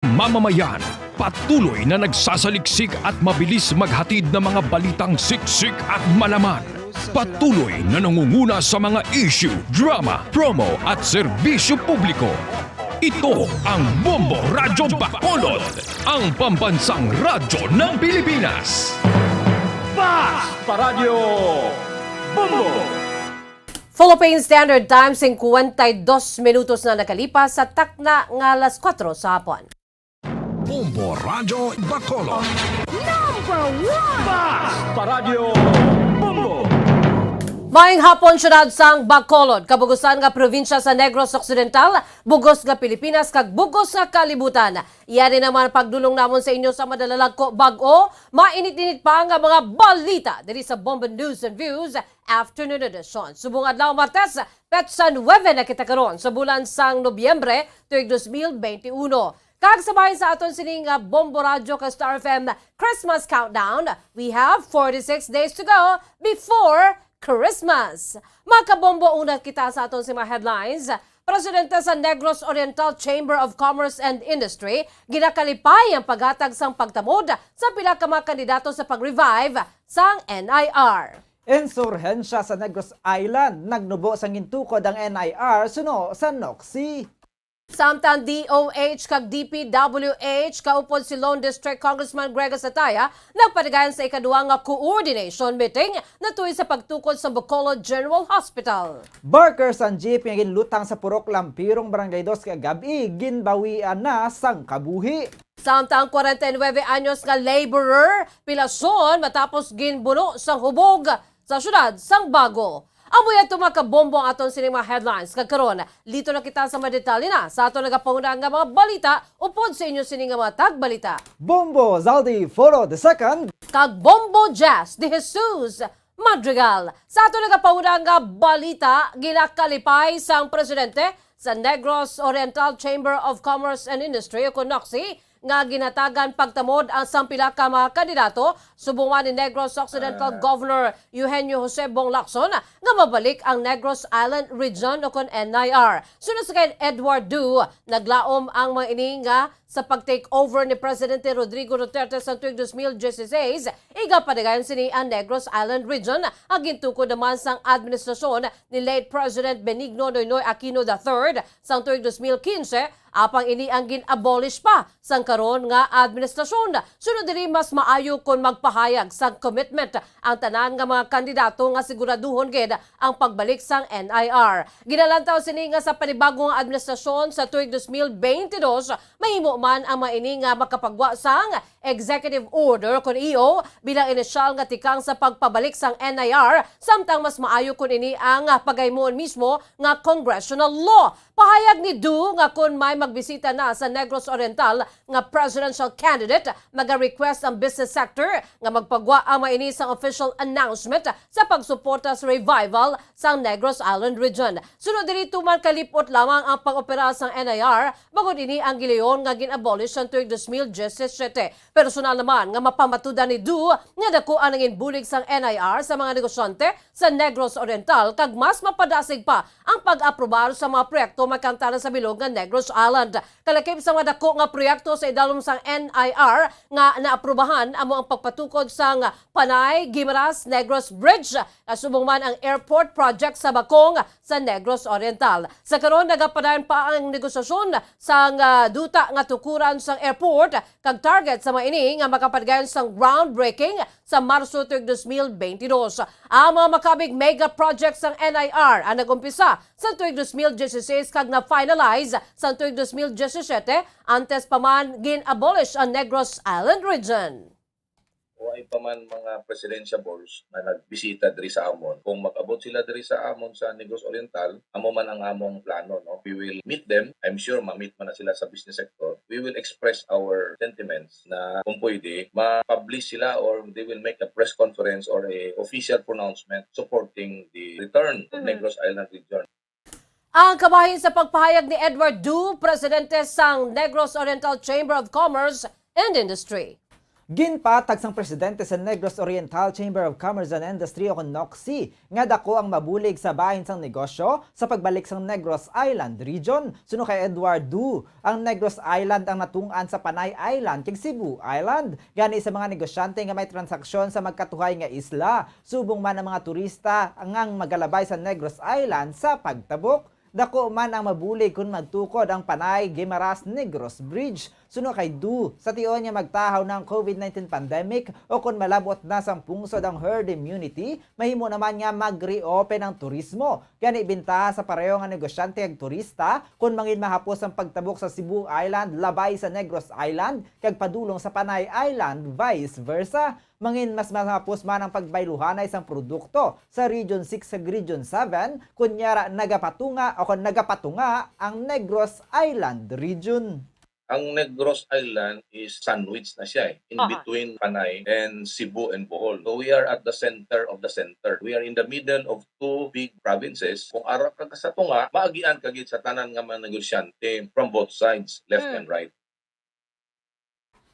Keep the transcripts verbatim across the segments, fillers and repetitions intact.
Mamamayan, patuloy na nagsasaliksik at mabilis maghatid ng mga balitang siksik at malaman. Patuloy na nangunguna sa mga issue, drama, promo at serbisyo publiko. Ito ang Bombo Radyo Bacolod, ang pambansang radyo ng Pilipinas. Basta Radyo Bombo! Philippine Standard Time, singkwenta y dos minutos na nakalipas sa takna nga alas kuwatro sa hapon. Bombo Radyo Bacolod. Number one! Basta Radyo Bombo! Maayong hapon, siyudad sang Bacolod, kabugusan nga probinsya sa Negros Occidental, bugos nga Pilipinas, kag bugos nga kalibutan. Yari naman pagdulong namon sa inyo sa madalalagko bag-o, mainit-init pa nga mga balita diri sa Bombo News and Views Afternoon Edition. Subong adlaw, Martes, petsa nuebe na kita karon sa bulan sang Nobyembre, tuig dos mil bente uno. Kag sa bahin sa aton sini nga Bombo Radyo kag Star F M Christmas Countdown, we have forty-six days to go before Christmas. Makabombo, una kita sa aton sini mga headlines. Presidente sa Negros Oriental Chamber of Commerce and Industry, ginakalipay ang paghatag sang pagtamod sa pila ka mga kandidato sa pag-revive sang N I R. Insurhensya sa Negros Island, nagnubo sang gintukod ang N I R suno sa NOCSI. Samtang D O H kag D P W H, kaupod si Lone District Congressman Greg Sataya, nagpatigayon sa ikaduha nga coordination meeting natuy sa pagtukod sa Bacolod General Hospital. Barker sang jeep nga ginlutang sa Purok Lampirong, Barangay Dos kagab-i, ginbawian na sang kabuhi. Samtang kwarenta y nuebe anyos nga laborer, pilason matapos ginbuno sang hubog sa siyudad sang Bago. Amo yan, mga kabombo, ang aton sining mga headlines. Kag karon, lito na kita sa mga detalye na sa aton nagapanguna nga mga balita upod sa inyo sini nga mga tagbalita, Bombo Zaldi Foro the second kag Bombo Jazz de Jesus Madrigal. Sa aton nagapanguna nga balita, ginakalipay sang presidente sa Negros Oriental Chamber of Commerce and Industry, ukon NOCSI, nga ginhatagan pagtamod ang sang pila ka mga kandidato, subong man ni Negros Occidental Governor Eugenio Jose Bong Lacson nga mabalik ang Negros Island Region, ukon N I R. Suno sa kay Edward Du, naglaom ang mga ini nga sa pag-take over ni Presidente Rodrigo Duterte sa tuig dos mil dieciséis, igapatigayon sini ang Negros Island Region, ang gintukod naman sang administrasyon ni late President Benigno Noynoy Aquino the third sang tuig dos mil quince, apang ini ang gin-abolish pa sang karon nga administrasyon. Sunod diri, mas maayo kon magpahayag sang commitment ang tanan nga mga kandidato nga siguraduhon gid ang pagbalik sang N I R. Ginalantaw sini nga sa panibago nga administrasyon sa tuig dos mil bente dos, mahimo man ang mga ini nga makapagwa sang executive order kon E O bilang inisyal nga tikang sa pagpabalik sang N I R, samtang mas maayo kon ini ang pagahimuon mismo nga congressional law. Pahayag ni Du nga kon may magbisita na sa Negros Oriental nga presidential candidate, maga-request ang business sector nga magpagwa ang mga ini sang official announcement sa pagsuporta sa revival sang Negros Island Region. Sunod diri, tuman kalip-ot lamang ang pag-opera sang N I R, bangod ini ang gilayon nga gin-abolish sang tuig dos mil diecisiete. Personal naman nga mapamatudan ni Du nga dako ang nangin bulig sang N I R sa mga negosyante sa Negros Oriental, kag mas mapadasig pa ang pag-aprobar sa mga proyekto may kantanan sa bilog nga Negros Island. Kalakip sa mga dako nga proyekto sa idalom sang N I R nga naaprubahan amo ang pagpatukod sang Panay Guimaras Negros Bridge, subong man ang airport project sa Bacong sa Negros Oriental. Sa karon, nagapadayon pa ang negosasyon sang, ah, duta nga tukuran sang airport, kag target sa mga ini nga makapadayon sang groundbreaking sa Marso tuig dos mil bente dos. Ang mga makabig mega project sang N I R ang nag-umpisa sa tuig dos mil dieciséis kag na-finalize sa tuig dos mil diecisiete, antes pa man gin-abolish ang Negros Island Region. Wala pa man mga presidential boards nga nagbisita diri sa amon. Kung mag-abot sila diri sa amon sa Negros Oriental, amo man ang among plano, no? We will meet them. I'm sure ma-meet man na sila sa business sector. We will express our sentiments na kung pwede, ma-publish sila or they will make a press conference or a official pronouncement supporting the return of Mhm. Negros Island Region. Ang kabahin sa pagpahayag ni Edward Du, presidente sang Negros Oriental Chamber of Commerce and Industry. Ginpatag sang presidente sa Negros Oriental Chamber of Commerce and Industry o kon NOCCI nga dako ang mabulig sa bahin sang negosyo sa pagbalik sang Negros Island Region. Suno kay Edward Du, ang Negros Island ang natun-an sa Panay Island kag Cebu Island. Gani sa mga negosyante nga may transaksyon sa magkatuhay nga isla, subong man ang mga turista ngang magalabay sa Negros Island sa pagtabok. Dako man ang mabulig kon magtukod ang Panay Guimaras Negros Bridge. Suno kay Du, sa tion nga magtahaw na ang COVID nineteen pandemic o kon malab-ot na sang pungsod ang herd immunity, mahimo naman nga mag-reopen ang turismo. Gani, bintaha sa pareho nga negosyante kag turista kon mangin mahapos ang pagtabok sa Cebu Island labay sa Negros Island kag padulong sa Panay Island, vice versa. Mangin mas mahapos man ang pagbayluhanay sang produkto sa Region six kag Region seven, kunyara nagapatunga o kon nagapatunga ang Negros Island Region. Ang Negros Island is sandwich na siya eh, in Aha. between Panay and Cebu and Bohol. So we are at the center of the center. We are in the middle of two big provinces. Kung ara ka sa tunga, maagian ka gid sa tanan nga mga negosyante from both sides, left Mm. and right.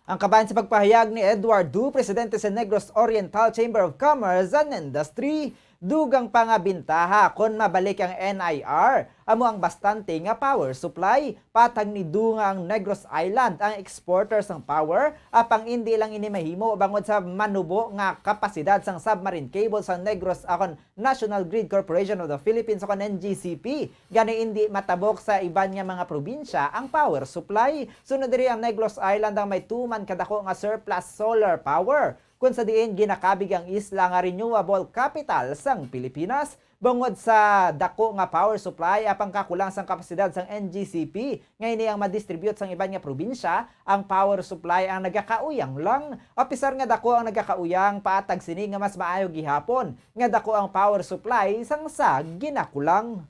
Ang kabahin sa pagpahayag ni Edward Du, presidente sa Negros Oriental Chamber of Commerce and Industry, dugang pa nga bintaha kon mabalik ang N I R, amo ang bastante nga power supply. Patag ni Du nga ang Negros Island ang exporter sang power, apang indi lang ini mahimo bangod sa manubo nga kapasidad sang submarine cable sang Negros akon National Grid Corporation of the Philippines o kon N G C P. Gani indi matabok sa iban nga mga probinsya ang power supply. Sunod diri ang Negros Island ang may tuman kadako nga surplus solar power, kun sa diin ginakabig ang isla nga renewable capital sang Pilipinas. Bangod sa dako nga power supply apang kakulang sang kapasidad sang N G C P nga ini ang madistribute sang iban nga probinsya, ang power supply ang nagakauyang lang. Apisar nga dako ang nagakauyang, paatag sini nga mas maayo gihapon nga dako ang power supply sang sa ginakulang.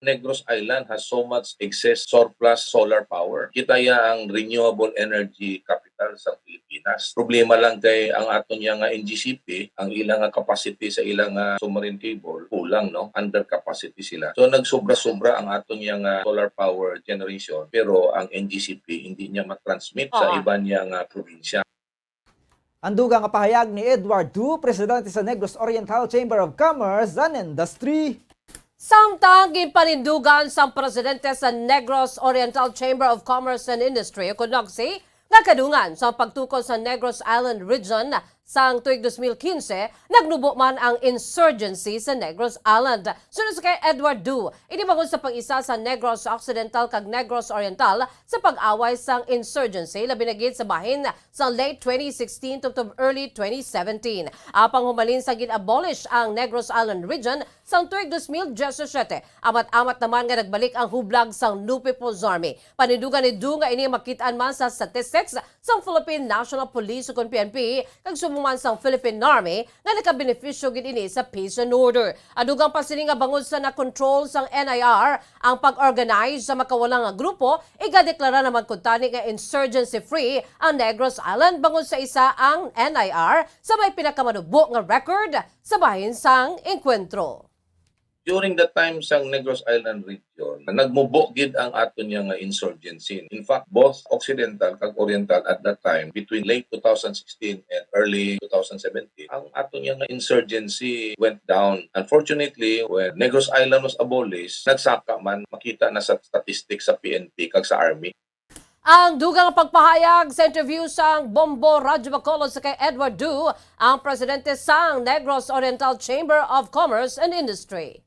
Negros Island has so much excess surplus solar power. Kita ya ang renewable energy capital sa Pilipinas. Problema lang kay ang aton niya nga N G C P, ang ila nga capacity sa ila nga submarine cable, kulang, no? Under capacity sila. So, nagsobra-sobra ang aton niya nga solar power generation, pero ang N G C P hindi niya matransmit sa Ah. iban niya nga probinsya. Ang dugang nga pahayag ni Edward Du, presidente sa Negros Oriental Chamber of Commerce and Industry. Samtang ginpanindugan sang presidente sa Negros Oriental Chamber of Commerce and Industry, o kon NOCCI, nga kadungan sa pagtukod sa Negros Island Region sang tuig dos mil quince, nagnubo man ang insurgency sa Negros Island. Suno sa kay Edward Du, ini bangod sa pag-isa sa Negros Occidental kag Negros Oriental sa pag-away sang insurgency, labi na gid sa bahin sa late twenty sixteen to, to early twenty seventeen. Apang humalin sa gin-abolish ang Negros Island Region sang tuig dos mil diyasisiete, amat-amat naman nga nagbalik ang hublag sang Lupe People's Army. Panindugan ni Du nga ini makit-an man sa statistics sang Philippine National Police ukon P N P kag subong man sang Philippine Army nga nakabenepisyo gid ini sa peace and order. Ang dugang pa sini nga bangod sa na-control sang N I R ang pag-organize sa makawala nga grupo, igadeklara naman kuntani nga insurgency-free ang Negros Island bangod sa isa ang N I R sa may pinakamanubo nga record sa bahin sang engkwentro. During the time sang Negros Island region, nagmubo gid ang aton niya nga insurgency. In fact, both Occidental kag Oriental at that time, between late two thousand sixteen and early two thousand seventeen, ang aton niya nga insurgency went down. Unfortunately, when Negros Island was abolished, nagsaka man, makita na sa statistics sa P N P kag sa Army. Ang dugang pagpahayag sa interview sang Bombo Radyo Bacolod sa kay Edward Du, ang presidente sang Negros Oriental Chamber of Commerce and Industry.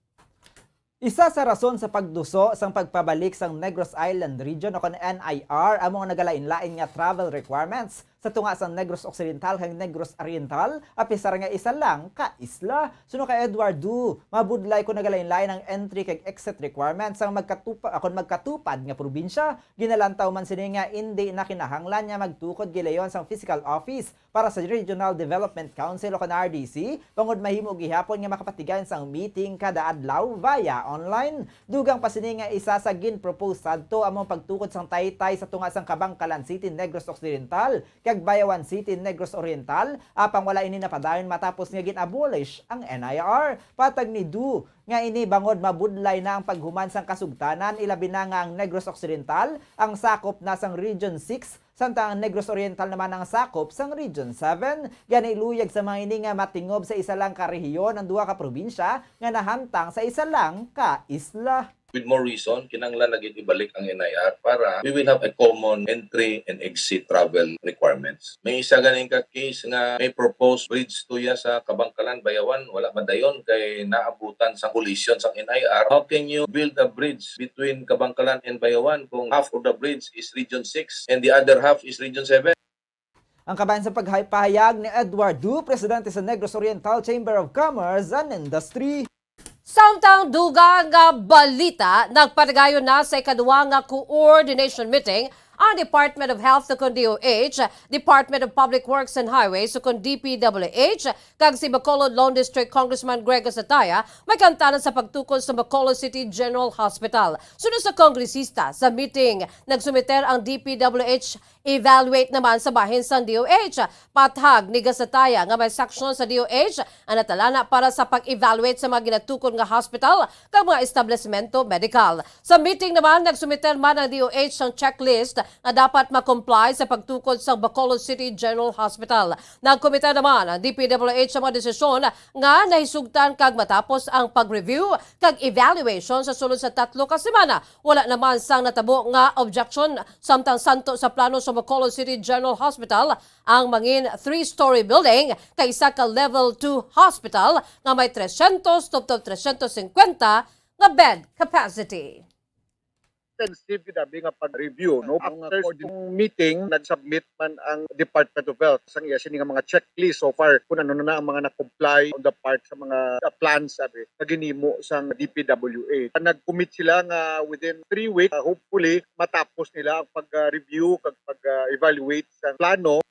Isa sa rason sa pagduso sang pagpabalik sang Negros Island Region o kon N I R amo ang nagalain-lain nga travel requirements sa tunga sang Negros Occidental kag Negros Oriental, apisar nga isa lang ka isla. Suno kay Edward Du, mabudlay kon nagalain-lain ang entry kag exit requirements sang magkatupa-, kon magkatupad nga probinsya. Ginalantaw man sini nga indi na kinahanglan nga magtukod gilayon sang physical office para sa Regional Development Council o kon R D C, bangod mahimo gihapon nga makapatigayon sang meeting kada adlaw via online. Dugang pa sini nga isa sa gin-propose sadto amo ang pagtukod sang taytay sa tunga sang Kabankalan City, Negros Occidental, kag Bayawan City, Negros Oriental, apang wala ini napadayon matapos nga gin-abolish ang N I R. Patag ni Du nga ini bangod mabudlay na ang paghuman sang kasugtanan, ilabi na nga ang Negros Occidental ang sakop na sang Region six Samtang ang Negros Oriental naman ang sakop sang Region seven, gani luyag sa mga ini nga matingob sa isa lang ka rehiyon ang duha ka probinsya nga nahamtang sa isa lang ka isla. With more reason, kinahanglan na gid ibalik ang N I R para we will have a common entry and exit travel requirements. May isa ganing ka case nga may proposed bridge tuya sa Kabankalan, Bayawan, wala madayon kay naabutan sa kollision sang N I R. How can you build a bridge between Kabankalan and Bayawan kung half of the bridge is Region six and the other half is Region seven? Ang kabahin sa pagpahayag ni Edward Du, presidente sa Negros Oriental Chamber of Commerce and Industry. Samtang dugang nga balita, nagpatigayon na sa ikaduwa nga coordination meeting ang Department of Health ukon D O H, Department of Public Works and Highways ukon D P W H, kag si Bacolod Lone District Congressman Greg Gasataya may kaangtanan sa pagtukod sa Bacolod City General Hospital. Suno sa kongresista, sa meeting, nagsumiter ang D P W H evaluate naman sa bahin sang D O H. Pathag ni Gasataya nga may section sa D O H ang natalana para sa pag-evaluate sa mga ginatukod nga hospital kag mga establisemento medikal. Sa meeting naman, nagsumiter man ang D O H sang checklist nga dapat ma-comply sa pagtukod sa Bacolod City General Hospital. Nagkomite naman ang D P W H sa mga desisyon nga nahisugtan kag matapos ang pag-review kag evaluation sa sulod sa tatlo ka semana, wala naman sang natabo nga objection. Samtang santo sa plano sa Bacolod City General Hospital ang mangin three-story building kag isa ka level two hospital nga may trescientos tubtob trescientos cincuenta nga bed capacity. Intensive gid abi nga pag-review, no? Ang After coordin- sitong meeting, nag-submit man ang Department of Health sang iya sini nga mga checklist so far, kung ano na ang mga na-comply on the part sa mga, uh, plans, sabi, na ginimo sang D P W H. Nag-commit sila nga within three weeks, uh, hopefully, matapos nila ang pag-review kag pag-evaluate sa plano.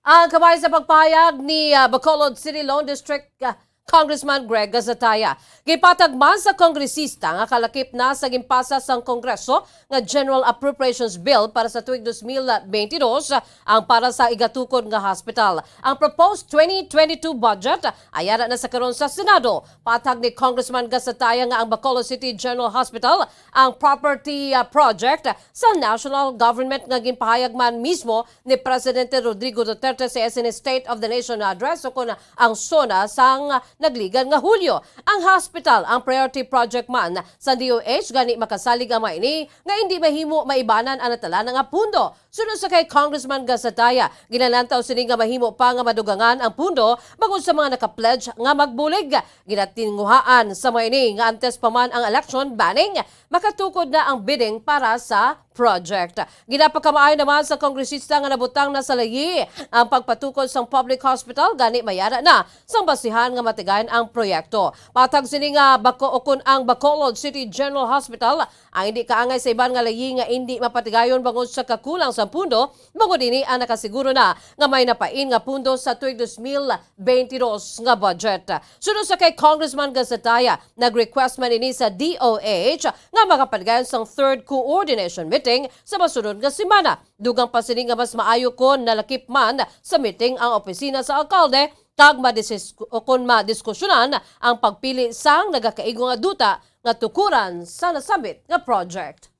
Ang kabahin sa pagpahayag ni, ah, Bacolod City Lone District, ah, Congressman Greg Gasataya. Gipatag man sa kongresista nga kalakip na sa ginpasa sang Kongreso nga General Appropriations Bill para sa tuig dos mil bentidós, ah, ang para sa igatukod nga hospital. Ang proposed twenty twenty-two budget, ah, ayara na sa karon sa Senado. Patag ni Congressman Gasataya nga ang Bacolod City General Hospital ang property, ah, project sa national government nga ginpahayag man mismo ni Presidente Rodrigo Duterte sa S N A State of the Nation Address ukon ang SONA sang nagligan nga Hulyo. Ang hospital ang priority project man sa D O H, gani makasalig ang mga ini nga indi mahimo maibanan ang natalana nga pundo. Suno sa kay Congressman Gasataya, ginalantaw sini nga mahimo pa nga madugangan ang pundo bangod sa mga naka-pledge nga magbulig. Ginatinguhaan sa mga ini nga antes pa man ang election banning, makatukod na ang bidding para sa project. Ginapakamaayo naman sa kongresista nga nabutang na sa layi ang pagpatukod sang public hospital, gani mayara na sang basihan nga matigayon ang proyekto. Matag sini nga Baco-, ukon ang Bacolod City General Hospital ang indi kaangay sa iban nga layi nga indi mapatigayon bangod sa kakulang sa pundo, bangod ini ang nakasiguro na nga may napain nga pundo sa tuig dos mil bentidós nga budget. Suno sa kay Congressman Gasataya, nag-request man ini sa D O H nga makapatigayon sang third coordination meeting sa masunod nga semana. Dugang pa sini nga mas maayo kon nalakip man sa meeting ang opisina sa alkalde kag madis-, o kon madiskusyonan ang pagpili sang nagakaigo nga duta nga tukuran sa nasambit nga project.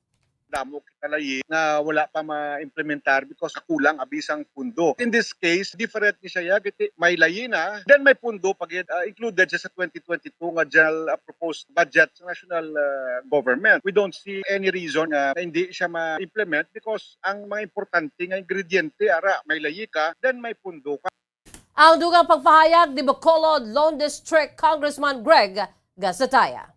Damo kita layi nga wala pa ma-implementar because kulang abi sang pundo. In this case, different ni siya, giti, may layi na, then may pundo pa gid, ah, included siya sa twenty twenty-two nga general, ah, proposed budget sa national, ah, government. We don't see any reason nga hindi siya ma-implement because ang mga importante nga ingrediente, ara, may layi ka, then may pundo ka. Ang dugang pagpahayag ni Bacolod Lone District Congressman Greg Gasataya.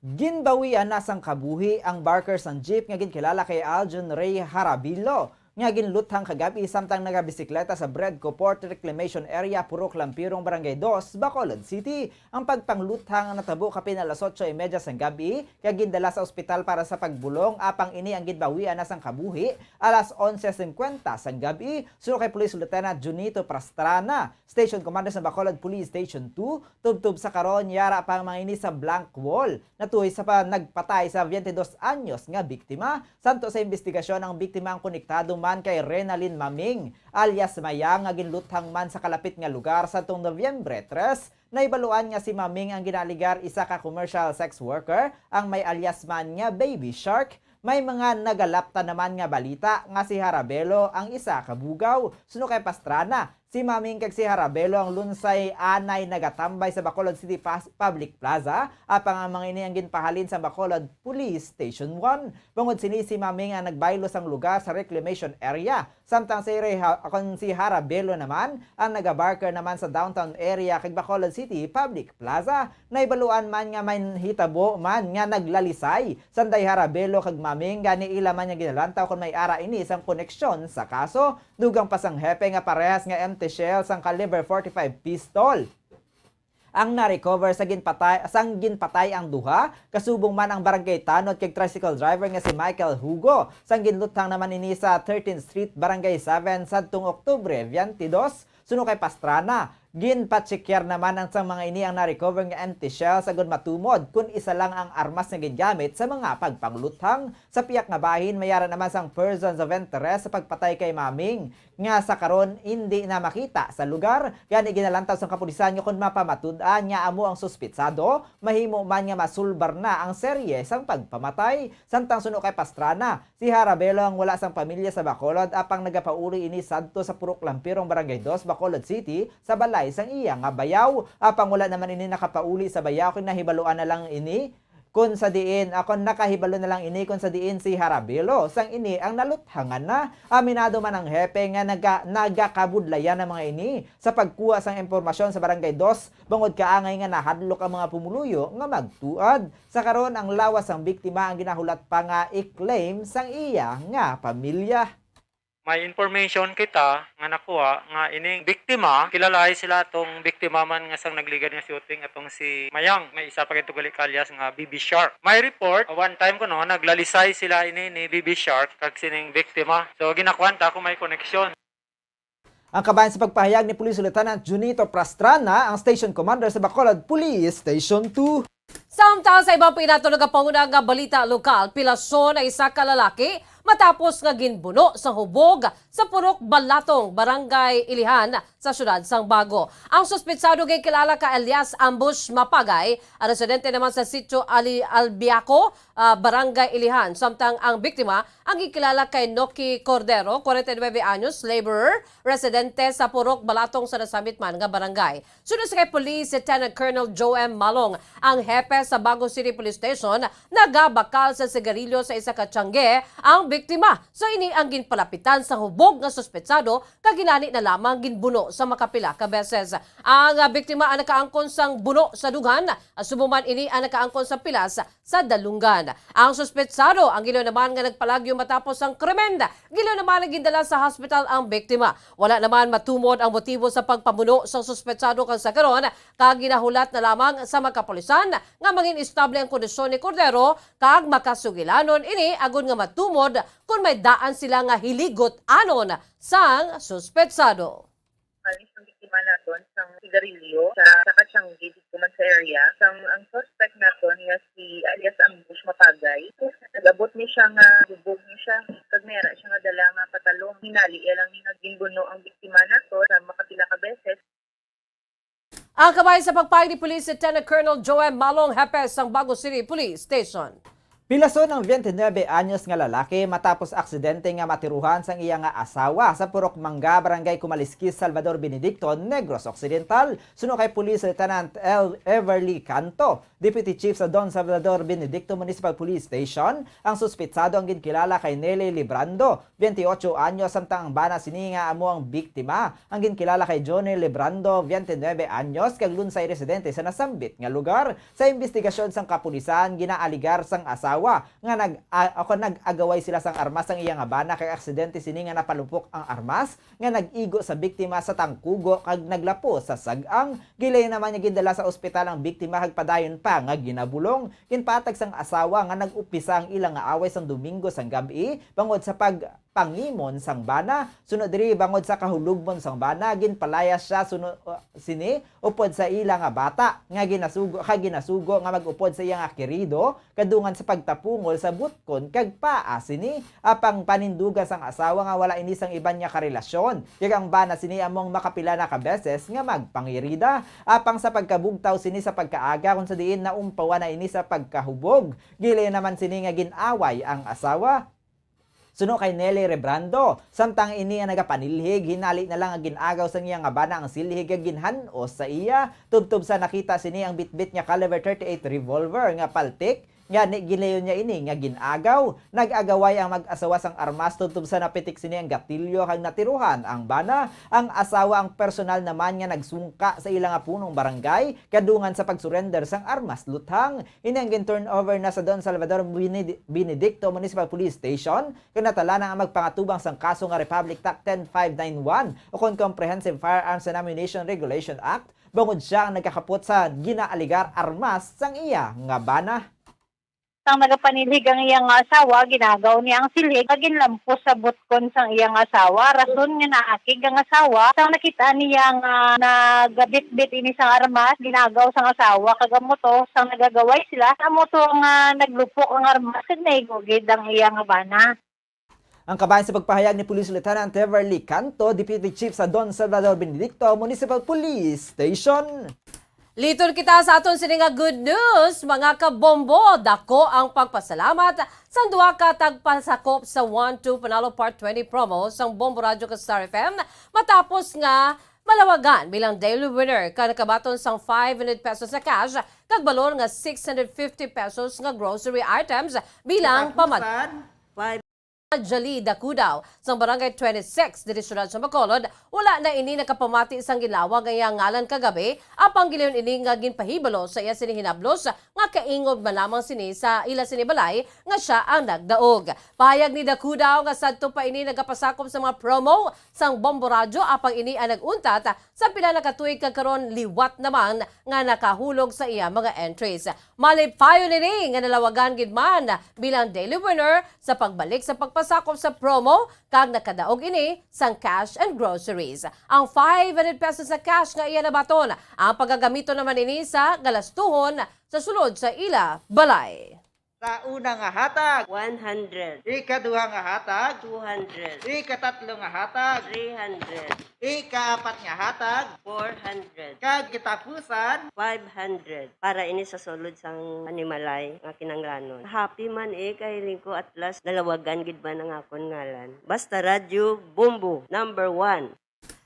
Ginbawian na sang kabuhi ang barker sang jeep nga ginkilala kay Aljon Ray Harabilo, nga ginluthang kagab-i samtang nagabisikleta sa Bredco Port Reclamation Area, Purok Lampirong, Barangay Dos, Bacolod City. Ang pagpangluthang natabo kapin alas otso y media sang gab-i, kag gindala sa ospital para sa pagbulong, apang ini ang ginbawian na sang kabuhi alas onse singkwenta sang gab-i, suno kay Police Lieutenant Junito Pastrana, Station Commander sa Bacolod Police Station two. Tubtob sa karon, yara pa ang mga ini sa blank wall. Natuhoy sa pa-, nagpatay sa twenty-dos anyos nga biktima. Santo sa imbestigasyon, ang biktima ang konektado man kay Renalyn Maming, alias Mayang, nga ginluthang man sa kalapit nga lugar sadtong Nobyembre tres. Nahibaluan nga si Maming ang ginaaligar isa ka commercial sex worker, ang may alias man nga Baby Shark. May mga nagalapta naman nga balita nga si Harabelo ang isa ka bugaw. Suno kay Pastrana, si Maming kag si Harabelo ang lunsay anay nagatambay sa Bacolod City Pas- Public Plaza, apang ang mga ini ang ginpahalin sa Bacolod Police Station one. Bangod sini, si Maming ang nagbaylo sang lugar sa reclamation area, samtang si Reha, kon si Harabelo naman ang nagabarker naman sa downtown area kag Bacolod City Public Plaza. Nahibaluan man nga may hitabo man nga naglalisay sanday Harabelo kag Maming, gani ila man nga ginalantaw kon may ara ini sang koneksyon sa kaso. Dugang pa sang hepe nga parehas nga empty shell sang caliber forty-five pistol ang na-recover sa ginpatay, sang ginpatay ang duha, kasubong man ang barangay tanod kag tricycle driver nga si Michael Hugo, sang ginluthang naman ini sa thirteenth Street, Barangay seven, sadtong Oktubre twenty-two. Suno kay Pastrana, ginpachekyar naman ang sang mga ini ang na-recover nga empty shells agud matumod kun isa lang ang armas nga gingamit sa mga pagpangluthang. Sa piyak nga bahin, may ara naman sang persons of interest sa pagpatay kay Maming, nga sa karon indi na makita sa lugar. Gani, ginalantaw sang kapulisan nga kon mapamatud-an nga amo ang suspitsado, mahimo man nga masulbar na ang serye sang pagpamatay. Samtang suno kay Pastrana, si Harabelo ang wala sang pamilya sa Bacolod, apang nagapauli ini sadto sa Purok Lampirong, Barangay dos, Bacolod City, sa balay sang iya nga bayaw. Apang wala naman ini nakapauli sa bayaw, kay nahibaluan na lang ini kon sa diin, ako, nakahibalo na lang ini kon sa diin si Harabelo sang ini ang naluthangan na. Aminado man ang hepe nga naga-, nagakabudlayan ang mga ini sa pagkuha sang impormasyon sa Barangay dos, bangod kaangay nga nahadlok ang mga pumuluyo nga magtuad. Sa karon, ang lawas sang biktima ang ginahulat pa nga i-claim sang iya nga pamilya. May information kita nga nakuha nga ining biktima, kilalahi sila atong biktima man nga sang nagligad nga shooting, atong si Mayang. May isa pa gid to gali ka alias nga Baby Shark. May report, one time kuno, naglalisay sila ini ni Baby Shark kag sining biktima. So, ginakuan ta kung may koneksyon. Ang kabahin sa pagpahayag ni Police Lieutenant Junito Pastrana, ang station commander sa Bacolod Police Station two. Samtang sa ibang pinatulog nga panguna nga balita lokal, pilason ang isa ka lalaki matapos nga ginbuno sa hubog sa Purok Balatong, Barangay Ilihan, sa siyudad sang Bago. Ang suspetsado ginkilala ka alias Ambush Mapagay, ang residente naman sa Sitio Ali Albiaco, ah, Barangay Ilihan, samtang ang biktima ang ginkilala kay Noki Cordero, kwarenta y nuebe anyos, laborer, residente sa Purok Balatong sa nasamit man nga barangay. Suno sa kay Police Lieutenant Colonel Joe M. Malong, ang hepe sa Bago City Police Station, nagabakal sa sigarilyo sa isa ka tiyangge ang biktima. So, ini ang ginpalapitan sa hubog nga suspetsado, kag ginani na lamang ginbuno sa makapila ka beses. Ang, ah, biktima ang nakaangkon sang buno sa dughan, subong man ini ang nakaangkon sa pilas sa dalunggan. Ang suspetsado ang ginlunaman nga nagpalagyo matapos ang krimen. Ginlunaman nga gindala sa hospital ang biktima. Wala naman matumod ang motibo sa pagpamuno sang suspetsado kag sa karon, kag ginahulat na lamang sa mga kapulisan nga mangin-estable ang kondisyon ni Cordero kag makasugilanon ini agod nga matumod kon may daan sila nga hiligot-anon sang suspetsado. Alis ang biktima naton sang sigarilyo sa, sa Katsanggi, dito man sa area. Sang, ang suspect naton nga si alias Ambush Mapagay, nag-abot ni siya nga hubog ni siya, kag may ara siya nga dala nga patalong. Hinali iya lang ni nga ginbuno ang biktima nato sa makapila ka beses. Ang kabahin sa pagpahayag ni Police Lieutenant Colonel Joe M. Malong, hepe sang Bago City Police Station. Pilason ang twenty-nine anyos nga lalaki matapos aksidente nga matiruhan sang iya nga asawa sa Purok Mangga, Barangay Kumaliskis, Salvador Benedicto, Negros Occidental. Suno kay Police Lieutenant L. Everly Canto, Deputy Chief sa Don Salvador Benedicto Municipal Police Station, ang suspitsado ang ginkilala kay Nelly Librando, twenty-ocho anyos, samtang ang bana sini nga amo ang biktima, ang ginkilala kay Johnny Librando, twenty-nine anyos, kag lunsay residente sa nasambit nga lugar. Sa imbestigasyon sang kapulisan, ginaaligar sang asawa nga nag-, a-, ako, nag-agaway sila sang armas sang iya nga bana, kay aksidente sini nga napalupok ang armas nga nag-igo sa biktima sa tangkugo kag naglapos sa sag-ang. Gilayon naman nga gindala sa ospital ang biktima kag padayon pa nga ginabulong. Ginpatag sang asawa nga nag-umpisa ang ila nga away sang Domingo sang gab-i bangod sa pag pangimon sang bana. Suno diri, bangod sa kahulugmon sang bana, ginpalayas sia suno, uh, sini upod sa ila nga bata nga ginasugo, kag ginasugo nga mag-upod sa iya nga kirido kadungan sa pagtapungol sa butkon kag paa sini. Apang panindugan sang asawa nga wala ini sang iban nga karelasyon, kag ang bana sini amo ang makapila na ka beses nga magpangirida. Apang sa pagkabugtaw sini sa pagkaaga, kung sa diin naumpawan na ini sa pagkahubog, gilayon naman sini nga gin-away ang asawa. Suno kay Nelly Rebrando, samtang ini ang nagapanilhig, hinali na lang nga gin-agaw sang iya nga bana ang silhig nga ginhan-os sa iya. Tubtob sa nakita sini ang bitbit nga caliber thirty-eight revolver nga paltik, nga ni gilayon niya ini nga gin-agaw. Nag-agaway ang mag-asawa sang armas tubtob sa napitik sini ang gatilyo kag natiruhan ang bana. Ang asawa ang personal naman nga nagsungka sa ila nga punong barangay kadungan sa pag-surrender sang armas luthang. Ini ang gin-turn over na sa Don Salvador Benedi-, Benedicto Municipal Police Station, kag natala na ang magpangatubang sang kaso nga Republic Act ten five nine one, ukon Comprehensive Firearms and Ammunition Regulation Act, bangod sia ang nagkakapot sa ginaaligar armas sang iya nga bana. Sang nagapanilhig ang iya nga asawa, ginagaw niya ang silhig nga ginlampos sa butkon sang iya nga asawa, rason nga naakig ang asawa. Sang nakita niya nga nagabitbit ini sang armas, ginagaw sang asawa, kag amo to, sang nagagaway sila, amo to nga naglupok ang armas kag naigo gid ang iya nga bana. Ang kabahin sa pagpahayag ni Police Lieutenant Everly Canto, Deputy Chief sa Don Salvador Benedicto Municipal Police Station. Liton kita sa aton sini nga good news, mga kabombo. Dako ang pagpasalamat sa duha ka tagpasakop sa One Two Panalo Part twenty promo sang Bombo Radyo kag Star F M, matapos nga malawagan bilang daily winner ka nakabaton sang five hundred pesos sa cash kag balor nga six hundred fifty pesos nga grocery items bilang pamati. Katapusan, five Jali Dacudaw, sang Barangay twenty-six diri siyudad sa Bacolod, wala na ini nakapamati sang ginlawag nga iya ngalan kagabi, apang gilayon ini nga ginpahibalo sa iya sini hinablos nga kaingon man lamang sini sa ila sini balay nga sia ang nagdaog. Pahayag ni Dacudaw nga sadto pa ini nagapasakop sa mga promo sang Bombo Radyo, apang ini ang nag-untat sa pila na ka tuig kag karon liwat naman nga nakahulog sa iya mga entries. Malipayon ini nga nalawagan gid man bilang daily winner sa pagbalik sa pagpasakop sa promo kag nakadaog ini sang cash and groceries. Ang five hundred pesos sa cash nga iya nabaton, ang pagagamiton naman ini sa galastuhon sa sulod sa ila balay. Sa una nga hatag, one hundred. Ikaduha nga hatag, two hundred. Ikatatlo nga hatag, three hundred. Ikaapat nga hatag, four hundred. Kag katapusan, five hundred. Para ini sa sulod sang panimalay nga kinahanglanon. Happy man, eh, kay lingko at last nalawagan gid man ang akon ngalan. Basta Radyo Bombo, number one.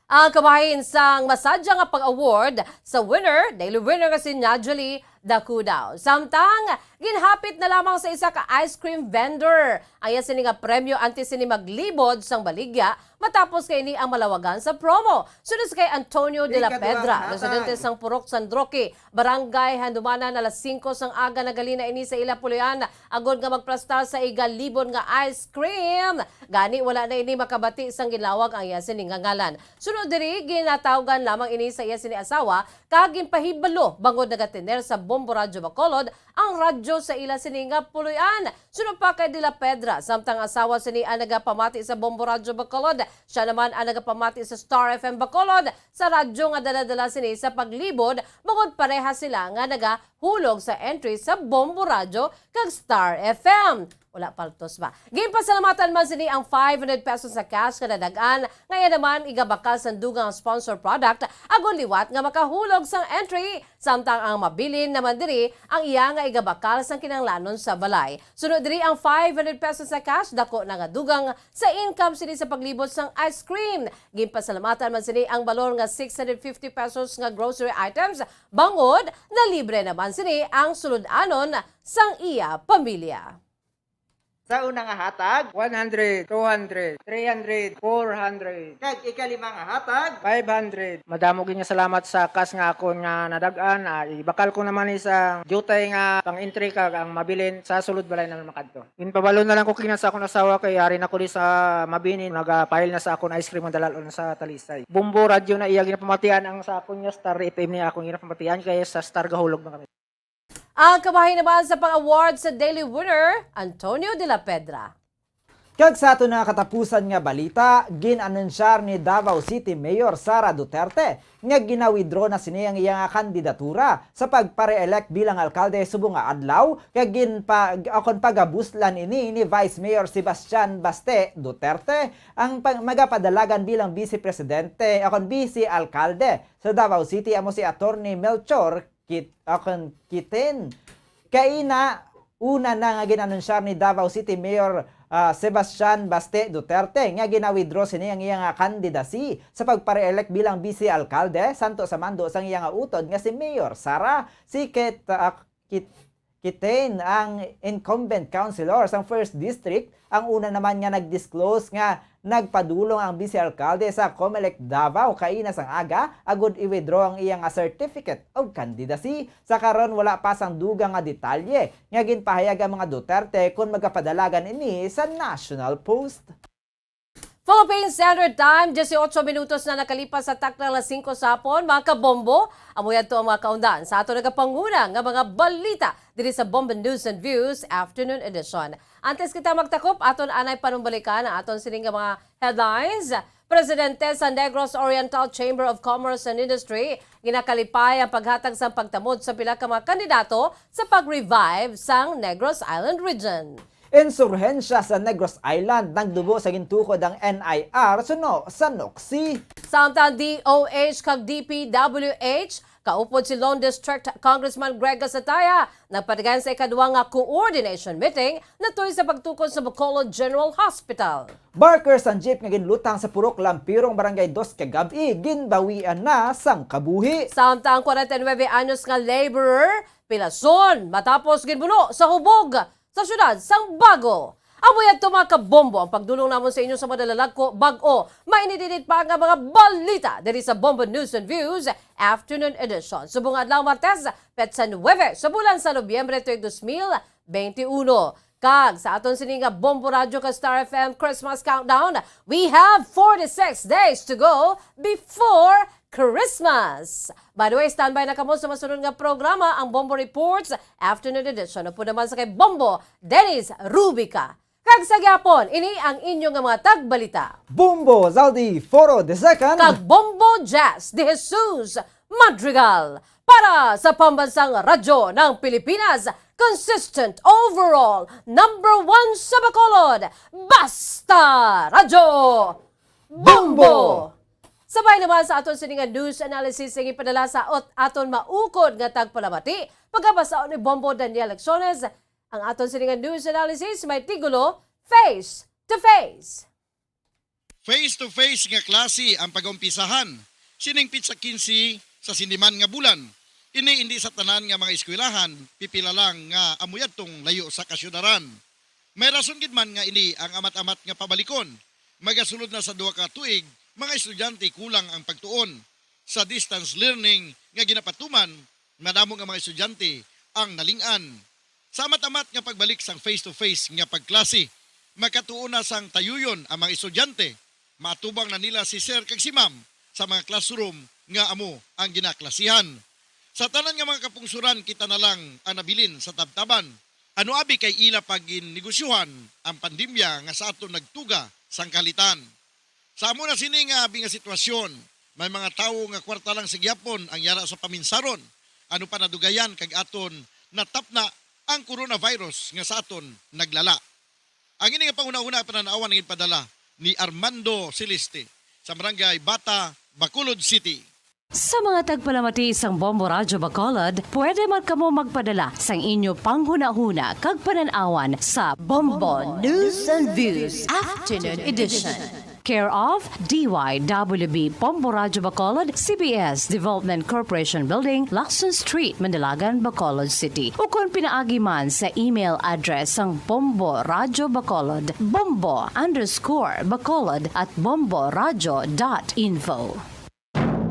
Ang kabahin sang masadya nga pag-award sa winner, daily winner nga si Najali Dacudaw. Samtang, ginhapit na lamang sa isa ka ice cream vendor ang iya sini nga premyo antes sini maglibod sang baligya, matapos kay ini ang malawagan sa promo. Sunod sa kay Antonio de la Pedra, residente sang Purok San Roque, Barangay Handumanan, alas singko sang aga nagalina ini sa ila puloy-an agod nga magplastar sa igalibon nga ice cream. Gani, wala na ini makabati sang ginlawag ang iya sini nga ngalan. Sunod diri, ginatawgan lamang ini sa iya sini asawa kag ginpahibalo bangod nagatiner sa Bombo Radyo Bacolod ang radyo sa ila sini nga puloy-an. Sunod pa kay De La Pedra, samtang asawa sini ang nagapamati sa Bombo Radyo Bacolod, sia naman ang nagapamati sa Star F M Bacolod, sa radyo nga dala-dala sini sa paglibod, bangod pareha sila nga nagahulog sa entry sa Bombo Radyo kag Star F M. Wala paltos ba? Ginpasalamatan man sini ang five hundred pesos sa cash nga nadag-an, nga iya naman igabakal sa dugang sponsor product, agod liwat nga makahulog sang entry, samtang ang mabilin naman diri ang iya nga igabakal sang kinahanglanon sa balay. Sunod diri ang five hundred pesos sa cash, dako na nga dugang sa income sini sa paglibot sang ice cream. Ginpasalamatan man sini ang balor nga six hundred fifty pesos nga grocery items, bangod nalibre naman sini ang sulod-anon sang iya pamilya. Sa una nga hatag, one hundred, two hundred, three hundred, four hundred. Kag ikalima nga hatag, five hundred. Madamo gid nga salamat sa cash nga akon nga nadag-an. Ah, ibakal ko naman ni sa diutay nga pang-entry kag ang mabilin sa sulod balay naman makadto. Ginpabalo na lang ko kina sa akon asawa kay ari na ko di sa Mabini, nagapahil na sa akon ice cream nga dalal-on sa Talisay. Bombo Radyo na iya ginapamatian ang sa akon nga Star F M ni akong ginapamatian kay sa Star gahulog na kami. Ang kabahin naman sa pang-award sa daily winner, Antonio de la Pedra. Kag sa aton nga katapusan nga balita, gin-anunsyar ni Davao City Mayor Sara Duterte nga gina-withdraw na sini ang iya nga kandidatura sa pagpare-elect bilang alkalde subong nga adlaw, kag ginpa-, akon pagabuslan ini ni Vice Mayor Sebastian Baste Duterte, ang pag-, magapadalagan bilang Vice Presidente, akon Vice Alkalde sa Davao City, amo si Attorney Melchor Kit-, akon Kitin. Kaina, una na nga gin-anunsyar ni Davao City Mayor, ah, Sebastian Baste Duterte nga gina-withdraw sini ang iya nga candidacy sa pagpare-elect bilang Vice Alkalde, santo sa mando sang iya nga utod nga si Mayor Sara si Kit-, ah, Kit-, Kitain, ang incumbent councilor sang First District, ang una naman nga nag-disclose nga nagpadulong ang Vice Alkalde sa Comelec Davao kaina sang aga agud i-withdraw ang iya nga certificate of candidacy. Sa karon, wala pa sang dugang nga detalye nga ginpahayag ang mga Duterte kon magapadalagan ini sa National Post. Philippine Standard Time, dieciocho minutos na nakalipas sa takna alas singko sa hapon. Mga kabombo, amo yadto ang mga kaundan sa ato nagapanguna nga mga balita diri sa Bombo News and Views Afternoon Edition. Antes kita magtakop, aton anay panumbalikan ang aton sining nga mga headlines. Presidente sa Negros Oriental Chamber of Commerce and Industry ginakalipay ang paghatag sang pagtamod sa pila ka mga kandidato sa pag-revive sang Negros Island Region. Insurhensya sa Negros Island nagdugo sa gintukod ang N I R suno sa NOCSI. Samtang D O H kag D P W H, kaupod si Lone District Congressman Greg Gasataya nagpatigayon sa ikaduha nga coordination meeting natuy sa pagtukod sa Bacolod General Hospital. Barker sang jeep nga ginlutang sa Purok Lampirong, Barangay Dos kagab-i, ginbawian na sang kabuhi. Samtang kwarenta y nuebe anyos nga laborer, pilason matapos ginbuno sa hubog sa siyudad sang Bago. Amo yadto, mga kabombo, ang pagdulong namon sa inyo sa madalalagko bag-o mainit-init pa nga mga balita diri sa Bombo News and Views Afternoon Edition. Subong nga adlaw, Martes, petsa nuebe sa bulan sa Nobyembre tuig dos mil benti uno. Kag sa aton sini nga Bombo Radyo kag Star F M Christmas Countdown, we have forty-six days to go before Christmas. By the way, standby na kamo sa masunod nga programa, ang Bombo Reports Afternoon Edition. Upod naman sa kay Bombo Dennis Rubica. Kag sa gihapon, ini ang inyo nga mga tagbalita. Bombo Zaldi Foro the second. Kag Bombo Jazz de Jesus Madrigal. Para sa Pambansang Radyo ng Pilipinas, consistent overall, number one sa Bacolod, Basta Radyo Bombo! Bombo! Sabay naman sa aton sini nga news analysis nga ipadala sa ot-, aton maukod nga tagpalamati, pagabasaon ni Bombo Daniel Lacsones. Ang aton sini nga news analysis may titulo, Face to Face. Face to face nga klase ang pag-umpisahan sining petsa kinse sa sini man nga bulan. Ini indi sa tanan nga mga eskwelahan, pipila lang nga amo yadtong layo sa kasyudaran. May rason gid man nga ini ang amat-amat nga pabalikon. Magasulod na sa duha ka tuig, mga estudyante kulang ang pagtuon. Sa distance learning nga ginapatuman, madamo nga mga estudyante ang naling-an. Sa amat-amat nga pagbalik sang face-to-face nga pagklase, makatuon na sang tayuyon ang mga estudyante. Maatubang na nila si sir kag si ma'am sa mga classroom nga amo ang ginaklasihan. Sa tanan nga mga kapungsoran, kita na lang ang nabilin sa tabtaban. Ano abi kay ila pa ginnegosyohan ang pandemya nga sa aton nagtuga sang kahalitan. Sa amo na sini nga abi nga sitwasyon, may mga tawo nga kwarta lang sa gihapon ang yara sa paminsaron. Ano pa nadugayan kag aton natapna ang coronavirus nga sa aton naglala. Ang ini nga panghunahuna nga panan-awan ang ipadala ni Armando Celeste sa Barangay Bata, Bacolod City. Sa mga tagpalamati sang Bombo Radyo Bacolod, pwede man kamo magpadala sang inyo panghunahuna kag panan-awan sa Bombo News and Views Afternoon Edition. Care of D Y W B Bombo Radyo Bacolod, C B S Development Corporation Building, Lacson Street, Mandalagan, Bacolod City. Ukon pinaagi man sa email address sang Bombo Radyo Bacolod, bombo underscore bacolod at bombo radyo dot info.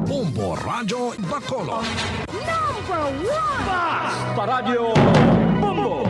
Bombo Radyo Bacolod. Number one! Basta Radyo Bombo!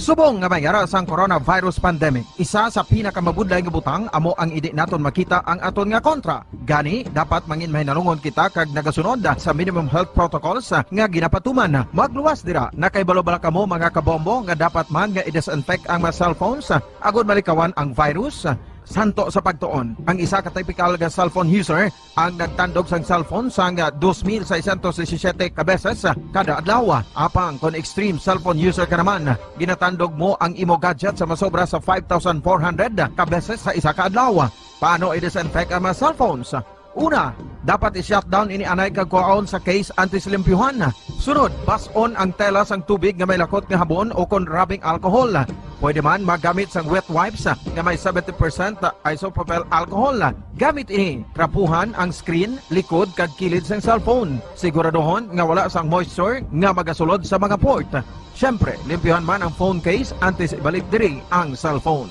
Subong nga may yara sang coronavirus pandemic, isa sa pinakamabudlay nga butang amo ang indi naton makita ang aton nga kontra. Gani, dapat mangin mahinalungon kita kag nagasunod sa minimum health protocols nga ginapatuman. Magluwas dira, nakahibalo bala kamo, mga kabombo, nga dapat man nga i-disinfect ang mga cellphones agod malikawan ang virus? Santo sa pagtuon, ang isa ka typical nga cellphone user ang nagtandog sang cellphone sang dos mil seiscientos disisiete ka beses kada adlaw. Apang kon extreme cellphone user ka naman, ginatandog mo ang imo gadget sa masobra sa five thousand four hundred ka beses sa isa ka adlaw. Paano i-disinfect ang mga cellphones? Una, dapat i-shutdown ini anay kag kuhaon sa case antes limpyuhan. Sunod, bas-on ang tela sang tubig nga may lakot nga habon o kon rubbing alcohol. Pwede man magamit sang wet wipes nga may seventy percent isopropyl alcohol. Gamit ini, trapuhan ang screen, likod, kag kilid sang cellphone. Siguraduhon nga wala sang moisture nga magasulod sa mga port. Siyempre, limpyuhan man ang phone case antes ibalik diri ang cellphone.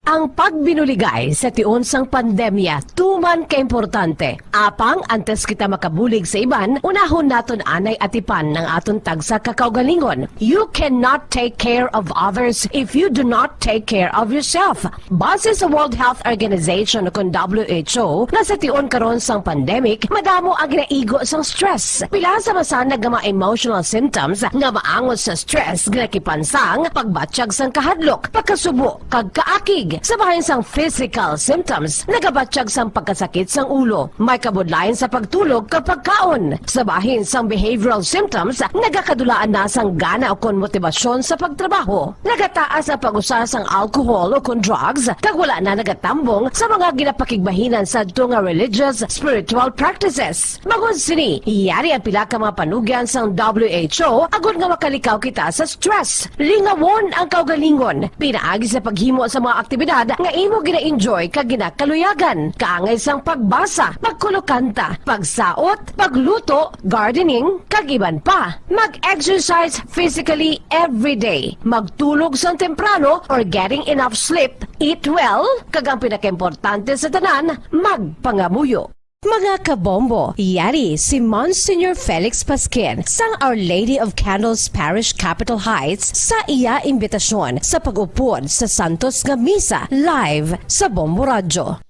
Ang pagbinuligay sa tion sang pandemya tuman ka importante. Apang antes kita makabulig sa iban, unahon naton anay atipan ang aton tagsa ka kaugalingon. You cannot take care of others if you do not take care of yourself. Base sa World Health Organization, kon W H O, nga sa tion karon sang pandemic, madamo ang ginaigo sang stress. Pila sa masanag nga mga emotional symptoms nga maangot sa stress ginakipan sang pagbatyag sang kahadlok, pagkasubo, kag kaakig. Sa bahin sang physical symptoms, nagabatyag sang pagkasakit sang ulo, may kabudlayan sa pagtulog kag pagkaon. Sa bahin sang behavioral symptoms, nagakadulaan na sang gana ukon motibasyon sa pagtrabaho. Nagataas ang pag-usa sang alcohol ukon drugs, kag wala na nagatambong sa mga ginapakigbahinan sadto nga religious, spiritual practices. Bangod sini, yari ang pila ka mga panugyan sang W H O agod nga makalikaw kita sa stress. Lingawon ang kaugalingon pinaagi sa paghimo sa mga aktibidad nga imo gina-enjoy kag ginakaluyagan, kaangay sang pagbasa, pagkulokanta, pagsaot, pagluto, gardening, kag iban pa. Mag-exercise physically every day. Magtulog sang temprano or getting enough sleep. Eat well, kag ang pinakaimportante sa tanan, magpangamuyo. Mga kabombo, yari si Monsignor Felix Pasquin sang Our Lady of Candles Parish, Capitol Heights, sa iya imbitasyon sa pag-upod sa Santos nga Misa live sa Bombo Radyo.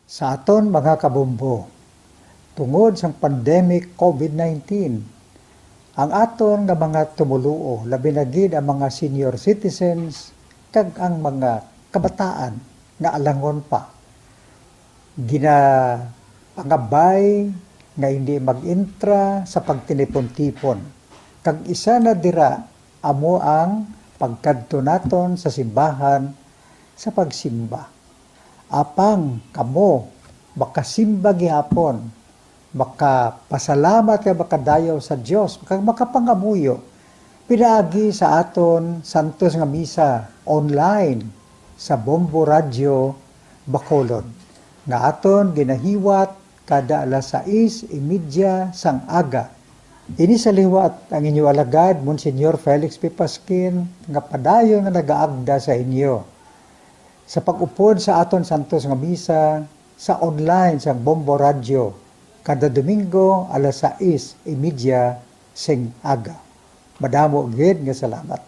Sa aton mga kabombo, tungod sang pandemic COVID nineteen, ang aton nga mga tumoluo, labi na gid ang mga senior citizens kag ang mga kabataan nga alangon pa, ginapangabay nga hindi mag-intra sa pagtinipon-tipon, kag isa na dira amo ang pagkadto naton sa simbahan sa pagsimba. Apang kamo makasimba gihapon, makapasalamat kag makadayaw sa Dios, kag makapangamuyo pinaagi sa aton santos nga misa online sa Bombo Radyo Bacolod, nga aton ginahiwat kada alas sais y media sang aga. Ini sa liwat ang inyo alagad, Monsignor Felix P. Pasquin, nga padayon nga nagaagda sa inyo sa pag-upod sa aton santos nga misa sa online sang Bombo Radyo kada Domingo alas sais y media sing aga. Madamo gid nga salamat.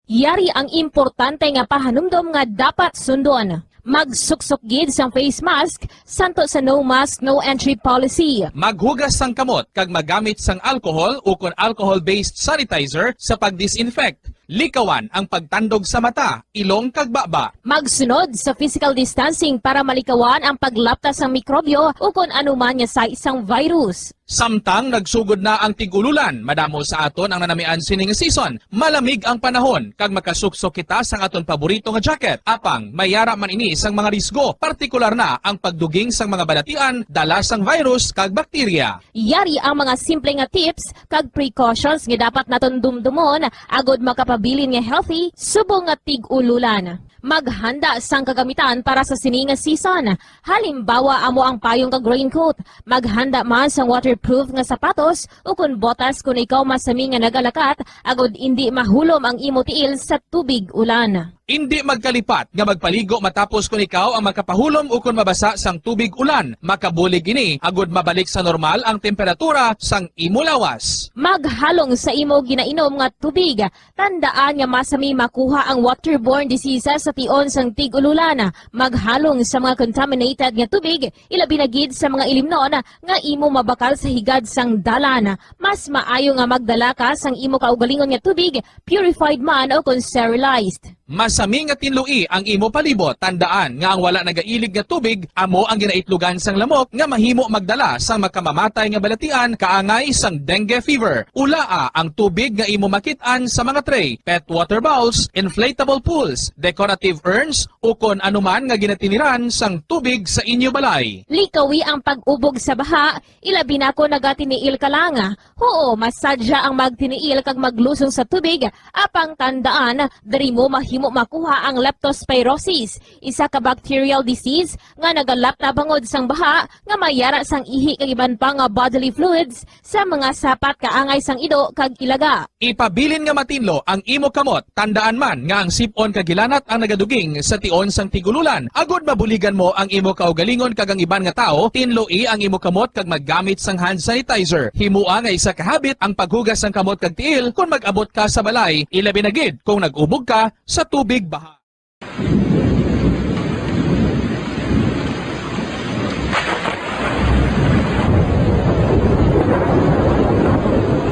Yari ang importante nga pahanumdom nga dapat sundon. Magsuksok gid sang face mask, santo sa no mask, no entry policy. Maghugas sang kamot kag magamit sang alcohol ukon alcohol-based sanitizer sa pag-disinfect. Likawan ang pagtandog sa mata, ilong kag baba. Magsunod sa physical distancing para malikawan ang paglapta sang mikrobyo ukon anuman nga sais sang virus. Samtang nagsugod na ang tig-ululan, madamo sa aton ang nanamian sining season. Malamig ang panahon, kag makasuksok kita sang aton paborito nga jacket. Apang, may yara man ini sang mga risgo, partikular na ang pagduging sang mga balatian dala sang virus kag bakterya. Yari ang mga simple nga tips kag precautions nga dapat naton dumdumon agod makapabilin nga healthy subong nga tig-ululan. Maghanda sang kagamitan para sa sini nga season. Halimbawa, amo ang payong kag raincoat. Maghanda man sang waterproof nga sapatos ukon botas kon ikaw masami nga nagalakat, agod indi mahulom ang imo tiil sa tubig ulan. Indi magkalipat nga magpaligo matapos kon ikaw ang makapahulom ukon mabasa sang tubig ulan. Makabulig ini agod mabalik sa normal ang temperatura sang imo lawas. Maghalong sa imo ginainom nga tubig. Tandaan nga masami makuha ang waterborne diseases sa tion sang tig-ululan. Maghalong sa mga contaminated nga tubig, ilabi na gid sa mga ilimnon nga imo mabakal sa higad sang dalan. Mas maayo nga magdala ka sang imo kaugalingon nga tubig, purified man o kon sterilized. Masami nga tinloi ang imo palibot. Tandaan nga ang wala nagailig nga tubig amo ang ginaitlogan sang lamok nga mahimo magdala sang makamamatay nga balatian kaangay sang dengue fever. Ulaa ang tubig nga imo makit-an sa mga tray, pet water bowls, inflatable pools, decorative urns, ukon anuman nga ginatiniran sang tubig sa inyo balay. Likawi ang pag-ubog sa baha, ilabi na kon nagatiniil ka lang. Huo, masadya ang magtiniil kag maglusong sa tubig, apang tandaan, diri mo mahimo makuha ang leptospirosis, isa ka bacterial disease nga nagalap na bangod sang baha nga may yara sang ihi kag iban pa nga bodily fluids sa mga sapat kaangay sang ido kag ilaga. Ipabilin nga matinlo ang imo kamot. Tandaan man nga ang sip-on kag gilanat ang nagaduging sa tion sang tig-ululan. Agod mabuligan mo ang imo kaugalingon kag ang iban nga tawo, tinloi ang imo kamot kag maggamit sang hand sanitizer. Himoa nga isa ka habit ang paghugas sang kamot kag tiil kon mag-abot ka sa balay, ilabi na gid kon nag-ubog ka sa tubig baha.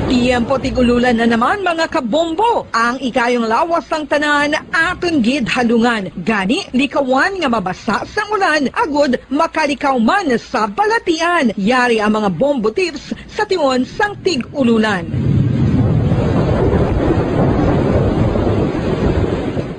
Tiyempo tig-ululan na naman, mga kabombo. Ang ikayong lawas sang tanan aton gid halungan. Gani, likawan nga mabasa sang ulan agod makalikaw man sa balatian. Yari ang mga bombo tips sa tion sang tig-ululan.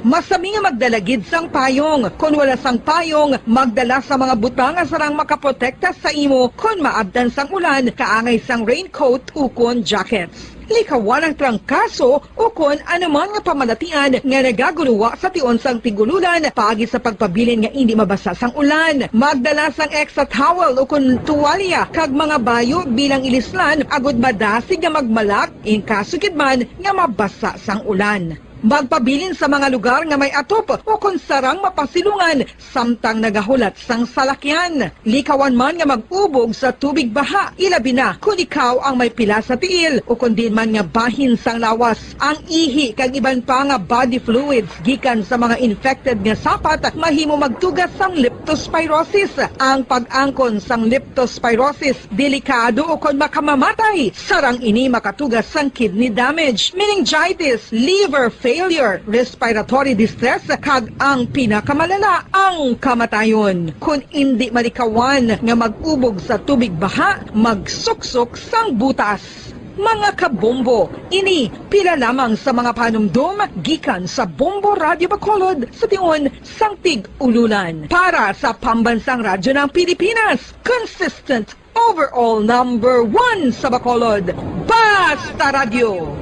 Masami nga magdala gid sang payong. Kon wala sang payong, magdala sa mga butang nga sarang makaprotekta sa imo kon maabtan sang ulan, kaangay sang raincoat ukon jackets. Likawan ang trangkaso ukon anuman nga pamalatian nga nagagunuwa sa tion sang tig-ululan paagi sa pagpabilin nga indi mabasa sang ulan. Magdala sang extra towel ukon tuwalya kag mga bayo bilang ilislan agud madasig nga magmalak in kaso gid man nga mabasa sang ulan. Magpabilin sa mga lugar nga may atop ukon sarang mapasilungan samtang nagahulat sang salakyan. Likawan man nga mag-ubog sa tubig baha, ilabi na kon ikaw ang may pila sa tiil ukon diin man nga bahin sang lawas. Ang ihi kag iban pa nga body fluids gikan sa mga infected nga sapat mahimo magtuga sang leptospirosis. Ang pag-angkon sang leptospirosis delikado ukon makamamatay. Sarang ini makatuga sang kidney damage, meningitis, liver failure, respiratory distress, kag ang pinakamalala, ang kamatayon. Kon indi malikawan nga mag-ubog sa tubig baha, magsuksok sang butas. Mga kabombo, ini pila lamang sa mga panumdom gikan sa Bombo Radyo Bacolod sa tion sang tig-ululan. Para sa Pambansang Radyo ng Pilipinas, consistent overall number one sa Bacolod, Basta Radyo,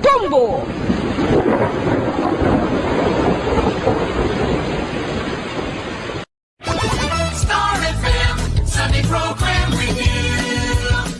Bombo! Star F M, Sunday program review.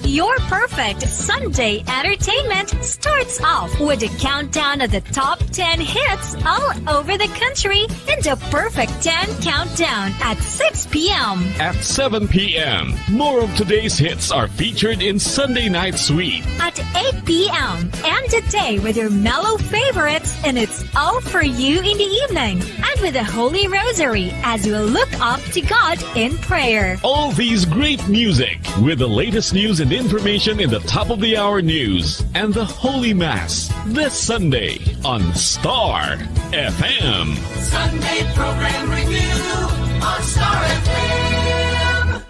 Your perfect Sunday entertainment starts off with a countdown of the top ten hits all over the country in the Perfect ten Countdown at six p m. At seven p m, more of today's hits are featured in Sunday Night Sweet. At eight p m, end the day with your mellow favorites, and it's all for you in the evening. And with the Holy Rosary as we look up to God in prayer. All these great music with the latest news and information in the top of the hour news and the Holy Mass this Sunday on Star F M. Sunday program review on Star F M.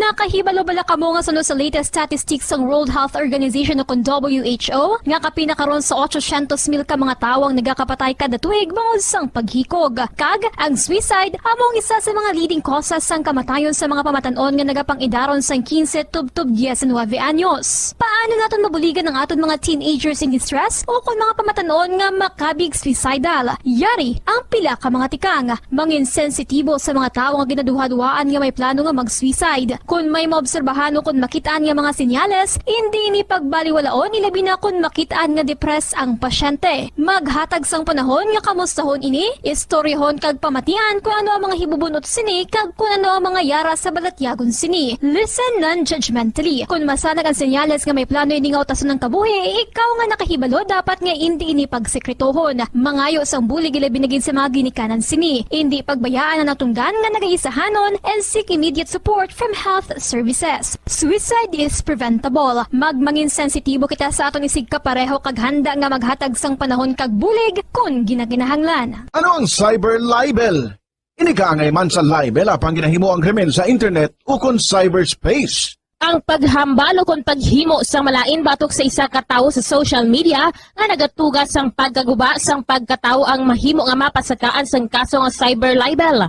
Nakahibalo bala kamo nga suno sa latest statistics sang World Health Organization o kon W H O, nga kapin na karon sa otsosyentos mil ka mga tawo ang nagakapatay kada tuig bangod sang paghikog? Kag ang suicide amo ang isa sa mga leading causes sang kamatayon sa mga pamatan-on nga nagapang-idaron sang quince tubtob diecinuebe anyos. Paano naton mabuligan ang aton mga teenagers in distress o kon mga pamatan-on nga makabig suicidal? Yari ang pila ka mga tikang. Mangin sensitibo sa mga tawo nga ginaduhaduhaan nga may plano nga mag-suicide. Kon may maobserbahan o kon makit-an nga mga senyales, indi ini pagbaliwalaon, ilabi na kon makit-an nga depressed ang pasyente. Maghatag sang panahon nga kamustahon ini, istoryahon kag pamatian kon ano ang mga hibubun-ot sini kag kon ano ang mga yara sa balatyagon sini. Listen non-judgmentally. Kon masanag ang senyales nga may plano ini nga utason ang kabuhi, ikaw nga nakahibalo dapat nga indi ini pagsekretohon. Mangayo sang bulig ilabi na gid sa mga ginikanan sini. Indi pagbayaan ang natungdan nga nagaisahanon and seek immediate support from health services. Suicide is preventable. Magmangin sensitibo kita sa aton isigkapareho kag handa nga maghatag sang panahon kag bulig kon ginakinahanglan. Ano ang cyber libel? Ini kaangay man sa libel apang ginahimo ang krimen sa internet ukon cyberspace. Ang paghambal ukon paghimo sang malain batok sa isa ka tawo sa social media nga nagatuga sang pagkaguba sang pagkatawo ang mahimo nga mapasakaan sang kaso nga cyber libel.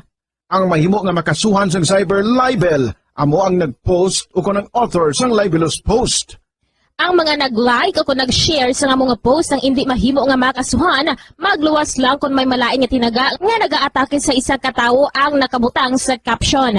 Ang mahimo nga makasuhan sang cyber libel amo ang nag-post ukon ang author sang libelous post. Ang mga nag-like o kon nag-share sa amo nga post ang indi mahimo nga makasuhan, magluwas lang kon may malain nga tinaga nga nagaatake sa isa ka tawo ang nakabutang sa caption.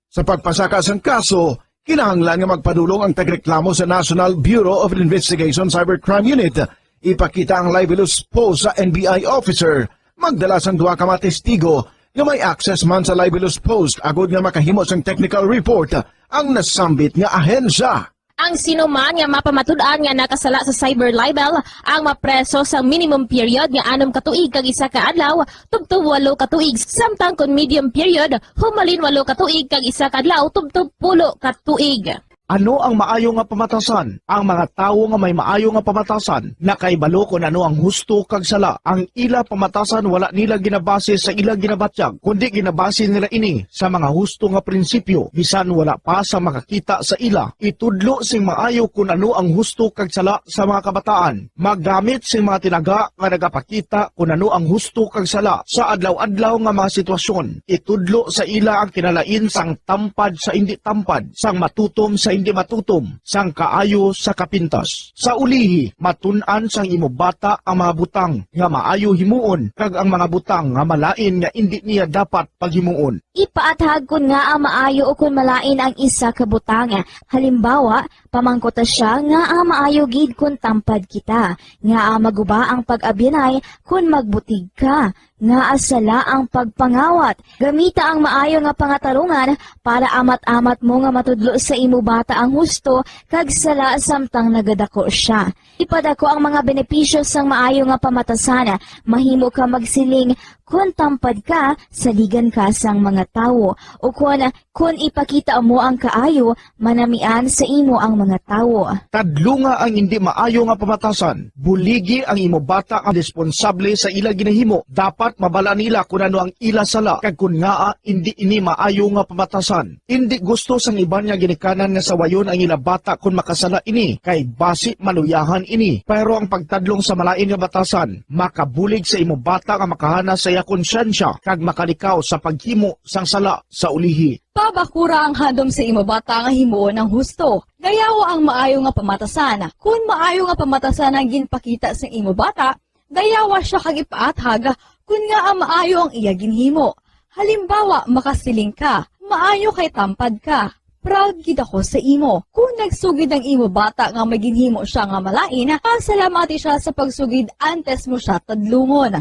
Sa pagpasaka sang kaso, kinahanglan nga magpadulong ang tagreklamo sa National Bureau of Investigation Cybercrime Unit. Ipakita ang libelous post sa N B I officer. Magdala sang duha ka mga testigo nga may access man sa libelous post agod nga makahimo sang technical report ang nasambit nga ahensya. Ang sino man nga mapamatud-an nga nakasala sa cyber libel ang mapreso sa minimum period nga anom ka tuig kag isa ka adlaw tubtob walo ka tuig, samtang kon medium period, humalin walo ka tuig kag isa ka adlaw tubtob pulo ka tuig. Ano ang maayo nga pamatasan? Ang mga tawo nga may maayo nga pamatasan nakahibalo kon ano ang husto kag sala. Ang ila pamatasan wala nila ginabase sa ila ginabatyag, kundi ginabase nila ini sa mga husto nga prinsipyo, bisan wala pa sa makakita sa ila. Itudlo sing maayo kon ano ang husto kag sala sa mga kabataan. Maggamit sing mga tinaga nga nagapakita kon ano ang husto kag sala sa adlaw-adlaw nga mga sitwasyon. Itudlo sa ila ang kinalain sang tampad sa indi tampad, sang matutom sa indi matutom, sang kaayo sa kapintas. Sa ulihi, matun-an sang imo bata ang mga butang nga maayo himuon kag ang mga butang nga malain nga indi niya dapat paghimuon. Ipaathag kon ngaa maayo ukon malain ang isa ka butang. Halimbawa, pamangkuta sia ngaa maayo gid kon tampad kita, ngaa maguba ang pag-abyanay kon magbutig ka, ngaa sala ang pagpangawat. Gamita ang maayo nga pangatarungan para amat-amat mo nga matudlo sa imo bata ang husto kag sala samtang nagadako sia. Ipadako ang mga benepisyo sang maayo nga pamatasan. Mahimo ka magsiling, "Kon tampad ka, saligan ka sang mga tawo," ukon, "Kon ipakita mo ang kaayo, manamian sa imo ang mga tawo." Tadlunga ang indi maayo nga pamatasan. Buligi ang imo bata nga responsable sa ila ginahimo. Dapat mabal-an nila kon ano ang ila sala kag kon ngaa indi ini maayo nga pamatasan. Indi gusto sang iban nga ginikanan nga sawayon ang ila bata kon makasala ini, kay basi maluyahan ini. Pero ang pagtadlong sa malain nga batasan makabulig sa imo bata nga makahana sa iya konsyensya kag makalikaw sa paghimo sang sala sa ulihi. Pabakura ang handom sa imo bata nga himuon ang husto. Dayawa ang maayo nga pamatasan. Kon maayo nga pamatasan ang ginpakita sa imo bata, dayawa sia kag ipaathag kon ngaa maayo ang iya ginhimo. Halimbawa, makasiling ka, "Maayo kay tampad ka. Proud gid ako sa imo." Kon nagsugid ang imo bata nga may ginhimo sia nga malain, pasalamati sia sa pagsugid antes mo sia tadlungon.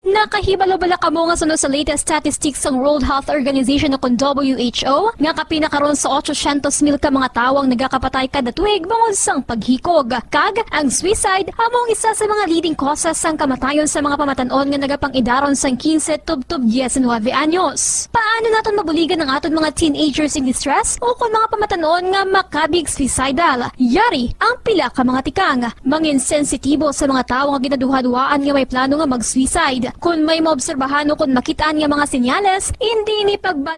Nakahibalo bala kamo nga suno sa latest statistics sang World Health Organization o kon W H O, nga kapin na karon sa otsosyentos mil ka mga tawo ang nagakapatay kada tuig bangod sang paghikog? Kag ang suicide amo ang isa sa mga leading causes sang kamatayon sa mga pamatan-on nga nagapang-idaron sang quince tubtob diecinuebe anyos. Paano naton mabuligan ang aton mga teenagers in distress o kon mga pamatan-on nga makabig suicidal? Yari ang pila ka mga tikang. Mangin sensitibo sa mga tawo nga ginaduhaduhaan nga may plano nga mag-suicide. Kon may maobserbahan o kon makit-an nga mga senyales, hindi ini pagba-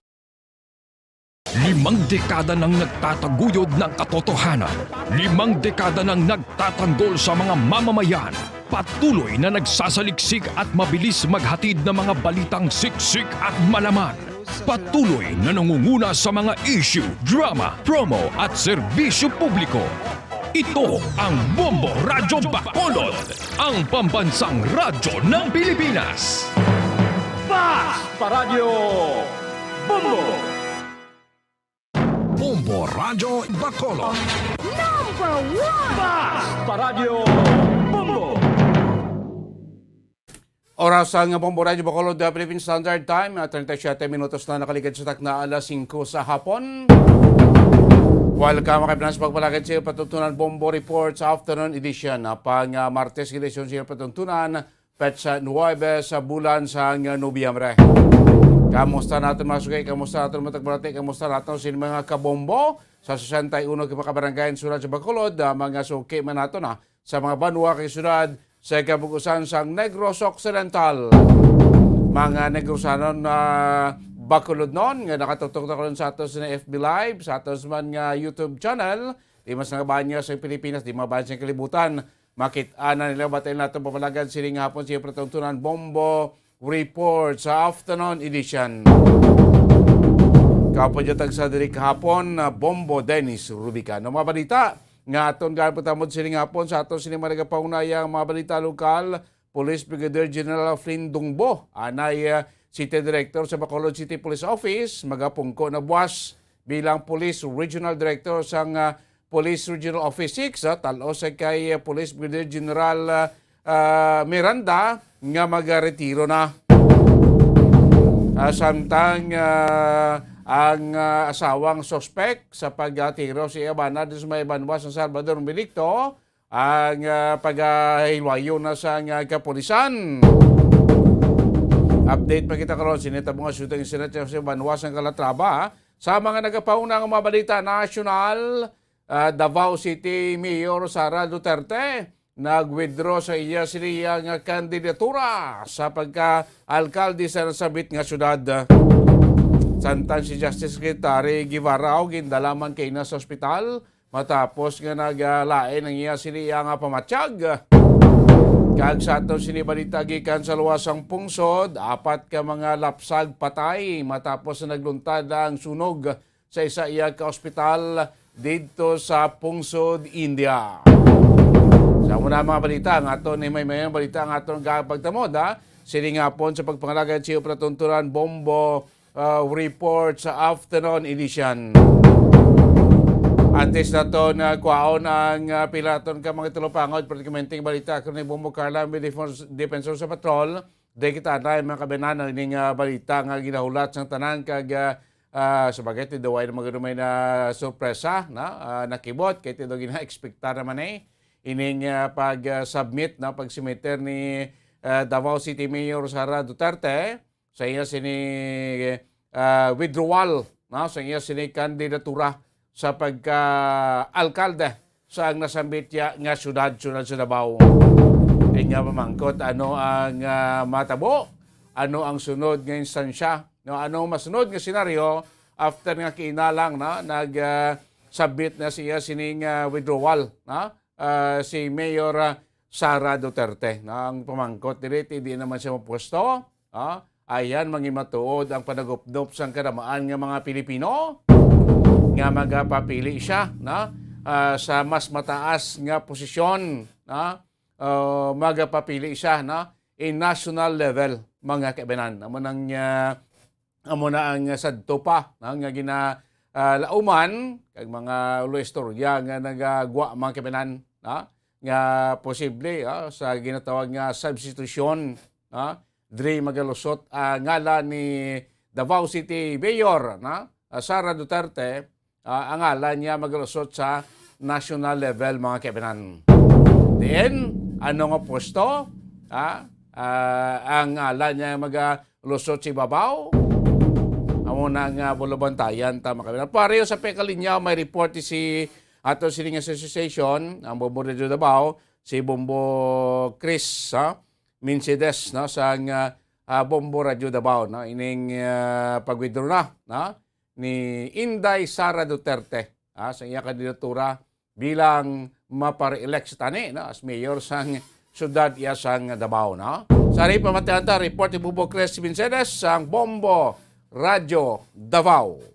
Limang dekada nang nagtataguyod ng katotohanan. Limang dekada nang nagtatanggol sa mga mamamayan. Patuloy na nagsasaliksik at mabilis maghatid ng mga balitang siksik at malaman. Patuloy na nangunguna sa mga issue, drama, promo at serbisyo publiko. Ito ang Bombo Radyo Bacolod, ang pambansang radyo ng Pilipinas. Basta Radyo Bombo! Bombo Radyo Bacolod. Number one! Basta Radyo Bombo! Oras ang Bombo Radyo Bacolod, uh, Philippine Standard Time, uh, treinta y siete minutos na nakaligad sa takna alas singko sa hapon. Welcome, mga kaibigan, sa pagpalakad sa iyo, Patuntunan Bombo Report sa Afternoon Edition. Uh, pang, uh, Martes, edisyon sa iyo, Patuntunan, petsa nuwebe sa bulan sang Nobyembre. Kamusta naton, mga suki? Kamusta naton, mga tagbalati? Kamusta naton sin mga kabombo sa sesenta y uno ka mga kabarangay sulod sa Bacolod, ah, mga suki man naton, ah, sa mga banwa kag syudad sa kabug-usan sang Negros Occidental? Mga Negrosanon, ah, Bacolodnon nga nakatutok na karon sa aton sa F B Live, sa aton man nga YouTube channel, di man sa mga bahana sa Pilipinas, di man bahana sa kalibutan, makit-an na nila. Batian naton pamalagan sining hapon sa iyo, Patuntunan Bombo Report sa Afternoon Edition. Kapadyatag sa diri kahapon, uh, Bombo Dennis Rubican. Ang mga balita nga aton gapagtamod sining hapon sa aton sining mga nagapaunayang mga balita lokal, Police Brigadier General Flynn Dungbo, anay, uh, City Director sa Bacolod City Police Office, magapungko na buwas bilang Police Regional Director sang, ah, Police Regional Office six, ah, tal-os sa kay, ah, Police Brigadier General, ah, ah, Miranda nga magaretiro na. Ah, samtang, ah, ang, ah, asawang suspek sa pagtiro sa iya bana dito sa may banwa sa Salvador Benedicto, ang, ah, pagahilwayon na sang, ah, kapulisan. Update pa kita karon, sini tabo nga shooting incident sa banwa sang Calatrava, ha? Sa mga nagapauna nga mga balita nasyonal, ah, Davao City Mayor Sara Duterte nag-withdraw sa iya siniya nga kandidatura sa pagka-alkalde sa nasambit nga syudad. Samtang si Justice Secretary Guevara gindala man kaina sa ospital matapos nga naglain ang iya siniya nga pamatyag. Kag sa aton sini balita gikan sa luwas sang pungsod, apat ka mga lapsag patay matapos na nagluntad ang sunog sa isa iya ka ospital didto sa pungsod India. Sa muna mga balita, ang aton ni may may balita ang aton gapagtamod, ha? Sining hapon sa pagpangalagad sa iyo, Patuntunan Bombo, uh, Report sa Afternoon Edition. Antes naton, uh, kuhaon ang, uh, pila naton ka mga talupangod, pertinenteng balita, karon ni Bombo Carla, may defense-, defensor sa patrol. Di kita na mga kabanan, ining, ah, balita nga ginahulat sang tanan kag, ah, ah, sa bagay, ti daw ay naman may na sorpresa, na, ah, nakibot, kay ti daw gina-expectar naman eh. Ining, ah, pag, ah, submit, na pag-submit ni, ah, Davao City Mayor Sara Duterte sa iya sini, ah, withdrawal, na, sa iya sini kandidatura sa pagka-alkalde sa ang nasambit ya nga syudad, syudad sa Davao. Kaya nga mamangkot, ano ang, ah, matabo? Ano ang sunod nga instansya? No, ano ang masunod nga senaryo after nga kinalang na nag, ah, submit na siya sining, ah, withdrawal, na, ah, si Mayor, ah, Sara Duterte? Na ang pamangkot diri, hindi naman siya mapuesto. Ah, ayan, mangimatuod ang panagupnop sang kadamaan nga mga Pilipino nga magapapili siya, na, ah, sa mas mataas nga posisyon, na, ah, magapapili siya, na, in national level, mga kaibanan. Amo nang, ah, amo na ang sadto pa, na, nga gina, ah, lauman kag mga ulo istorya nga nagagwa, mga kaibanan, na, nga posible, ah, sa ginatawag nga substitution, na, Diri magalusot ang ngalan ni Davao City Mayor, na, ah, Sara Duterte, ah, ang ngalan niya magalusot sa national level, mga kaibigan. Then, ano nga pwesto? Ah, ah, ang ngalan niya magalusot sa ibabaw? Amo na nga bulabantayan ta, mga kaibigan. Pareho sa pagkalinya, may report si ato sining association, ang Bombo Radio Davao, si Bombo Chris, ha? Minsides, no, sang, ah, ah, Bombo Radio Davao, no, ining, ah, pag-withdraw na, no, ni Inday Sara Duterte, ah, sa iya kandidatura bilang mapa-re-elect sa tani, no, as mayor sang syudad iya sang Davao, no. Sa ri pamatian ta, report ni Bombo Chris Minsides sang Bombo Radio Davao.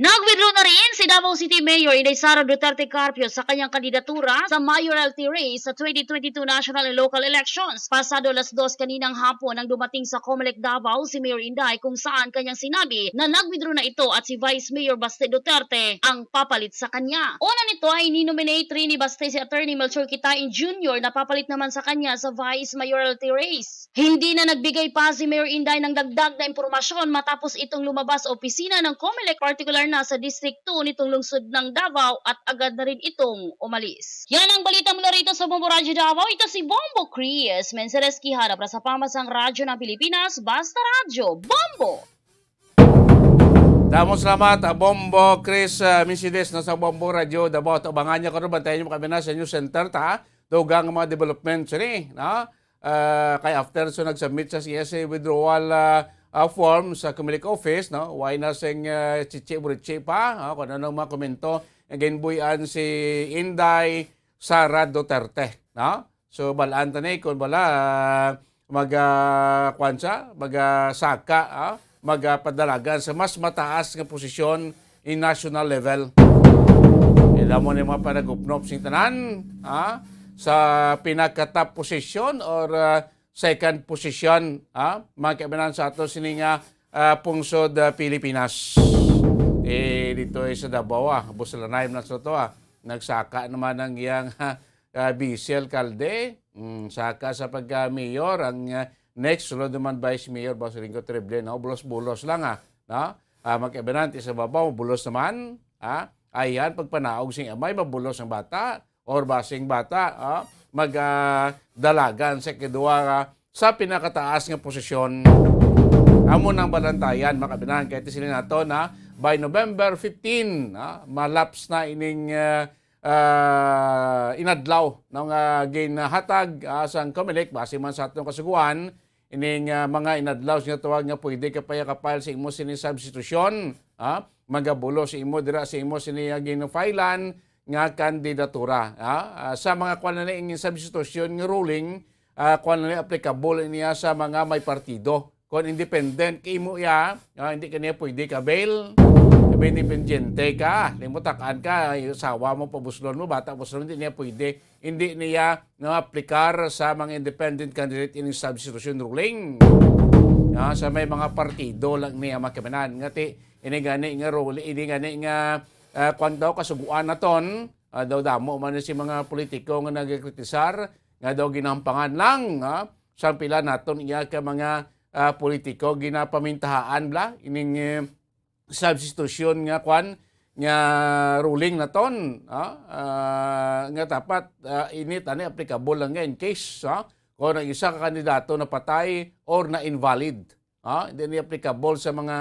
Nag-withdraw na rin si Davao City Mayor Inday Sara Duterte Carpio sa kanyang kandidatura sa mayoralty race sa twenty twenty-two national and local elections. Pasado alas dos kaninang hapon nang dumating sa Comelec Davao si Mayor Inday, kung saan kanyang sinabi na nag-withdraw na ito at si Vice Mayor Baste Duterte ang papalit sa kanya. Una nito ay ni-nominate rin ni Baste si Attorney Melchor Kitain Junior na papalit naman sa kanya sa vice mayoralty race. Hindi na nagbigay pa si Mayor Inday ng dagdag na impormasyon matapos itong lumabas sa opisina ng Comelec, partikular na sa District two nitong lungsod ng Davao, at agad na rin itong umalis. Yan ang balita mula rito sa Bombo Radyo Davao. Ito si Bombo Chris Menseres Quijada para sa Pamasang Radyo ng Pilipinas, Basta Radyo, Bombo! Damo salamat, ah, Bombo Chris, ah, Misides, no, sa Bombo Radyo Davao. Tabangan niya karon, bantayan niyo kami na sa News Center, ta. Dugang mga development sini, no? Ah, kay after so nag-submit sa C S A withdrawal, ah, ah, form sa Comelec office, no? Way na sing, ah, chichi-burichi pa, no? Kung anong mga komento, ang ginbuy-an si Inday Sara Duterte, no? So, balaan ta ni kung bala, ah, mag, ah, kwan siya, mag, ah, saka, ah, mag, ah, padalagan sa mas mataas nga posisyon in national level. Ila mo ni mga panagupnop sing tanan, ah, sa pinaka-top position or, ah, second position, ah, mga kaibanan sa ato sini nga, ah, pungsod, ah, Pilipinas. Eh, dito ay sa Davao, ah, Busalanay man sa to, ah. Nagsaka naman ang iyang, ah, ah, vice alkalde, mm, saka sa pagka-mayor, ang, ah, next, sulod naman vice mayor, Boss Ringo Trible, no? Bulos-bulos lang, ah, no? Ah, magkaibanan, ti sa babaw, bulos naman, ah. Ayan, pagpanaog sing amay, mabulos ang bata, or basing bata, ah, mag, ah, dalagan sa ikaduha, ah, sa pinakataas nga posisyon. Amo nang balantayan, mga kaibanan, kay ti sila nato na by November fifteen, ah, malaps na ining, ah, ah, inadlaw, no, nga ginhatag, ah, sang Comelec, base man sa atong kasugoan, ining, ah, mga inadlaw sa tawag nga pwede ka pa ya ka-file sa imo sini substitution, ah, magabulos sa imo dira sa imo sini, ah, gin-filean nga kandidatura, ah. Ah, sa mga kwan na ni, ang substitution nga ruling, ah, kwan na ni, applicable niya sa mga may partido. Kung independent ka imo ya, ah, hindi ka niya pwede ka bail. Sabi, independiente ka, limutakan ka, yung asawa mo, pabuslon mo, bata, pabuslon, hindi niya pwede. Hindi niya na aplikar sa mga independent candidate ining substitution ruling. Ah, sa may mga partido lang niya makamanan. Nga ti, ini gani nga ruling, ini gani nga, ah, kwan daw, kasuguan naton, ah, daw damo man si mga politiko nga nagkritisar, nga daw ginampangan lang, ah, sa pila naton iya ka mga, ah, politiko, ginapamintahaan bla, ining, eh, substitution nga kwan, nga ruling naton, ah, ah, nga dapat, ah, ini tani applicable lang nga in case, ah, kung ang isa ka kandidato napatay or na-invalid, ah, hindi ni applicable sa mga,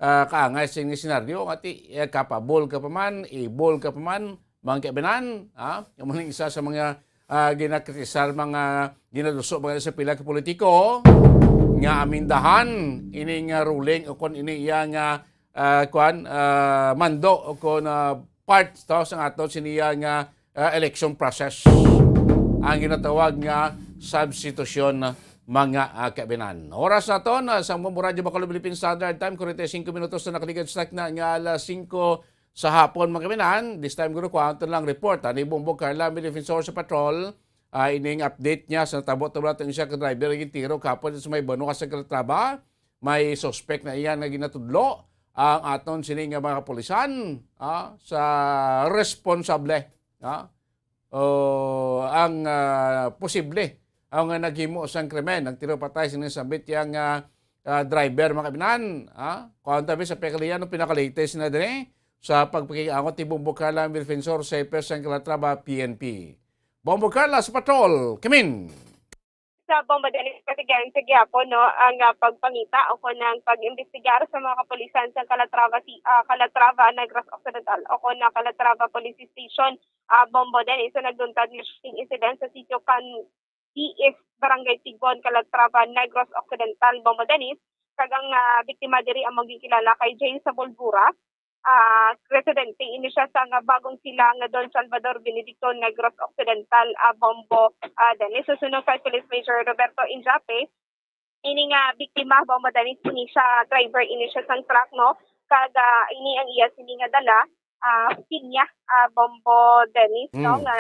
ah, kaangay sa nga senaryo, nga ti, eh, capable ka pa man, able ka pa man, mga kaibanan, ah, yung mga isa sa mga ah, ginakritisar, mga ginaduso, mga sa pila ka politiko nga amindahan ini nga ruling o kon ini iya nga, ah, kuan, ah, mando o kon, ah, part to sa aton siniya nga, ah, election process. Ang ginatawag nga substitution, mga, ah, kaibanan. Oras naton, ah, sa Bombo Radyo Bacolod, Philippine Standard Time, forty-five minutos na nakaligad sa takna nga alas singko sa hapon, mga kaibanan. This time, guro, kuha lang report, ah, ni Bombo Carla, may defensor sa patrol, ah, ining update niya sa natabo-tabo natin siya ka driver, ang tiro kahapon sa may Banwa sa Calatrava. May suspect na iyan nga ginatudlo ang aton sini nga mga kapulisan, ah, sa responsable, ah, o ang, ah, posible, ang naghimo sang krimen, ang tiro patay sini sambit yang, ah, ah, driver, mga kabinan, ah? Kuwan tabi sa pekalian, no, pinaka-latest na diri sa pagpakiangot ni Bombo Carla, ang defensor sa P S ng Calatrava P N P. Bombo Carla sa patrol, Kimin! Sa Bombo Dennis, Pasigan sa gihapon, no, ang, ah, pagpangita o kung ang pag-imbestigar sa mga kapulisan sa Calatrava, si, ah, Calatrava, Negros Occidental o kung na Calatrava Police Station, ah, Bombo Dennis, sa nagduntad nga shooting incident sa sitio kan East Barangay Tigbon, Calatrava, Negros Occidental, Bombo Dennis. Kag ang, ah, biktima diri amo ginkilala kay Jay Sabulbura. Ah, residente ini siya sa nga bagong sila nga Don Salvador Benedicto, Negros Occidental, ah, Bombo, ah, Dennis. Susunod kay Police Major Roberto Injape, ini nga biktima, Bombo Dennis, ini siya driver ini siya sang truck, no? Kag, ah, ini ang iya sini nga dala, ah, pinya, ah, Bombo Dennis, no? Mm. Nga,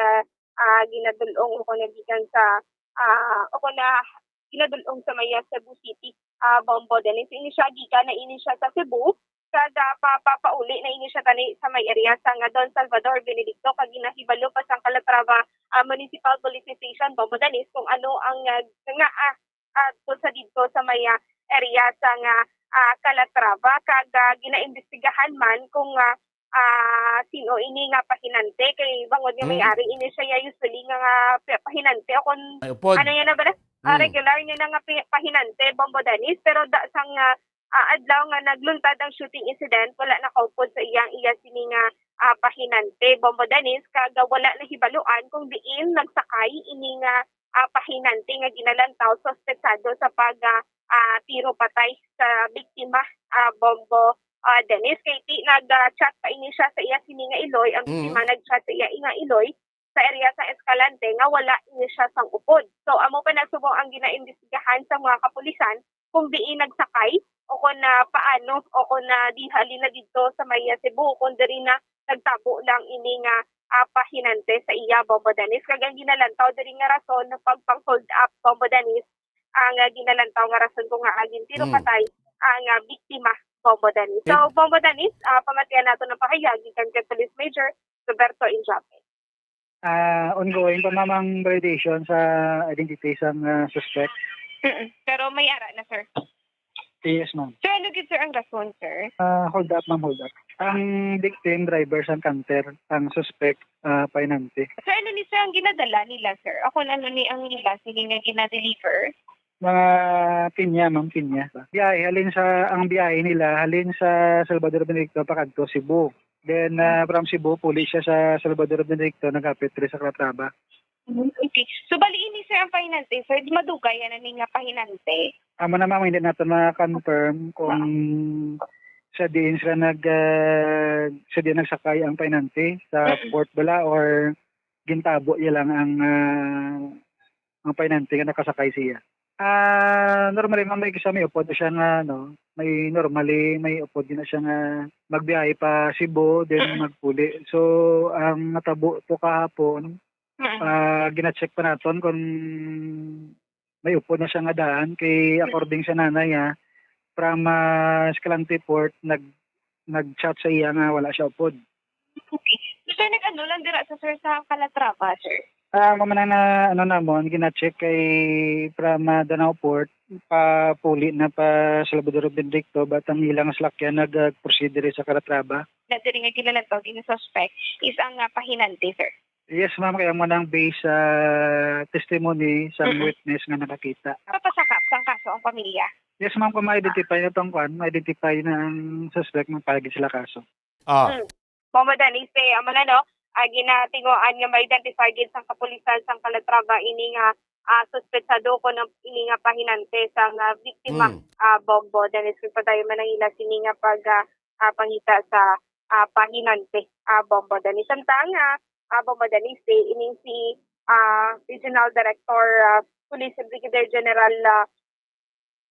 ah, ginadul-ong o kung gikan sa, ah, o kung na ginadul-ong sa may, ah, Cebu City, ah, Bombo Dennis. Ini siya gikan na ini siya sa Cebu, kag, ah, pa-, papauli na ini siya gani sa may area sa nga Don Salvador Benedicto, kag ginahibalo pa sang Calatrava, ah, Municipal Police Station, Bombo Dennis, kung ano ang, ah, nga, ah, ah, to sa didto sa may, ah, area sa nga, ah, Calatrava, kag, ah, ginaimbestigahan man kung, ah, ah, sin-o ini nga pahinante, kay bangod nga may Mm. ari ini siya ya usually nga, nga pa-, pahinante o kung May upod. Ano yan na ba na? Ah, Mm. Regular niya na nga pi-, pahinante, Bombo Dennis, pero da sang, ah, ah, adlaw nga nagluntad ang shooting incident, wala nakaupod sa iyang iya sini nga, ah, pahinante, Bombo Dennis, kag wala nahibaluan kung diin nagsakay ini nga, ah, pahinante nga ginalantaw suspetsado sa pag, ah, ah, tiro patay sa biktima, ah, Bombo, ah, Dennis. Kay ti-, nag, ah, chat pa ini siya sa iya sini nga iloy, ang Mm. biktima nag-chat sa iya nga iloy sa area sa Escalante nga wala ini siya sang upod. So, amo pa na subong ang ginaimbestigahan sa mga kapulisan kung diin nagsakay o kung na paano o kung na di halin na didto sa may Cebu, kung diri na nagtabo lang ini nga, ah, pahinante sa iya, Bombo Dennis. Kag ang ginalantaw diri nga rason, pagpang-hold up, Bombo Dennis, ang, ah, ginalantaw nga rason kung nga agin tiro Mm. patay ang, ah, biktima, Bombo Dennis. So, Yep. Bombo Dennis, ah, pamatian nato ng pahayag gikan kay Police Major Roberto Injape. Ah, ongoing pa, ma'am, ang validation sa identity sang, ah, suspect. Mm-mm. Pero may ara na, sir. Yes, ma'am. Sir, ano gid, sir, ang rason, sir? Ah, hold up, ma'am, hold up. Ang victim, driver sang canter, ang suspect, ah, pahinante. Sir, ano ni, sir, ang ginadala nila, sir? Ako, ano ni ang nila, sini nga ginadeliver? Mga pinya, ma'am, pinya. Biyahe, halin sa, ang biyahe nila, halin sa Salvador Benedicto, pakadto Cebu. Then, ah, from Cebu, puli siya sa Salvador Benedicto, nagapit diri sa Calatrava. Mm, okay. So, bali ini, sir, ang pahinante, sir, di madugay, ano ni nga pahinante? Amo na, ma'am, hindi nato na-confirm kung sa diin sila nag, ah, sa diin nagsakay ang pahinante sa Mm. port bala or gintabo niya lang ang, ah, ang pahinante nga nakasakay siya. Ah, normally, ma'am, may isa may upod siya nga, ano, may normally, may upod na siya nga magbiyahe pa Cebu, then Mm. magpuli. So, ang natabo to kahapon, Mm. ah, gina-check pa naton kung may upod na siya nga daan. Kay Mm. according sa nanay, ah, from, ah, Escalante Port, nag-, nag-chat sa iya nga wala siya upod. Okay. So, sir, nag-ano lang dira sa, sir, sa Calatrava, sir? Ah, amo man ang na, ano namon, gina-check kay from, ah, Danao Port, papuli na pa Salvador Benedicto, but ang ilang salakyan nag-, ah, proceed diri sa Calatrava. Na diri nga ginalantaw din suspect is ang, ah, pahinante, sir. Yes, ma'am, kaya mo nang base sa testimony sa Mm-mm. witness nga nakakita. Papasakap sang kaso ang pamilya? Yes, ma'am, kung ma-identify na tong kwan, ma-identify na ang suspect, magpahagit sila kaso. Ah. Mm. Bombo Dennis, eh, amo na, no? Ah, ginatinguan nga ma-identify gid sang kapulisan sang Calatrava ini nga, ah, suspetsado kuno ini nga pahinante sang, ah, biktima, Mm. ah, Bombo Dennis, kung padayon man ang ila sini nga pag, ah, ah, pangita sa, ah, pahinante, ah, Bombo Dennis. Samtang, ah, ah, Bombo Dennis, eh, ining si, ah, Regional Director, ah, Police Brigadier General, ah,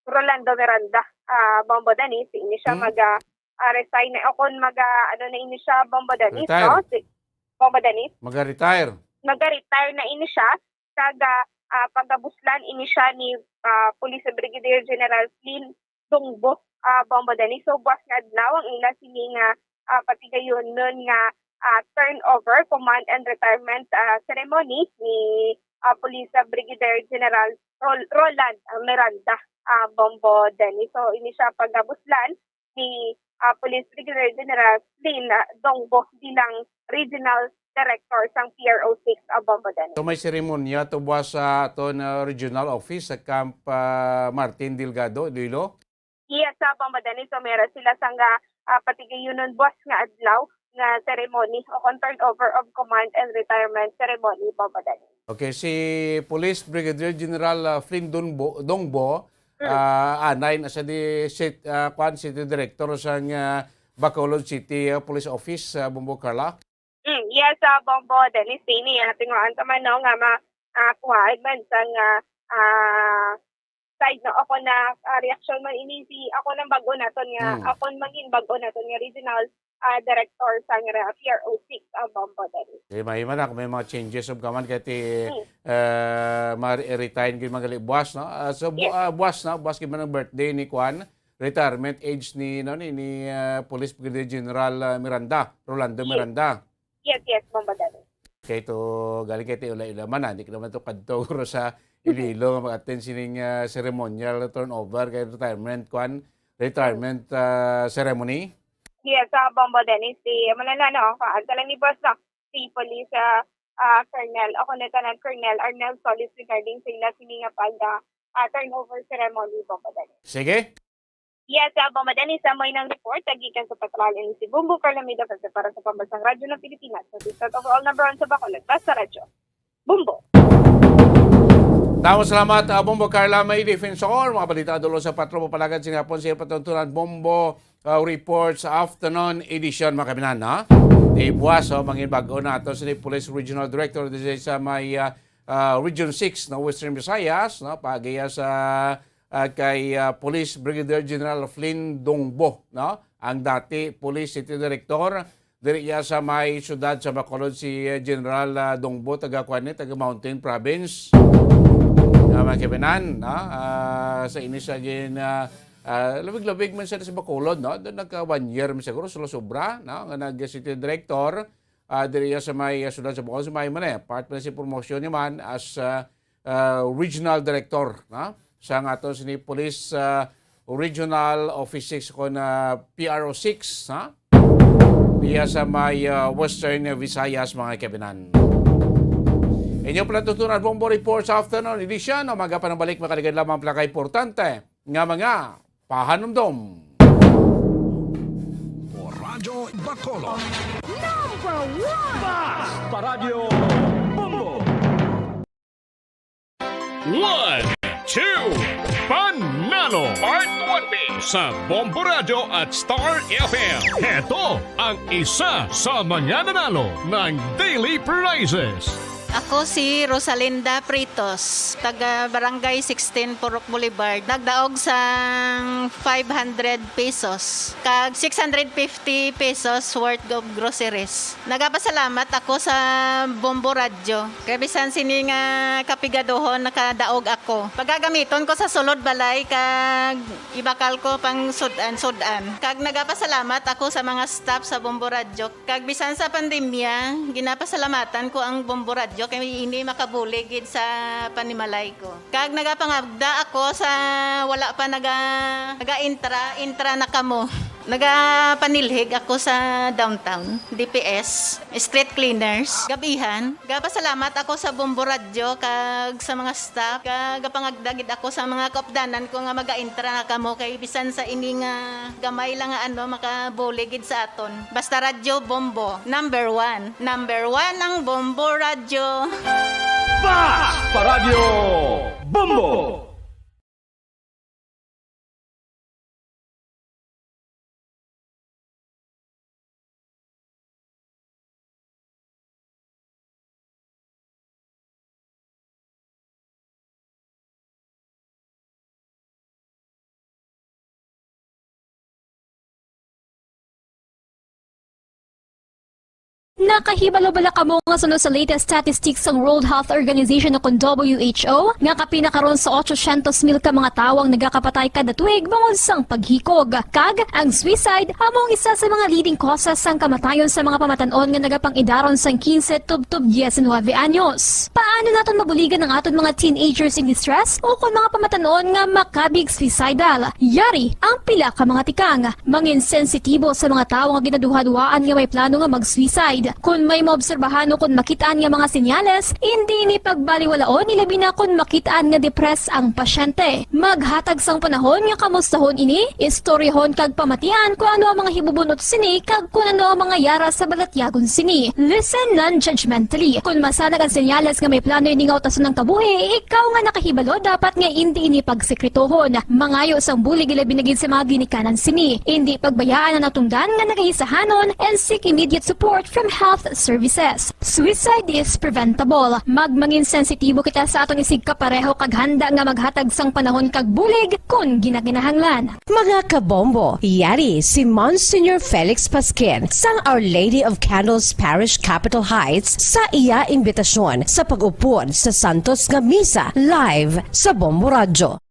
Rolando Miranda, ah, Bombo Dennis, ini siya Hmm. mag, ah, ah, resign na, o kung mag, ah, ano na ini siya, Bombo Dennis, Retire. no? Si, Bombo Dennis? Maga-retire. Maga-retire na ini siya. Kag, ah, pagabuslan ini siya ni, ah, Police Brigadier General Flynn Dungbo, ah, Bombo Dennis. So, buwas nga adlaw ang ila sini nga, ah, patigayonon nga, ah, turnover, command and retirement, ah, ceremony ni ah, Police, ah, Brigadier General Rol-, Roland, ah, Miranda, ah, Bombo Dennis. So, ini sia pagabuslan ni, ah, Police Brigadier General Flynn, ah, Dongbo bilang Regional Director sang P R O six, ah, Bombo Dennis. So, may seremonya to buwas sa aton, ah, regional office sa Camp, ah, Martin Delgado, Iloilo? Yes, ah, Bombo Dennis. So, meron sila sang, ah, ah, patigayunon buwas nga adlaw nga ceremony o kon turnover of command and retirement ceremony, Bombo Dennis. Okay, si Police Brigadier General, ah, Flynn Dunbo-, Dongbo, Mm. ah, anay na siya di sit-, ah, kwan, City Director sang, ah, Bacolod City, ah, Police Office, ah, Bombo Carla. Mm, yes, ah, Bombo Dennis, ini, ah, tinguhaan ta man, no, nga ma-, ah, kuhaan man sang, ah, ah, side, no, ako na, ah, reaksyon man ini si, ako nang bag-o naton nga, Mm. ako mangin bag-o naton nga regional, ah, director sang ra-, P R O six, ah, Bombo Dennis. Di mahimo na kung may mga changes of command kay ti, Mm. eh, ma-retain gid man gali buwas, no? Ah, so, bu-, Yes. ah, buwas, no? Buwas gid man ang birthday ni Kwan, retirement age ni, no, ni, ni, ah, Police Brigadier General, ah, Miranda, Rolando Yes. Miranda. Yes, yes, Bombo Dennis. Kay to, galing kay ti Iloilo man, ah. Di ka naman to kadto, guro, sa Iloilo nga mag-attend sining, ah, ceremonial turnover kay retirement, kwan, retirement, ah, ceremony. Yes, ah, Bombo Dennis, si, amo na na, no, kuhaan ka lang ni boss, no? Si Police, ah, ah, Colonel, o kung Lieutenant Colonel Arnel Solis regarding sa ila sini nga pag, ah, ah, turnover ceremony, Bombo Dennis. Sige. Yes, ah, Bombo Dennis, amo nang report, ah, gikan sa patrol ini si Bombo Carla Mida para sa Pambansang Radyo ng Pilipinas, sa District Overall Number One sa Bacolod, Basta Radyo. Bombo. Damo salamat, ah, Bombo Carla May Defensor. Mga balita dulo sa patro, mapalagad sini hapon sa patuntunan Bombo, ah, Report sa Afternoon Edition, mga kabinan, ha? Di buwas, oh, mangin bag-o na ato si Police Regional Director di sa may, ah, ah, Region six, no, Western Visayas, no, pagiya sa, ah, kay, ah, Police Brigadier General Flynn Dongbo, no, ang dati Police City Director, diri iya sa may siyudad sa Bacolod, si, eh, General, ah, Dongbo, taga kuan ni, taga Mountain Province. Ah, mga kabinan, no? Ah, sa ini sa gin, ah, ah, labig-labig man sila sa Bacolod, no? Doon nagka one year man siguro, sobra-sobra, no? Nga nag-city director, ah, diri iya sa may, ah, siyudad sa Bacolod, sa may man, eh, part man si promotion niya man as, ah, ah, regional director, no? Sa nga ato sini Police, ah, Regional Office six kon, ah, P R O six, ha? Diya sa may, ah, Western Visayas, mga kabinan. Inyo pala tutunan, Bombo Report sa Afternoon Edition. Umaga pa ng balik, makaligad lamang pala ka importante nga mga pahanumdom. Radyo Bacolod. Number one! Bas! Paradyo Bombo! One, two, Panalo Part one B sa Bombo Radyo at Star F M. Heto ang isa sa mga nanalo ng Daily Prizes. Ako si Rosalinda Pritos, taga Barangay sixteen, Purok Boulevard. Nagdaog sang five hundred pesos, kag six hundred fifty pesos worth of groceries. Nagapasalamat ako sa Bombo Radyo. Kay bisan sini nga kapigaduhon, nakadaog ako. Pagagamiton ko sa sulod balay, kag ibakal ko pang sud-an, sud-an. Kag nagapasalamat ako sa mga staff sa Bombo Radyo. Kag bisan sa pandemya, ginapasalamatan ko ang Bombo Radyo kay ini makabulig gid sa panimalay ko. Kag nagapangagda ako sa wala pa naga-, naga-intra, intra na kamo. Nagapanilhig ako sa downtown, D P S, street cleaners, gabihan. Gapasalamat ako sa Bombo Radyo kag sa mga staff. Kag gapangagda gid ako sa mga kaupdanan ko nga maga-intra na kamo kay bisan sa ini nga gamay lang nga ano, makabulig gid sa aton. Basta Radyo Bombo, number one. Number one ang Bombo Radyo. Bas! Paradyo Bombo! Nakahibalo bala kamo nga suno sa latest statistics sang World Health Organization o kon W H O, nga kapin na karon sa otsosyentos mil ka mga tawo ang nagakapatay kada tuig bangod sang paghikog? Kag ang suicide amo ang isa sa mga leading causes sang kamatayon sa mga pamatan-on nga nagapang-idaron sang quince tubtob diecinuebe anyos. Paano naton mabuligan ang aton mga teenagers in distress o kon mga pamatan-on nga makabig suicidal? Yari ang pila ka mga tikang. Mangin sensitibo sa mga tawo nga ginaduhaduhaan nga may plano nga mag-suicide. Kon may maobserbahan o kon makit-an nga mga senyales, indi ini pagbaliwalaon, ilabi na kon makit-an nga depressed ang pasyente. Maghatag sang panahon nga kamustahon ini, istoryahon kag pamatian kon ano ang mga hibubunot sini kag kon ano ang mga yara sa balatyagon sini. Listen non-judgmentally. Kon masanag ang senyales nga may plano ini nga utason ang kabuhi, ikaw nga nakahibalo dapat nga indi ini pagsekretohon. Mangayo sang bulig, ilabi na gid sa mga ginikanan sini. Indi pagbayaan ang natungdan nga nagahisahanon and seek immediate support from health services. Suicide is preventable. Magmangin sensitibo kita sa aton isigkapareho kag handa nga maghatag sang panahon kag bulig kon ginakinahanglan. Mga kabombo, yari si Monsignor Felix Pasquin sang Our Lady of Candles Parish, Capitol Heights, sa iya imbitasyon sa pag-upod sa santos nga misa live sa Bombo Radyo.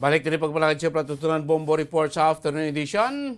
Balik diri pagmalakad siya, Platutunan Bombo Report sa afternoon edition.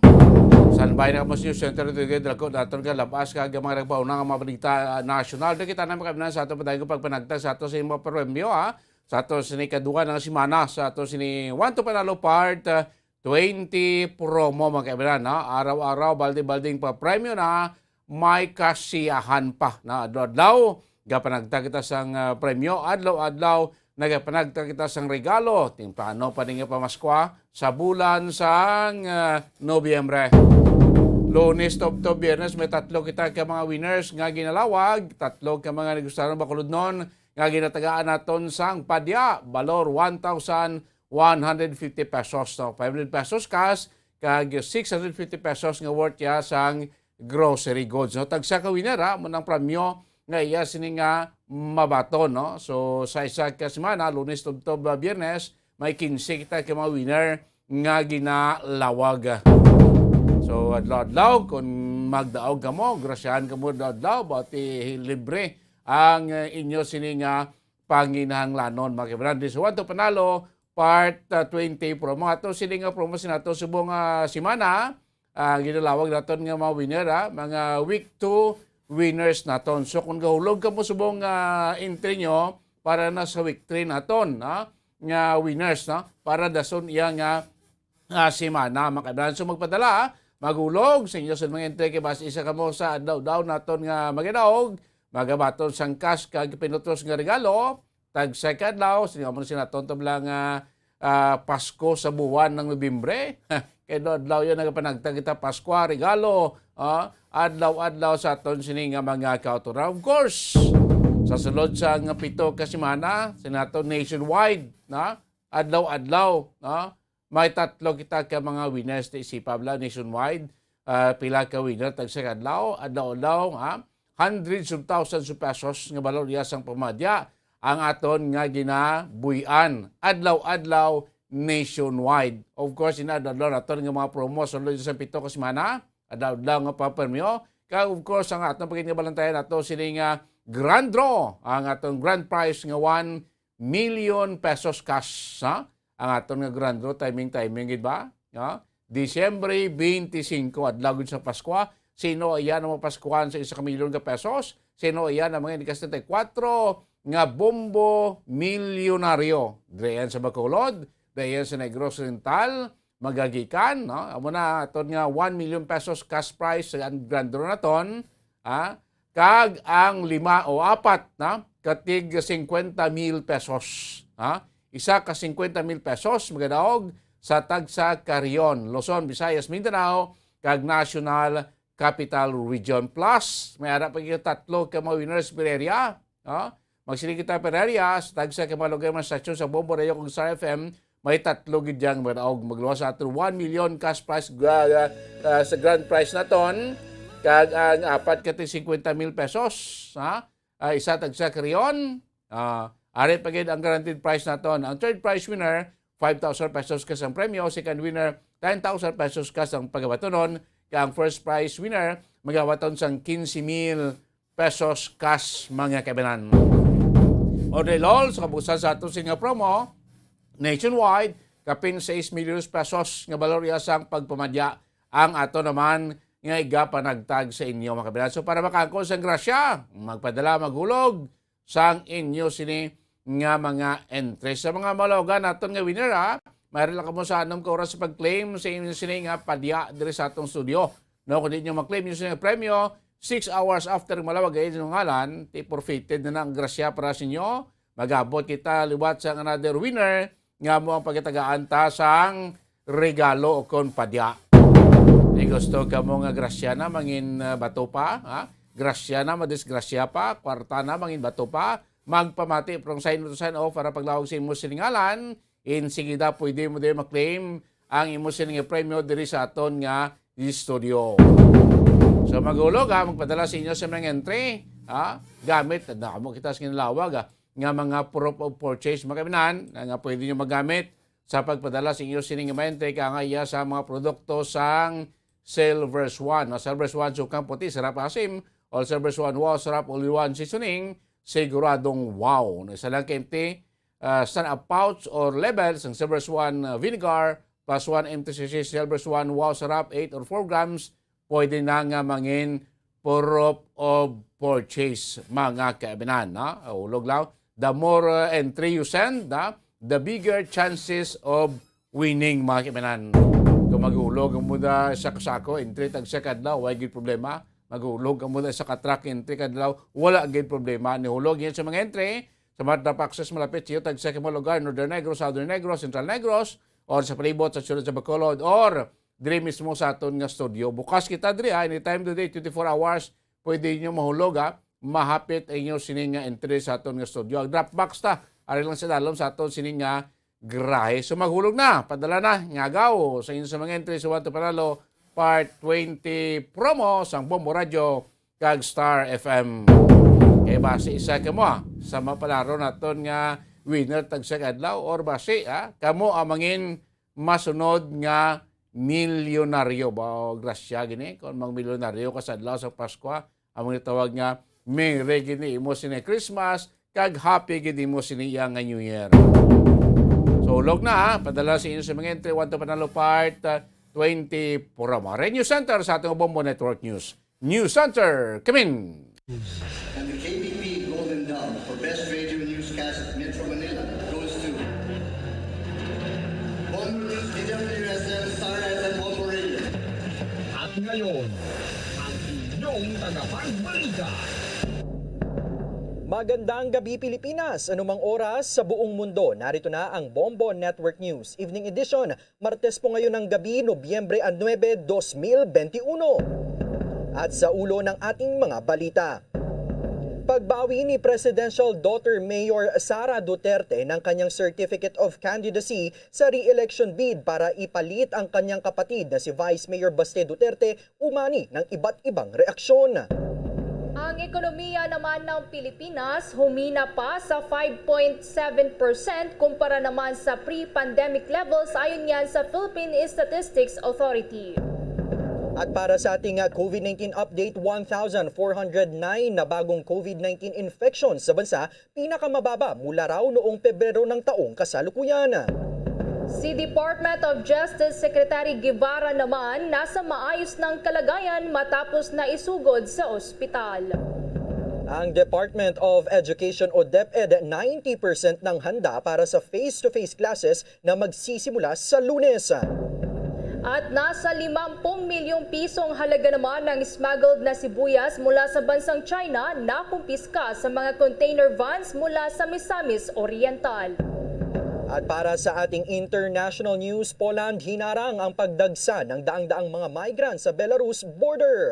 Standby na kamo sa News Center, ito yung dako naton ka labas kag mga nagpauna nga mga balita, ah, nasyonal. Di kita na makaminan sa ato padayon pagpanagtag sa ato sa imong premyo, ha? Sa ato sa ikaduha nga semana sa ato sini One to Panalo Part, ah, twenty promo, mga kaibigan, no? Araw-araw, balde-balding pa premyo na, may kasiyahan pa na adlaw-adlaw. Gapanagta kita sang, ah, premyo, adlaw-adlaw nagapanagta kita sang regalo. Timplano pa ni nga pamaskwa sa bulan sang, ah, Nobyembre. Lunes tubtob Biyernes, may tatlo kita ka mga winners nga ginalawag, tatlo ka mga negosyaryong bakulodnon nga ginatagaan naton sang padya, balor one thousand one hundred fifty pesos, no? Five hundred pesos cash, kag six hundred fifty pesos nga worth ya sang grocery goods, no? Tagsa ka winner, ha, mo nang premyo nga iya sini nga mabaton, no? So, sa isa ka semana, Lunes tubtob, ah, Biyernes, may quince kita ka mga winner nga ginalawag. So, adlaw-adlaw, kung magdaog kamo, grasyahan kamo adlaw-adlaw, bati libre ang, eh, inyo sini nga panginahanglanon, mga kaibigan. This One to Panalo, Part, ah, twenty promo. Ato sini nga promo sa nato subong, ah, semana, ah, ginalawag naton nga mga winner, ah, mga week two winners naton. So, kung gahulog kamo subong, ah, entry nyo para na sa week three naton, ah, nga winners, no? Para dason iya nga, ah, semana, mga kaibigan. So, magpadala, ah, magulog sa inyo sa mga entry kay basi isa kamo sa adlaw-adlaw naton nga magadaog, magabaton sang cash kag pinutos nga regalo. Tagsa ka adlaw, sini mo sila tonto lang nga, ah, Pasko sa buwan ng Nobyembre. Kay adlaw-adlaw yan nagapanagtag kita Pasko, regalo, ah, adlaw-adlaw sa aton sini nga mga kautoran. Of course, sa sulod sa nga pito ka semana, sa nato nationwide, na adlaw-adlaw, no? May tatlo kita ka mga winners ti Sipa bala nationwide. Ah, pila ka winner tagsa ka adlaw, adlaw-adlaw, ha? Hundreds of thousands of pesos nga balor iya sang pamadya ang aton nga ginabuy-an adlaw-adlaw nationwide. Of course, ina adlaw-adlaw naton nga mga promo sulod sa pito ka semana, adlaw-adlaw nga papremyo. Kag of course, ang aton pagkinabalantayan nato sini nga grand draw, ang aton grand prize nga one million pesos cash, ha? Ang aton nga grand draw, timing-timing gid ba? Ha? Disyembre twenty-five, adlaw gid sa Paskwa. Sino iya ang mapaskuhan sa isa ka milyon ka pesos? Sino iya ang mga inikas treinta y cuatro nga bombo milyonaryo? Diri yan sa Bacolod, diri yan sa Negros Oriental, magagikan, no? Amo na aton nga one million pesos cash prize sa grand draw naton, ha? Kag ang lima o apat na katig cincuenta mil pesos, ha? Isa ka cincuenta mil pesos magadaog sa tagsa ka rehiyon, Luzon, Visayas, Mindanao, kag National Capital Region. Plus, may ara pa gyud tatlo ka mga winners per area, ha? Magsiling kita per area, sa tagsa ka mga lugar, mga stasyon sa Bombo Radio kag Star F M, may tatlo gid yang madaog magluwas sa aton one million cash prize, gra-, ah, sa grand prize naton, kag ang apat ka tig cincuenta mil pesos, ha? Ah, isa tagsa ka rehiyon. Ah, ari pa gid ang guaranteed prize naton. Ang third prize winner, five thousand pesos cash ang premyo. Second winner, ten thousand pesos cash ang pagabatunon. Kag ang first prize winner magawaton sang quince mil pesos cash, mga kaibanan. Order all sa kabusan sa ato sini nga promo nationwide, kapin sais milyones pesos nga balor iya sang pagpamadya ang ato naman nga igapanagtag sa inyo, mga kaibanan. So, para makaangkon sang grasya, magpadala, maghulog sang inyo sini nga mga entry. Sa mga maulaw naton nga winner, ha, maaari lang kamo sa anom ka oras sa pag-claim sa inyo sini nga padya diri sa atong studio. No, kung di nyo ma-claim yung sini nga premyo, six hours after malawag ang inyong ngalan, ti forfeited na na ang grasya para sa inyo. Mag-abot kita liwat sa another winner nga mo ang pagkatagaan ta sang regalo o kon padya. Di gusto kamo nga grasya na mangin, uh, bato pa, ha? Grasya na, madisgrasya pa, kwarta na, mangin bato pa, magpamati from sign to sign off para paglawag sa imo sining ngalan. Insigida, pwede mo din ma-claim ang imo sining premyo diri sa aton nga studio. So, maghulog, ha, magpadala sa inyo sa mga entry, ha, gamit, na mo kita sa ginlawag, ha, nga mga proof of purchase, mga kaibanan, nga pwede nyo magamit sa pagpadala sa inyo sining mga entry, kaya nga iya sa mga produkto sang Silver Swan. No? Silver Swan, sukang puti, sarap asim, o Silver Swan, wow, sarap, all-in-one seasoning, siguradong wow. No? Isa lang ka empty, uh, san a pouch or label sang Silver Swan, uh, vinegar, plus one empty sachet Silver Swan, wow, sarap, eight or four grams, pwede na nga mangin proof of purchase, mga kaibanan, no? Hulog lang. The more, uh, entry you send, no? The bigger chances of winning, mga kaibanan. Kung maghulog ang muda sa kasako, entry tag sa kadlaw, wala gid problema. Maghulog ang muda sa katrak, entry kadlaw, wala gid problema. Nihulog yan sa mga entry, sa Marta Paxos, malapit sa iyo, tag sa mga lugar, Northern Negros, Southern Negros, Central Negros, or sa palibot sa siyudad sa Bacolod, or diri mismo sa aton nga studio. Bukas kita diri, ha, anytime today, twenty-four hours, pwede inyo mahulog, ha. Mahapit ang inyo sini nga entry sa aton nga studio. Ang drop box ta, ari lang sa dalom sa aton sini nga grahe. So maghulog na, padala na, ngagaw sa inyo sa mga entry sa One to Panalo Part twenty promo sang Bombo Radio kag Star F M. Kay basi isa kamo, ha, sa mapalaro naton nga winner tag sa kadlaw, or basi, ha, kamo ang mangin masunod nga milyonaryo ba? O, grasya gini kung mang milyonaryo ka sa adlaw sa Pasko, among gitawag nga Merry gini imo sini Christmas, kag Happy gid imo sini iya nga New Year. So, hulog na, ha, padala sa inyo sa mga entry, One to Panalo Part, uh, twenty promo. Red News Center sa atong Bombo Network News. News Center, come in! And the K B P Golden Dove for Best Radio Newscast Metro Manila goes to Bombo News, D W S M, Star F M, Bombo Radio. At ngayon, ang inyong tagapagbalita. Magandang gabi, Pilipinas! Anumang oras sa buong mundo, narito na ang Bombo Network News Evening Edition. Martes po ngayon ng gabi, Nobyembre nuebe, dos mil benti uno. At sa ulo ng ating mga balita. Pagbawi ni Presidential Daughter Mayor Sara Duterte ng kanyang Certificate of Candidacy sa re-election bid para ipalit ang kanyang kapatid na si Vice Mayor Baste Duterte umani ng iba't ibang reaksyon. Ang ekonomiya naman ng Pilipinas humina pa sa five point seven percent kumpara naman sa pre-pandemic levels, ayon yan sa Philippine Statistics Authority. At para sa ating, ah, COVID nineteen update, one thousand four hundred nine na bagong COVID nineteen infections sa bansa, pinakamababa mula raw noong Pebrero ng taong kasalukuyan. Si Department of Justice Secretary Guevara naman nasa maayos ng kalagayan matapos na isugod sa ospital. Ang Department of Education o DepEd ninety percent ng handa para sa face-to-face classes na magsisimula sa Lunes. At nasa limampung milyong pisong halaga naman ng smuggled na sibuyas mula sa bansang China na kumpiska sa mga container vans mula sa Misamis Oriental. At para sa ating international news, Poland hinarang ang pagdagsa ng daang-daang mga migrants sa Belarus border.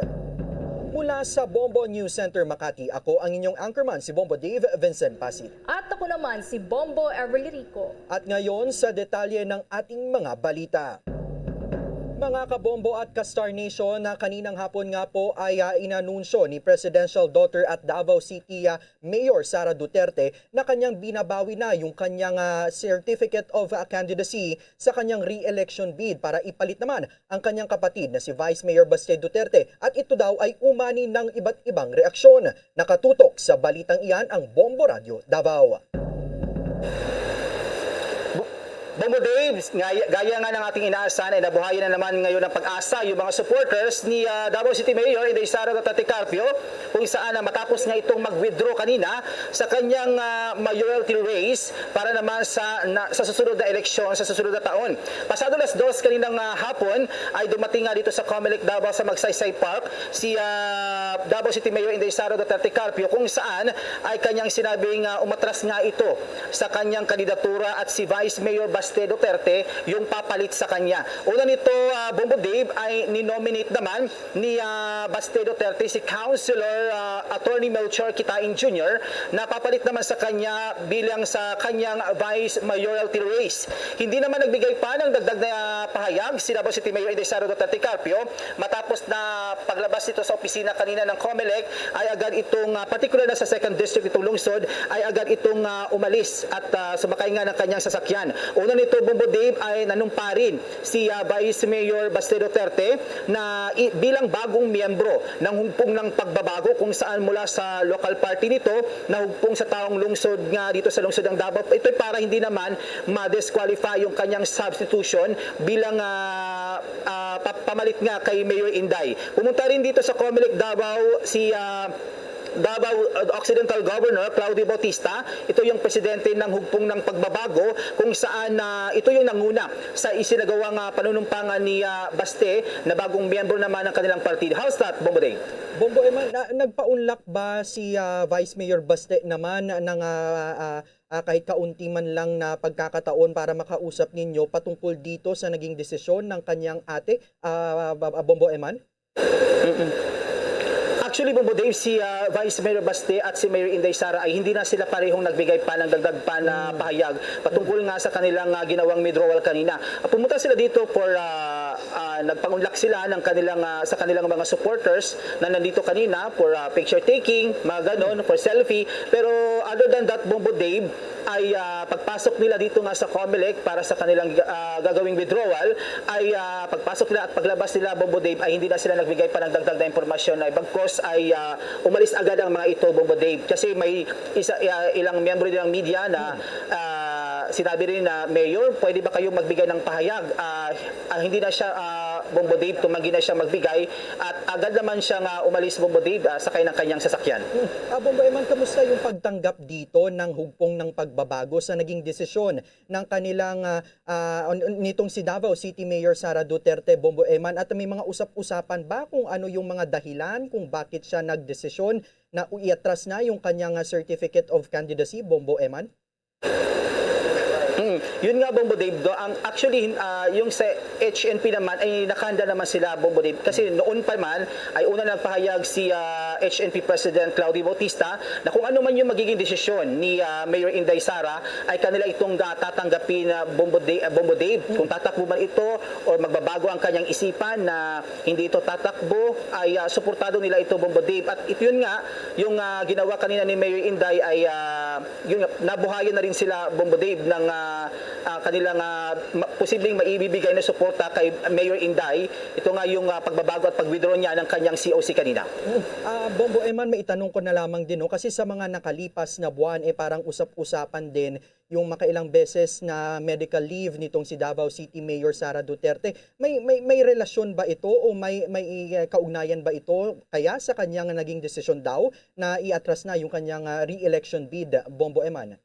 Mula sa Bombo News Center Makati, ako ang inyong anchorman, si Bombo Dave Vincent Pasit. At ako naman, si Bombo Everly Rico. At ngayon, sa detalye ng ating mga balita. Mga kabombo at ka-Star Nation, na kaninang hapon nga po ay, ah, inanunsyo ni Presidential Daughter at Davao City, ah, Mayor Sara Duterte na kanyang binabawi na yung kanyang, ah, Certificate of, ah, Candidacy sa kanyang re-election bid para ipalit naman ang kanyang kapatid na si Vice Mayor Baste Duterte, at ito daw ay umani ng iba't ibang reaksyon. Nakatutok sa balitang iyan ang Bombo Radyo Davao. Bombo Dave, gaya, gaya nga ng ating inaasahan ay nabuhayan na naman ngayon ng PAGASA yung mga supporters ni, ah, Davao City Mayor Inday Sara Duterte Carpio, kung saan na matapos nga itong mag-withdraw kanina sa kanyang, ah, mayoralty race para naman sa, na, sa susunod na eleksyon, sa susunod na taon. Pasado las dos kaninang, ah, hapon ay dumating nga dito sa Comelec Davao sa Magsaysay Park si, ah, Davao City Mayor Inday Sara Duterte Carpio, kung saan ay kanyang sinabing, ah, umatras nga ito sa kanyang kandidatura at si Vice Mayor Baste Duterte yung papalit sa kanya. Una nito, ah, Bombo Dave, ay ninominate naman ni, ah, Baste Duterte si Councilor, ah, Attorney Melchor Kitain Junior na papalit naman sa kanya bilang sa kanyang vice mayoralty race. Hindi naman nagbigay pa ng dagdag na pahayag si Davao City Mayor Inday Sara Duterte Carpio matapos na paglabas nito sa opisina kanina ng Comelec ay agad itong, ah, particular na sa second district itong lungsod, ay agad itong, ah, umalis at, ah, sumakay nga ng kanyang sasakyan. Una nito, Bombo Dave, ay nanumpa rin si, ah, Vice Mayor Baste Duterte na i-, bilang bagong miyembro ng Hugpong ng Pagbabago, kung saan mula sa local party nito, nahugpong sa taong lungsod nga dito sa lungsod ng Davao. Ito'y para hindi naman ma-disqualify yung kanyang substitution bilang, ah, ah, pa-, pamalit nga kay Mayor Inday. Pumunta rin dito sa Comelec Davao si, ah, Davao Occidental Governor Claudio Bautista. Ito yung presidente ng Hugpong ng Pagbabago, kung saan, ah, ito yung nanguna sa isinagawang, ah, panunumpangan ni, ah, Baste, na bagong miyembro naman ng kanilang partido. How's that, Bombo Dave? Bombo Eman, na, nagpaunlak ba si, ah, Vice Mayor Baste naman ng, ah, ah, ah, kahit kaunti man lang na pagkakataon para makausap ninyo patungkol dito sa naging desisyon ng kanyang ate, ah, Ba-, Bombo Eman? Mm-mm. Actually, Bombo Dave, si, ah, Vice Mayor Baste at si Mayor Inday Sara ay hindi na sila parehong nagbigay pa ng dagdag pa na pahayag patungkol nga sa kanilang, ah, ginawang withdrawal kanina. Ah, pumunta sila dito for, ah, ah, nagpangunlak sila ng kanilang, ah, sa kanilang mga supporters na nandito kanina for, ah, picture taking, mga ganon, for selfie. Pero other than that, Bombo Dave, ay, ah, pagpasok nila dito nga sa Comelec para sa kanilang, ah, gagawing withdrawal, ay, ah, pagpasok nila at paglabas nila, Bombo Dave, ay hindi na sila nagbigay pa ng dagdag na impormasyon, ay bagkos ay, ah, umalis agad ang mga ito, Bombo Dave, kasi may isa, ah, ilang miyembro ng media na, ah, sinabi rin na, "Mayor, pwede ba kayong magbigay ng pahayag?" Ah, ah, hindi na siya, ah, Bombo Dave, tumanggi na siya magbigay at agad naman siya nga umalis, Bombo Dave, ah, sakay ng kanyang sasakyan. Hmm. Ah, Bombo Eman, kamusta yung pagtanggap dito ng Hugpong ng Pagbabago sa naging desisyon ng kanilang, ah, ah, n-, nitong si Davao City Mayor Sara Duterte, Bombo Eman, at may mga usap-usapan ba kung ano yung mga dahilan kung bakit siya nagdesisyon na iatras na yung kanyang, ah, Certificate of Candidacy, Bombo Eman? Mm, yun nga, Bombo Dave, do, ang, actually, hin-, ah, yung sa H N P naman ay nakahanda naman sila, Bombo Dave, kasi noon pa man ay una nagpahayag si, ah, H N P President Claudio Bautista na kung ano man yung magiging desisyon ni, ah, Mayor Inday Sara ay kanila itong, ah, tatanggapin na, Bombo Da-, ah, Bombo Dave. Kung tatakbo man ito or magbabago ang kanyang isipan na hindi ito tatakbo, ay, ah, suportado nila ito, Bombo Dave. At ito yun nga, yung, ah, ginawa kanina ni Mayor Inday ay, ah, yun nga, nabuhayan na rin sila, Bombo Dave, ng, ah, ah, kanilang, ah, ma-, posibleng maibibigay na suporta kay Mayor Inday. Ito nga yung, ah, pagbabago at pag-withdraw niya ng kanyang C O C kanina. Mm. Ah, Bombo Eman, maitanong ko na lamang din, no? Kasi sa mga nakalipas na buwan, eh, parang usap-usapan din yung makailang beses na medical leave nitong si Davao City Mayor Sara Duterte. May, may, may relasyon ba ito o may, may, eh, kaugnayan ba ito kaya sa kanyang naging desisyon daw na iatras na yung kanyang, ah, re-election bid, Bombo Eman?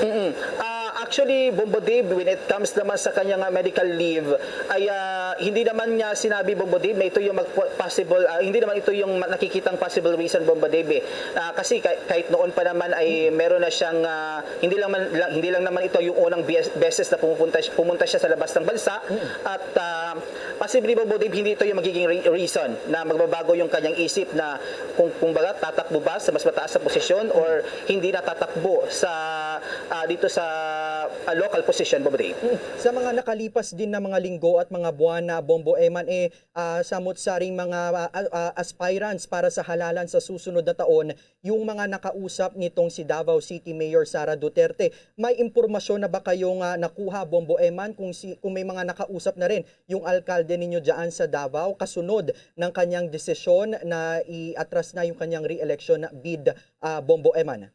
Mm-mm. Ah, actually, Bombo Dave, when it comes naman sa kanyang, ah, medical leave, ay, ah, hindi naman niya sinabi, Bombo Dave, na ito yung mag-, possible, ah, hindi naman ito yung ma-, nakikitang possible reason, Bombo Dave, eh. Ah, kasi kah-, kahit noon pa naman ay meron na siyang, ah, hindi lang man, lang, hindi lang naman ito yung unang bes-, beses na pumupunta, pumunta siya sa labas ng bansa. Mm. At, ah, possibly, Bombo Dave, hindi ito yung magiging re-, reason na magbabago yung kanyang isip na kung, kung baga, tatakbo ba sa mas mataas na posisyon or hindi na tatakbo sa, ah, dito sa uh, local position, Bombo Dave. Mm. Sa mga nakalipas din na mga linggo at mga buwan na, Bombo Eman, eh, ah, samot sa ring mga ah, ah, aspirants para sa halalan sa susunod na taon, yung mga nakausap nitong si Davao City Mayor Sara Duterte. May impormasyon na ba kayong ah, nakuha, Bombo Eman, kung, si, kung may mga nakausap na rin yung alkalde ninyo dyan sa Davao kasunod ng kanyang desisyon na i-atras na yung kanyang re-election bid, ah, Bombo Eman?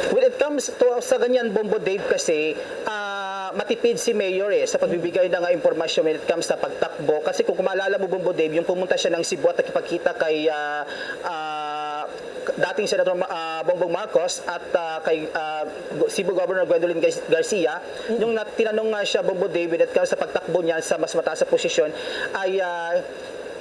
When it comes to sa ganyan, Bombo Dave, kasi ah, matipid si Mayor eh sa pagbibigay ng ah, impormasyon when it comes sa pagtakbo. Kasi kung maalala mo, Bombo Dave, yung pumunta siya ng Cebu at nakipagkita kay ah, ah, dating Senator Ma- ah, Bongbong Marcos at ah, kay ah, Cebu Governor Gwendolyn Gar- Garcia, yung nat- tinanong nga siya, Bombo Dave, when it comes sa pagtakbo niya sa mas mataas na posisyon, ay ah,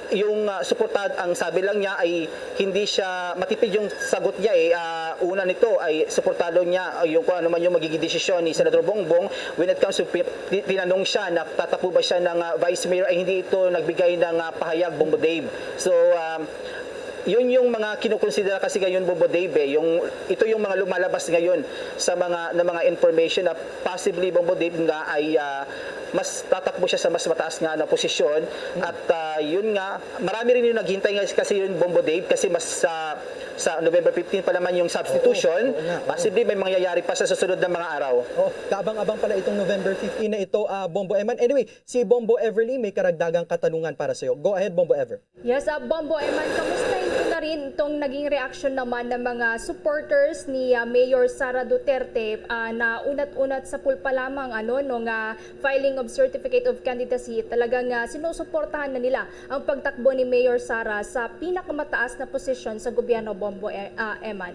yung ah, suportad ang sabi lang niya ay hindi siya matipid yung sagot niya eh. Ah, una nito ay suportado niya ah, yung kung ano man yung magiging desisyon ni Senator Bongbong when it comes to pi- ti- tinanong siya na tatakbo ba siya ng ah, vice mayor, ay hindi ito nagbigay ng ah, pahayag, Bombo Dave. So um, yun yung mga kinukonsidera kasi ngayon, Bombo Dave eh. Yung, ito yung mga lumalabas ngayon sa mga na mga information na possibly, Bombo Dave, nga ay ah, mas tatakbo siya sa mas mataas nga na posisyon. At ah, yun nga, marami rin yung naghintay nga kasi yun, Bombo Dave, kasi mas sa sa November fifteen pa naman yung substitution. Oo, oo nga, oo. Possibly may mangyayari pa sa susunod na mga araw. Oh, kaabang-abang pala itong November fifteen na ito, ah, Bombo Eman. Anyway, si Bombo Everly may karagdagang katanungan para sa'yo. Go ahead, Bombo Ever. Yes, ah, Bombo Eman, kamustahin ko na rin itong naging reaksyon naman ng mga supporters ni ah, Mayor Sara Duterte ah, na unat-unat sa pulpa lamang ano, no, nga filing of certificate of candidacy. Talagang ah, sinusuportahan na nila ang pagtakbo ni Mayor Sara sa pinakamataas na posisyon sa gobyerno, Bombo E- ah, Eman.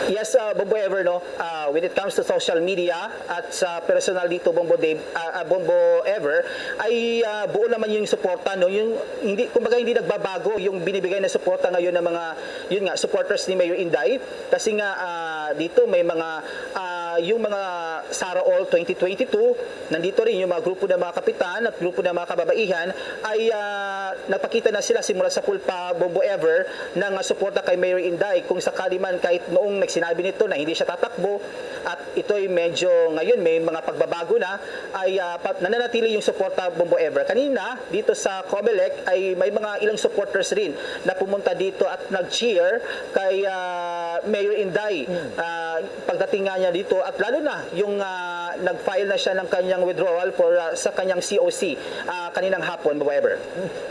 Yes, uh, Bombo Ever, no? Uh, when it comes to social media at sa personal dito, Bombo Dave, uh, uh, Bombo Ever, ay uh, buo naman yung suporta, no? Yung hindi, kumbaga, hindi nagbabago yung binibigay na suporta ngayon ng mga, yun nga, supporters ni Mayor Inday. Kasi nga uh, dito may mga uh, yung mga Sara All twenty twenty-two, nandito rin yung mga grupo ng mga kapitan at grupo ng mga kababaihan ay uh, nagpakita na sila simula sa pulpa, Bombo Ever, ng uh, suporta kay Mayor Inday. Kung sakali man, kahit noong nagsinabi nito na hindi siya tatakbo at ito'y medyo ngayon may mga pagbabago na, ay uh, nananatili yung suporta, Bombo Ever. Kanina, dito sa Comelec ay may mga ilang supporters rin na pumunta dito at nag-cheer kay uh, Mayor Inday uh, pagdating nga niya dito, at lalo na yung uh, nag-file na siya ng kanyang withdrawal for uh, sa kanyang C O C uh, kaninang hapon, Bombo Ever.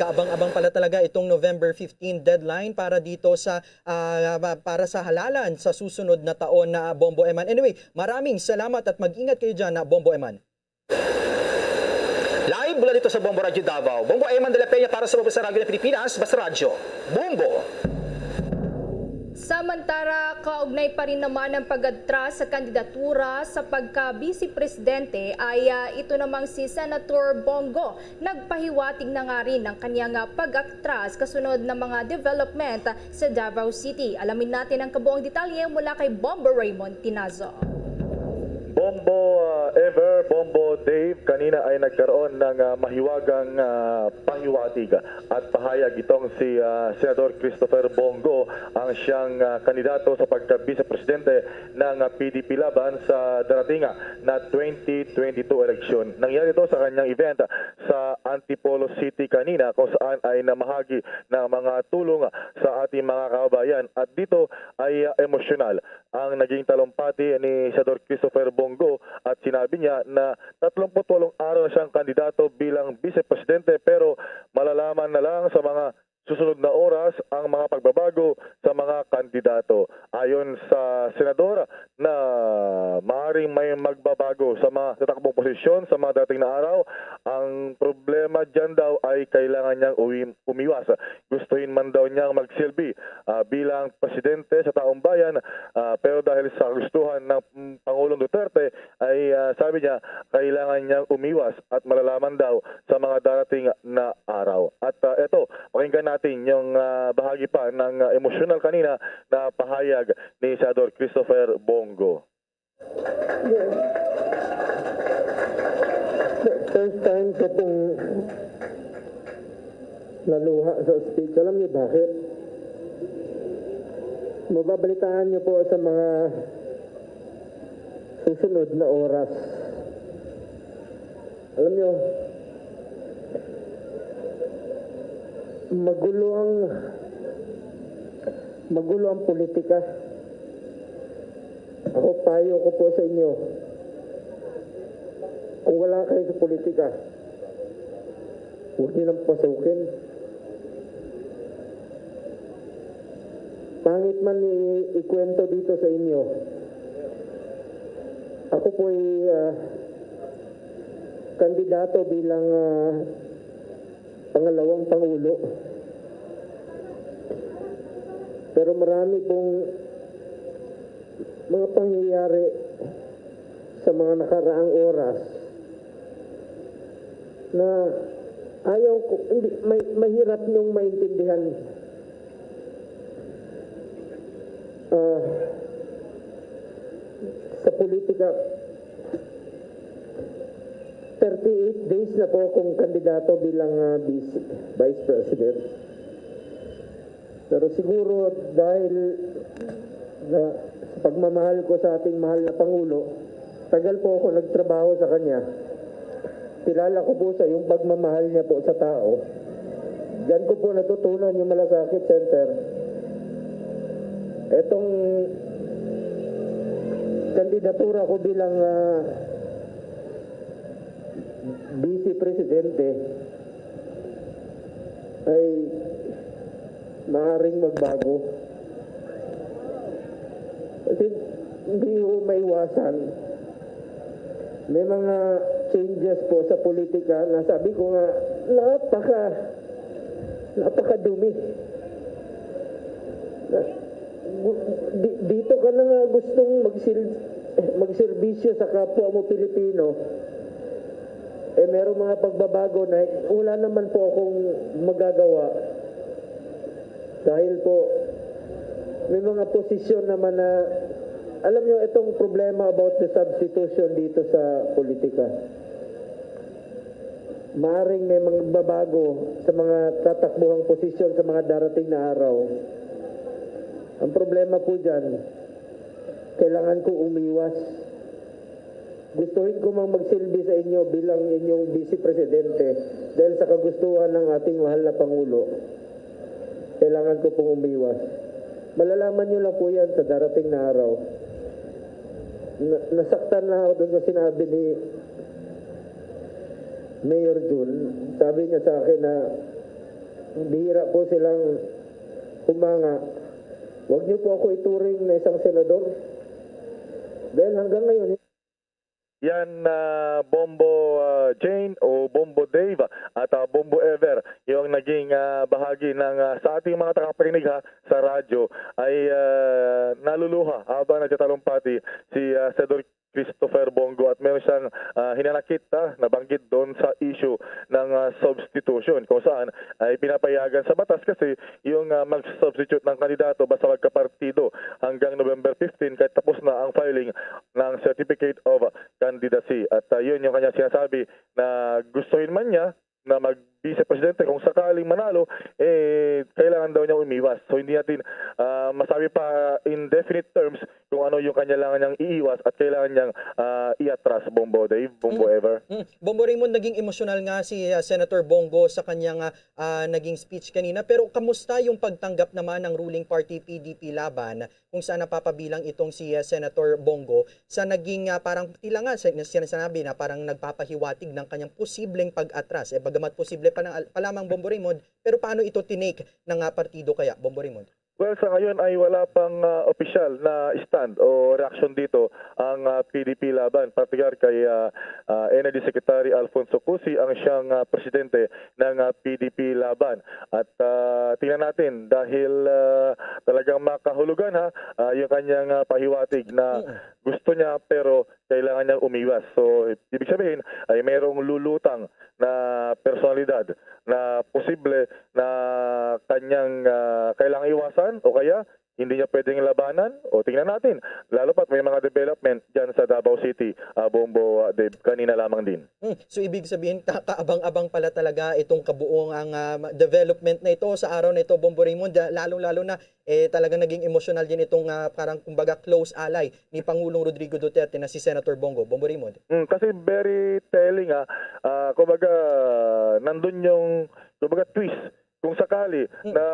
Kaabang-abang pala talaga itong November fifteen deadline para dito sa uh, para sa halalan sa susunod na taon na, Bombo Eman. Anyway, maraming salamat at mag-ingat kayo dyan na, Bombo Eman. Live mula dito sa Bombo Radyo Davao, Bombo Eman de la Peña para sa Bombo sa Radyo ng Pilipinas, basta radyo, Bombo. Samantara, kaugnay pa rin naman ang pag-atras sa kandidatura sa pagka-vice presidente ay ah, ito namang si Senator Bongo nagpahiwatig na nga rin ng kanyang ah, pag-atras kasunod ng mga development sa Davao City. Alamin natin ang kabuang detalye mula kay Bombo Raymond Tinazo. Bombo uh, Ever, Bombo Dave, kanina ay nagkaroon ng uh, mahiwagang uh, pahiwatig at pahayag itong si uh, Senador Christopher Bongo, ang siyang uh, kandidato sa pagka-vice presidente ng uh, P D P laban sa darating na twenty twenty-two eleksyon. Nangyari ito sa kanyang event sa Antipolo City kanina, kung saan ay namahagi ng mga tulong sa ating mga kababayan, at dito ay uh, emosyonal ang naging talumpati ni Senador Christopher Bongo, at sinabi niya na tatlumpu't walong araw na siyang kandidato bilang vice presidente, pero malalaman na lang sa mga susunod na oras ang mga pagbabago sa mga kandidato. Ayon sa senador, na maaring may magbabago sa mga tatakbong posisyon sa mga dating na araw, ang problema dyan daw ay kailangan niyang uwi- umiwas. Gustuhin man daw niyang magsilbi uh, bilang presidente sa taong bayan, uh, pero dahil sa gustuhan ng Pangulong Duterte ay uh, sabi niya kailangan niyang umiwas at malalaman daw sa mga darating na araw. At uh, eto, pakinggan natin yung uh, bahagi pa ng uh, emosyonal kanina na pahayag ni Senador Christopher Bongo. First time ko pong naluha sa speech. Alam niyo bakit? Mababalitaan niyo po sa mga Susunod na oras. Alam nyo, magulo ang, magulo ang politika. Ako, payo ko po sa inyo, kung wala kayo sa politika, huwag niyo nang pasukin. Pangit man i-, ikwento dito sa inyo. Ako po'y, ah, kandidato bilang, ah, pangalawang pangulo. Pero marami pong mga pangyayari sa mga nakaraang oras na ayaw ko, hindi, may, mahirap niyong maintindihan. Ah, sa politika, thirty-eight days na po akong kandidato bilang, ah, vice, vice president. Pero siguro dahil na, sa pagmamahal ko sa ating mahal na Pangulo, tagal po ako nagtrabaho sa kanya. Kilala ko po siya, yung pagmamahal niya po sa tao. Diyan ko po natutunan yung Malasakit Center. Etong kandidatura ko bilang, ah, vice presidente ay maaring magbago. Kasi hindi ho maiwasan. May mga changes po sa politika na sabi ko nga, napaka, napakadumi. Na, gu-, di-, dito ka na nga gustong magsil-, magserbisyo sa kapwa mo Pilipino, eh, merong mga pagbabago na wala naman po akong magagawa. Dahil po, may mga posisyon naman na, alam nyo, itong problema about the substitution dito sa politika. Maaring may magbabago sa mga tatakbuhang posisyon sa mga darating na araw. Ang problema po dyan, kailangan ko umiwas. Gustuhin ko mang magsilbi sa inyo bilang inyong vice presidente dahil sa kagustuhan ng ating mahal na Pangulo. Kailangan ko pong umiwas. Malalaman nyo lang po yan sa darating na araw. Na-, nasaktan na ako doon sa sinabi ni Mayor Jun. Sabi niya sa akin na bihira po silang humanga. Huwag niyo po ako ituring na isang senador. Dahil hanggang ngayon, Yan, ah, Bombo, ah, Jane o Bombo Dave at, ah, Bombo Ever, yung naging, ah, bahagi ng, ah, sa ating mga tagapakinig, ha, sa radyo ay, ah, naluluha habang nagtatalumpati si, ah, Senador Christopher Bong Go at meron siyang, ah, hinanakit, ah, nabanggit doon sa issue ng, ah, substitution, kung saan ay pinapayagan sa batas kasi yung, ah, mag-substitute ng kandidato basta magkapartido hanggang November fifteen kahit tapos na ang filing ng Certificate of Candidacy. At, ah, yun yung kanyang sinasabi na gustuhin man niya na mag-vice presidente kung sakaling manalo, eh, kailangan daw niya umiwas. So, hindi natin, ah, masabi pa in definite terms kung ano yung kanya lang niyang iiwas at kailangan niyang, ah, iatras, Bombo Dave, Bombo Mm. Ever. Mm. Bombo Raymond, naging emosyonal nga si, ah, Senator Bong Go sa kanyang, ah, ah, naging speech kanina. Pero kamusta yung pagtanggap naman ng ruling party P D P Laban kung saan napapabilang itong si, ah, Senator Bong Go sa naging, ah, parang tila nga sa, na sinasabi na parang nagpapahiwatig ng kanyang posibleng pag-atras. Eh, bagamat posible pa, ng, pa lamang, Bombo Raymond, pero paano ito tinake ng, ah, partido kaya, Bombo Raymond? Well, sa ngayon ay wala pang, ah, opisyal na stand o reaksyon dito ang, ah, P D P Laban, partikular kay, ah, ah, Energy Secretary Alfonso Cusi, ang siyang, ah, presidente ng, ah, P D P Laban. At, ah, tingnan natin dahil, ah, talagang makahulugan, ha, ah, yung kanyang, ah, pahiwatig na Mm. gusto niya pero kailangan niyang umiwas. So, ibig sabihin ay mayroong lulutang na personalidad na posible na kanyang, ah, kailangang iwasan o kaya hindi niya pwedeng labanan? O, tingnan natin. Lalo pa't may mga development dyan sa Davao City, ah, Bombo, ah, Dave, kanina lamang din. Hmm. So, ibig sabihin, kakaabang-abang pala talaga itong kabuong ang ah, ma- development na ito sa araw na ito, Bombo Raymond. Ah, lalong-lalo na, eh, talaga naging emosyonal din itong ah, parang kumbaga close ally ni Pangulong Rodrigo Duterte na si Senator Bongo. Bombo Raymond. Mm, kasi very telling, ah. Ah, kumbaga, nandun yung, kumbaga, twist. Kung sakali na,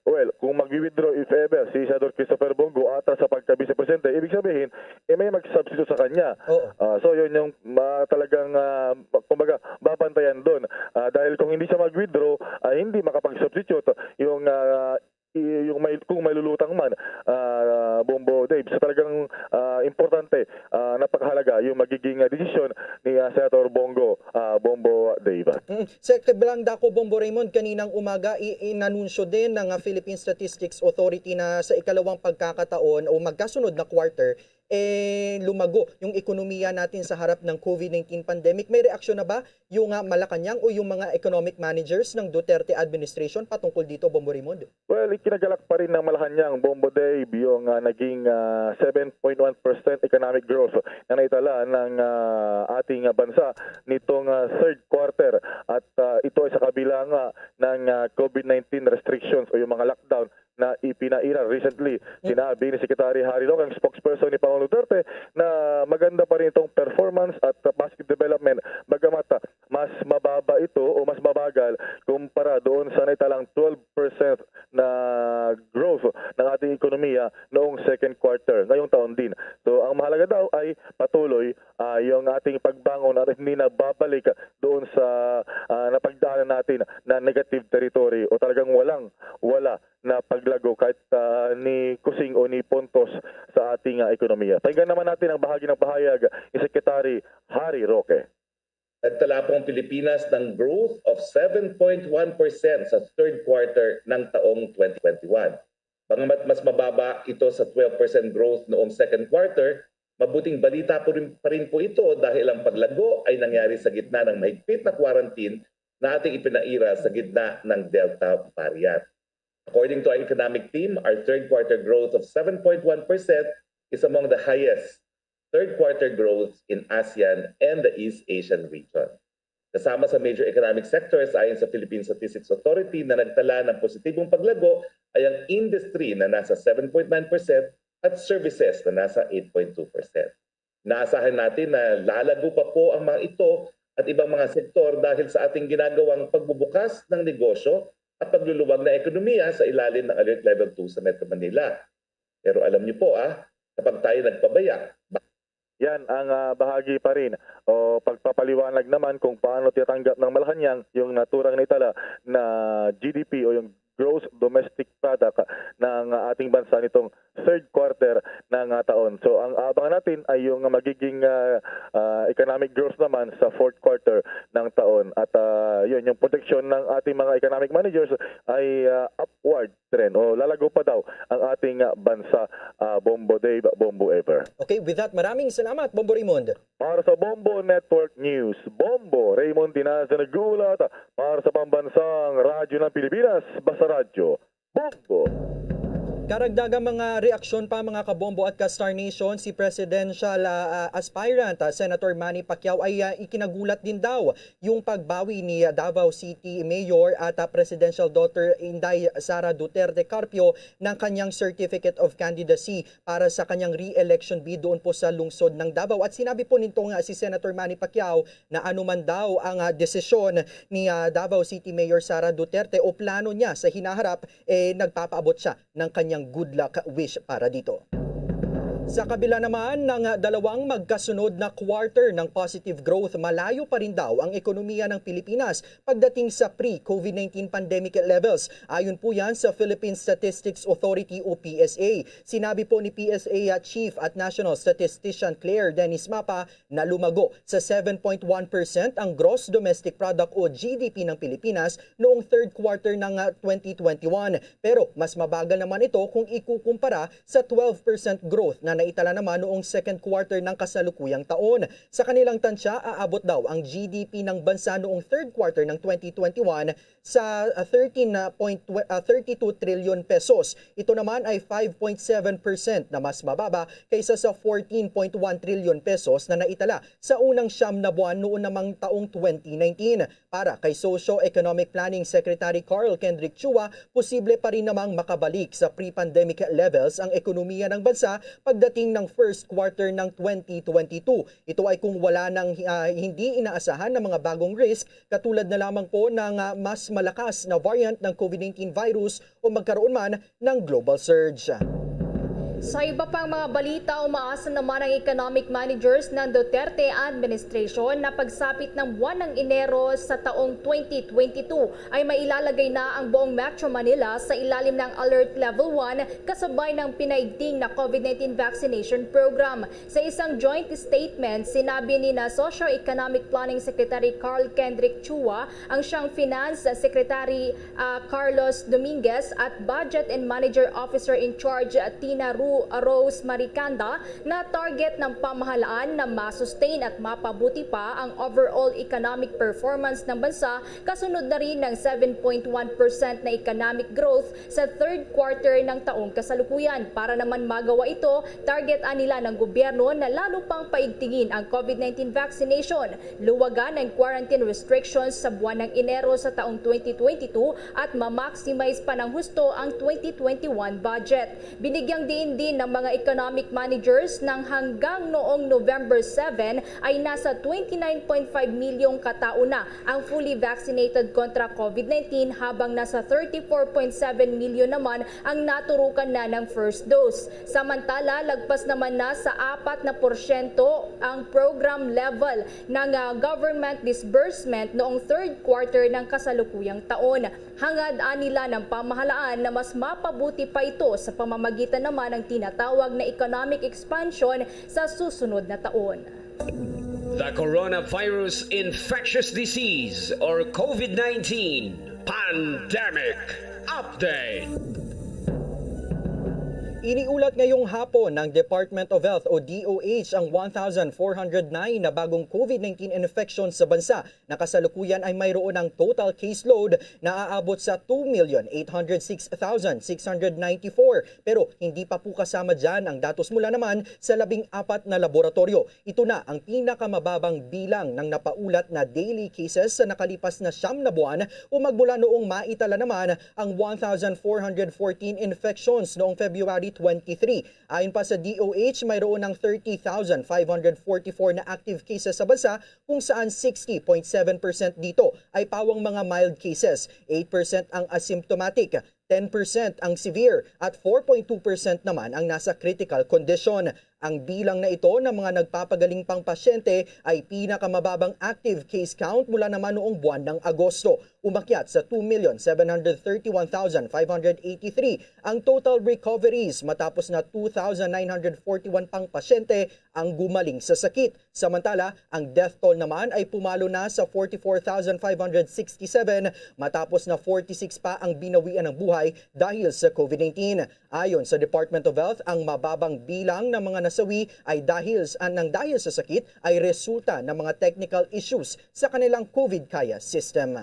well, kung magwi-withdraw, if ever, si Senador Christopher Bongo atras sa pagka-vice presidente, ibig sabihin, eh, may mag-substitute sa kanya. Oo. Ah, so, yun yung ah, talagang, ah, kumbaga, babantayan doon. Ah, dahil kung hindi siya mag-withdraw, ah, hindi makapag-substitute yung ah, i- yung may kung may lulutang man, ah, Bombo Dave. So, talagang ah, importante, ah, napakahalaga yung magiging ah, desisyon ni ah, Senator Bongo, ah, Bombo Dave. Mm. Sa kabilang dako, Bombo Raymond, kaninang umaga i- inanunsyo din ng ah, Philippine Statistics Authority na sa ikalawang pagkakataon o magkasunod na quarter, eh, lumago yung ekonomiya natin sa harap ng COVID nineteen pandemic. May reaksyon na ba yung ah, Malacañang o yung mga economic managers ng Duterte administration patungkol dito, Bombo Raymond? Well, ikinagalak pa rin ng Malacañang, Bombo Dave, yung ah, naging ah, seven point one percent economic growth na naitala ng ah, ating ah, bansa nitong ah, third quarter. At ah, ito ay sa kabila nga ng ah, COVID nineteen restrictions o yung mga lockdown na ipinaira recently. Sinabi ni Secretary Harry Roque, ang spokesperson ni Pangulong Duterte, na maganda pa rin itong performance at ah, positive development. Bagamat ah, mas mababa ito o mas mabagal kumpara doon sa naitalang twelve percent na growth ng ating ekonomiya noong second quarter ngayong taon din. So, ang mahalaga daw ay patuloy ah, yung ating pagbangon at hindi na babalik doon sa ah, napagdaanan natin na negative territory o talagang walang wala na paglago kahit ah, ni kusing o ni puntos sa ating ah, ekonomiya. Pakinggan naman natin ang bahagi ng pahayag ni Secretary Harry Roque. Nagtala po ang Pilipinas ng growth of seven point one percent sa third quarter ng taong twenty twenty-one. Bagamat mas mababa ito sa twelve percent growth noong second quarter, mabuting balita po rin, pa rin po ito dahil ang paglago ay nangyari sa gitna ng mahigpit na quarantine na ating ipinaira sa gitna ng Delta variant. According to our economic team, our third quarter growth of seven point one percent is among the highest third quarter growth in ASEAN and the East Asian region. Kasama sa major economic sectors ayon sa Philippine Statistics Authority na nagtala ng positibong paglago ay ang industry na nasa seven point nine percent at services na nasa eight point two percent. Naasahan natin na lalago pa po ang mga ito at ibang mga sektor dahil sa ating ginagawang pagbubukas ng negosyo at pagluluwag ng ekonomiya sa ilalim ng Alert Level two sa Metro Manila. Pero alam niyo po, ah, kapag tayo nagpabaya, Yan ang ah, bahagi pa rin o pagpapaliwanag naman kung paano tinatanggap ng Malacañang yung naturang naitala na G D P o yung gross domestic product ng ah, ating bansa nitong third quarter ng ah, taon. So, ang abangan natin ay yung magiging ah, ah, economic growth naman sa fourth quarter ng taon. At ah, yun, yung projection ng ating mga economic managers ay ah, upward trend o lalago pa daw ang ating ah, bansa, ah, Bombo Dave, Bombo Ever. Okay, with that, maraming salamat, Bombo Raymond. Para sa Bombo Network News, Bombo Raymond Dinaza nag-uulat para sa Pambansang Radyo ng Pilipinas, Basta Radyo, Bombo. Karagdagang mga reaksyon pa, mga kabombo at ka-Star Nation, si presidential ah, ah, aspirant ah, Senator Manny Pacquiao ay ah, ikinagulat din daw yung pagbawi ni ah, Davao City Mayor at ah, Presidential Daughter Inday Sara Duterte Carpio ng kanyang Certificate of Candidacy para sa kanyang re-election bid doon po sa lungsod ng Davao. At sinabi po nito nga si Senator Manny Pacquiao na anuman daw ang ah, desisyon ni ah, Davao City Mayor Sara Duterte o plano niya sa hinaharap, eh, nagpapaabot siya ng kanyang good luck wish para dito. Sa kabila naman ng dalawang magkasunod na quarter ng positive growth, malayo pa rin daw ang ekonomiya ng Pilipinas pagdating sa pre-COVID nineteen pandemic levels. Ayon po yan sa Philippine Statistics Authority o P S A. Sinabi po ni P S A Chief at National Statistician Claire Dennis Mapa na lumago sa seven point one percent ang gross domestic product o G D P ng Pilipinas noong third quarter ng ah, twenty twenty-one. Pero mas mabagal naman ito kung ikukumpara sa twelve percent growth na naitala naman noong second quarter ng kasalukuyang taon. Sa kanilang tansya, aabot daw ang G D P ng bansa noong third quarter ng twenty twenty-one sa, ah, thirteen point, ah, thirty-two trilyon pesos. Ito naman ay five point seven percent na mas mababa kaysa sa fourteen point one trilyon pesos na naitala sa unang siyam na buwan noon namang taong twenty nineteen. Para kay Socio-Economic Planning Secretary Carl Kendrick Chua, posible pa rin namang makabalik sa pre-pandemic levels ang ekonomiya ng bansa pagdating ng first quarter ng twenty twenty-two. Ito ay kung wala nang, ah, hindi inaasahan na mga bagong risk, katulad na lamang po ng, ah, mas malakas na variant ng COVID nineteen virus o magkaroon man ng global surge. Sa iba pang mga balita, umaasa naman ang economic managers ng Duterte administration na pagsapit ng buwan ng Enero sa taong twenty twenty-two ay mailalagay na ang buong Metro Manila sa ilalim ng Alert Level one, kasabay ng pinaigting na COVID nineteen vaccination program. Sa isang joint statement, sinabi ni na Socio-Economic Planning Secretary Carl Kendrick Chua, ang siyang Finance Secretary, ah, Carlos Dominguez, at Budget and Manager Officer in Charge, ah, Tina Ru-, Rose Maricanda, na target ng pamahalaan na ma-sustain at mapabuti pa ang overall economic performance ng bansa, kasunod na rin ng seven point one percent na economic growth sa third quarter ng taong kasalukuyan. Para naman magawa ito, target-an nila ng gobyerno na lalo pang paigtingin ang COVID nineteen vaccination, luwagan ang quarantine restrictions sa buwan ng Enero sa taong twenty twenty-two at ma-maximize pa ng husto ang twenty twenty-one budget. Binigyang diin din ng mga economic managers ng hanggang noong November seven ay nasa twenty-nine point five milyong katao na ang fully vaccinated kontra COVID nineteen, habang nasa thirty-four point seven milyon naman ang naturukan na ng first dose. Samantala, lagpas naman na sa apat na porsyento ang program level ng, ah, government disbursement noong third quarter ng kasalukuyang taon. Hangad-an nila ng pamahalaan na mas mapabuti pa ito sa pamamagitan naman ng tinatawag na economic expansion sa susunod na taon. The coronavirus infectious disease or COVID nineteen pandemic update. Iniulat ngayong hapon ng Department of Health o D O H ang one thousand four hundred nine na bagong COVID nineteen infection sa bansa. Na kasalukuyan ay mayroon ang total caseload na aabot sa two million eight hundred six thousand six hundred ninety-four. Pero hindi pa po kasama dyan ang datos mula naman sa labing apat na laboratoryo. Ito na ang pinakamababang bilang ng napaulat na daily cases sa nakalipas na siyam na buwan, o magmula noong maitala naman ang one thousand four hundred fourteen infections noong February twenty-three. Ayon pa sa D O H, mayroon ng thirty thousand five hundred forty-four na active cases sa bansa, kung saan sixty point seven percent dito ay pawang mga mild cases, eight percent ang asymptomatic, ten percent ang severe, at four point two percent naman ang nasa critical condition. Ang bilang na ito ng mga nagpapagaling pang pasyente ay pinakamababang active case count mula naman noong buwan ng Agosto. Umakyat sa two million seven hundred thirty-one thousand five hundred eighty-three ang total recoveries, matapos na two thousand nine hundred forty-one pang pasyente ang gumaling sa sakit. Samantala, ang death toll naman ay pumalo na sa forty-four thousand five hundred sixty-seven, matapos na forty-six pa ang binawian ng buhay dahil sa COVID nineteen. Ayon sa Department of Health, ang mababang bilang ng mga nasawi ay dahil sa, nang dahil sa sakit ay resulta ng mga technical issues sa kanilang COVID Kaya system.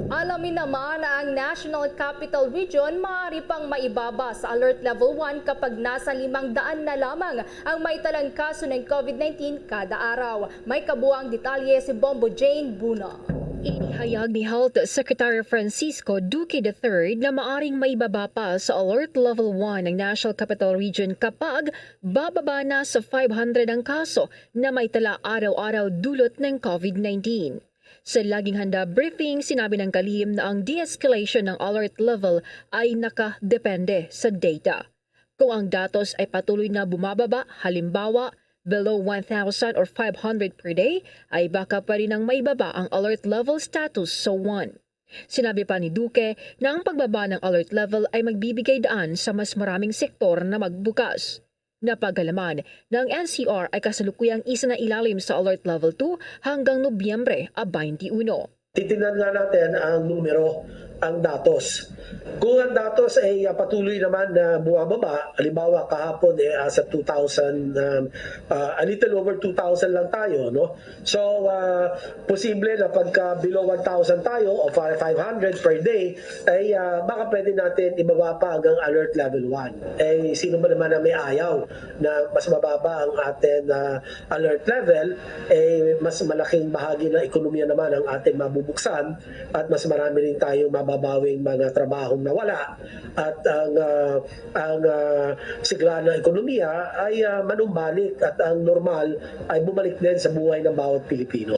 Alamin naman na ang National Capital Region maaari pang maibaba sa Alert Level one kapag nasa limang daan na lamang ang maitalang kaso ng COVID nineteen kada araw. May kabuang detalye si Bombo Jane Buna. Inihayag ni Health Secretary Francisco Duque the third na maaring maibaba pa sa Alert Level one ang National Capital Region kapag bababa na sa five hundred ang kaso na maitala araw-araw dulot ng COVID nineteen. Sa Laging Handa briefing, sinabi ng kalihim na ang de-escalation ng alert level ay nakadepende sa data. Kung ang datos ay patuloy na bumababa, halimbawa, below one thousand or five hundred per day, ay baka pwede nang maibaba ang alert level status sa one. Sinabi pa ni Duque na ang pagbaba ng alert level ay magbibigay daan sa mas maraming sektor na magbukas. Napag-alaman na ang N C R ay kasalukuyang isinailalim sa Alert Level two hanggang Nobyembre twenty-one. Titingnan nga natin ang numero ang datos. Kung ang datos ay, ah, patuloy naman na bumababa, halimbawa kahapon, eh, ah, sa two thousand, um, ah, a little over two thousand lang tayo, no? So, ah, posible na pagka below one thousand tayo o five hundred per day, ay, ah, baka pwede natin ibaba pa hanggang alert level one. Eh, sino ba naman ang may ayaw na mas mababa ang ating, ah, alert level, eh, mas malaking bahagi ng ekonomiya naman ang ating mabubuksan at mas marami rin tayong mababawing mga trabahong nawala at ang, ah, ang, ah, sigla ng ekonomiya ay, ah, manumbalik at ang normal ay bumalik din sa buhay ng bawat Pilipino.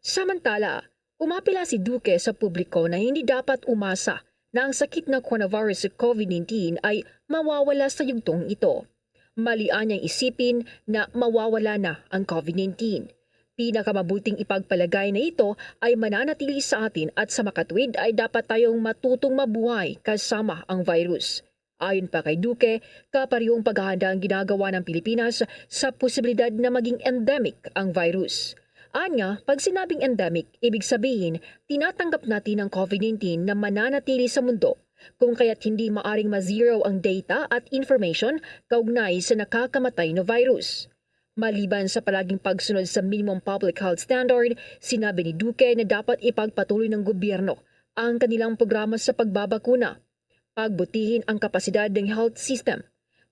Samantala, umapila si Duque sa publiko na hindi dapat umasa na ang sakit ng coronavirus sa COVID nineteen ay mawawala sa yugtong ito. Mali anyang isipin na mawawala na ang COVID nineteen. Pinakamabuting ipagpalagay na ito ay mananatili sa atin at sa makatwid ay dapat tayong matutong mabuhay kasama ang virus. Ayon pa kay Duque, kaparehong paghahanda ang ginagawa ng Pilipinas sa posibilidad na maging endemic ang virus. Anya, pag sinabing endemic, ibig sabihin, tinatanggap natin ang COVID nineteen na mananatili sa mundo, kung kaya't hindi maaring ma-zero ang data at information kaugnay sa nakakamatay na virus. Maliban sa palaging pagsunod sa minimum public health standard, sinabi ni Duque na dapat ipagpatuloy ng gobyerno ang kanilang programa sa pagbabakuna, pagbutihin ang kapasidad ng health system,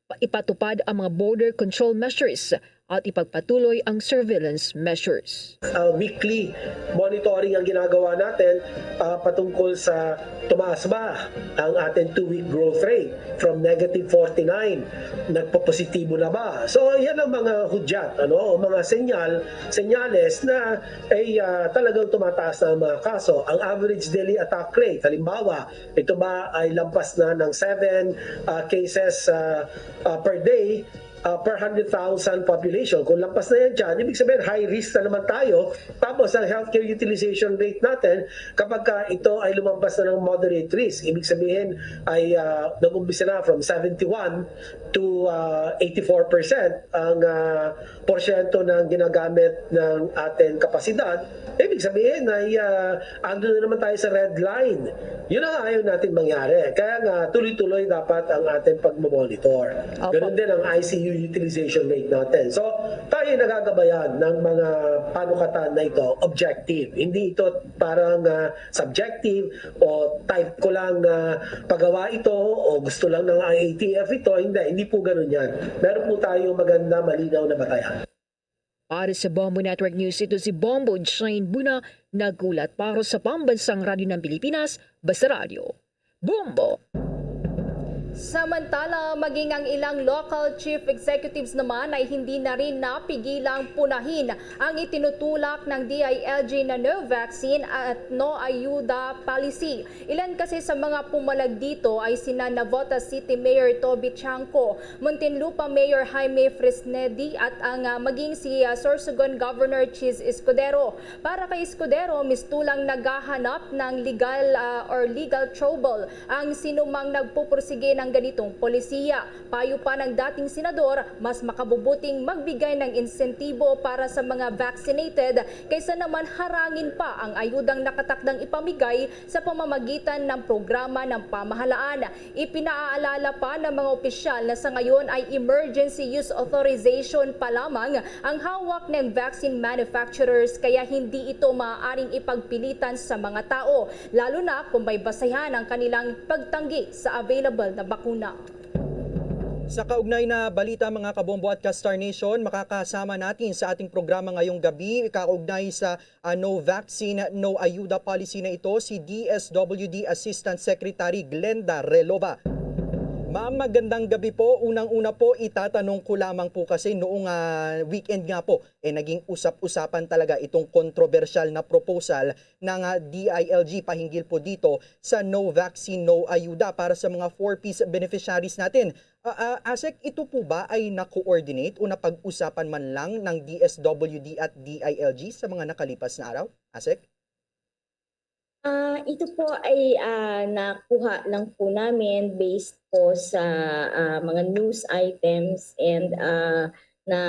pa- ipatupad ang mga border control measures, at ipagpatuloy ang surveillance measures. Uh, weekly monitoring ang ginagawa natin, uh, patungkol sa tumaas ba ang ating two-week growth rate from negative forty-nine, nagpapositibo na ba? So, yan ang mga hudyat, ano, o mga senyal, senyales na ay, uh, talagang tumataas na ang mga kaso. Ang average daily attack rate, halimbawa, ito ba ay lampas na ng seven, uh, cases, uh, uh, per day, uh, per hundred thousand population? Kung lampas na yan dyan, ibig sabihin high risk na naman tayo. Tapos ang healthcare utilization rate natin, kapag ka ito ay lumampas na ng moderate risk, ibig sabihin ay, uh, nag-umpisa na from seventy-one to, uh, eighty-four percent ang, uh, porsyento ng ginagamit ng ating kapasidad, ibig sabihin ay, uh, ando na naman tayo sa red line. Yun ang ayaw natin mangyari. Kaya nga, tuloy-tuloy dapat ang ating pagmamonitor. Ganun din ang I C U utilization rate natin. So, tayo nagagabayan ng mga panukatan na ito, objective. Hindi ito parang, uh, subjective o type ko lang na pagawa ito o gusto lang ng I A T F ito. Hindi, hindi po ganun yan. Meron po tayo maganda, malinaw na batayan. Para sa Bombo Network News, ito si Bombo Jane Buna, nagkulat para sa Pambansang Radyo ng Pilipinas, Basta Radyo. Bombo! Samantala, maging ang ilang local chief executives naman ay hindi na rin napigilang punahin ang itinutulak ng D I L G na no vaccine at no ayuda policy. Ilan kasi sa mga pumalag dito ay sina Navotas City Mayor Toby Tiangco, Muntinlupa Mayor Jaime Fresnedi at ang, ah, maging si, ah, Sorsogon Governor Chiz Escudero. Para kay Escudero, mistulang naghahanap ng legal, ah, or legal trouble ang sinumang nagpupursige ng ganitong polisiya. Payo pa ng dating senador, mas makabubuting magbigay ng insentibo para sa mga vaccinated kaysa naman harangin pa ang ayudang nakatakdang ipamigay sa pamamagitan ng programa ng pamahalaan. Ipinaaalala pa ng mga opisyal na sa ngayon ay emergency use authorization pa lamang ang hawak ng vaccine manufacturers, kaya hindi ito maaaring ipagpilitan sa mga tao, lalo na kung may basehan ang kanilang pagtanggi sa available na bakuna. Sa kaugnay na balita, mga kabombo at ka-Star Nation, makakasama natin sa ating programa ngayong gabi kaugnay sa, ah, no vaccine, no ayuda policy na ito, si D S W D Assistant Secretary Glenda Relova. Ma'am, magandang gabi po. Unang-una po, itatanong ko lamang po kasi noong, ah, weekend nga po, eh, naging usap-usapan talaga itong kontrobersyal na proposal ng, ah, D I L G pahinggil po dito sa no vaccine, no ayuda para sa mga four Ps beneficiaries natin. Ah, ah, Asek, ito po ba ay na-coordinate o napag-usapan man lang ng D S W D at D I L G sa mga nakalipas na araw? Asek? Ah, ito po ay, ah, nakuha lang po namin based po sa, ah, mga news items and, ah, na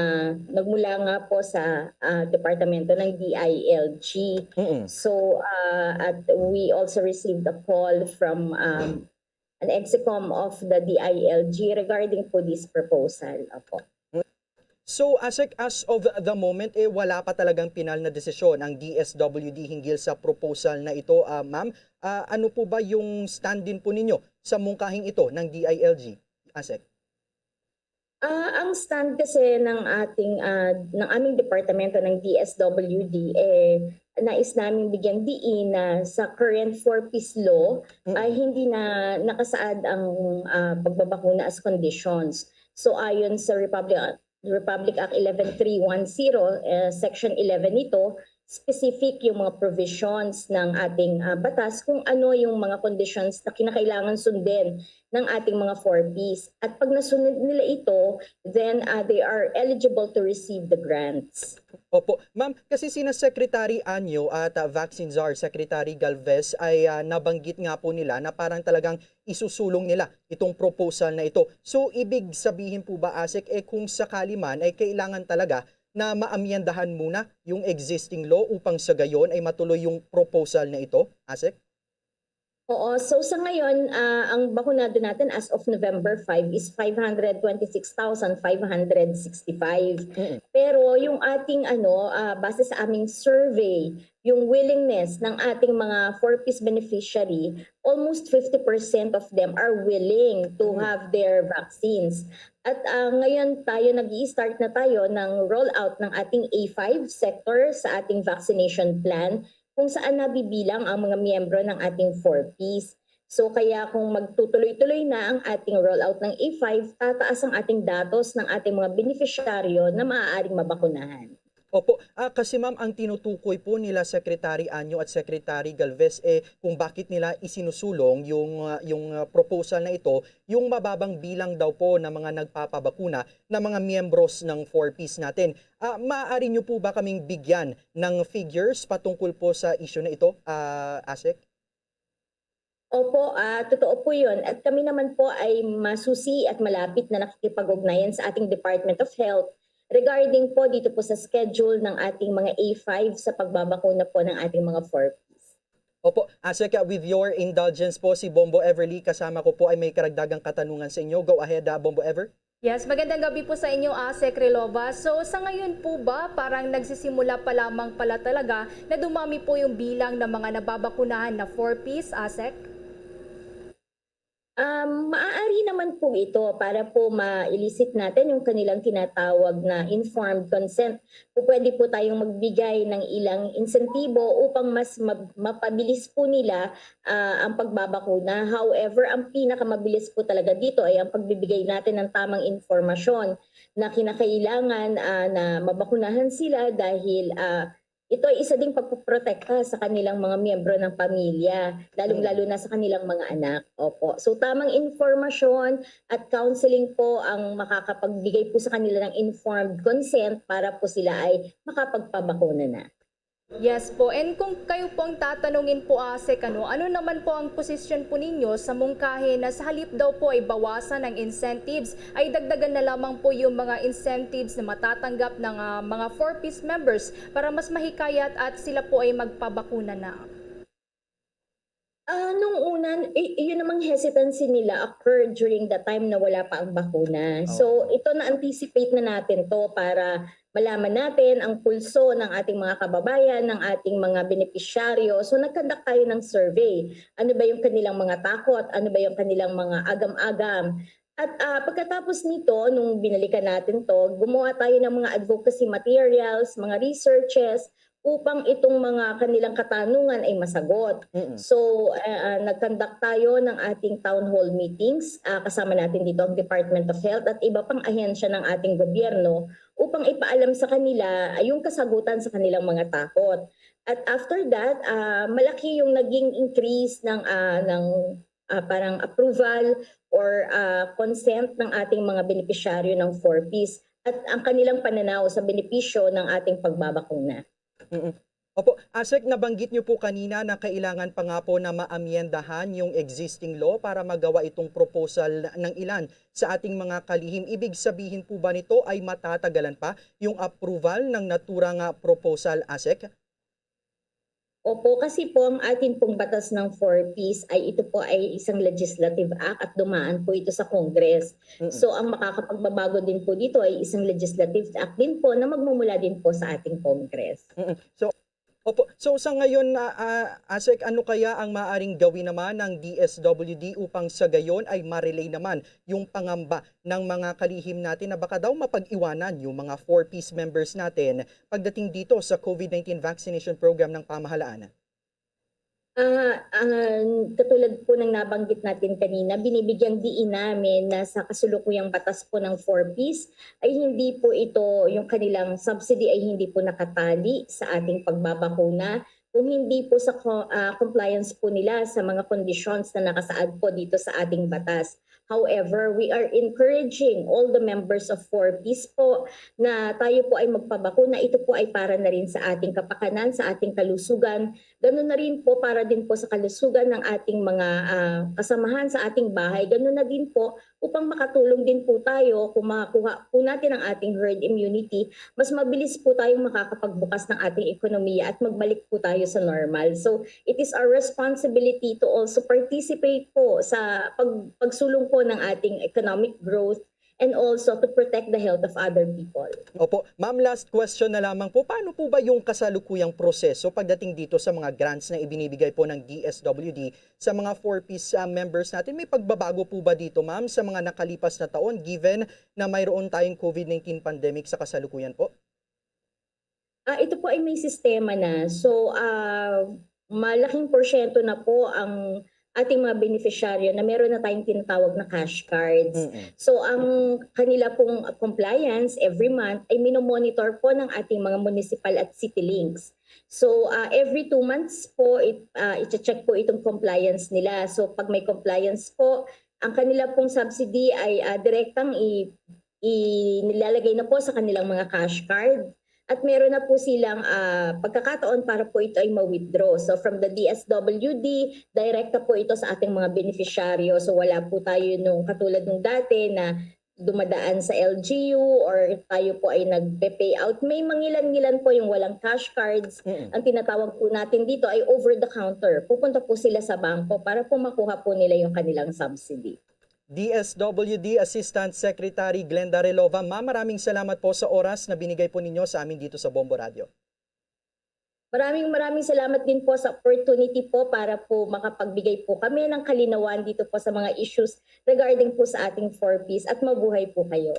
nagmula nga po sa, ah, departamento ng D I L G. Mm. So, ah, at we also received a call from, um, an execom of the D I L G regarding po this proposal. Opo. So, ASEC, as of the moment, eh, wala pa talagang pinal na desisyon ang D S W D hinggil sa proposal na ito, ah, ma'am. Ah, ano po ba yung stand din po ninyo sa mungkahing ito ng D I L G, ASEC? Ah, ang stand kasi ng ating, ah, ng aming departamento ng D S W D, eh, nais naming bigyan diin na sa current four Ps law Mm. ay hindi na nakasaad ang, ah, pagbabakuna as conditions. So, ayon sa Republic, Republic Act eleven three one zero, eh, Section eleven nito, specific yung mga provisions ng ating, ah, batas kung ano yung mga conditions na kinakailangan sundin ng ating mga four Ps. At pag nasunod nila ito, then, ah, they are eligible to receive the grants. Opo. Ma'am, kasi sina Secretary Anyo at, ah, Vaccine Czar Secretary Galvez ay, ah, nabanggit nga po nila na parang talagang isusulong nila itong proposal na ito. So, ibig sabihin po ba, ASEC, eh, kung sakali man ay kailangan talaga na maamyendahan muna yung existing law upang sa gayon ay matuloy yung proposal na ito, ASEC? Oo. So, sa ngayon, ah, ang bakunado natin as of November five is five hundred twenty-six thousand five hundred sixty-five. Mm. Pero yung ating, ano, ah, base sa aming survey, yung willingness ng ating mga four Ps beneficiary, almost fifty percent of them are willing to Mm. have their vaccines. At, ah, ngayon tayo, nag-i-start na tayo ng rollout ng ating A five sector sa ating vaccination plan, kung saan nabibilang ang mga miyembro ng ating four Ps. So, kaya kung magtutuloy-tuloy na ang ating rollout ng A five, tataas ang ating datos ng ating mga benepisyaryo na maaaring mabakunahan. Opo. Ah, kasi, ma'am, ang tinutukoy po nila Secretary Anyo at Secretary Galvez, eh, kung bakit nila isinusulong yung, ah, yung, ah, proposal na ito, yung mababang bilang daw po ng mga nagpapabakuna na mga miyembros ng four Ps natin. Ah, maaari niyo po ba kaming bigyan ng figures patungkol po sa issue na ito, ah, ASEC? Opo, ah, totoo po yun. At kami naman po ay masusi at malapit na nakikipag-ugnayan sa ating Department of Health regarding po dito po sa schedule ng ating mga A five sa pagbabakuna po ng ating mga four Ps. Opo, ASEC, with your indulgence po, si Bombo Everly kasama ko po ay may karagdagang katanungan sa inyo. Go ahead, ah, Bombo Ever. Yes, magandang gabi po sa inyo, ASEC Relova. So, sa ngayon po ba, parang nagsisimula pa lamang pala talaga na dumami po yung bilang ng mga nababakunahan na four Ps, ASEC? Um, maaari naman po ito para po ma-elicit natin yung kanilang tinatawag na informed consent. Pu-, pwede po tayong magbigay ng ilang insentibo upang mas ma-, mapabilis po nila, ah, ang pagbabakuna. However, ang pinakamabilis po talaga dito ay ang pagbibigay natin ng tamang impormasyon na kinakailangan, ah, na mabakunahan sila dahil, ah, ito ay isa ding pagpoprotekta sa kanilang mga miyembro ng pamilya, lalong-lalo Mm. na sa kanilang mga anak. Opo. So, tamang informasyon at counseling po ang makakapagbigay po sa kanila ng informed consent para po sila ay makapagpabakuna na. Yes po. And kung kayo po ang tatanungin po, ASEC, ano, ano naman po ang posisyon po ninyo sa mungkahi na sa halip daw po ay bawasan ang incentives, ay dagdagan na lamang po yung mga incentives na matatanggap ng, ah, mga four Ps members para mas mahikayat at sila po ay magpabakuna na? Ah, nung una, i-, yun namang hesitancy nila occurred during the time na wala pa ang bakuna. So, Oo. ito, na-anticipate na natin 'to para malaman natin ang pulso ng ating mga kababayan, ng ating mga benepisyaryo. So, nag-conduct tayo ng survey. Ano ba yung kanilang mga takot? Ano ba yung kanilang mga agam-agam? At, ah, pagkatapos nito, nung binalikan natin 'to, gumawa tayo ng mga advocacy materials, mga researches, upang itong mga kanilang katanungan ay masagot. Mm. So, ah, ah, nag-conduct tayo ng ating town hall meetings. Ah, kasama natin dito ang Department of Health at iba pang ahensya ng ating gobyerno upang ipaalam sa kanila, ah, yung kasagutan sa kanilang mga takot. At after that, ah, malaki yung naging increase ng, ah, ng, ah, parang approval or, ah, consent ng ating mga benepisyaryo ng four Ps at ang kanilang pananaw sa benepisyo ng ating pagbabakuna. Mm. Opo, ASEC, nabanggit niyo po kanina na kailangan pa nga po na maamyendahan yung existing law para magawa itong proposal ng ilan sa ating mga kalihim. Ibig sabihin po ba nito ay matatagalan pa yung approval ng natura nga proposal, ASEC? Opo, kasi po ang atin pong batas ng four Ps ay ito po ay isang legislative act at dumaan po ito sa Congress. Mm-mm. So ang makakapagbabago din po dito ay isang legislative act din po na magmumula din po sa ating Congress. Mm-mm. So, opo. So sa ngayon na, ah, ASEC, ano kaya ang maaring gawin naman ng D S W D upang sa gayon ay ma-relay naman yung pangamba ng mga kalihim natin na baka daw mapag-iwanan yung mga four Ps members natin pagdating dito sa COVID nineteen vaccination program ng pamahalaan? Ah, ah, katulad po ng nabanggit natin kanina, binibigyang diin namin na sa kasulukuyang batas po ng four Ps ay hindi po ito, yung kanilang subsidy ay hindi po nakatali sa ating pagbabakuna kung hindi po sa co- ah, compliance po nila sa mga conditions na nakasaad po dito sa ating batas. However, we are encouraging all the members of four Ps po na tayo po ay magpabakuna. Ito po ay para na rin sa ating kapakanan, sa ating kalusugan. Ganun na rin po para din po sa kalusugan ng ating mga ah, kasamahan sa ating bahay. Ganun na din po upang makatulong din po tayo kung makakuha po natin ang ating herd immunity, mas mabilis po tayong makakapagbukas ng ating ekonomiya at magbalik po tayo sa normal. So, it is our responsibility to also participate po sa pag, pagsulong po ng ating economic growth and also to protect the health of other people. Opo. Ma'am, last question na lamang po. Paano po ba yung kasalukuyang proseso pagdating dito sa mga grants na ibinibigay po ng D S W D sa mga four Ps, ah, members natin? May pagbabago po ba dito, ma'am, sa mga nakalipas na taon, given na mayroon tayong COVID nineteen pandemic sa kasalukuyan po? Ah, ito po ay may sistema na. So, ah, malaking porsyento na po ang ating mga beneficiaryo na meron na tayong tinatawag na cash cards. Mm-mm. So, ang kanila pong compliance every month ay minomonitor po ng ating mga municipal at city links. So, ah, every two months po, it, ah, i-check po itong compliance nila. So, pag may compliance po, ang kanila pong subsidy ay ah, direktang i, i, nilalagay na po sa kanilang mga cash card. At meron na po silang ah, pagkakataon para po ito ay ma-withdraw. So from the D S W D, direkta po ito sa ating mga beneficiaryo. So wala po tayo nung katulad nung dati na dumadaan sa L G U or tayo po ay nagpe-pay out. May mangilan-ngilan po yung walang cash cards. Mm-mm. Ang tinatawag po natin dito ay over the counter. Pupunta po sila sa bangko para po makuha po nila yung kanilang subsidy. D S W D Assistant Secretary Glenda Relova, ma'am, maraming salamat po sa oras na binigay po ninyo sa amin dito sa Bombo Radio. Maraming maraming salamat din po sa opportunity po para po makapagbigay po kami ng kalinawan dito po sa mga issues regarding po sa ating four Ps at mabuhay po kayo.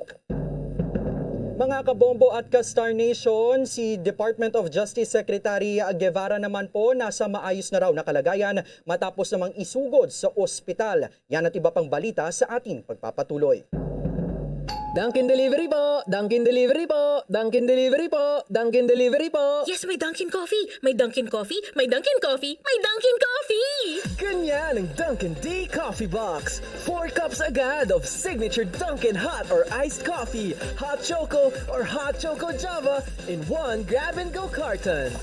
Mga kabombo at ka-Star Nation, si Department of Justice Secretary Guevara naman po nasa maayos na raw na kalagayan matapos namang isugod sa ospital. Yan at iba pang balita sa ating pagpapatuloy. Dunkin Delivery po! Dunkin Delivery po! Dunkin Delivery po! Dunkin Delivery po! Yes, may Dunkin Coffee! May Dunkin Coffee! May Dunkin Coffee! May Dunkin Coffee! Ganyan ang Dunkin D Coffee Box. Four cups agad of signature Dunkin hot or iced coffee, hot choco or hot choco Java in one grab-and-go carton.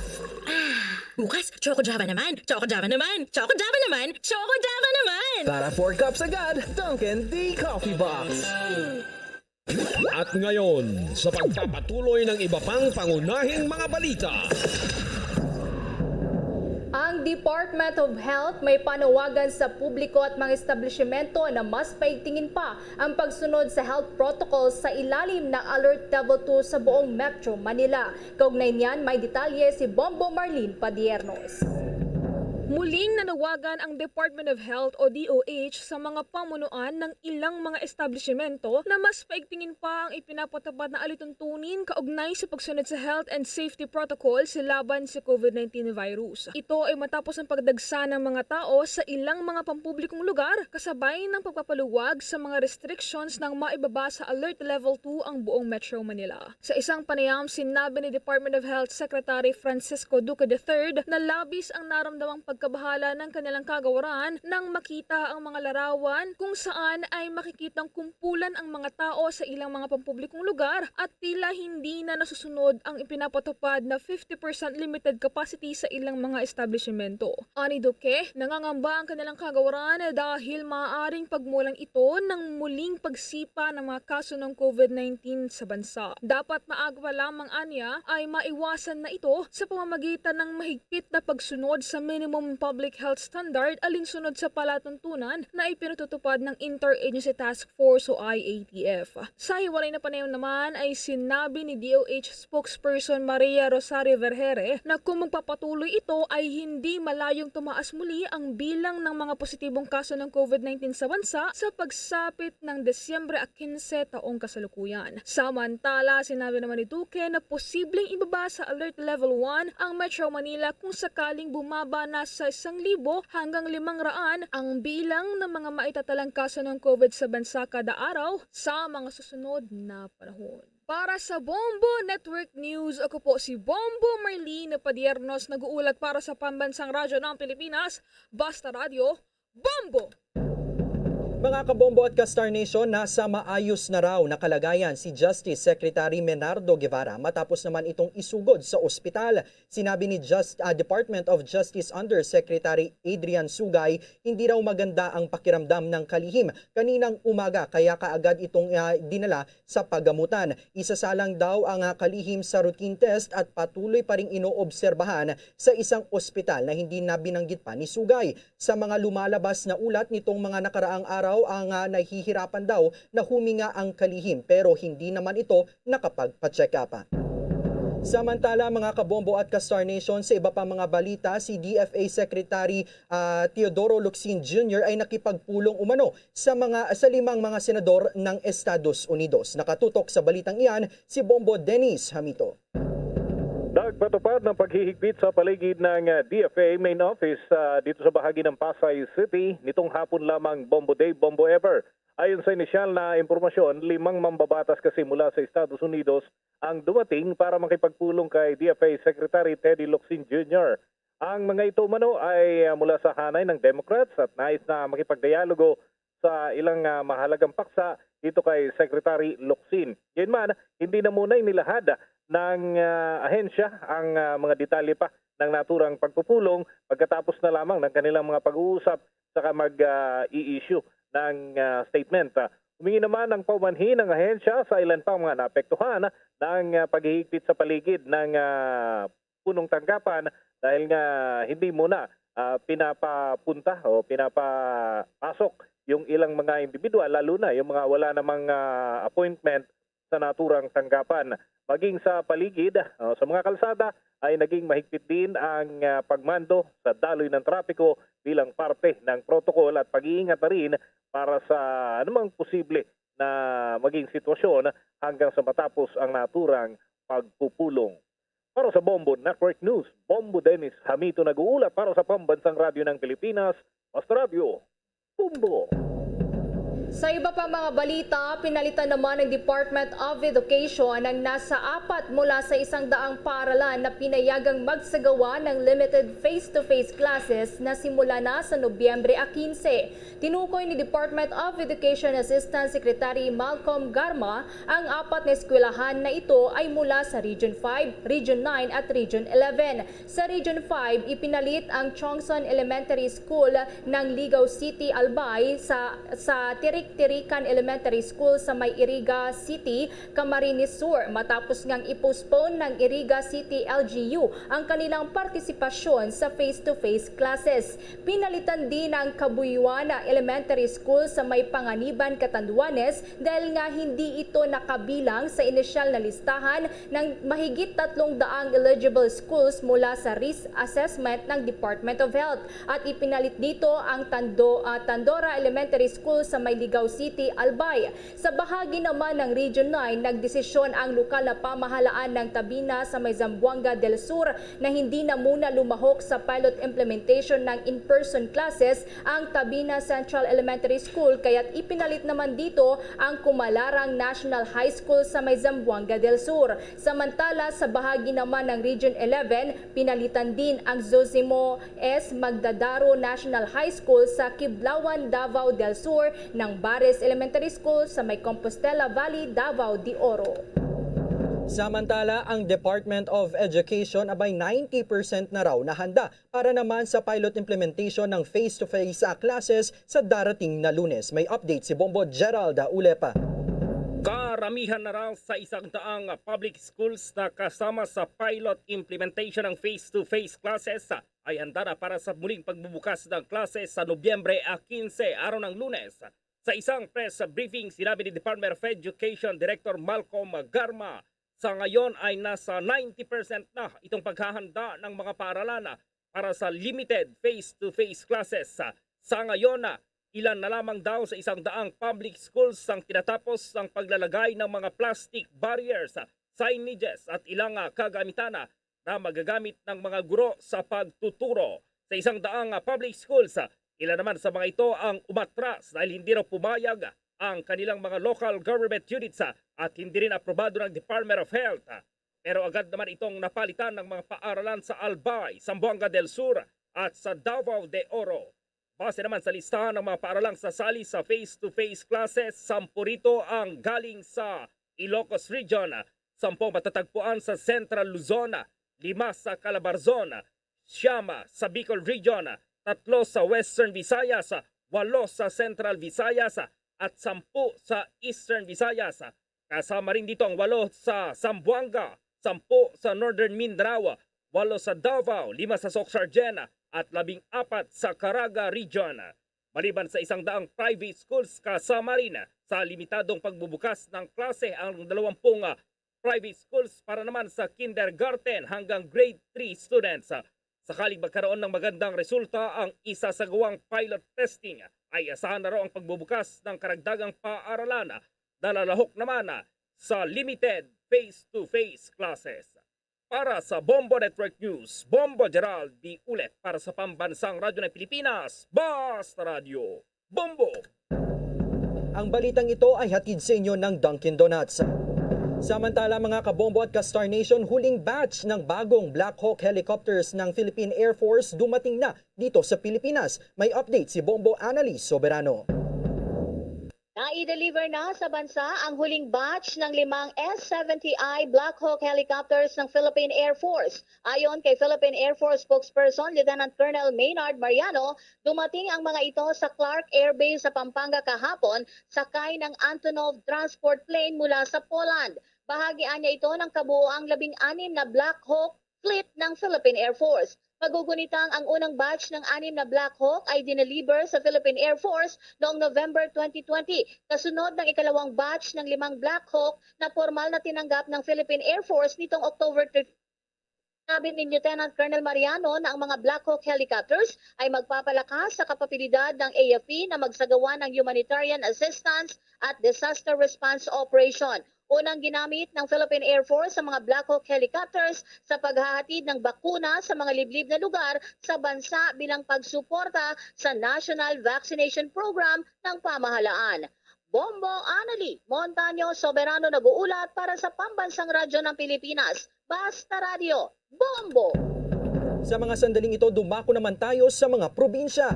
Bukas, Choco Java naman! Choco Java naman! Choco Java naman! Choco Java naman! Para four cups agad, Dunkin D Coffee Box. At ngayon, sa pagpapatuloy ng iba pang pangunahing mga balita. Ang Department of Health may panawagan sa publiko at mga establishmento na mas paigtingin pa ang pagsunod sa health protocols sa ilalim ng Alert Level two sa buong Metro Manila. Kaugnay niyan, may detalye si Bombo Marlene Padiernos. Muling nanawagan ang Department of Health o D O H sa mga pamunuan ng ilang mga establishmento na mas paigtingin pa ang ipinapatupad na alituntunin kaugnay sa pagsunod sa health and safety protocols laban sa COVID nineteen virus. Ito ay matapos ang pagdagsa ng mga tao sa ilang mga pampublikong lugar kasabay ng pagpapaluwag sa mga restrictions nang maibaba sa Alert Level two ang buong Metro Manila. Sa isang panayam, sinabi ni Department of Health Secretary Francisco Duque the third na labis ang naramdamang pagka Bahala ng kanilang kagawaran nang makita ang mga larawan kung saan ay makikitang kumpulan ang mga tao sa ilang mga pampublikong lugar at tila hindi na nasusunod ang ipinapatupad na fifty percent limited capacity sa ilang mga establisimento. Ani Duque, nangangamba ang kanilang kagawaran dahil maaaring pagmulan ito ng muling pagsipa ng mga kaso ng COVID nineteen sa bansa. Dapat maaga pa lamang anya ay maiwasan na ito sa pamamagitan ng mahigpit na pagsunod sa minimum public health standard alinsunod sa palatuntunan na ipinatutupad ng Interagency Task Force o I A T F. Sa hiwalay na panayam naman ay sinabi ni D O H spokesperson Maria Rosario Vergeire na kung magpapatuloy ito ay hindi malayong tumaas muli ang bilang ng mga positibong kaso ng COVID nineteen sa bansa sa pagsapit ng Disyembre quince taong kasalukuyan. Samantala, sinabi naman ni Duque na posibleng ibaba sa Alert Level one ang Metro Manila kung sakaling bumaba na sa isang libo hanggang limang raan ang bilang ng mga maitatalang kaso ng COVID sa bansa kada araw sa mga susunod na panahon. Para sa Bombo Network News, ako po si Bombo Marlene Padiernos, nag-uulat para sa Pambansang Radyo ng Pilipinas, Basta Radyo, Bombo! Mga kabombo at ka-Star Nation, nasa maayos na raw na kalagayan si Justice Secretary Menardo Guevara matapos naman itong isugod sa ospital. Sinabi ni Just, ah, Department of Justice Undersecretary Adrian Sugay, hindi raw maganda ang pakiramdam ng kalihim kaninang umaga, kaya kaagad itong, ah, dinala sa paggamutan. Isasalang daw ang, ah, kalihim sa routine test at patuloy pa ring inoobserbahan sa isang ospital na hindi na binanggit pa ni Sugay. Sa mga lumalabas na ulat nitong mga nakaraang araw, ang, ah, nahihirapan daw na huminga ang kalihim, pero hindi naman ito nakapagpa-check up. Samantala, mga kabombo at ka-Star Nation, sa iba pa mga balita, si D F A Secretary, ah, Teodoro Locsin Junior ay nakipagpulong umano sa mga, sa limang mga senador ng Estados Unidos. Nakatutok sa balitang iyan si Bombo Dennis Hamito. Nagpatupad ng paghihigpit sa paligid ng, ah, D F A main office, ah, dito sa bahagi ng Pasay City nitong hapon lamang, Bombo Dave, Bombo Ever. Ayon sa inisyal na impormasyon, limang mambabatas kasi mula sa Estados Unidos ang dumating para makipagpulong kay D F A Secretary Teddy Locsin Junior. Ang mga ito umano ay, ah, mula sa hanay ng Democrats at nais na makipagdialogo sa ilang, ah, mahalagang paksa dito kay Secretary Locsin. Gayunman, hindi na muna inilahad ng, ah, ahensya ang, ah, mga detalye pa ng naturang pagpupulong pagkatapos na lamang ng kanilang mga pag-uusap saka mag, ah, i-issue ng, ah, statement. Ah, humingi naman ng paumanhin ang ahensya sa ilan pang mga naapektuhan ng, ah, paghihigpit sa paligid ng, ah, punong tanggapan dahil nga hindi muna, ah, pinapapunta o pinapapasok yung ilang mga individual, lalo na yung mga wala namang, ah, appointment sa naturang tanggapan. Maging sa paligid, ah, sa mga kalsada ay naging mahigpit din ang, ah, pagmando sa daloy ng trapiko bilang parte ng protocol at pag-iingat na rin para sa anumang posible na maging sitwasyon hanggang sa matapos ang naturang pagpupulong. Para sa Bombo Network News, Bombo Dennis Hamito nag-uulat para sa Pambansang Radyo ng Pilipinas, Basta Radyo, Bombo! Sa iba pa mga balita, pinalitan naman ng Department of Education ang nasa apat mula sa isang daang paaralan na pinayagang magsagawa ng limited face-to-face classes na simula na sa Nobyembre a quince. Tinukoy ni Department of Education Assistant Secretary Malcolm Garma ang apat na eskwelahan na ito ay mula sa Region five, Region nine at Region eleven. Sa Region five, ipinalit ang Chongson Elementary School ng Ligao City, Albay sa, sa Tirik-Tirikan Elementary School sa may Iriga City, Camarines Sur, matapos ngang i-postpone ng Iriga City L G U ang kanilang partisipasyon sa face-to-face classes. Pinalitan din ang Kabuyuana Elementary School sa may Panganiban, Catanduanes dahil nga hindi ito nakabilang sa inisyal na listahan ng mahigit tatlong daang eligible schools mula sa risk assessment ng Department of Health. At ipinalit dito ang Tando-, ah, Tandora Elementary School sa may Surigao City, Albay. Sa bahagi naman ng Region nine, nagdesisyon ang lokal na pamahalaan ng Tabina sa may Zamboanga del Sur na hindi na muna lumahok sa pilot implementation ng in-person classes ang Tabina Central Elementary School, kaya't ipinalit naman dito ang Kumalarang National High School sa may Zamboanga del Sur. Samantala, sa bahagi naman ng Region eleven, pinalitan din ang Zozimo S. Magdadaro National High School sa Kiblawan, Davao del Sur ng Bares Elementary School sa may Compostela Valley, Davao de Oro. Samantala, ang Department of Education abay ninety percent na raw nahanda para naman sa pilot implementation ng face-to-face, ah, classes sa darating na Lunes. May update si Bombo Gerald Ulepa. Karamihan na raw sa isang daang public schools na kasama sa pilot implementation ng face-to-face classes ay handa na para sa muling pagbubukas ng klase sa Nobyembre, ah, quince, araw ng Lunes. Sa isang press briefing, sinabi ni Department of Education Director Malcolm Garma, sa ngayon ay nasa ninety percent na itong paghahanda ng mga paaralan para sa limited face-to-face classes. Sa ngayon, ilan na lamang daw sa isang daang public schools ang tinatapos ang paglalagay ng mga plastic barriers, signages at ilang, ah, kagamitan na magagamit ng mga guro sa pagtuturo. Sa isang daang, ah, public schools, ah, ilan naman sa mga ito ang umatras dahil hindi raw pumayag ang kanilang mga local government units, ah, at hindi rin aprobado ng Department of Health, ah. Pero agad naman itong napalitan ng mga paaralan sa Albay, Zamboanga del Sur, at sa Davao de Oro. Base naman sa listahan ng mga paaralang sasali sa face-to-face classes, sampu rito ang galing sa Ilocos Region, sampu matatagpuan sa Central Luzon, lima sa Calabarzon, siyam sa Bicol Region, tatlo sa Western Visayas, walo sa Central Visayas, at sampu sa Eastern Visayas. Kasama rin dito ang walo sa Zamboanga, sampu sa Northern Mindanao, walo sa Davao, lima sa Soccsksargen, at labing apat sa Caraga Region. Maliban sa isang daang private schools, kasama rin sa limitadong pagbubukas ng klase ang dalawampung private schools para naman sa kindergarten hanggang grade three students. Sakaling magkaroon ng magandang resulta ang isasagawang pilot testing, ay asahan na raw ang pagbubukas ng karagdagang paaralan na lalahok naman sa limited face-to-face classes. Para sa Bombo Network News, Bombo Gerald D. Ulet para sa Pambansang Radyo ng Pilipinas, Basta Radyo, Bombo! Ang balitang ito ay hatid sa inyo ng Dunkin' Donuts. Samantala, mga kabombo at ka-Star Nation, huling batch ng bagong Black Hawk helicopters ng Philippine Air Force dumating na dito sa Pilipinas. May update si Bombo Annalise Soberano. Nai-deliver na sa bansa ang huling batch ng limang S seventy I Black Hawk helicopters ng Philippine Air Force. Ayon kay Philippine Air Force Spokesperson Lieutenant Colonel Maynard Mariano, dumating ang mga ito sa Clark Air Base sa Pampanga kahapon, sakay ng Antonov transport plane mula sa Poland. Bahagi anya ito ng kabuoang labing anim na Black Hawk fleet ng Philippine Air Force. Magugunitang ang unang batch ng anim na Black Hawk ay dineliver sa Philippine Air Force noong November twenty twenty, kasunod ng ikalawang batch ng limang Black Hawk na pormal na tinanggap ng Philippine Air Force nitong October thirty. Sinabi ni Lieutenant Colonel Mariano na ang mga Black Hawk helicopters ay magpapalakas sa kapabilidad ng A F P na magsagawa ng humanitarian assistance at disaster response operation. Unang ginamit ng Philippine Air Force ang mga Black Hawk helicopters sa paghahatid ng bakuna sa mga liblib na lugar sa bansa bilang pagsuporta sa National Vaccination Program ng pamahalaan. Bombo Annalie Montaño Soberano nag-uulat para sa Pambansang Radyo ng Pilipinas, Basta Radyo, Bombo! Sa mga sandaling ito, dumako naman tayo sa mga probinsya.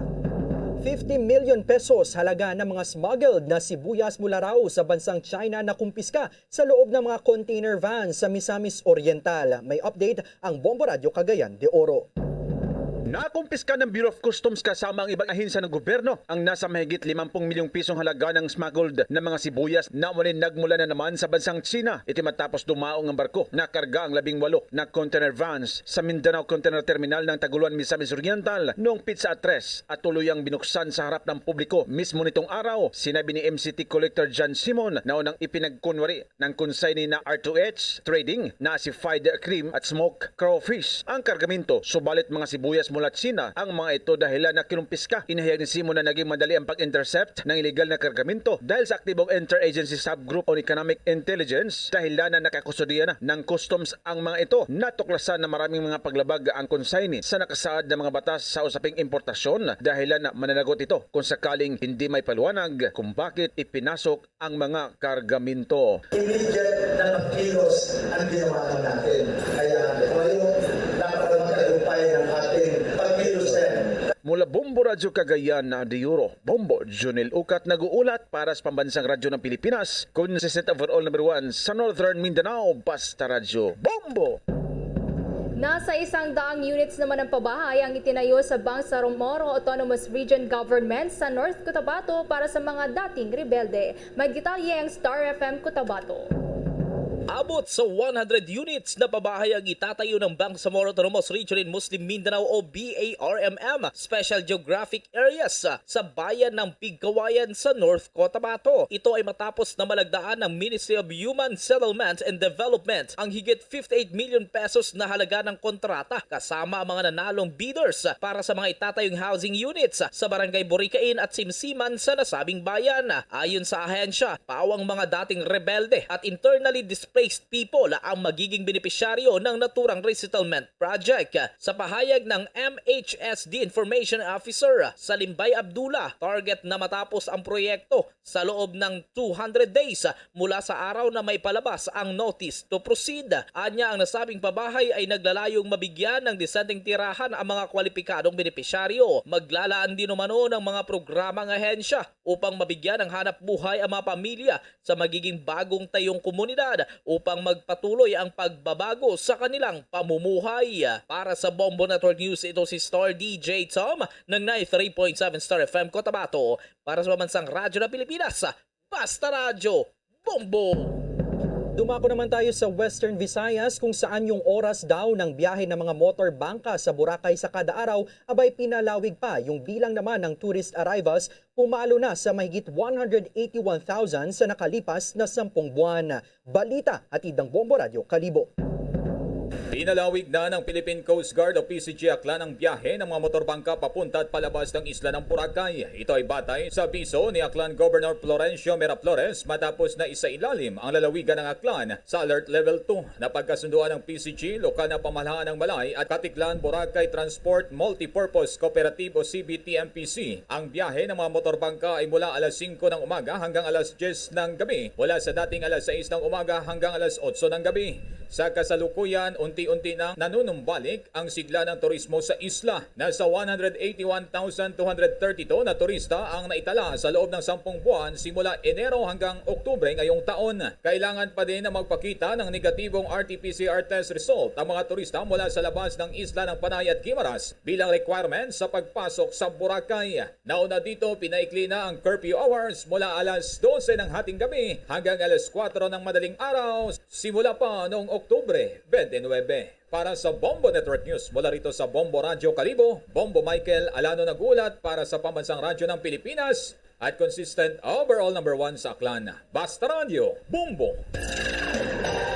Fifty million pesos halaga ng mga smuggled na sibuyas mula raw sa bansang China na kumpiska sa loob ng mga container van sa Misamis Oriental. May update ang Bombo Radyo Cagayan de Oro. Nakumpiska ng Bureau of Customs kasama ang ibang ahensya ng gobyerno ang nasa mahigit limampung milyong pisong halaga ng smuggled na mga sibuyas na umali nagmula na naman sa bansang China. Iti matapos dumaong ang barko na karga ang labing walo na container vans sa Mindanao Container Terminal ng Tagoloan, Misamis Oriental noong pitsa tres at tuluyang binuksan sa harap ng publiko mismo nitong araw. Sinabi ni M C T Collector John Simon na unang ipinagkunwari ng consignee na R two H Trading na si fried cream at smoked crawfish ang kargamento, subalit mga sibuyas mula China ang mga ito, dahilan na kinumpiska. Inihayag ni Simon na naging madali ang pag-intercept ng illegal na kargamento dahil sa aktibong interagency subgroup on economic intelligence, dahilan na nakakustudiya na ng customs ang mga ito. Natuklasan na maraming mga paglabag ang consignee sa nakasaad na mga batas sa usaping importasyon, dahilan na mananagot ito kung sakaling hindi may paliwanag kung bakit ipinasok ang mga kargamento. Immediate na pagkilos ang ginawa natin. Kaya ngayon, napakatagumpay ng ating pagkilos din. Mula Bombo Radyo Cagayan de Oro, Bombo Junel Ukat nag-uulat para sa Pambansang Radyo ng Pilipinas, consistent overall number one sa Northern Mindanao, Basta Radyo Bombo! Nasa isang daang units naman ang pabahay ang itinayo sa Bangsamoro Autonomous Region Government sa North Cotabato para sa mga dating rebelde. May detalye ang Star F M Cotabato. Abot sa one hundred units na pabahay ang itatayo ng Bangsamoro Autonomous Region in Muslim Mindanao o B A R M M Special Geographic Areas sa bayan ng Pigkawayan sa North Cotabato. Ito ay matapos na malagdaan ng Ministry of Human Settlement and Development ang higit fifty-eight million pesos na halaga ng kontrata, kasama ang mga nanalong bidders para sa mga itatayong housing units sa Barangay Boricain at Simsiman sa nasabing bayan. Ayon sa ahensya, pawang mga dating rebelde at internally displaced people ang magiging benepisyaryo ng naturang resettlement project. Sa pahayag ng M H S D Information Officer Salimbay Abdullah, target na matapos ang proyekto sa loob ng two hundred days mula sa araw na may palabas ang notice to proceed. Anya, ang nasabing pabahay ay naglalayong mabigyan ng disenteng tirahan ang mga kwalipikadong benepisyaryo. Maglalaan din umano ng mga programa ang ahensya upang mabigyan ng hanap buhay ang mga pamilya sa magiging bagong tayong komunidad upang magpatuloy ang pagbabago sa kanilang pamumuhay. Para sa Bombo Network News, ito si Star D J Tom ng ninety-three point seven Star F M Cotabato. Para sa Pambansang Radyo ng Pilipinas, Basta Radyo, Bombo! Dumako naman tayo sa Western Visayas, kung saan yung oras daw ng biyahe ng mga motor bangka sa Boracay sa kada araw, abay, pinalawig pa yung bilang naman ng tourist arrivals, pumalo na sa mahigit one hundred eighty-one thousand sa nakalipas na sampung buwan. Balita, hatid ng Bombo Radyo Kalibo. Pinalawig na ng Philippine Coast Guard o P C G Aklan ang biyahe ng mga motorbangka papunta at palabas ng isla ng Boracay. Ito ay batay sa abiso ni Aklan Governor Florencio Miraflores matapos na isailalim ang lalawigan ng Aklan sa Alert Level two. Napagkasunduan ng P C G, lokal na pamahalaan ng Malay at Katiklan Boracay Transport Multipurpose Cooperative o C B T M P C. Ang biyahe ng mga motorbangka ay mula alas singko ng umaga hanggang alas diyes ng gabi, mula sa dating alas sais ng umaga hanggang alas otso ng gabi. Sa kasalukuyan, unti-unti nang nanunumbalik ang sigla ng turismo sa isla. Nasa one hundred eighty-one thousand two hundred thirty-two na turista ang naitala sa loob ng sampung buwan simula Enero hanggang Oktubre ngayong taon. Kailangan pa din na magpakita ng negatibong R T P C R test result ang mga turista mula sa labas ng isla ng Panay at Guimaras bilang requirement sa pagpasok sa Boracay. Nauna dito, pinaikli na ang curfew hours mula alas dose ng hating gabi hanggang alas kuwatro ng madaling araw, simula pa noong Oktubre twenty-nine. Para sa Bombo Network News, mula rito sa Bombo Radyo Kalibo, Bombo Michael Alano nag-uulat para sa Pambansang Radyo ng Pilipinas at consistent overall number one sa Aklan, Basta Radyo, Bombo!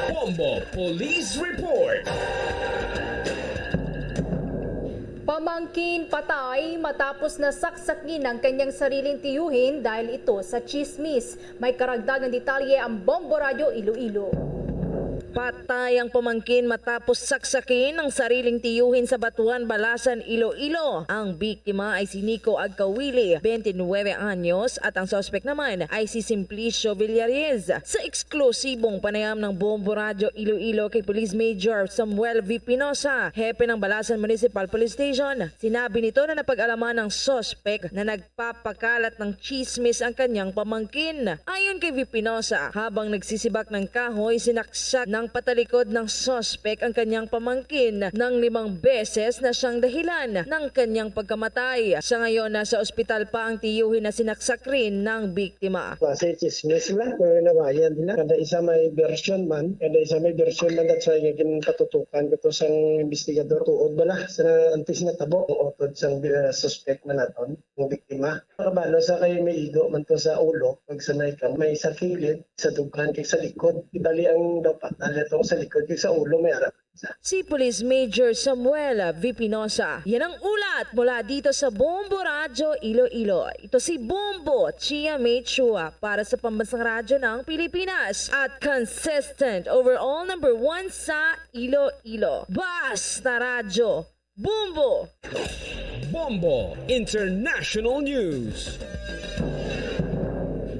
Bombo Police Report! Pamangkin patay matapos na saksakin ang kanyang sariling tiyuhin dahil ito sa tsismis. May karagdagang detalye ang Bombo Radyo Iloilo. Patay ang pamangkin matapos saksakin ang sariling tiyuhin sa Batuan, Balasan, Iloilo. Ang biktima ay si Nico Agkawili, twenty-nine anyos, at ang suspek naman ay si Simplicio Villares. Sa eksklusibong panayam ng Bombo Radyo Iloilo kay Police Major Samuel V. Pinosa, hepe ng Balasan Municipal Police Station, sinabi nito na napag-alaman ng suspek na nagpapakalat ng tsismis ang kanyang pamangkin. Ayon kay V. Pinosa, habang nagsisibak ng kahoy, sinaksak ng patalikod ng suspek ang kanyang pamangkin ng limang beses na siyang dahilan ng kanyang pagkamatay. Sa ngayon, nasa ospital pa ang tiyuhin na sinaksak rin ng biktima. Base chismis lang, pero nabayan nila. Kada isa may version man, kada isa may version man, that's why nga ginpatutukan ko to sang investigador. Tuod bala sa antes nga tabo, ang utod sang, uh, suspect man naton, ang biktima. Kabalo sa kay may igo man to sa ulo, pag sa may kam-, may sa kilid, sa dughan, kay sa likod. Ibali ang dapat, ala to sa likod, kay sa ulo may ara. Si Police Major Samuel Vipinosa. Yan ang ulat mula dito sa Bombo Radyo Iloilo. Ito si Bombo Chia Mechua para sa Pambansang Radyo ng Pilipinas at consistent overall number one sa Iloilo. Basta Radyo, Bombo! Bombo International News.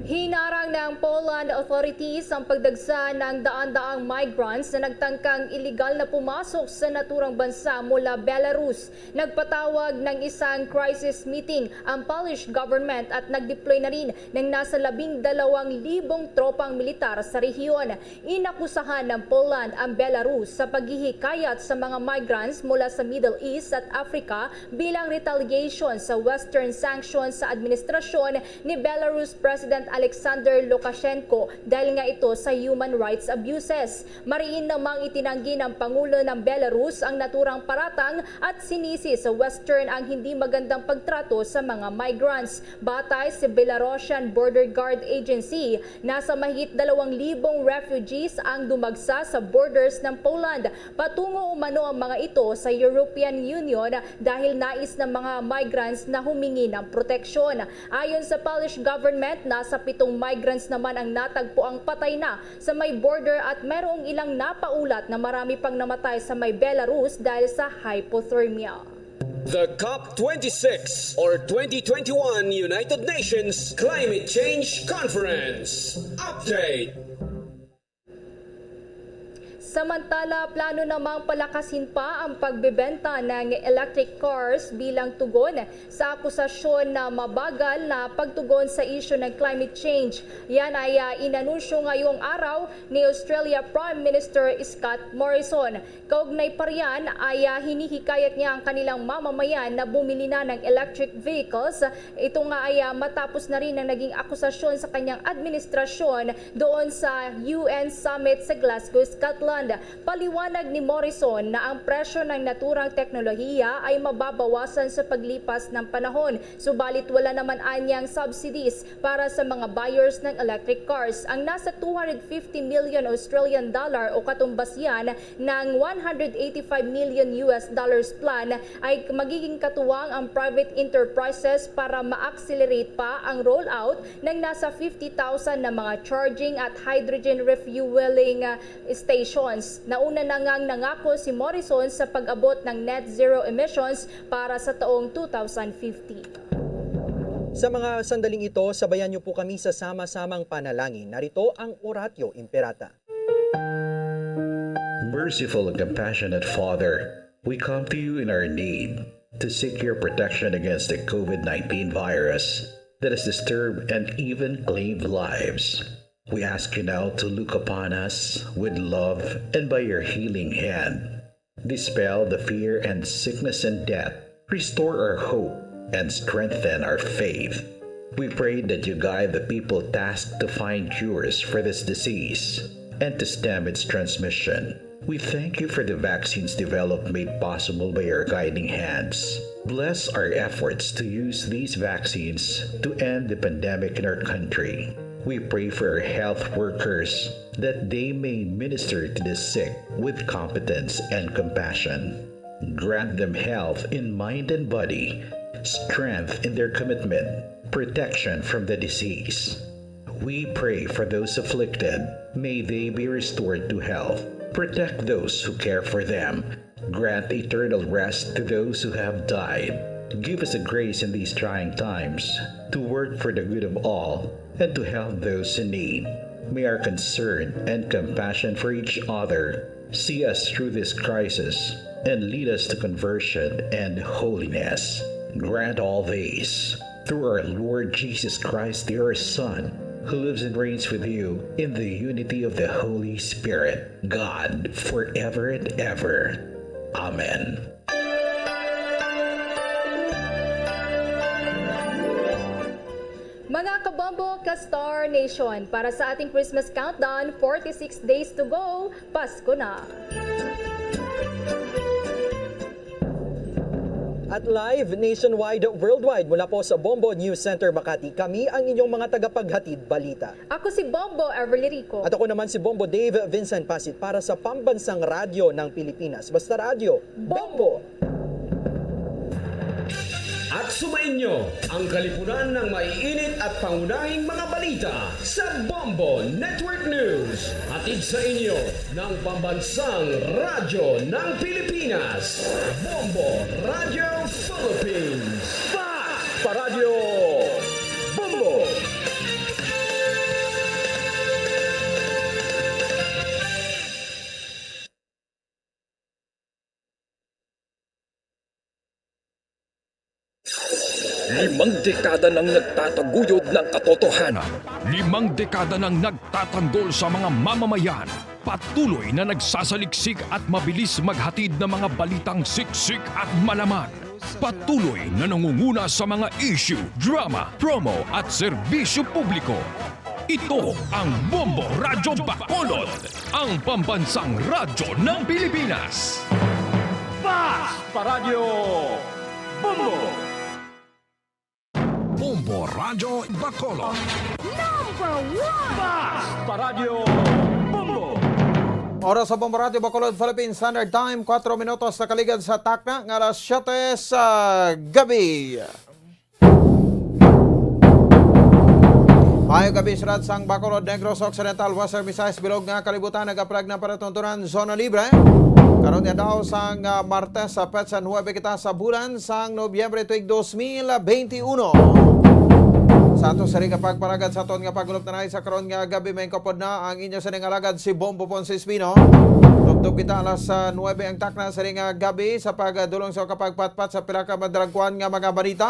Hinarang ng Poland authorities ang pagdagsa ng daan-daang migrants na nagtangkang iligal na pumasok sa naturang bansa mula Belarus. Nagpatawag ng isang crisis meeting ang Polish government at nag-deploy na rin ng nasa labing dalawang libong tropang militar sa rehiyon. Inakusahan ng Poland ang Belarus sa paghihikayat sa mga migrants mula sa Middle East at Africa bilang retaliation sa Western sanctions sa administrasyon ni Belarus President Alexander Lukashenko dahil nga ito sa human rights abuses. Mariin namang itinanggi ng Pangulo ng Belarus ang naturang paratang at sinisi sa Western ang hindi magandang pagtrato sa mga migrants. Batay sa Belarusian Border Guard Agency, nasa mahigit dalawang libong refugees ang dumagsa sa borders ng Poland. Patungo umano ang mga ito sa European Union dahil nais ng mga migrants na humingi ng proteksyon. Ayon sa Polish government, nasa pitong migrants naman ang natagpo ang patay na sa may border at mayroong ilang napaulat na marami pang namatay sa may Belarus dahil sa hypothermia. The COP twenty-six or twenty twenty-one United Nations Climate Change Conference Update. Samantala, plano namang palakasin pa ang pagbebenta ng electric cars bilang tugon sa akusasyon na mabagal na pagtugon sa isyu ng climate change. Yan ay, ah, inanunsyo ngayong araw ni Australia Prime Minister Scott Morrison. Kaugnay pa riyan ay, ah, hinihikayat niya ang kanilang mamamayan na bumili na ng electric vehicles. Ito nga ay, ah, matapos na rin ang naging akusasyon sa kanyang administrasyon doon sa U N Summit sa Glasgow, Scotland. Paliwanag ni Morrison na ang presyo ng naturang teknolohiya ay mababawasan sa paglipas ng panahon, subalit wala naman anyang subsidies para sa mga buyers ng electric cars. Ang nasa two hundred fifty million Australian dollar o katumbas yan ng one hundred eighty-five million U S dollars plan ay magiging katuwang ang private enterprises para ma-accelerate pa ang rollout ng nasa fifty thousand na mga charging at hydrogen refueling, ah, stations. Nauna na ngang nangako si Morrison sa pag-abot ng net zero emissions para sa taong two thousand fifty. Sa mga sandaling ito, sabayan niyo po kami sa sama-samang panalangin. Narito ang Oratio Imperata. Merciful and compassionate Father, we come to you in our need to seek your protection against the COVID nineteen virus that has disturbed and even claimed lives. We ask you now to look upon us with love and by your healing hand, dispel the fear and sickness and death. Restore our hope and strengthen our faith. We pray that you guide the people tasked to find cures for this disease and to stem its transmission. We thank you for the vaccines developed made possible by your guiding hands. Bless our efforts to use these vaccines to end the pandemic in our country. We pray for our health workers that they may minister to the sick with competence and compassion. Grant them health in mind and body, strength in their commitment, protection from the disease. We pray for those afflicted. May they be restored to health. Protect those who care for them. Grant eternal rest to those who have died. Give us the grace in these trying times to work for the good of all and to help those in need. May our concern and compassion for each other see us through this crisis and lead us to conversion and holiness. Grant all these through our Lord Jesus Christ, your Son, who lives and reigns with you in the unity of the Holy Spirit, God, forever and ever. Amen. Mga kabombo, ka-Star Nation, para sa ating Christmas countdown, forty-six days to go, Pasko na. At live nationwide, worldwide, mula po sa Bombo News Center Makati, kami ang inyong mga tagapaghatid balita. Ako si Bombo Everly Rico. At ako naman si Bombo Dave Vincent Pasit para sa Pambansang Radyo ng Pilipinas. Basta Radyo, Bombo! At sumainyo ang kalipunan ng maiinit at pangunahing mga balita sa Bombo Network News. Hatid sa inyo ng Pambansang Radyo ng Pilipinas, Bombo Radio Philippines. Fast pa Radyo Bombo! Limang dekada nang nagtataguyod ng katotohanan. Limang dekada nang nagtatanggol sa mga mamamayan. Patuloy na nagsasaliksik at mabilis maghatid ng mga balitang siksik at malaman. Patuloy na nangunguna sa mga issue, drama, promo at serbisyo publiko. Ito ang Bombo Radyo Bacolod, ang pambansang radyo ng Pilipinas. Fast pa Radyo Bombo! Bombo Radyo Bacolod. Number one! Fast pa Radyo Bombo! Oras sa Bombo Radyo Bacolod, Philippine Standard Time, kuwatro minutos na kaligad sa takna nga alas siyete sa gabi. Maayong gabi, syudad sang Bacolod, Negros Occidental, Western Visayas, bilog nga kalibutan, nagapalag na para tuntunan, Zona Libre. Karon nga daw sang, ah, Martes, sa petsa nuebe kita sa bulan sang Nobyembre tuig dos mil benti uno. Sa ato sini nga pagpalagad sa aton nga pag-ulop na sa karon nga gabi, may kapod na ang inyo sining alagad si Bombo Ponce Espino. Tubtob kita alas, ah, nuebe ang takna sining nga gabi sa pagdulong sa kapagpatpat sa pila ka madalagkuan nga mga balita.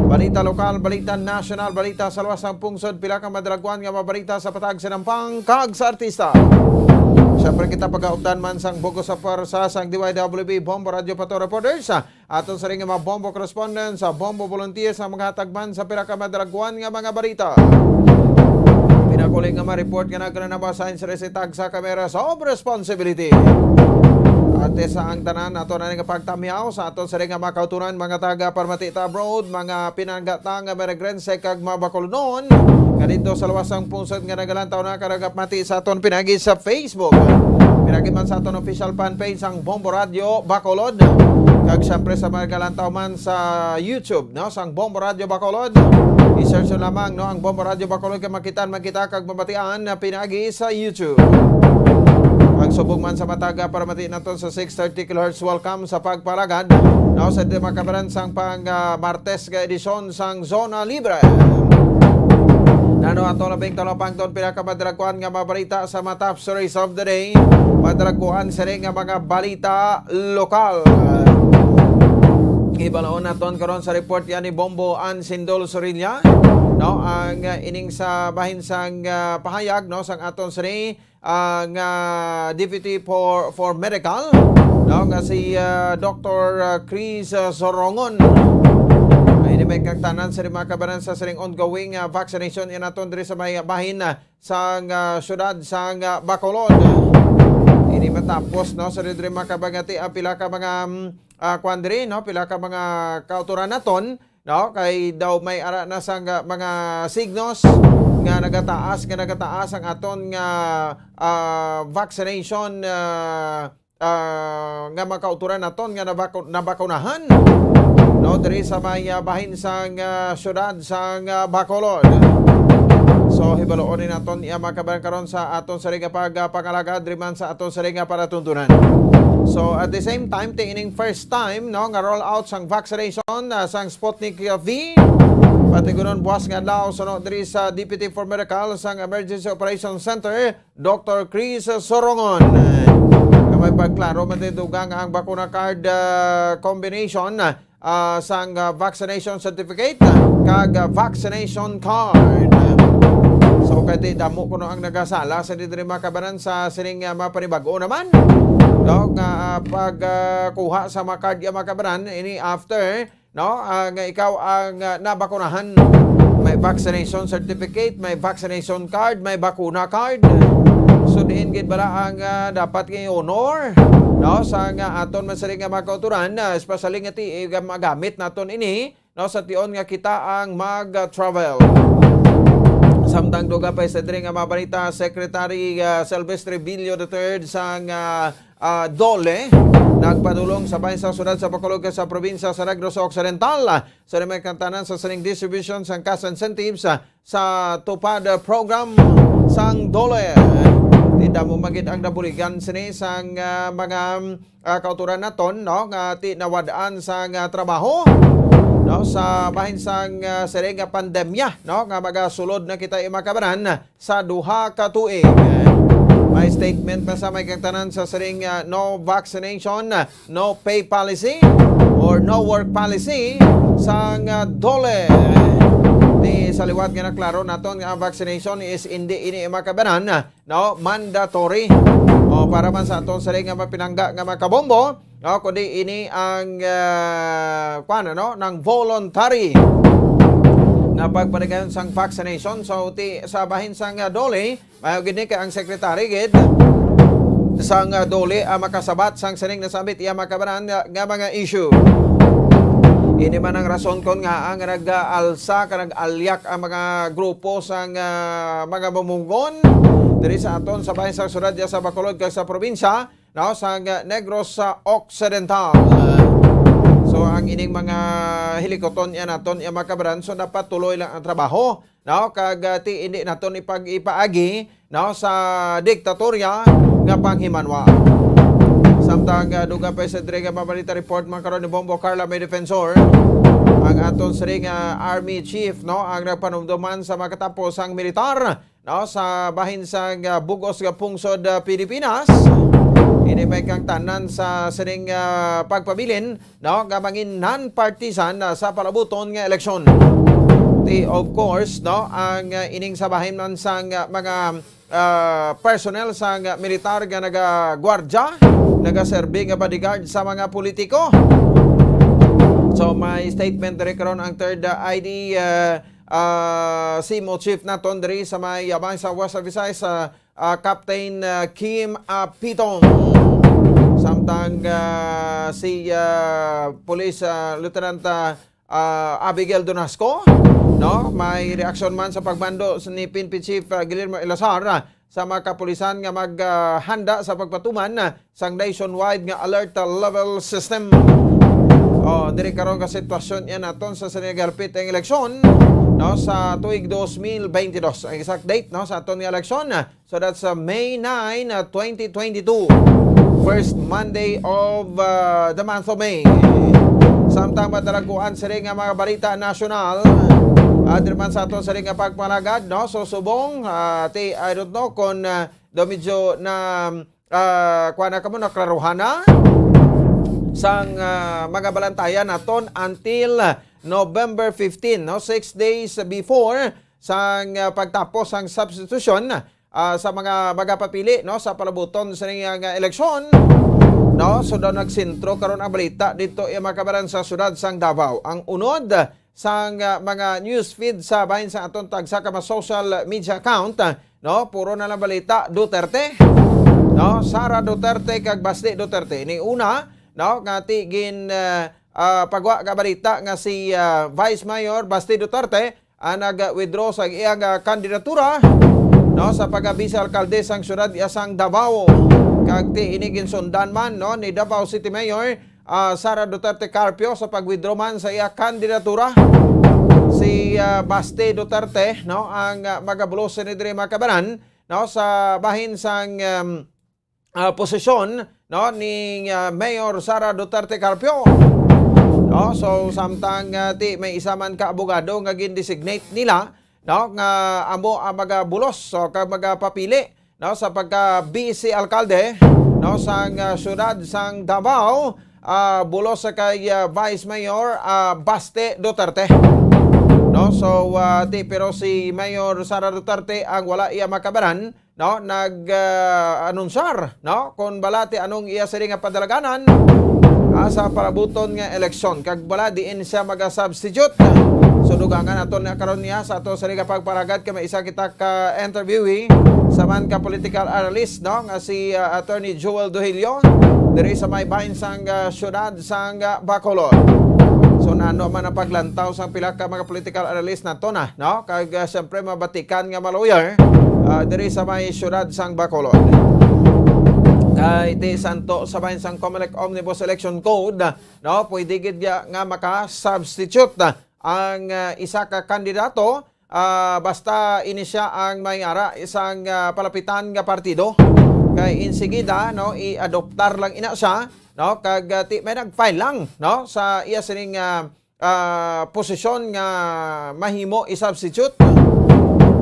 Balita lokal, balita nasyonal, balita sa luwas sang pungsod, pila ka madalagkuan nga mga balita sa patag, sinampang, kag sa artista. Siyempre, kita pagaupdan man sang bug-os sa pwersa sang D Y W B Bombo Radyo Pato Reporters, aton sining mga Bombo correspondents, Bombo volunteers, ang mga hatagman sa pila ka madalagkuan nga mga balita. Pinakuling nga ma-report nga nagkananaba sa Sir, si tagsa ka may responsibility. Ate, sa ang tanan, ato na nga pagtamyaw sa aton sining nga mga kauturan, mga taga-Parmatita abroad, mga pinanggata nga Meregrense kag mga Bacolodnon nga didto sa luwas sang pungsod nga nagalantaw na kag nagapamati sa aton pinaagi sa Facebook. Pinaagi man sa aton official fan page sang Bombo Radio Bacolod, kag siyempre sa mga nagalantaw man sa YouTube, no, sang Bombo Radio Bacolod. I-search nyo lamang, no, ang Bombo Radio Bacolod, kag makita, makita kag mabatian na pinaagi sa YouTube. Ang subong man sa mataga para mati naton sa six thirty kilohertz, welcome sa pagpalagad, no, sa di makabaran sang pang, ah, Martes nga edisyon sang Zona Libre. Nano ato labing talapangton pila ka madalagkuan nga mabalita sa mga top stories of the day. Madalagkuan sini nga mga balita lokal. Ibalaon naton karon sa report yan ni Bombo Ansindol Sorilla, no, ang, ah, ining sa bahin sang, ah, pahayag, no, sang aton sini, ah, nga Deputy for, for Medical, no, nga si, ah, Doktor, ah, Chris, ah, Sorongon. Ay, ini may kagtanan sa mga kabanan sa sining ongoing, ah, vaccination yan naton diri sa may bahin, ah, sang, ah, syudad sang, ah, Bacolod. Ini matapos, no, sa diri makabagati ang pila ka mga, mm, ah, kwan diri, no, pila ka mga kautoran naton, no, kay daw may ara na sang, ah, mga signos nga nagataas, nga nagataas ang aton nga, ah, vaccination, ah, ah, nga mga kautoran naton nga nabaku-, nabakunahan, no, diri sa may, ah, bahin sang, ah, syudad sang, ah, Bacolod. So, hibaloon ni naton iya mga kabayan karon sa aton sini nga pag, ah, pangalagad diri man sa aton sini nga palatuntunan. So, at the same time, ti ining first time, no, nga roll out sang vaccination, ah, sang Sputnik V. Patigunon buwas nga adlaw, suno diri sa Deputy for Medical sang Emergency Operations Center, Doktor Chris Sorongon, nga may pagklaro man dugang ang bakuna card, ah, combination, ah, sang, ah, vaccination certificate kag, ah, vaccination card. So, kay ti damo kuno ang nagasala sa diri makabanan sa sining, ah, mga panibag-o naman, no, nga, ah, pag, ah, kuha sa mga card, ah, makabanan ini after, no, ah, nga ikaw ang, ah, nabakunahan. May vaccination certificate, may vaccination card, may bakuna card. So, diin gid bala ang, ah, dapat nga honor? no, sa nga aton man sini nga mga kauturan, ah, especially nga ti, eh, magamit naton ini, no, sa tion nga kita ang mag-travel. Samtang dugang pa sa diri nga mga balita, Secretary, ah, Silvestre Billo the third sang, ah, ah, DOLE nagpadulong sa bahin sa siyudad sa Bacolod kag sa probinsya sa Negros Occidental sa may kantanan sa sining distribution sang cash incentives, ah, sa TUPAD program sang DOLE. Ti damo man gid ang nabuligan sini sang, ah, mga, ah, kauturan naton, no, nga ti nawad-an sang, ah, trabaho, no, sa bahin sang, ah, sini nga pandemya, no, nga magasulod na kita, eh, mga kabanan, sa duha ka tuig. May statement pa sa may kantanan sa sining, ah, no vaccination, no pay policy or no work policy sang, ah, DOLE. Ti sa liwat nga naklaro naton nga ang vaccination is indi ini, eh, mga kabanan, no, mandatory. O para man sa aton sini nga mapinangga nga mga kabombo, no, kundi ini ang, ah, kuwan, ano, nang voluntary nga pagpaligayon sang vaccination. So, ti, sa bahin sang, ah, DOLE, mayo gid ni kay ang secretary gid sang, ah, DOLE ang makasabat sang sining nasambit iya mga kabanan nga, nga mga issue. Ini man ang rason kon ngaa nga nag-alsa ka nag-alyak ang mga grupo sang, ah, mga mamunggon diri sa aton sa bahin sang siyudad diya sa Bacolod kag sa probinsya, no, sa, ah, Negros sa Occidental. So ang ining mga hilikuton niya naton iya mga kabanan, so dapat tuloy lang ang trabaho, no, kag, ah, ti hindi naton ipag-ipaagi, no, sa diktatorya nga panghimanwa. Samtang, ah, dugang pa sa diri nga mga balita report man karon ni Bombo Carla May Defensor, ang aton sini nga army chief, no, ang nagpanumduman sa makatapos ang militar, no, sa bahin sang, ah, bug-os nga pungsod, ah, Pilipinas. Ini may kang tanan sa sining, ah, pagpabilin, no, nga mangin non-partisan, ah, sa palabuton nga eleksyon. Ti, of course, no, ang, ah, ining sa bahin man sang, ah, mga, ah, personnel sang, ah, militar nga nagagwardya, nagaserbi nga bodyguard sa mga politiko. So, may statement diri karon ang third, ah, I D, ah, ah, CMO chief naton diri sa may yabang sa West Visayas, ah, ah, Captain, ah, Kim Apitong. Samtang, ah, si, ah, Police, ah, Lieutenant, ah, ah, Abigail Donasco, no, may reaksyon man sa pagmando sa ni P N P Chief, ah, Guillermo Elazar, ah, sa mga kapulisan nga mag, ah, handa sa pagpatuman, ah, sang nationwide nga alert, ah, level system. Oh, diri karon ka sitwasyon yan naton sa sini galpit ang eleksyon, no, sa tuig dos mil bentidós. Ang exact date, no, sa aton nga eleksyon, ah, so that's, uh, May nine, uh, twenty twenty-two. First Monday of, uh, the month of May. Samtang madalaguan sini nga mga balita nasyonal, uh, diri man sa aton sini nga pagpanagad, no? So, subong, uh, ti, I don't know kung, uh, daw medyo na, uh, kuha na kamo, naklaruhan na sang, uh, mga balantayan naton until November fifteen, no? Six days before sang, ah, pagtapos sang substitution, ah, sa mga magapapili, no, sa palabuton sa ning, ah, nga eleksyon, no? So, daw nagsentro karon ang balita dito, iya mga kabaran, sa siyudad sang Davao. Ang unod sang, ah, mga news feed sa bahin sa aton tagsa ka mga social media account, ah, no? Puro na lang balita Duterte, no? Sara Duterte kag Basti Duterte. Ni una, no, nga ti gin, ah, ah, pagwa ka balita nga si, ah, Vice Mayor Basti Duterte ang nag-withdraw sa iyang, ah, kandidatura, no, sa pagka-vice alkalde sang siyudad iya sang Davao. Kag ti ini ginsundan man, no, ni Davao City Mayor, ah, Sara Duterte Carpio sa pag-withdraw man sa iya kandidatura. Si, ah, Basti Duterte, no, ang, ah, magabulos sini diri, mga kabaran, no, sa bahin sang, um, ah, posisyon, no, ni, ah, Mayor Sara Duterte Carpio. No, so samtang, ah, ti may isa man ka abogado nga gin-designate nila, no, nga amo ang magabulos o kag magapapili, no, sa pagka vice alkalde, no, sang, ah, siyudad sang Davao, ah, bulos sa kay, ah, Vice Mayor, ah, Basti Duterte. No, so, ah, ti, pero si Mayor Sara Duterte ang wala iya makabaran, no, nag, ah, anunsyar, no, kung bala ti anong iya sini nga padalaganan, ah, sa palabuton nga eleksyon, kag bala diin siya maga-substitute. So, dugangan nato na karon niya sa ato sini nga pagparagat kay may isa kita ka interviewee, sa man ka political analyst, no, nga si, ah, Attorney Joel Dohilio. diri sa may bahin sang, ah, siyudad sang, ah, Bacolod. So, nano man ang paglantaw sang pila ka mga political analyst nato na, no? Kag, ah, siyempre, mabatikan nga mga lawyer, ah, diri sa may siyudad sang Bacolod. Kay ti santo sa bahin sang Comelec Omnibus Election Code, no? Pwede gid nga, nga maka-substitute ang, ah, isa ka kandidato, ah, basta ini siya ang may ara isang, ah, palapitan nga partido. Kay insigida, no, i-adoptar lang ina siya, no, kag, ah, ti, may nag-file lang, no, sa iya sining, ah, ah, posisyon nga mahimo i-substitute,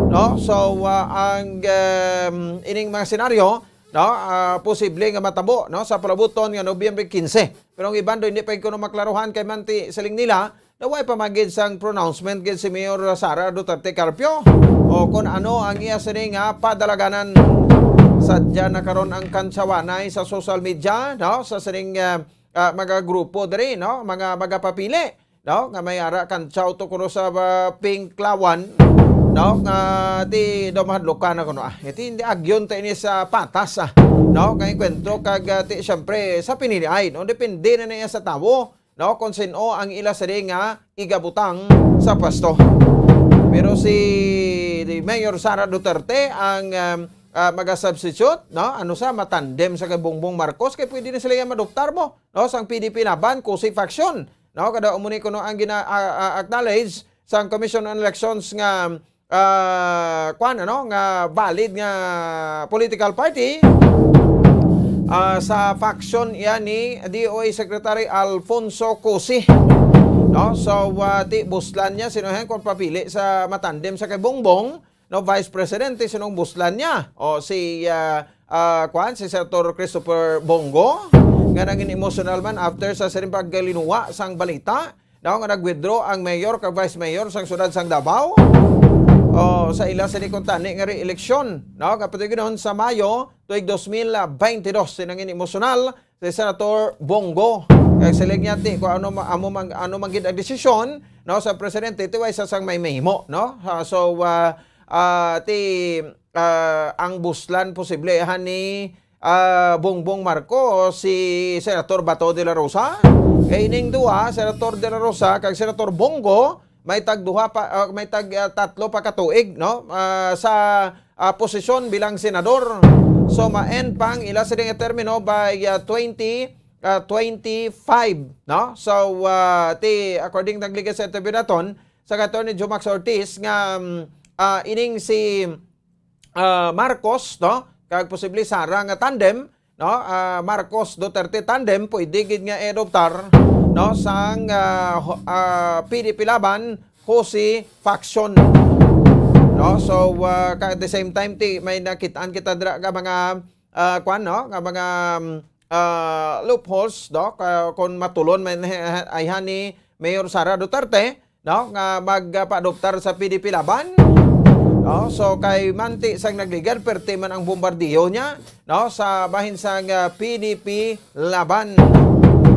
no. So, ah, ang, um, ining mga senaryo, no, ah, posible nga matabo, no, sa palabuton nga Nobyembre quince. Pero ang iban do hindi pa kuno maklaruhan kay manti siling nila, na way pa man gid sang pronouncement gid si Mayor Sara Duterte Carpio o kung ano ang iya sini nga padalaganan. Sadya na karon ang kantsawanay sa social media, no, sa sining, ah, ah, mga grupo diri, no, mga magapapili, no, nga may ara kantsaw to kuno sa, ah, pink lawan, no, nga di daw mahadlukan na kuno, ah, iti hindi agyon ta ini sa patas, ah, no, nga enkwentro kag, ah, ti, siyempre, sa piniliay, no, depende na niya sa tawo, no, kung sino ang ila sini nga igabutang sa pwesto. Pero si Mayor Sara Duterte ang, um, ah, maga-substitute, no? Ano sa matandem sa kay Bongbong Marcos, kay pwede na sila nga madoptar mo, no? Sang P D P Laban, Cossy faction, no? Kada umuni kuno ang gina-, ah, ah, acknowledge sang Commission on Elections nga, ah, kwan, ano, nga valid nga political party, ah, sa faction iya ni D O A Secretary Alfonso Cossy. No? So, ah, ti buslan niya, sino hen kung papili sa matandem sa kay Bongbong, no, Vice Presidente, sinong buslan niya? O si, ah, ah, kwan, si Senator Christopher Bong Go, nga nangin emotional man after sa sining paggalinuwa sang balita, no, nga nag-withdraw ang mayor kag vice mayor sang siyudad sang Davao. O sa ila sini kuntani nga re-eleksyon, no, kapatuginon sa Mayo tuig dos mil baynte dos, sinangin emosyonal si Senator Bong Go. Kag siling niya, ti, kung ano ma-, amo man, ano man gid ang desisyon, no, sa presidente, ti way sa sang may mahimo, no? Ah, so, ah, ah, ti, ah, ang buslan posible han ni, ah, Bongbong Marcos, si Senator Bato de la Rosa. Kay ining duha, Senator de la Rosa kag Senator Bong Go, may tag duha pa, ah, may tag, ah, tatlo pa ka tuig, no? Ah, sa, ah, posisyon bilang senador. So, ma-end pa ang ila sini nga termino by, ah, twenty, ah, twenty-five, no? So, ah, ti, according nagligid sa interview naton, sa Attorney Jomax Ortiz nga, mm, ah, ining si, ah, Marcos, no? Kag posible Sara nga tandem, no? Ah, Marcos Duterte tandem, pwede gid nga i-adoptar, no? Sang, ah, ho-, ah, P D P Laban, Cossy faction, no? So, ah, ka-, at the same time, ti, may nakitaan kita dira nga mga, ah, kwan, no? Nga mga, mm, ah, loopholes, no? Ka-, kung matulon man he-, he-, ay ni Mayor Sara Duterte, no, nga magpaadoptar sa P D P Laban, no? So, kay manti sang nagligad, perti man ang bombardiyo niya, no, sa bahin sang, ah, P D P Laban.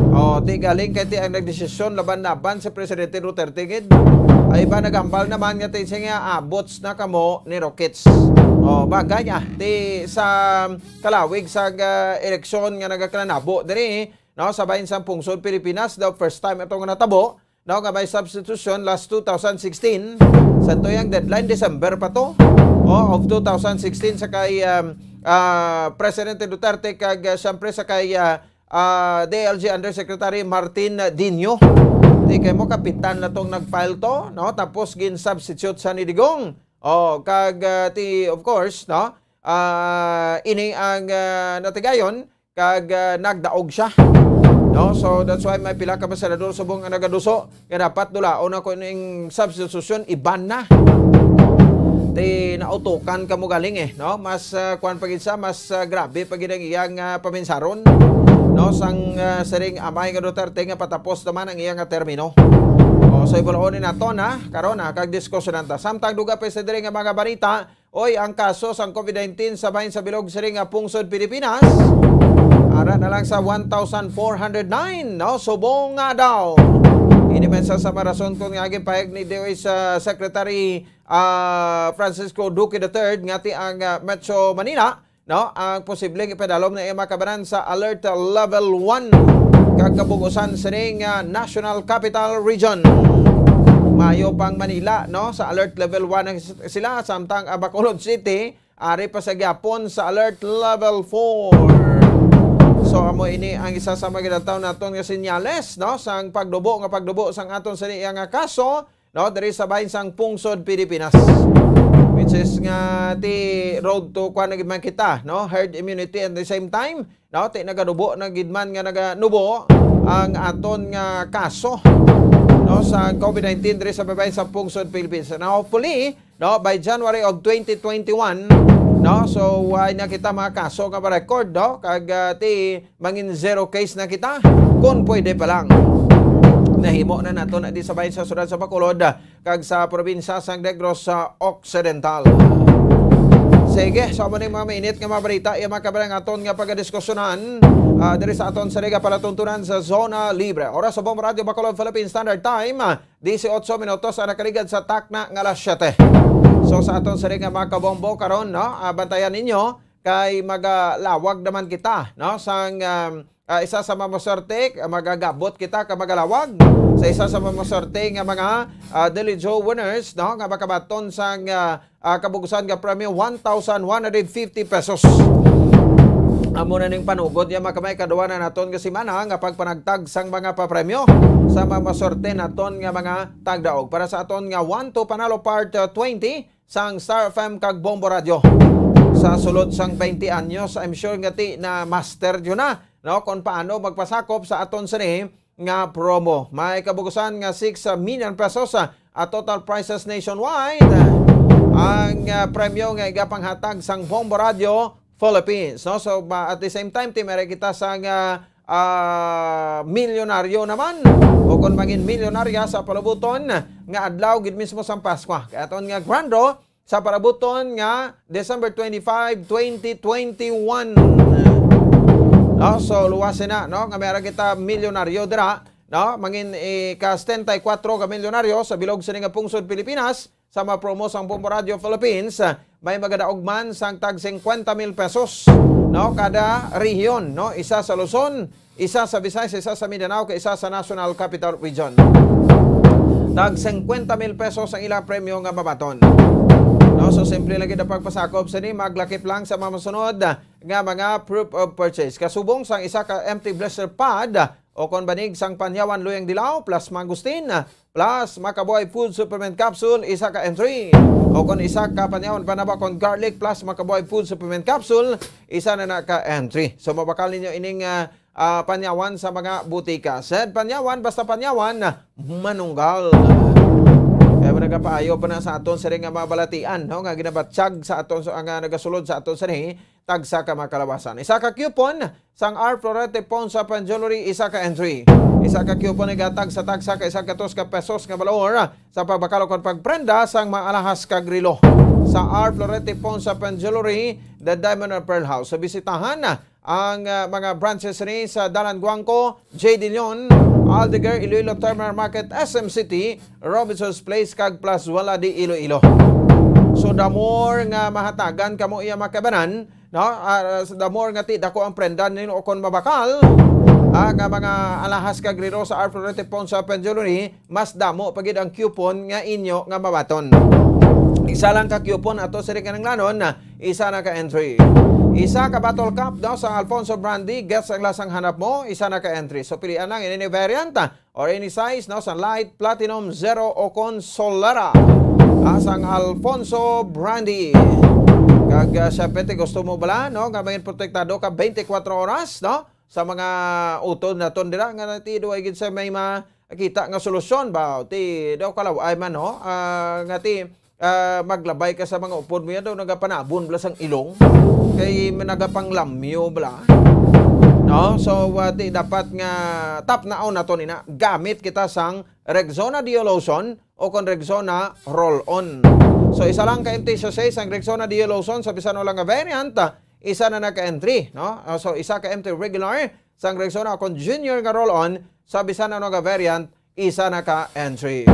O, ti galing kay ti ang nagdesisyon laban-laban si Presidente Duterte gid. Ay iba nagambal naman nga ti siya nga abots na kamo ni Rockets. O, bagay, ah, ti sa kalawig sa, ah, eleksyon nga nagakalanabo diri, no, sa bahin sang pungsod Pilipinas, daw first time ito nga natabo, no, nga may substitution last two thousand sixteen. Sa tuyang deadline, December pa to, o, of two thousand sixteen, sa kay, um, ah, Presidente Duterte kag, ah, siyempre sa kay, ah, ah, D L G Undersecretary Martin Dinho. Ti kay mo, kapitan na tong nag-file to, no? Tapos gin-substitute sa ni Digong. O, kag, ah, ti, of course, no? Ah, ini ang, ah, natigayon, kag, ah, nagdaog siya. No? So, that's why may pila ka mga senador subong ang nagaduso nga dapat dulaon na ko ning substitution, iban na. Ti nautukan kamo galing eh, no? Mas, ah, kuwan pa gid sa, mas, ah, grabe pa gid ang iyang, ah, paminsaron, no? Sang, ah, siring amay nga Duterte nga patapos naman ang iyang, ah, termino. O, so, ibulaon ni nato na, karon na, kag diskusyonan ta. Samtang duga pa sa diri nga mga balita, oy, ang kaso sang COVID nineteen sa bahin sa bilog siring nga pungsod Pilipinas, ara na lang sa one thousand four hundred nine, no? Subong nga daw. Ini man sa, sa marason kon nga ginpahayag ni D O H, ah, Secretary, ah, Francisco Duque the third, nga ti ang, ah, Metro Manila no, ang posibleng ipadalom na iya mga kabanan sa Alert Level one kag kabug-usan sining, ah, National Capital Region. Maayo pang Manila, no, sa Alert Level one ang s-, sila, samtang ang Bacolod City ari pa sa gyapon sa Alert Level four. So, amo ini ang isa sa mga ginataw naton nga senyales, no, sang pagdubo nga pagdubo sang aton sini nga kaso, no, diri sa bahin sang pungsod Pilipinas, which is nga ti road to kuan na gid man kita, no, herd immunity, at the same time, no, ti nagadubo na gid man nga naganubo ang aton nga kaso, no, sa COVID nineteen diri sa babahin sa pungsod Pilipinas. Now, hopefully, no, by January of twenty twenty-one, no, so, way na kita mga kaso nga ma-record, no, kag, ah, ti mangin zero case na kita, kung pwede pa lang. Nahimo na nato na di sa bahin sa siyudad sa Bacolod, ah, kag sa probinsya sang Negros Occidental. Sige, so amo ni mga mainit nga mga balita, iya mga kabanan aton nga pagadiskusyonan, ah, diri sa aton sa Liga Palatuntunan sa Zona Libre. Oras sa Bombo Radyo Bacolod Philippine Standard Time, ah, disiotso minutos ang nakaligad sa takna nga alas siyete. So, sa aton sini nga mga kabombo karon, no, ah, bantayan ninyo kay magalawag naman kita, no, sang, um, ah, isa sa mga maswerte, ah, magagabot kita ka magalawag sa isa sa mga maswerte nga mga, ah, Daily Draw winners, no, nga makabaton sang, ah, ah, kabug-usan nga premyo, one thousand one hundred fifty pesos. Amo na ning panugod nga mga kamay, kadua na naton nga semana nga pagpanagtag sang mga papremyo sa mga maswerte naton nga mga tagdaog. Para sa aton nga One to Panalo Part, uh, twenty sang Star F M kag Bombo Radio. Sa sulod sang twenty anyos, I'm sure nga ti na master yun na, no, kung paano magpasakop sa aton sini nga promo. May kabug-usan nga six million pesos, ah, at total prizes nationwide. Ang, ah, premyo nga igapanghatag sang Bombo Radio Philippines, no? So, ba, at the same time, ti meron kita sang, ah, ah, milyonaryo naman, o kung mangin milyonarya sa palabuton nga adlaw gid mismo sang Paskwa. Kay aton nga grand draw, sa palabuton nga December twenty-five, twenty twenty-one. No? So, luwas na, no? Nga meron kita milyonaryo dira, no? Mangin, eh, ka setenta y cuatro ka milyonaryo sa bilog sini nga pungsod Pilipinas, sa mga promo sang Bombo Radio Philippines, ah, may magadaog man sang tag cincuenta mil pesos, no? Kada rehiyon, no? Isa sa Luzon, isa sa Visayas, isa sa Mindanao, kag isa sa National Capital Region. Tag cincuenta mil pesos ang ilang premyo nga mabaton. No, so simple lagi na pagpasakop sini, maglakip lang sa mga masunod nga mga proof of purchase. Kasubong sang isa ka empty blister pad, o kon banig sang Panyawan Luyang Dilaw plus Mangustin, plus Makabuhay Food Supplement Capsule, isa ka entry. O kon isa ka Panyawan Panabakon Garlic plus Makabuhay Food Supplement Capsule, isa na na ka entry. So, mabakal ninyo ining, ah, ah, Panyawan sa mga butika. Said Panyawan, basta Panyawan, manunggal. Kaya mo nagapaayo pa na sa aton sini nga mga balatian, no? Nga ginabatyag sa aton, so, nga nagasulod sa aton sini, tagsa ka mga kalawasan. Isa ka coupon sang R Florete Pawn Shop and Jewelry, isa ka entry. Isa ka coupon igatag sa tagsa ka isa ka tos ka pesos nga balor sa pagbakal o pagprenda sang mga alahas kag relo. Sa R Florete Pawn Shop and Jewelry, the Diamond and Pearl House. So, bisitahan na ang, ah, mga branches ni sa Dalan Guangco, J D Leon, Aldeguer, Iloilo Terminal Market, S M City, Robinson's Place, kag Plazuela de Iloilo. So, the more nga mahatagan kamo iya mga kabanan, no? Ah, the more nga ti dako ang prenda nimo o kon mabakal, ah, nga mga alahas kag relo sa R Florete Pawn Shop and Jewelry, mas damo pa gid ang coupon nga inyo nga mabaton. Isa lang ka coupon ato sa rin kananglanon, isa na ka entry. Isa ka bottle cap daw sa Alfonso Brandy, gets ang lasang hanap mo, isa na ka entry. So, pilian lang, any variant, ah, or any size, no, sa Light, Platinum, Zero, o kon Solera. Ah, sang Alfonso Brandy. Kag, ah, sa pete, gusto mo bala, no, nga maging protektado ka twenty-four oras, no? Sa mga utod naton dira nga natido ay gid sa may makita nga solusyon ba? Ti daw kalaw-ay man, no? Ah, nga ti, ah, maglabay ka sa mga upod mo yan daw nagapanabon bala sang ilong. Kay nagapanglamyo bala. No? So, ah, ti dapat nga tapnaon nato nina. Gamit kita sang Rexona Dio Lotion o kon Rexona Roll-On. So, isa lang ka M T sachet sang Rexona Dio Lotion sa bisan wala nga variant, ah, isa na naka-entry, no? Ah, so, isa ka M T regular sang Rexona o kon junior nga roll-on sa bisan ano nga variant, isa na ka entry.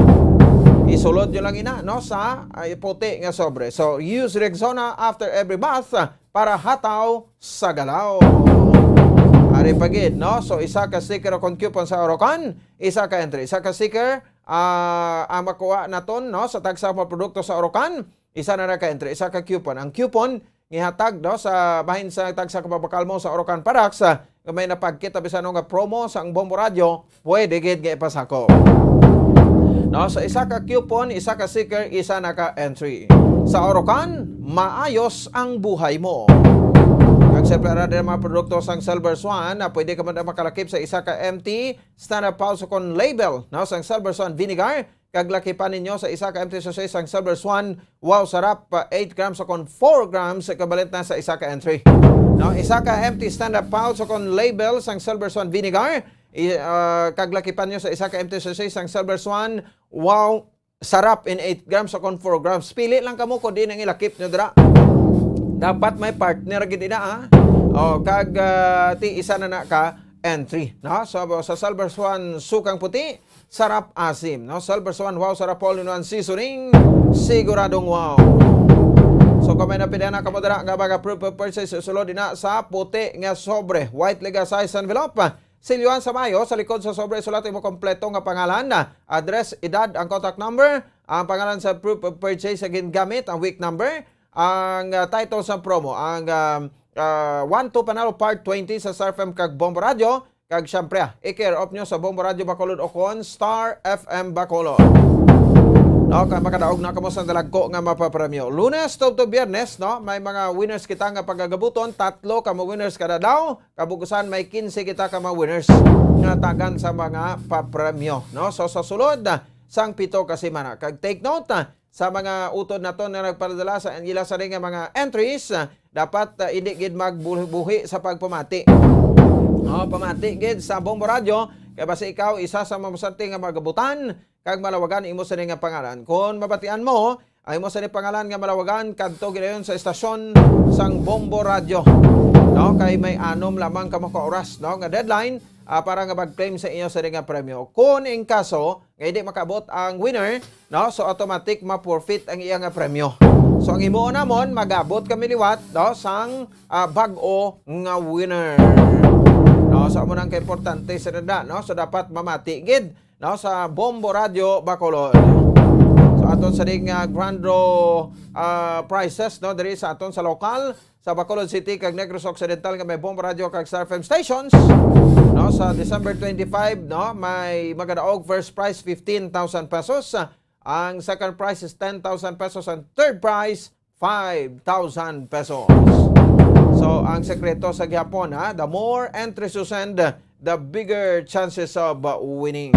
Isulod nyo lang ina, no, sa, ay, puti nga sobre. So, use Rexona after every bath, ah, para hataw sa galaw. Ari pa gid, no? So, isa ka sticker o kon coupon sa Orocan, isa ka entry. Isa ka sticker, ah, ang makuha naton, no, sa tagsa ka mga produkto sa Orocan, isa na ra ka entry, isa ka coupon. Ang coupon, gihatag, no, sa bahin sa tagsa ka mabakal mo sa Orocan Products, ah, nga may napagkita bisan nga promo sang Bombo Radyo, pwede gid nga ipasakop. No, sa isa ka coupon, isa ka sticker, isa na ka entry. Sa Orocan, maayos ang buhay mo. Kag siyempre, ara din ang mga produkto sang Silver Swan na pwede ka man makalakip sa isa ka empty standard pouch kon label, no, sang Silver Swan vinegar. Kag lakipan ninyo sa isa ka empty sachet sang Silver Swan, wow, sarap, pa eight grams o kon four grams equivalent na sa isa ka entry. No, isa ka empty standard pouch o kon label sang Silver Swan vinegar, i-, ah, kag lakipan nyo sa isa ka empty sachet sang Silver Swan, wow, sarap in eight grams o kon four grams. Pili lang kamo kung diin ang ilakip nyo dira. Dapat may partner gid ina, ha? O, kag, ah, ti isa na na ka entry, no? So, sa Silver Swan, sukang puti, sarap asim, no? Silver Swan, wow, sarap all-in-one seasoning, siguradong wow. So, kung may napilian na kamo dira nga mga proof of purchase, sulod ina sa puti nga sobre, white legal size envelope. Silyuhan sa mayo, sa likod sa sobre, isulat imo kompleto nga pangalan, address, edad, ang contact number, ang pangalan sa proof of purchase nga gingamit, ang week number, ang, ah, title sa promo, ang, ah, ah, One Two Panalo Part twenty sa Star F M kag Bombo Radyo, kag siyempre, ah, i-care of nyo sa Bombo Radyo Bacolod o kon Star F M Bacolod. No, kay makadaog na kamo sa dalagko nga mapapremyo. Lunes tubtob Biyernes, no, may mga winners kita nga pagagabuton, tatlo ka mga winners kada adlaw. Kabugusan, may quince kita ka mga winners nga tagan sa mga papremyo, no? So, sa sulod, ah, sang pito ka semana. Kag take note, ah, sa mga utod naton nga nagpadala sa ila sa nga mga entries, ah, dapat, ah, hindi gid magbuhi sa pagpamati. Oh, pamati gid sa Bombo Radyo, kay basi ikaw isa sa mga maswerte nga magabutan, kag malawagan imo sini nga pangalan. Kon mabatian mo ang imo sini pangalan nga malawagan, kadto gidayon sa estasyon sang Bombo Radyo. No, kay may anom lamang ka mga oras, no, nga deadline, ah, para nga mag-claim sa inyo sini nga premyo. Kon in kaso nga hindi makaabot ang winner, no, so automatic ma-forfeit ang iya nga premyo. So ang himuon namon, mag-abot kami liwat, no, sang, ah, bag-o nga winner. No, so amo nang kaimportante sa nanda, no? So dapat mamati gid, no, sa Bombo Radyo Bacolod. So aton sa ding, ah, grand draw, ah, prizes, no, diri sa aton sa lokal sa Bacolod City kag Negros Occidental nga may Bombo Radyo kag Star F M stations, no, sa December twenty-five, no, may magadaog first prize fifteen thousand pesos, ang second prize is ten thousand pesos, and third prize five thousand pesos. So, ang sekreto sa gihapon, ha, the more entries you send, the bigger chances of, uh, winning.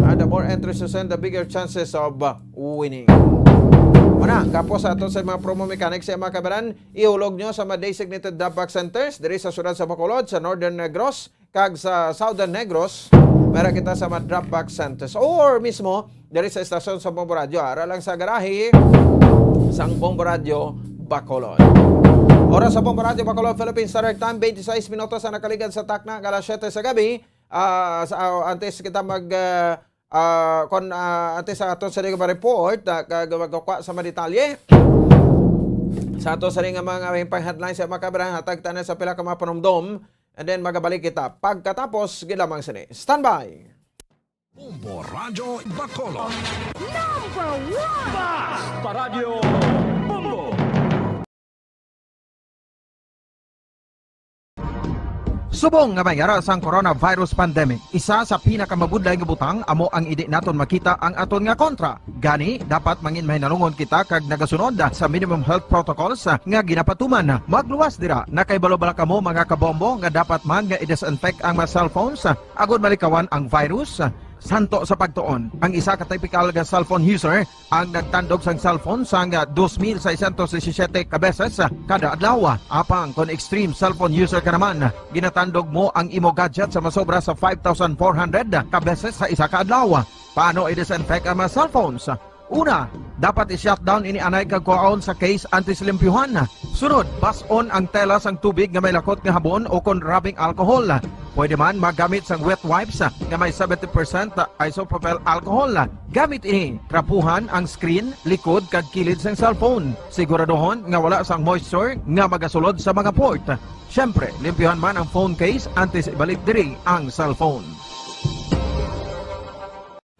Ah, the more entries you send, the bigger chances of, uh, winning. Muna, kapos sa ato sa mga promo mechanics, sa mga kabaran, ihulog nyo sa mga designated drop box centers diri sa siyudad sa Bacolod, sa Northern Negros, kag sa Southern Negros, para kita sa mga drop box centers. Or mismo, diri sa estasyon sa Bombo Radyo, ara lang sa garahe sang Bombo Radyo Bacolod. Oras sa Bombo Radyo Bacolod, Philippine Standard Time, twenty-six minutos ang nakaligad sa takna nga alas siyete sa gabi. Ah, sa, ah, antes kita mag, ah, ah, kon, ah, antes sa aton sa nga report, ah, kag magkuha sa mga detalye sa aton sa nga mga pang-headline sa mga kabaran, hatag tanan sa pila ka mga panumdom, and then magabalik kita pagkatapos gid lamang sini. Standby! Bombo Radyo Bacolod. Number one! Bas pa Radyo Bombo! Subong nga may ara sang coronavirus pandemic, isa sa pinakamabudlay nga butang amo ang hindi naton makita ang aton nga kontra. Gani, dapat mangin mahinalungon kita kag nagasunod sa minimum health protocols nga ginapatuman. Magluwas dira, nakahibalo bala kamo, mga kabombo, nga dapat man nga i-disinfect ang mga cellphones agod malikawan ang virus? Santo sa pagtuon, ang isa ka tipikal nga cellphone user ang nagtandog sang cellphone sang dos mil seiscientos disisiete ka beses kada adlaw. Apang kon extreme cellphone user ka naman, ginatandog mo ang imo gadget sa masobra sa five thousand four hundred ka beses sa isa ka adlaw. Paano i-disinfect ang mga cellphones? Una, dapat i-shutdown ini anay kag kuhaon sa case antes limpyuhan. Sunod, bas-on ang tela sang tubig nga may lakot nga habon o kon rubbing alcohol. Pwede man magamit sang wet wipes nga may seventy percent isopropyl alcohol. Gamit ini, trapuhan ang screen, likod, kag kilid sang cellphone. Siguraduhon nga wala sang moisture nga magasulod sa mga port. Siyempre, limpyuhan man ang phone case antes ibalik diri ang cellphone.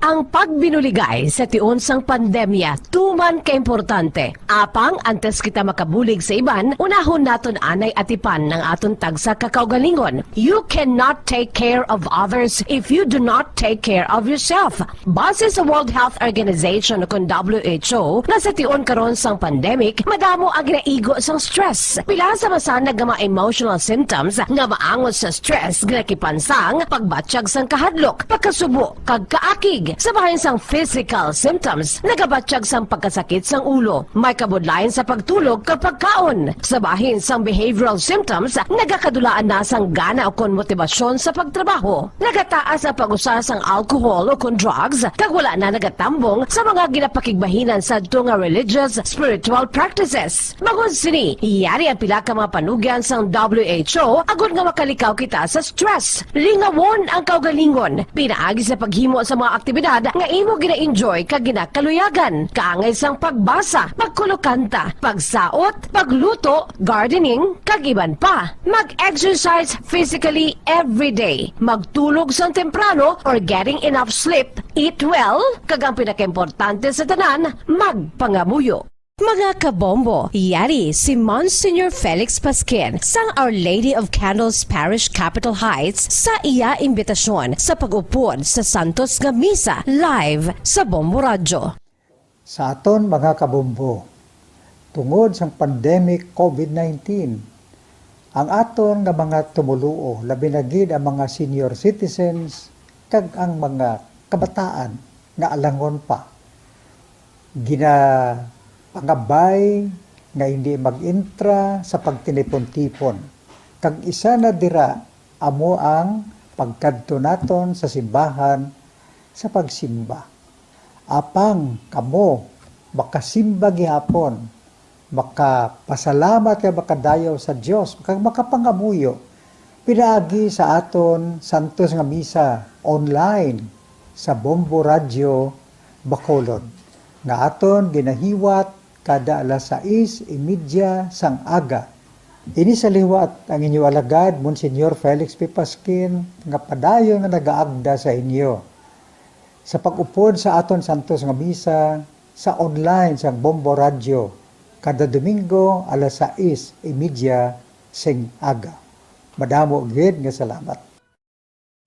Ang pagbinuligay sa tion sang pandemya tuman ka importante. Apang antes kita makabulig sa iban, unahon naton anay atipan ang aton tagsa ka kaugalingon. You cannot take care of others if you do not take care of yourself. Base sa World Health Organization, kun W H O, nga sa tion karon sang pandemic, madamo ang ginaigo sang stress. Pila sa masanag nga mga emotional symptoms nga maangot sa stress ginakipan sang pagbatyag sang kahadlok, pagkasubo, kag kaakig. Sa bahin sang physical symptoms, nagabatyag sang pagkasakit sang ulo, may kabudlayan sa pagtulog kag pagkaon. Sa bahin sang behavioral symptoms, nagakadulaan na sang gana ukon motibasyon sa pagtrabaho. Nagataas ang pag-usa sang alcohol ukon drugs, kag wala na nagatambong sa mga ginapakigbahinan sadto nga religious, spiritual practices. Bangod sini, yari ang pila ka mga panugyan sang W H O agod nga makalikaw kita sa stress. Lingawon ang kaugalingon pinaagi sa paghimo sa mga aktibidad nga imo gina-enjoy kag ginakaluyagan, kaangay sang pagbasa, pagkulokanta, pagsaot, pagluto, gardening, kag iban pa. Mag-exercise physically every day. Magtulog sang temprano or getting enough sleep. Eat well, kag ang pinakaimportante sa tanan, magpangamuyo. Mga kabombo, yari si Monsignor Felix Pasquin sang Our Lady of Candles Parish, Capitol Heights, sa iya imbitasyon sa pag-upod sa santos nga misa live sa Bombo Radyo. Sa aton mga kabombo, tungod sang pandemic covid nineteen, ang aton nga mga tumoluo, labi na gid ang mga senior citizens kag ang mga kabataan nga alangon pa, ginapangabay nga hindi mag-intra sa pagtinipon-tipon. Kag isa na dira amo ang pagkadto naton sa simbahan sa pagsimba. Apang kamo makasimba gihapon, makapasalamat kag makadayaw sa Dios, kag makapangamuyo pinaagi sa aton santos nga misa online sa Bombo Radyo Bacolod, nga aton ginahiwat kada alas sais y media sang aga. Ini sa liwat ang inyo alagad, Monsignor Felix P. Pasquin, nga padayon nga nagaagda sa inyo sa pag-upod sa aton santos nga misa sa online sang Bombo Radyo kada Domingo alas sais y media sing aga. Madamo gid nga salamat.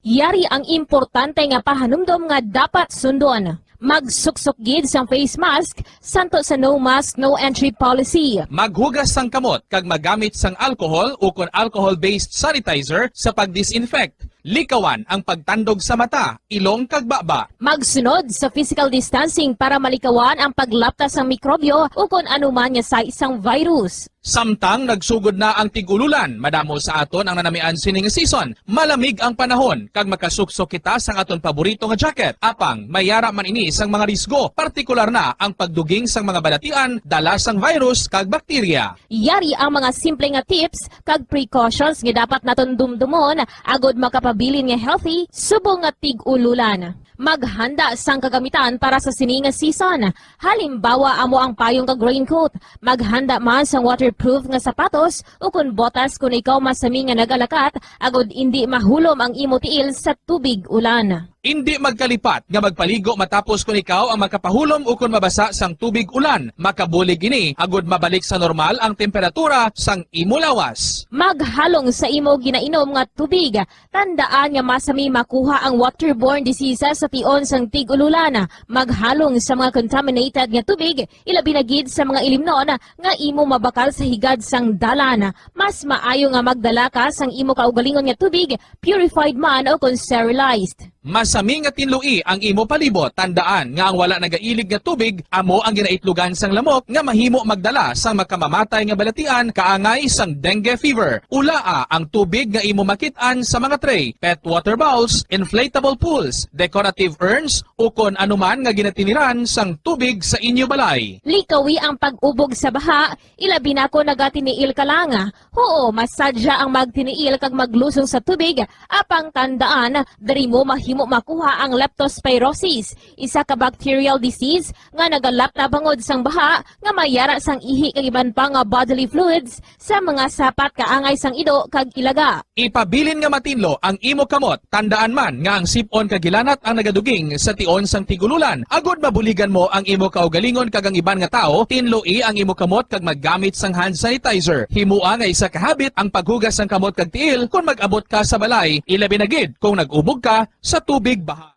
Yari ang importante nga pahanumdom nga dapat sundon. Magsuksok gid sang face mask, santo sa no mask, no entry policy. Maghugas sang kamot kag magamit sang alcohol ukon alcohol-based sanitizer sa pag-disinfect. Likawan ang pagtandog sa mata, ilong kag baba. Magsunod sa physical distancing para malikawan ang paglapta sang mikrobyo ukon anuman nga sahi sang virus. Samtang nagsugod na ang tig-ululan, madamo sa aton ang nanamian sini nga season. Malamig ang panahon, kag makasuksok kita sang aton paborito nga jacket. Apang may yara man ini sang mga risgo, partikular na ang pagduging sang mga balatian dala sang virus kag bakterya. Yari ang mga simple nga tips kag precautions nga dapat naton dumdumon agod makapabilin nga healthy subong nga tig-ululan. Maghanda sang kagamitan para sa sini nga season. Halimbawa, amo ang payong kag raincoat. Maghanda man sang waterproof nga sapatos ukon botas kon ikaw masami nga nagalakat agod indi mahulom ang imo tiil sa tubig ulan. Indi magkalipat nga magpaligo matapos kon ikaw ang makapahulom ukon mabasa sang tubig ulan. Makabulig ini agod mabalik sa normal ang temperatura sang imo lawas. Maghalong sa imo ginainom nga tubig. Tandaan nga masami makuha ang waterborne diseases sa tion sang tig-ululan. Maghalong sa mga contaminated nga tubig, ilabi na gid sa mga ilimnon nga imo mabakal sa higad sang dalan. Mas maayo nga magdala ka sang imo kaugalingon nga tubig, purified man o kon sterilized. Mas Sami nga tinloi ang imo palibot, tandaan nga ang wala nagailig nga tubig amo ang ginaitlogan sang lamok nga mahimo magdala sang makamamatay nga balatian kaangay sang dengue fever. Ulaa ang tubig nga imo makit-an sa mga tray, pet water bowls, inflatable pools, decorative urns, ukon anuman nga ginatiniran sang tubig sa inyo balay. Likawi ang pag-ubog sa baha, ilabi na kon nagatiniil ka lang. Huo, masadya ang magtiniil kag maglusong sa tubig, apang tandaan, diri mo mahimo makuha ang leptospirosis, isa ka bacterial disease nga nagalap na bangod sang baha nga may yara sang ihi kag iban pa nga bodily fluids sa mga sapat kaangay sang ido kag ilaga. Ipabilin nga matinlo ang imo kamot. Tandaan man nga ang sip-on kag hilanat ang nagaduging sa tion sang tig-ululan, agod mabuligan mo ang imo kaugalingon kag ang iban nga tawo. Tinloi ang imo kamot kag maggamit sang hand sanitizer. Himoa nga isa ka habit ang paghugas sang kamot kag tiil kon mag-abot ka sa balay, ilabi na gid kung nag-ubog ka sa tubig baha.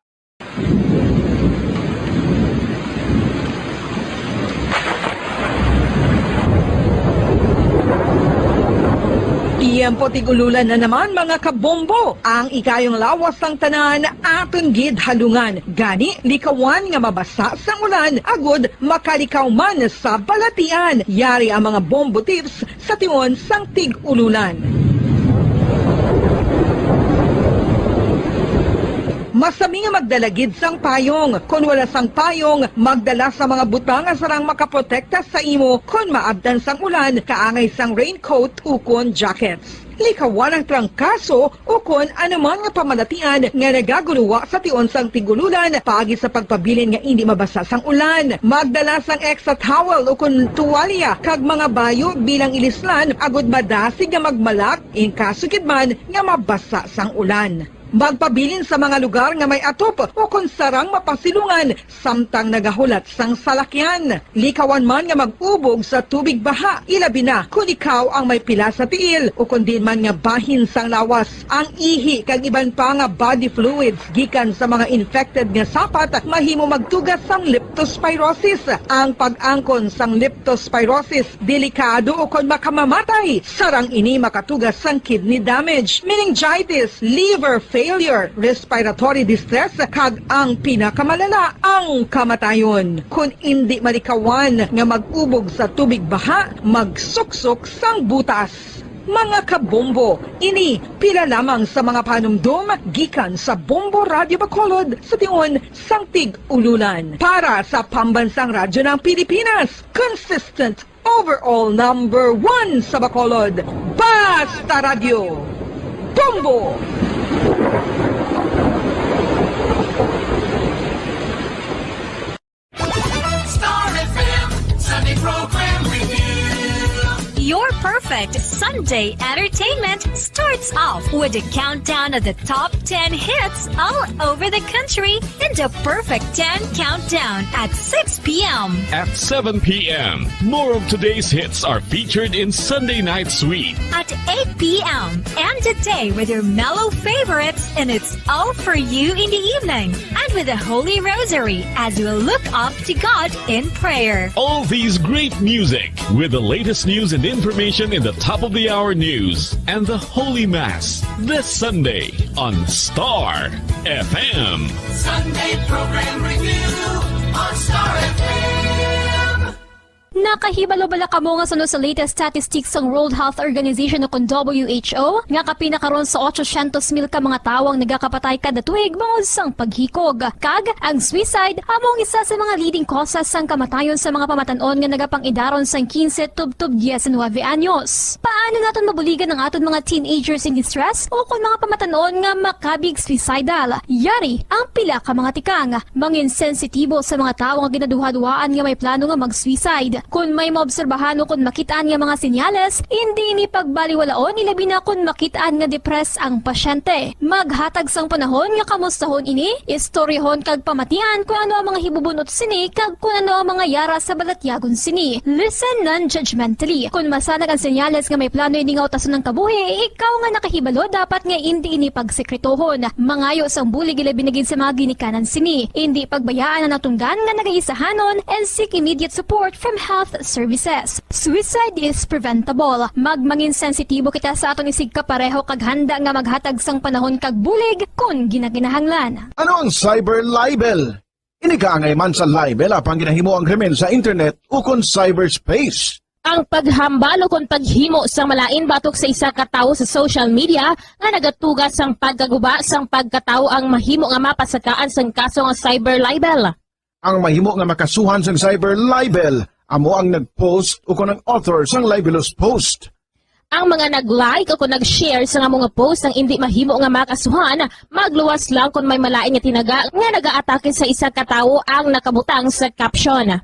Tiyempo tig-ululan na naman, mga kabombo. Ang ikayong lawas sang tanan aton gid halungan. Gani, likawan nga mabasa sang ulan, agud makalikaw man sa balatian. Yari ang mga bombo tips sa tion sang tig-ululan. Masami nga magdala gid sang payong. Kon wala sang payong, magdala sa mga butang nga sarang makaprotekta sa imo kon maabtan sang ulan, kaangay sang raincoat ukon jackets. Likawan ang trangkaso ukon anuman nga pamalatian nga nagagunuwa sa tion sang tig-ululan, paagi sa pagpabilin nga indi mabasa sang ulan. Magdala sang extra towel ukon tuwalya kag mga bayo bilang ilislan, agud madasig nga magmalak in kaso gid man nga mabasa sang ulan. Magpabilin sa mga lugar nga may atop ukon sarang mapasilungan samtang nagahulat sang salakyan. Likawan man nga mag-ubog sa tubig baha, ilabi na kon ikaw ang may pila sa tiil ukon diin man nga bahin sang lawas. Ang ihi kag iban pa nga body fluids gikan sa mga infected nga sapat mahimo magtuga sang leptospirosis. Ang pag-angkon sang leptospirosis delikado ukon makamamatay. Sarang ini makatuga sang kidney damage, meningitis, liver failure, respiratory distress, kag ang pinakamalala, ang kamatayon. Kon indi malikawan nga mag-ubog sa tubig baha, magsuksok sang butas. Mga kabombo, ini pila lamang sa mga panumdom gikan sa Bombo Radyo Bacolod sa tion sang tig-ululan. Para sa Pambansang Radyo ng Pilipinas, consistent overall number one sa Bacolod, Basta Radyo, Bombo! Star F M Sunday Program Review. Your perfect Sunday entertainment starts off with a countdown of the top ten hits all over the country in the Perfect ten Countdown at six p m. At seven p m, more of today's hits are featured in Sunday Night Sweet. At eight p m, end the day with your mellow favorites, and it's all for you in the evening. And with the Holy Rosary as we look up to God in prayer. All these great music with the latest news and information in the top of the hour news and the Holy Mass this Sunday on Star F M. Sunday Program Review on Star F M. Nakahibalo bala kamo nga suno sa latest statistics sang World Health Organization o kon W H O, nga kapin na karon sa ochocientos mil ka mga tawo ang nagakapatay kada tuig bangod sang paghikog? Kag ang suicide amo ang isa sa mga leading causes sang kamatayon sa mga pamatan-on nga nagapang-idaron sang quince tubtob diecinuebe anyos. Paano naton mabuligan ang aton mga teenagers in distress o kon mga pamatan-on nga makabig suicidal? Yari ang pila ka mga tikang. Mangin sensitibo sa mga tawo nga ginaduhaduhaan nga may plano nga mag-suicide. Kon may maobserbahan o kon makit-an nga mga senyales, indi ini pagbaliwalaon, ilabi na kon makit-an nga depressed ang pasyente. Maghatag sang panahon nga kamustahon ini, istoryahon kag pamatian kon ano ang mga hibubun-ot sini kag kon ano ang mga yara sa balatyagon sini. Listen non-judgmentally. Kon masanag ang senyales nga may plano ini nga utason ang kabuhi, ikaw nga nakahibalo dapat nga indi ini pagsekretohon. Mangayo sang bulig ilabi na gid sa mga ginikanan sini. Indi pagbayaan ang natunggan nga nagaisahanon and seek immediate support from health services. Suicide is preventable. Magmangin sensitibo kita sa aton isigkapareho kag handa nga maghatag sang panahon kag bulig kon ginakinahanglan. Ano ang cyber libel? Ini kaangay man sa libel apang ginahimo ang krimen sa internet ukon cyberspace. Ang paghambal ukon paghimo sang malain batok sa isa ka tawo sa social media nga nagatuga sang pagkaguba sang pagkatawo ang mahimo nga mapasakaan sang kaso nga cyber libel. Ang mahimo nga makasuhan sang cyber libel amo ang nag-post ukon ang author sang libelous post. Ang mga nag-like ukon nag-share sang amo nga post ang indi mahimo nga makasuhan, magluwas lang kon may malain nga tinaga nga nagaatake sa isa ka tawo ang nakabutang sa caption.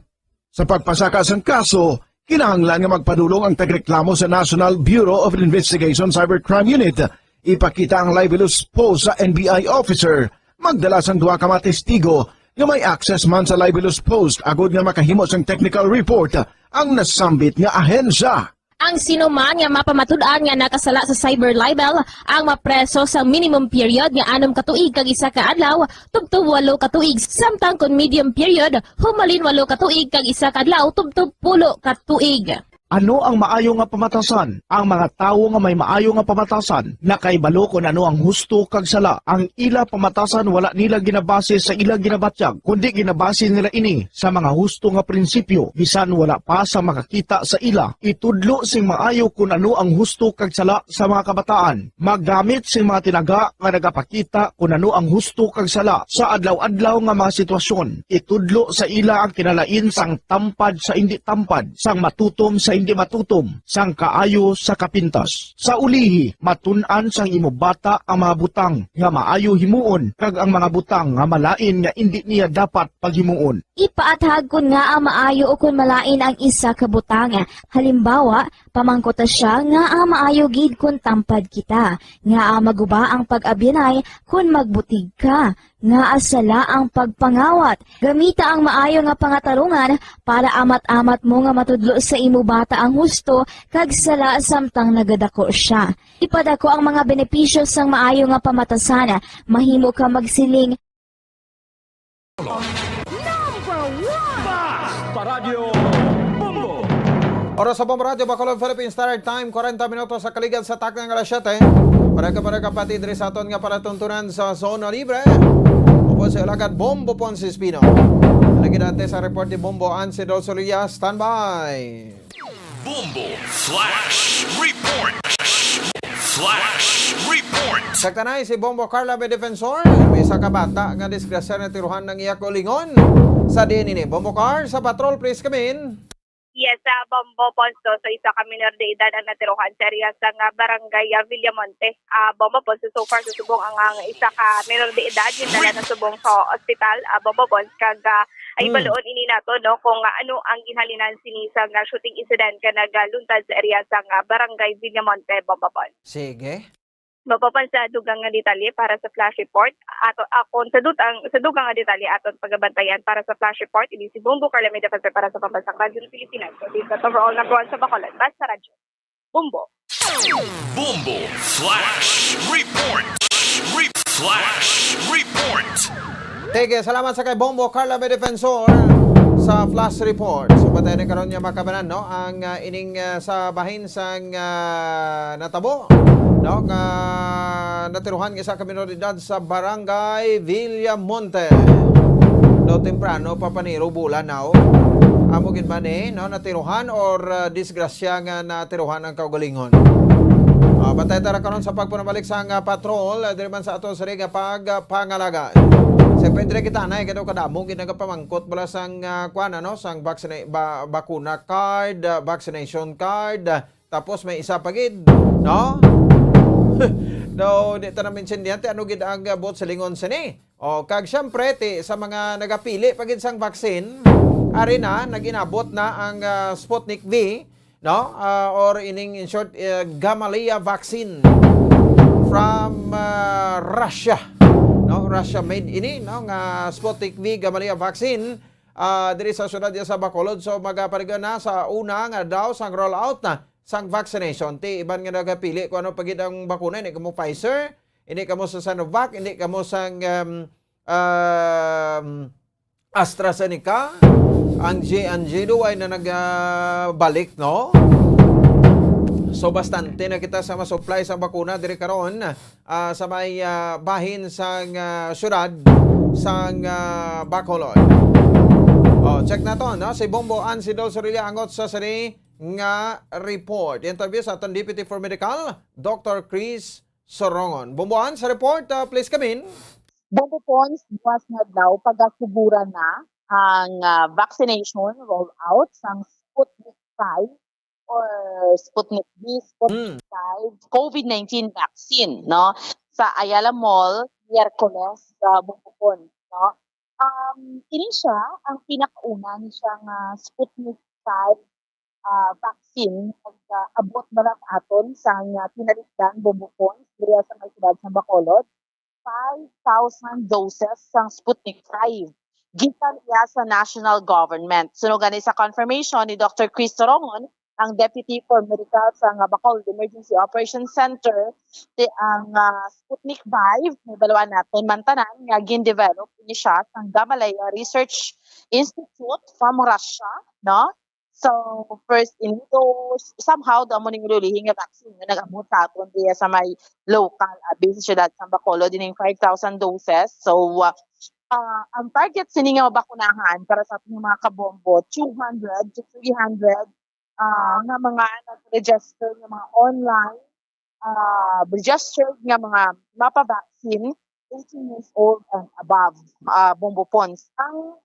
Sa pagpasaka sang kaso, kinahanglan nga magpadulong ang tagreklamo sa National Bureau of Investigation Cybercrime Unit. Ipakita ang libelous post sa N B I officer. Magdala sang duha ka mga testigo nga may access man sa libelous post agod nga makahimo sang technical report ang nasambit nga ahensya. Ang sino man nga mapamatud-an nga nakasala sa cyber libel ang mapreso sa minimum period nga anom ka tuig kag isa ka adlaw tubtob walo ka tuig, samtang kon medium period, humalin walo ka tuig kag isa ka adlaw tubtob pulo ka tuig. Ano ang maayo nga pamatasan? Ang mga tawo nga may maayo nga pamatasan nakahibalo kon ano ang husto kag sala. Ang ila pamatasan wala nila ginabase sa ila ginabatyag, kundi ginabase nila ini sa mga husto nga prinsipyo, bisan wala pa sa makakita sa ila. Itudlo sing maayo kon ano ang husto kag sala sa mga kabataan. Maggamit sing mga tinaga nga nagapakita kon ano ang husto kag sala sa adlaw-adlaw nga mga sitwasyon. Itudlo sa ila ang kinalain sang tampad sa indi tampad, sang matutom sa indi matutom, sang kaayo sa kapintas. Sa ulihi, matun-an sang imo bata ang mga butang nga maayo himuon kag ang mga butang nga malain nga indi niya dapat paghimuon. Ipaathag kon ngaa maayo ukon malain ang isa ka butang. Halimbawa, pamangkuta sia ngaa maayo gid kon tampad kita, ngaa maguba ang pag-abyanay kon magbutig ka, ngaa sala ang pagpangawat. Gamita ang maayo nga pangatarungan para amat-amat mo nga matudlo sa imo bata ang husto kag sala samtang nagadako sia. Ipadako ang mga benepisyo sang maayo nga pamatasan. Mahimo ka magsiling, Number one! Fast Paradyo Bombo! Oras sa Bombo Radyo Bacolod, Philippine Standard Time, kwarenta minutos sa kaligan sa takna nga alas siyete. Para ka, para ka pati diri sa aton nga palatuntunan sa Zona Libre. Upo sa alagad Bombo Ponce Espino. Lagi natin sa report ni Bombo Ansidol Solia. Standby! Bombo Flash Report. Flash Report. Sa tanay, si Bombo Carla may defensor. May isa ka bata nga disgrasya na tiruhan ng iya kaugalingon. Sa D N A, Bombo Car, sa patrol, please come in. Yes, ah, Bombo Ponce, so isa ka minor de edad ang natiruhan sa area sa nga barangay, ah, Villamonte. Ah, Bombo Ponce, so far, sa subong ang, ang isa ka minor de edad, gindala na subong sa ospital, ah, Bombo Ponce, kag, ah, ay Hmm. Baloon ini nato, no, kung, ah, ano ang ginhalinan sini sa nga shooting incident ka nagaluntad sa area sa nga barangay Villamonte, Bombo Ponce. Sige. Mapapan sa dugang nga detalye para sa flash report. Ato, akon sa dutang, sa dugang nga detalye aton pagabantayan para sa flash report. Ini si Bombo Carla Medefense para sa Pambansang Radyo ng Pilipinas. So, this is overall number one sa Bacolod. Basta Radyo. Bombo. Bombo Flash Report. Re- Flash Report. Sige, salamat sa kay Bombo Carla Medefensor sa Flash Report. So, patay na karon niya makabanan, no? Ang, ah, ining, ah, sa bahin sang, ah, natabo, no? Nga natiruhan nga isa ka minor de edad sa Barangay Villamonte. No, temprano pa paniro bulan now. Amo gid man eh, no? Natiruhan or, ah, disgrasya nga natiruhan ang kaugalingon. Ah, bantay ta ra karon sa pagpanabalik sang, ah, patrol, ah, diri man sa ato sa ring, ah, pagpangalaga. Siyempre, diri kita na, eh, kadaw kadamo, ginagapamangkot bala sang, ah, kuwan, ano, sang vaccina-, ba-, bakuna card, ah, vaccination card, ah, tapos may isa pa gid, no? Daw, di ta na maintindihan, ti ano gid ang, ah, buot silingon sini. O, kag siyempre, ti, sa mga nagapili pa gid sang vaccine, ari na, nag-inabot na ang, ah, Sputnik V, no? Ah, or ining, in short, eh, Gamaleya vaccine from, ah, Russia. No? Russia made ini, no? Nga Sputnik V Gamaleya vaccine, ah, diri sa syudad sa Bacolod. So, magaparigo na sa una nga daw sang rollout na sang vaccination. Ti iban nga nagapili kung ano pa gid ang bakuna. Hindi kamo Pfizer, hindi kamo sa Sinovac, hindi kamo sang, um, um, AstraZeneca, Ang J and J daw ay na nagbalik, no? So, bastante na kita sa masupply sa bakuna diri karon, ah, sa may, ah, bahin sang, ah, syudad sang, ah, Bacolod. Oh, check naton, no? Si Bombo Ansidol Sorilla angot sa sini nga report. Interview sa aton Deputy for Medical, Doctor Chris Sorongon. Bombo An, sa report, ah, please come in. Bombo Pons, buwas nga adlaw, pagasugura na ang, ah, vaccination rollout sang Sputnik five or Sputnik V, Sputnik Mm. five COVID nineteen vaccine, no? Sa Ayala Mall, Miyerkules, sa Bombo Pons, no? Um, ini siya ang pinakauna ni siya nga Sputnik five, ah, vaccine, nag-abot bala sa aton sang, ah, tinalikdan, Bombo Pons, diri sa may siyudad sa Bacolod, five thousand doses sang Sputnik five. Gikan iya sa national government. Suno gani sa confirmation ni Doctor Chris Sorongon, ang Deputy for Medical sa nga Bacolod Emergency Operations Center, ti ang, ah, Sputnik five, nahibaluan naton man tanan nga gin-develop ini siya sang Gamaleya Research Institute from Russia, no? So, first in, so, somehow, daw mo ning ulihi nga vaccine nga nag-abot sa aton diya sa may local, abi, sa siyudad sa Bacolod, dining five thousand doses. So, ah, ah, ang target sini nga mabakunahan para sa ating mga kabombo, two hundred to three hundred, ah, nga mga nag-register nga mga online, ah, registered nga mga mapa-vaccine, eighteen years old and above, ah, Bombo Pons. Ang,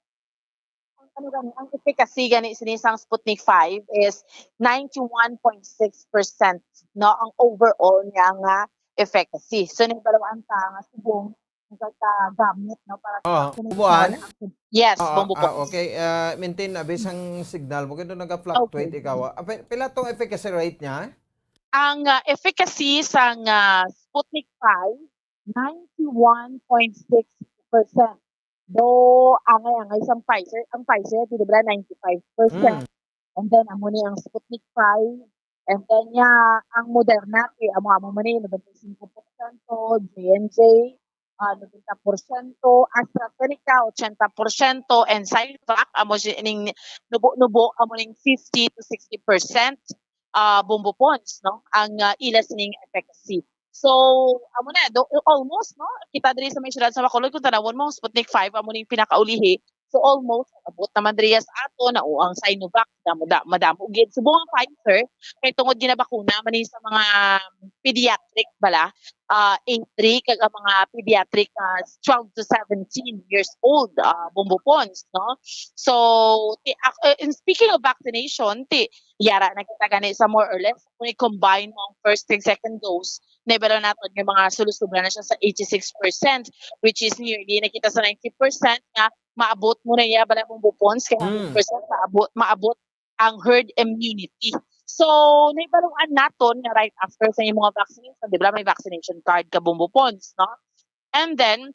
ang ano gani, ang efficacy gani sini sang Sputnik five is ninety-one point six percent, no, ang overall niya nga efficacy. So, nahibaluan ta nga subong nagkagamit, no, para sa Ah, vaccination. Buwan? Yes, Ah, Bombo ah, Pons. Okay. Ah, maintain na, bisang signal mo, kaya naga-fluctuate Okay. ikaw, ah. Ah, pi-, pila tong efficacy rate niya? Ang, ah, efficacy sang, ah, Sputnik five, ninety-one point six percent. Though, angay-angay sang Pfizer, ang Pfizer, di ba, ninety-five percent. Mm. And then, amo ni ang Sputnik five. And then, ya, ang Moderna, ti, amo-amo man ni, noventa y cinco porsyento, J and J, ah, noventa porsyento, AstraZeneca, ochenta porsyento, and Sinovac, amo si-, ning nubo-nubo, amo ning fifty to sixty percent, ah, Bombo Pons, no? Ang, ah, ila sining efficacy. So, amo na, do, almost, no? Kita diri sa may siyudad sa Bacolod, kung tanawon mo, Sputnik five, amo ning pinakaulihi. So, almost, abot naman diri sa ato, na, o, ang Sinovac, madamo, da-, madamo gid. Subong ang Pfizer, kay tungod ginabakuna man ni sa mga pediatric bala, ah, age three, kag ang mga pediatric, ah, twelve to seventeen years old, ah, Bombo Pons, no? So, ti-, ak-, eh, in speaking of vaccination, ti, yara na kita gani sa more or less, kung i-combine mo ang first and second dose, nabalo naton nga mga sulusubra na siya sa eighty-six percent, which is nearly na kita sa ninety percent nga maabot mo na iya, bala, Bombo Pons, kay Mm. hundred percent maabot, maabot ang herd immunity. So, nahibaluan naton nga right after sa imong mga vaccination, di ba, may vaccination card ka, Bombo Pons, no? And then,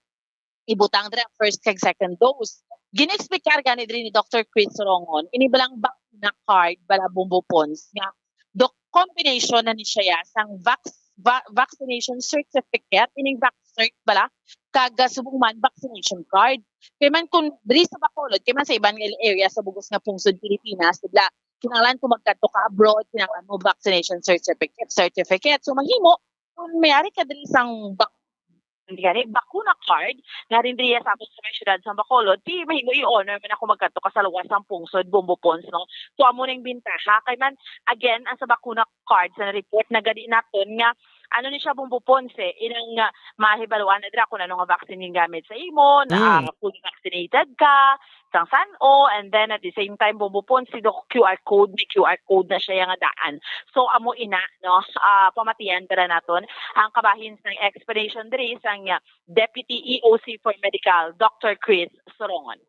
ibutang diri ang first kag second dose. Gin-explicar gani diri ni Doctor Chris Rongon, ini balang bakuna card, bala, Bombo Pons, nga doc-, combination na ni siya, ya, sang vac-, va-, vaccination certificate, ining vac-, cert bala, kag, ah, subong man vaccination card. Kay man kung diri sa Bacolod, kay man sa iban nga area sa bugos nga pungsod Pilipinas, di bala, kinahanglan kung magkadto ka abroad, kinahanglan mo vaccination certificate, certificate. So, mahimo, kung may ari ka diri sang bak-, hindi gani, bakuna card, nga rin diri sa aton sa may siyudad sa Bacolod, di mahimo i-honor man ako magkadto ka sa luwas sang pungsod, Bombo Pons, no? So, amo ning bintaha. Kay man, again, ang sa bakuna card, sa report, nagadi naton nga, ano ni siya, Bombo Pons, eh, inang, ah, mahibaluan na dira kung ano nga vaccine yung gamit sa imo, na, Mm. ah, fully vaccinated ka, sang san-o, and then at the same time, Bombo Pons, si Doc Q R code, may Q R code na siya nga daan. So, amo ina, no, ah, pamatian para naton ang kabahin sang explanation diri sang, ah, Deputy E O C for Medical, Doctor Chris Sorongon.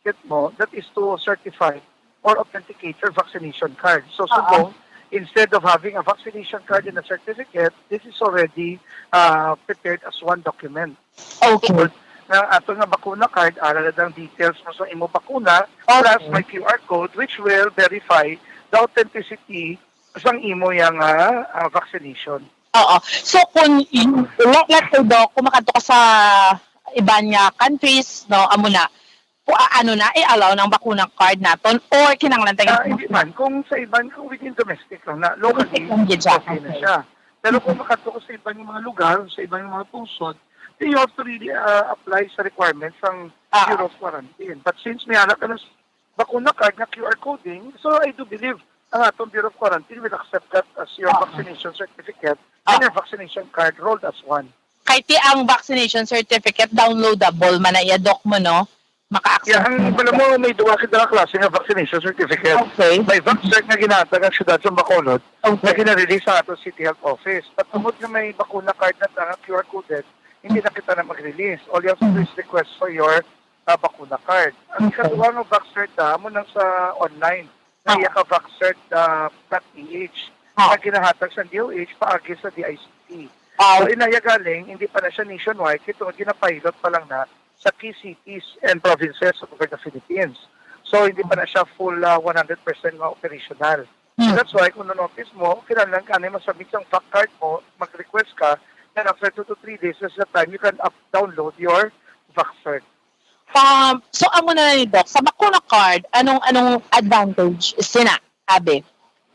Get mo, that is to certify or authenticate your vaccination card. So, Oo. Subong, instead of having a vaccination card and a certificate, this is already, uh, prepared as one document. Okay. But nga ato nga bakuna card, ara na ang details mo sa imo bakuna, Okay. plus may Q R code which will verify the authenticity sang imo yang, ah, ah, vaccination. Oo. So, kung, let, let's say, Doc, kung makadto ka sa iban nga countries, no, amo na, Kung ano na, i-allow ng bakuna card naton or kinahanglan tayo? Ah, hindi man. Kung sa iban, kung within domestic lang na, locally, okay na siya. Pero kung makadto ko sa iban yung mga lugar, sa iban yung mga pungsod, then you have to really uh, apply sa requirements ng ah. Bureau of Quarantine. But since may anak ka ng bakuna card na Q R coding, so I do believe ang atong Bureau of Quarantine will accept that as your ah. Vaccination certificate ah. And your vaccination card rolled as one. Kay ti ang vaccination certificate, downloadable man na iya, Doc, mo, no? Maka-access. Yeah, ang bala mo, may duwa kita ka klase nga vaccination certificate. Okay. May VaxCert nga ginahatag ang siyudad sa Bacolod okay. Na gina-release sa ato City Health Office. Pagtungod nga may bakuna card na nga Q R coded, hindi na kita na mag-release. All you have to do is request for your uh, bakuna card. Ang okay. Ikaduha nga VaxCert na, amo nang sa online. Na ah. Iya ka VaxCert.ph. Ah. Nga ginahatag sa D O H paagi sa D I C T. Ah. So, inaya galing, hindi pa na siya nationwide, kay tungod ginapilot pa lang na sa key cities and provinces all over the Philippines. So, hindi pa na siya full uh, one hundred percent nga operational. So, hmm. That's why, kung notice mo, kinahanglan ka na masubmit ang fact card mo, mag-request ka, then after two to three days, that's the time you can up download your vaccine. Um, so, amo na ni Doc, sa bakuna card, anong anong advantage sina, Abe?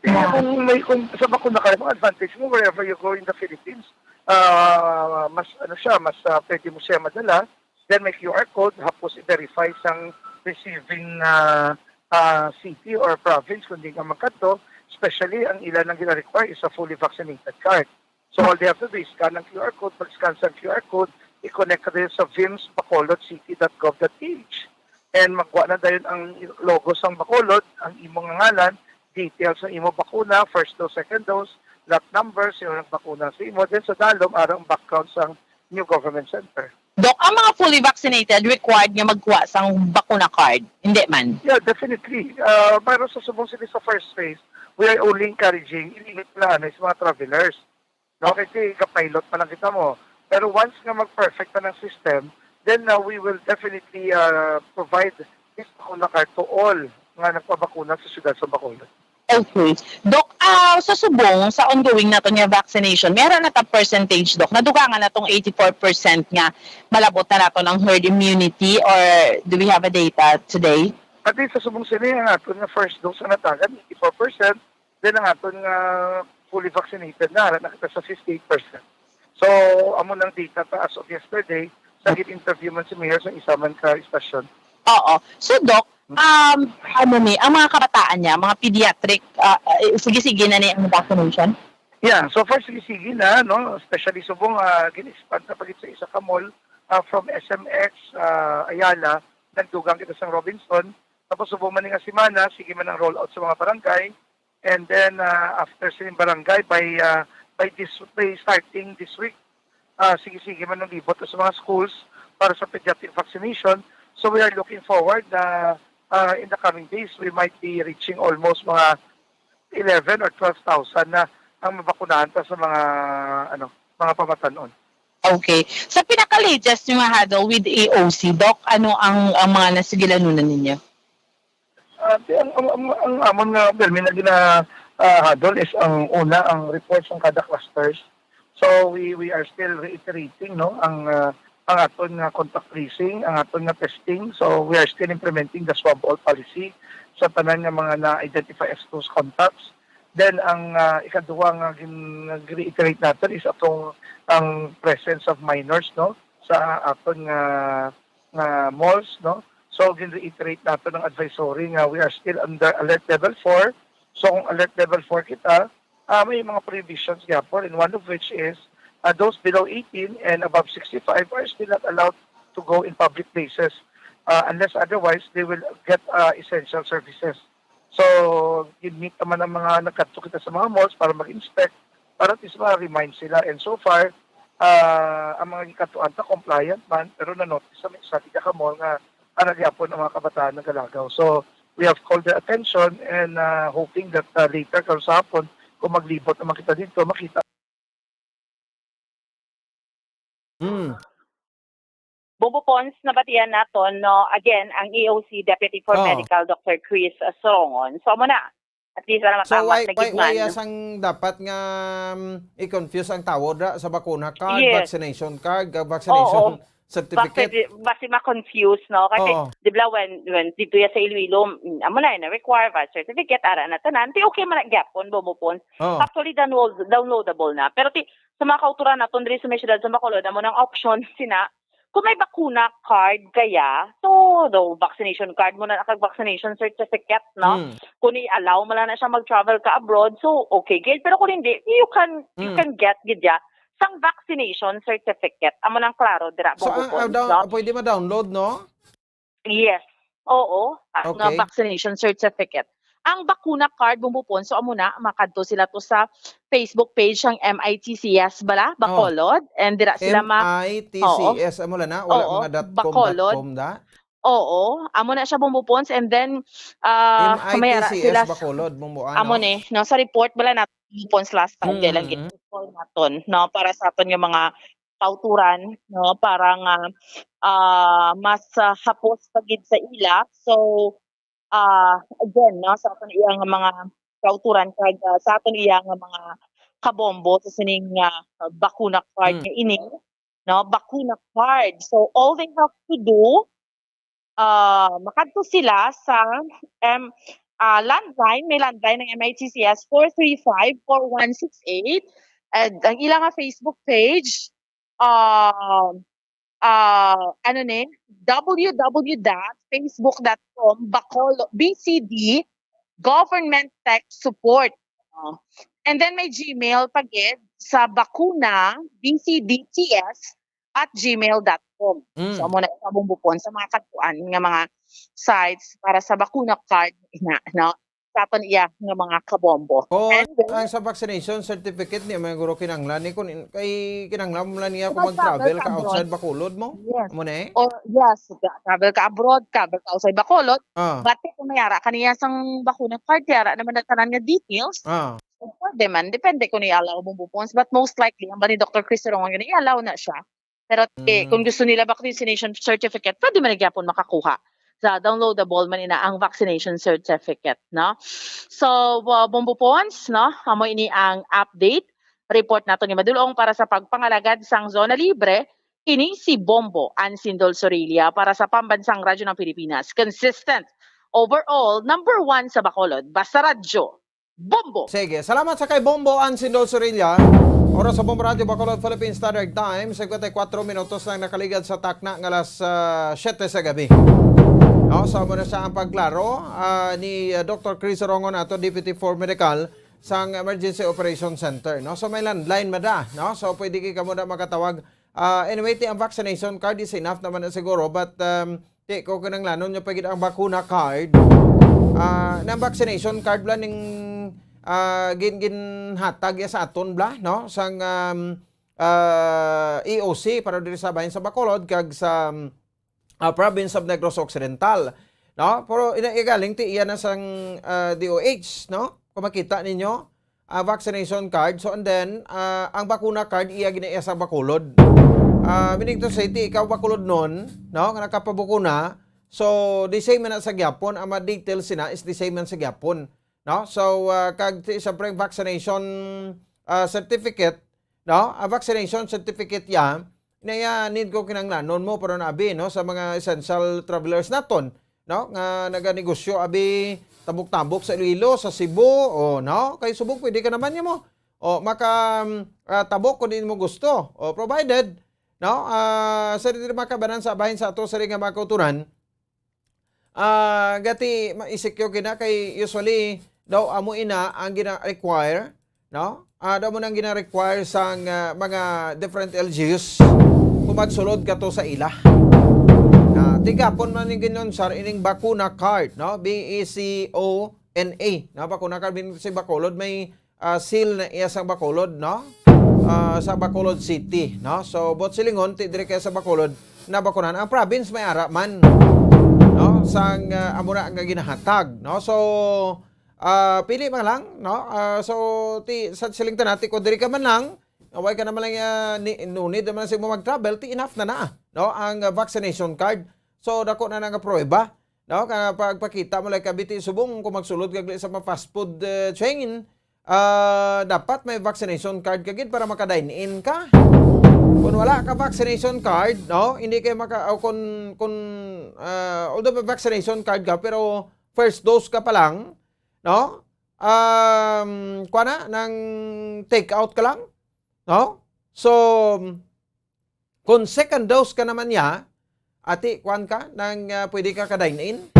Kung may kung sa bakuna card, ang advantage mo wherever you go in the Philippines, uh, mas ano siya, mas uh, pwede mo siya madala. Then may Q R code, hapos i-verify sang receiving uh, uh, city or province kung di ka magkadto, especially ang ilan ang gina-require is a fully vaccinated card. So all they have to do is scan ang Q R code, pag-scan sa Q R code, i-connect ka dayon sa vims bacolod city dot gov dot P H. And magkuha na dayon ang logo sang Bacolod, ang imong ngalan, details sa imo bakuna, first dose, second dose, lot number, sino nagbakuna sa imo, then sa dalom, ara ang background sang new government center. Doc, ang mga fully vaccinated required nga magkuha sang bakuna card? Hindi man. Yeah, definitely. Uh, pero sa subong sila sa first phase, we are only encouraging, ilimit na sa mga travelers. No, kasi ka-pilot pa lang kita mo. Pero once nga mag-perfect pa ng system, then uh, we will definitely uh, provide this bakuna card to all nga nagpabakuna sa siyudad sa Bacolod. Okay. Doc, uh, sa subong, sa ongoing nato nga vaccination, meron na ta percentage, Doc? Nadugangan na tong eighty-four percent nga malabot na nato ng herd immunity or do we have a data today? At least sa subong sini, ang aton nga first dose na natagan, eighty-four percent. Then ang aton nga fully vaccinated na, ara na kita sa fifty-eight percent. So, amo nang data ta as of yesterday, sa gin-interview man si Mayor sa isa man ka istasyon. Oo. So, Doc, um, ano ni, ang mga kabataan niya, mga pediatric, ah, eh, sige-sige na ni ang vaccination? Yeah, so far sige-sige na, no? Especially subong uh, gin-expand na pagit sa isa ka mall uh, from S M X uh, Ayala, nagdugang kita sa Robinson. Tapos subong man nga semana, sige man ang rollout sa mga barangay. And then uh, after sa barangay by uh, by this by starting this week, uh, sige-sige man ang libot sa mga schools para sa pediatric vaccination. So we are looking forward na uh, in the coming days we might be reaching almost mga eleven or twelve thousand na ang mabakunahan ta sa mga ano mga pamatanon. Okay. Sa pinaka-latest nyo nga huddle with A O C, Doc, ano ang, ang mga nasigilanunan ninyo? Uh, ang, ang, ang, ang amon nga permi na gina uh, huddle is ang una ang report sa kada clusters. So we we are still reiterating no ang uh, ang aton nga contact tracing, ang aton nga testing. So we are still implementing the swab all policy sa tanan nga mga na-identify as close contacts. Then ang uh, ikaduha nga gin-reiterate natin is atong ang presence of minors no sa aton nga nga malls, no? So, gin-reiterate nato ng advisory nga we are still under alert level four. So, kung alert level four kita, uh, may mga prohibitions gyapon, and one of which is uh, those below eighteen and above sixty-five are still not allowed to go in public places uh, unless otherwise they will get uh, essential services. So, gid-meet naman ang mga nagkadto kita sa mga malls para mag-inspect, para at least ma-remind sila. And so far, ah, ang mga gikadtuan ta compliant man, pero na-notice sa may isa kita ka mall nga ana gyapon ang mga kabataan nagalagaw. So, we have called their attention and ah, hoping that ah, later karon sa hapon, kung maglibot naman kita dito, makita Hmm. Bobo Pons, nabatian naton, no, again, ang E O C Deputy for Oo. Medical, Doctor Chris Sorongon. So, amo na. At least, alam, So, why, why, why asang dapat nga um, i-confuse ang tawo da, sa bakuna card, Yes. Vaccination card, ga- vaccination Oo. Certificate? Basi, basi ma-confuse, no? Kasi, Oo. di ba, when, when dito ya sa Iloilo, mm, amo na, na-require, birth certificate, ara na tanan. Di okay man na gyapon, Bombo Pons. Oo. Actually, download, downloadable na. Pero ti, sa mga kauturan naton diri sa may siyudad sa Bacolod, amo nang option sina, kung may bakuna card kaya, so, do vaccination card mo na, kag vaccination certificate, no? Mm. Kung i-allow mo lang na siya mag-travel ka abroad, so, okay, gid. Pero kung hindi, you can, you Mm. can get, gid ya, sang vaccination certificate. Amo nang klaro dira, So, Bombo ang, Pons, ang down-, no? pwede ma-download, no? Yes. Oo, ah, nga Okay. vaccination certificate. Ang bakuna card, Bombo Pons, so amo na, makadto sila to sa Facebook page sang M I T C S bala, Oh. Bacolod, and dira sila ma-, M I T C S, Oo. amo lang na, wala Oo, mga dot com, Bacolod. dot com da? Oo, amo na siya, Bombo Pons, and then, ah, kamay ara M I T C S sila s-, Bacolod, Bombo, ano? amo ni, no, sa report bala naton, Bombo Pons, last time, Mm, kailan mm. gid-, report naton, no, para sa aton nga mga kauturan, no, para nga, ah, mas, ah, hapos pa gid sa ila. So, ah, again, no, sa aton iya nga mga kauturan kag, ah, sa aton iya nga mga kabombo sa sining, ah, bakuna card Mm. nga ini, no, bakuna card. So, all they have to do, ah, makadto sila sa, em, ah, landline, may landline ang M I T C S, four three five, four one six eight. And ang ilang nga Facebook page, ah, ah, ano ni, W W W dot facebook dot com, Bacolo-, B C D, Government Tech Support. Oh. And then may Gmail pa gid sa bakuna, B C D T S at gmail dot com. Mm. So, amo na ito, Bombo Pons, sa mga katuan nga mga sites para sa bakuna card, ina, no? Sa aton iya nga mga kabombo. Kung And then, ang sa vaccination certificate ni, may guro kinahanglan ni, kung in-, kay kinahanglan mo lang niya kung Kung mag-travel mag-travel ka ka abroad. outside Bacolod mo? Yes. Amo na eh? Or, yes, ga-, travel ka abroad, travel ka outside Bacolod, Ah. but kung may ara ka niya sang bakuna card, may ara naman na tanan nga details. Ah. So, pwede man, depende kung i-allow mo, Bombo Pons, but most likely, ang ba ni Doctor Chris Rongon yun, i-allow na siya. Pero, eh, Mm. kung gusto nila vaccination certificate, pwede man gyapon makakuha. Sa downloadable man ina ang vaccination certificate, no? So, uh, Bombo Pons, no? Amo ini ang update. Report nato ni Madulong para sa pagpangalagad sang Zona Libre. Ini si Bombo Ansindol Sorilla para sa Pambansang Radyo ng Pilipinas. Consistent. Overall, number one sa Bacolod. Basta Radyo. Bombo! Sige, salamat sa kay Bombo Ansindol Sorilla. Oras sa Bombo Radio Bacolod, Philippine Standard Time, singkwenta y kuwatro minutos lang nakaligad sa takna nga alas, ah, siyete sa gabi. No, so, amo na siya ang pagklaro, ah, ni, ah, Doctor Chris Rongon ato, Deputy for Medical sang Emergency Operation Center, no? So, may landline mada, no? So, pwede kay kamo na makatawag. Ah, anyway, ti ang vaccination card is enough naman na siguro, but, um, ti ko kinanglanon nyo pa gid ang bakuna card. Ah, na ang vaccination card lang ning, ah, gin-, ginhatag ya sa aton bla, no? Sang, um, ah, E O C para diri sa bahin sa Bacolod kag sa, um, ah, province of Negros Occidental, no? Pero ina-, igaling ti iya na sang, ah, D O H, no? Kung makita ninyo, ah, vaccination card. So, and then, ah, ang bakuna card, iya gina-, iya sa Bacolod. Ah, meaning to say, ti ikaw Bacolod nun, no? Nga nakapabukuna. So, the same man na sa gyapon. Ang mga details sina is the same man sa gyapon, no? So, ah, kag ti, siyempre, vaccination, ah, certificate, no? Ang vaccination certificate ya, na ya, need ko kinanglanon mo, pero naabi, no? Sa mga essential travelers naton, no? Nga naganegosyo, abi, tabok-tabok sa Iloilo, sa Cebu, o, no? Kay subong, pwede ka naman niya mo. O, maka, um, ah, tabok kung di mo gusto. O, provided, no? Ah, sa di makabanan sa bahin sa ato, sa rin nga mga kauturan, ah, gati, ma-, isik yo gina kay usually daw amo ina ang gina-require, no? Ah, daw mo nang gina-require sang, ah, mga different L G Us kung magsulod ka to sa ila. Ah, tigapon man ning ginon, sir, ining bakuna card, no? B A C O N A, no? Bakuna card, meaning to say Bacolod, may, ah, seal na iya sa Bacolod, no? Ah, sa Bacolod City, no? So, buot silingon, ti diri kaya sa Bacolod, nabakunahan. Ang province may ara man, no? Sang, ah, amo na nga ginahatag, no? So, ah, pili man lang, no? Ah, so, ti, sa siling tanan, ti kung diri ka man lang, away ka naman lang, ah, ni, no need naman sa imo mag-travel, ti enough na na, no? Ang, ah, vaccination card. So, dako na na nga pruweba, no? Ka pagpakita mo, like, kabiti subong kung magsulod ka gali sa mga fast food, eh, chain, ah, dapat may vaccination card ka gid para maka-dine-in ka. Kung wala ka vaccination card, no? Hindi kayo maka, o kung, kung, ah, although may vaccination card ka, pero first dose ka pa lang, no? Um, kuha na, nang take out ka lang, no? So, kung second dose ka naman niya, ati, kuan ka, nang, ah, pwede ka ka-dine-in.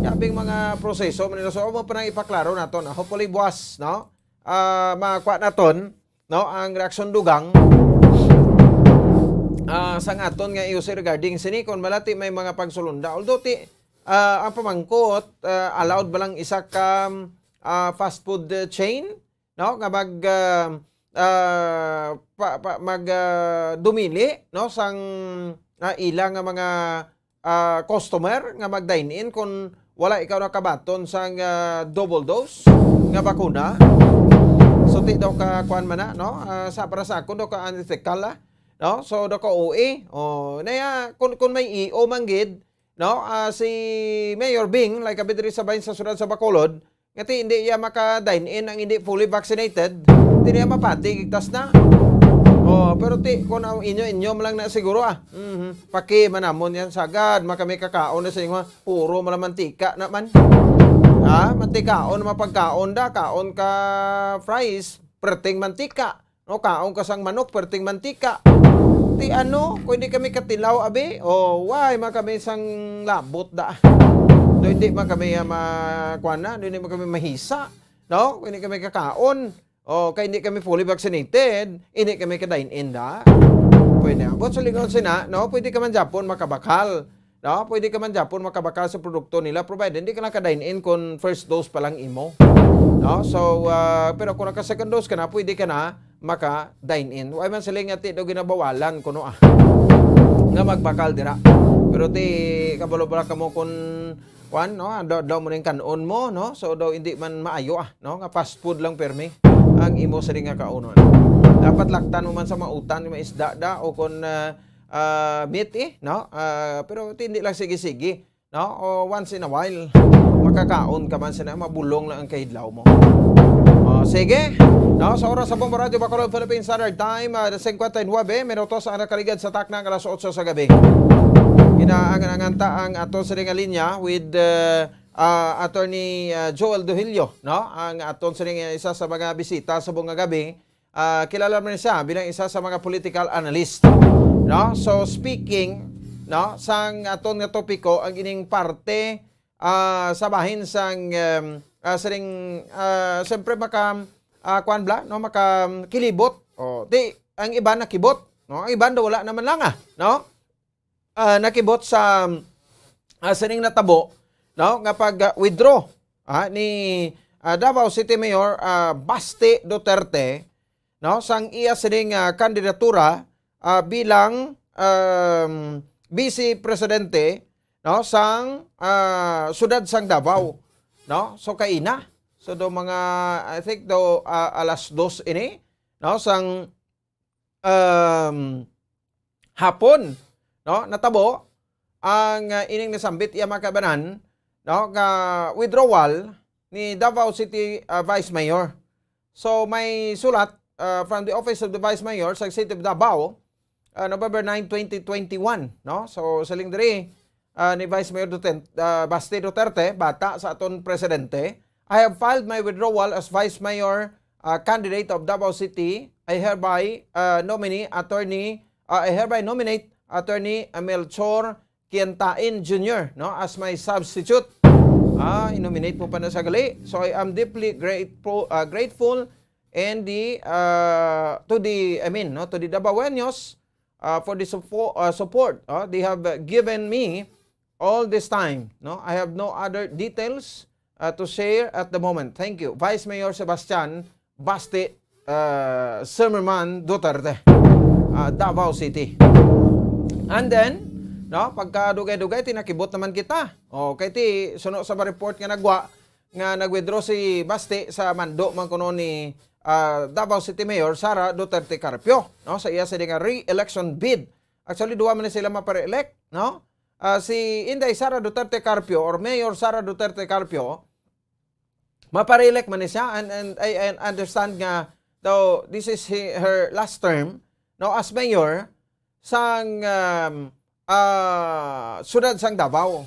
Yabing mga proseso, man nila. So, amo pa nang ipaklaro naton. Hopefully, buwas, no? Ah, makuha naton, no? Ang reaksyon dugang, ah, sang aton nga E O C regarding sini, kung malati may mga pagsulunda. Although, ti, ah, ang pamangkot, ah, allowed ba lang isa ka, ah, fast food, ah, chain? No, nga mag, ah, ah, pa, pa, mag, ah, dumili, no, sang, ah, ila nga mga, ah, customer nga mag-dine-in kung wala ikaw nakabaton sang, ah, double dose nga bakuna. So, ti daw ka, kuan man na, no? Ah, sa, para sa akon daw ka unethical, ah. No? So, daw ka O A. Oh, naya, kung, kung may E O man gid, no? Ah, si Mayor Bing, like, abi diri sa bahin sa siyudad sa Bacolod, nga ti hindi iya maka-dine-in ang hindi fully vaccinated, ti niya mapati, igtas na. Oh, pero ti, kung ang inyo-inyo man lang na siguro, ah. Mhm. Paki man namon yan, sagad, makami kakaon na sa inyo, puro man lang mantika naman. Ha? Mantikaon, mapagkaon da, kaon ka fries, perting mantika. No, kaon ka sang manok, perting mantika. Ti ano, kung hindi kami katilaw, abi, o, why man kami sang labot da? Do hindi man kami, ah, ma-, kuwan na, do hindi man kami mahisa. No, kung hindi kami kakaon. O, kay hindi kami fully vaccinated, hindi kami ka-dine-in da. Pwede. But sa lingon sina, no, pwede ka man Japon makabakal. No, pwede ka man Japon makabakal sa produkto nila, provided hindi ka naka-dine-in kung first dose pa lang imo. No? So, ah, pero kung naka-second dose ka na, pwede ka na maka-dine-in. Wa man sila nga ti daw ginabawalan kuno, ah, nga magbakal dira. Pero ti, kabalo pala kamo kung, kwan, no? Daw, daw mo ning kan-on mo, no? So, daw hindi man maayo, ah, no? Nga fast food lang permi ang imo sini nga kaunon. Dapat laktan mo man sa mautan, may isda da, o kung, ah, ah, meat, eh, no? Ah, pero ti hindi lang sige-sige, no? O once in a while, makakaon ka man sina, mabulong lang ang kahidlaw mo. O, sige. No, sa oras sa Bombo Radyo Bacolod, Philippine Standard Time, ah, singkwenta y nuebe minutos ang nakaligad sa takna nga alas otso sa gabi. Ginaangan-angan ta ang ato sa nga linya with, uh, uh, Attorney, uh, Joel Dohilio, no? Ang aton sa nga isa sa mga bisita sa buong gabi, ah, kilala man siya bilang isa sa mga political analyst, no? So, speaking, no, sang aton nga topiko, ang ining parte, ah, sa bahin sang, em, ah, siring, ah, siyempre maka, ah, kuwan bala, no, maka, um, kilibot. O, di, ang iban nakibot, no? Ang iban daw wala naman lang, ah, no? Ah, nakibot sa, ah, sining natabo, no, nga pag, ah, withdraw, ah, ni, ah, Davao City Mayor, ah, Basti Duterte, no, sang iya sining, ah, kandidatura, ah, bilang, um, Vice Presidente, no, sang, ah, siyudad sang Davao, no? So, kaina. So, do mga, I think, do, ah, alas dos ini, no, sang, um, hapon, no, natabo ang, ah, ining nasambit iya mga kabanan, no, nga withdrawal ni Davao City, ah, Vice Mayor. So, may sulat, ah, from the Office of the Vice Mayor sa City of Davao, ah, November nine, twenty twenty-one, no? So, siling diri, ah, ni Vice Mayor Duterte, ah, Basti Duterte, bata sa aton presidente, "I have filed my withdrawal as Vice Mayor, ah, candidate of Davao City. I hereby, ah, nominee attorney, ah, I hereby nominate Attorney Melchor Kiantain Junior, no, as my substitute." Ah, i-nominate mo pa na sa gali. "So I am deeply grateful, ah, grateful and the, ah, to the, I mean, no, to the Dabaweños, ah, for the suppo-, ah, support, ah, they have, ah, given me all this time, no? I have no other details, ah, to share at the moment. Thank you. Vice Mayor Sebastian Basti, ah, Zimmerman Duterte, ah, Davao City. And then, no, pagkadugay-dugay, tinakibot naman kita. Okay, ti, suno sa report nga nagwa, nga nag-withdraw si Basti sa mando man kuno ni, ah, Davao City Mayor Sara Duterte Carpio, no, sa iya sini nga re-election bid. Actually, duha man ni sila mapare-elect, no? Ah, si Inday Sara Duterte Carpio or Mayor Sara Duterte Carpio, mapare-elect man ni siya, and, and I, I understand nga daw this is hi-, her last term, no, as mayor sang, um, ah, siyudad sang Davao,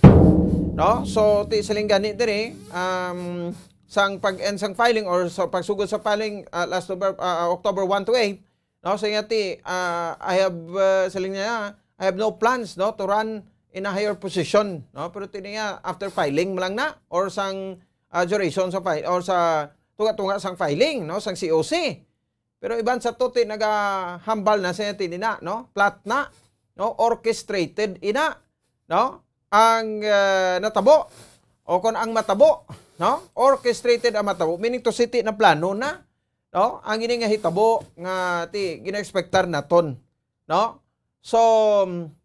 no? So, ti siling gani diri, um, sang pag-end sang filing or sa pagsugod sa filing, ah, last November, ah, October one to eight, no? So, nga ti, ah, I have, ah, siling niya, "I have no plans, no, to run in a higher position," no? Pero ti niya, after filing mo lang na, or sang, ah, duration sa file, or sa tunga-tunga sang filing, no, sang C O C. Pero iban sa tuti nagahambal na sa tini na, no? Plot na, no? Orchestrated ina, no? Ang, eh, natabo, o kon ang matabo, no? Orchestrated ang matabo, meaning to say, ti na plano na, no? Ang ini nga hitabo nga ti gina-expectar naton, no? So,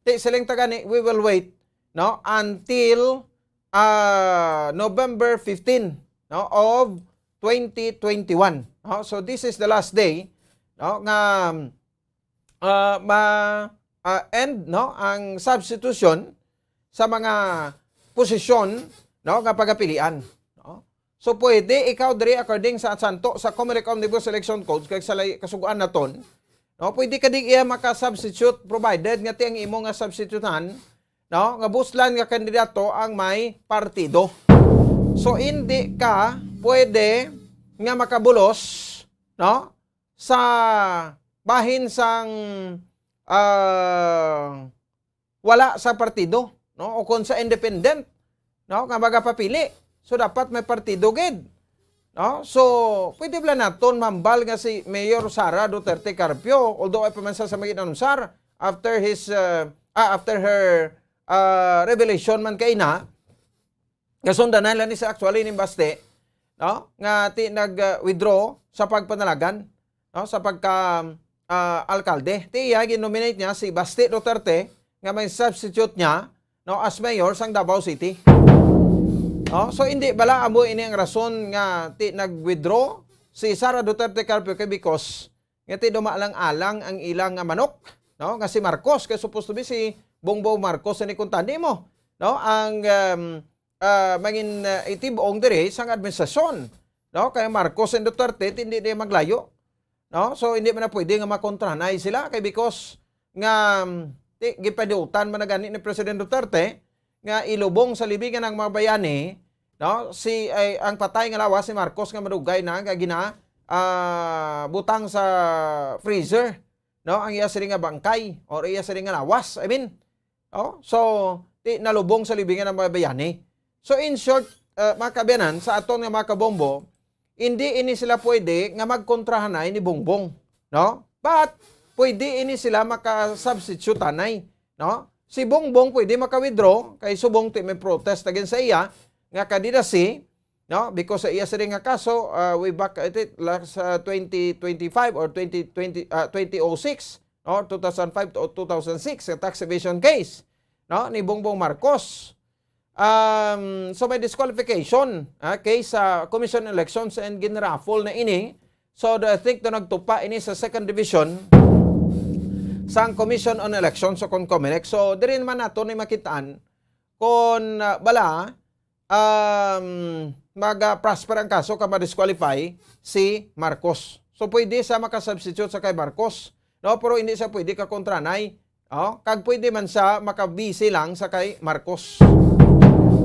ti siling tagani, we will wait, no, until, ah, November fifteen, no, of twenty twenty-one, no? So, this is the last day, no, nga, ah, ma-, ah, end, no, ang substitution sa mga posisyon, no, nga pagapilian, no? So, pwede ikaw diri, according sa santo sa Comelec Omnibus Election Code, kag sa lay-, kasugoan naton, no, pwede ka di iya maka-substitute, provided nga ti ang imo nga substitutan, no, nga buslan nga kandidato ang may partido. So, hindi ka pwede nga makabulos, no, sa bahin sang, ah, wala sa partido, no, o kon sa independent, no, nga magapapili. So, dapat may partido gid, no? So, pwede bala naton mambal nga si Mayor Sara Duterte Carpio, although ay pa man sa, sa mga inanumsar, after his, uh, ah, after her, uh, revelation man kay na, nga sundanan lang ni sa actually ni Baste, no, nga ti nag, uh, withdraw sa pagpanalagan, no, sa pagka, ah, alkalde. Ti iya gin-nominate niya si Baste Duterte nga may substitute niya, no, as mayor sang Davao City. No? So, hindi bala amo ini ang rason nga ti nag-withdraw si Sara Duterte Carpio kay because nga ti dumalang-alang ang ilang nga manok, no, nga si Marcos, kay supposed to be si Bongbong Marcos ni kuntani mo, no, ang, um, ah, mangin, ah, itibong diri sang administrasyon, no? Kay Marcos and Duterte, hindi di maglayo, no? So, hindi man na pwede nga makontrahanay sila kay because nga, um, ti-, gipadiutan man na gani ni President Duterte nga ilubong sa libingan ang mga bayani, no? Si, ay, ang patay nga lawas ni Marcos nga madugay na nga gina, ah, butang sa freezer, no? Ang iya sini nga bangkay or iya sini nga lawas, I mean, oh, so, ti nalubong sa libingan ang mga bayani. So, in short, uh, mga kaabyanan, sa aton nga mga kabombo, hindi ini sila pwede nga magkontrahanay ni Bongbong, no? But, pwede ini sila makasubstitutanay, no? Si Bongbong pwede maka-withdraw, kay subong ti may protest against sa iya, nga candidacy, no? Because sa iya sini nga kaso, uh, way back, I think, last, uh, twenty twenty-five or twenty twenty, uh, twenty oh six, no? Two thousand five to two thousand six, sa tax evasion case, no, ni Bongbong Marcos. Um, so may disqualification, ah, case sa Commission on Elections and ginraffle na ini. So, do I think to nagtupa ini sa second division sang Commission on Elections o kon Comelec. So, diri naman nato ni makitaan kon, ah, bala, um, mag-prosper ang kaso ka ma-disqualify si Marcos. So, pwede siya makasubstitute sa kay Marcos, no? Pero hindi siya pwede kakontranay, oh, kag pwede man siya makabisi lang sa kay Marcos.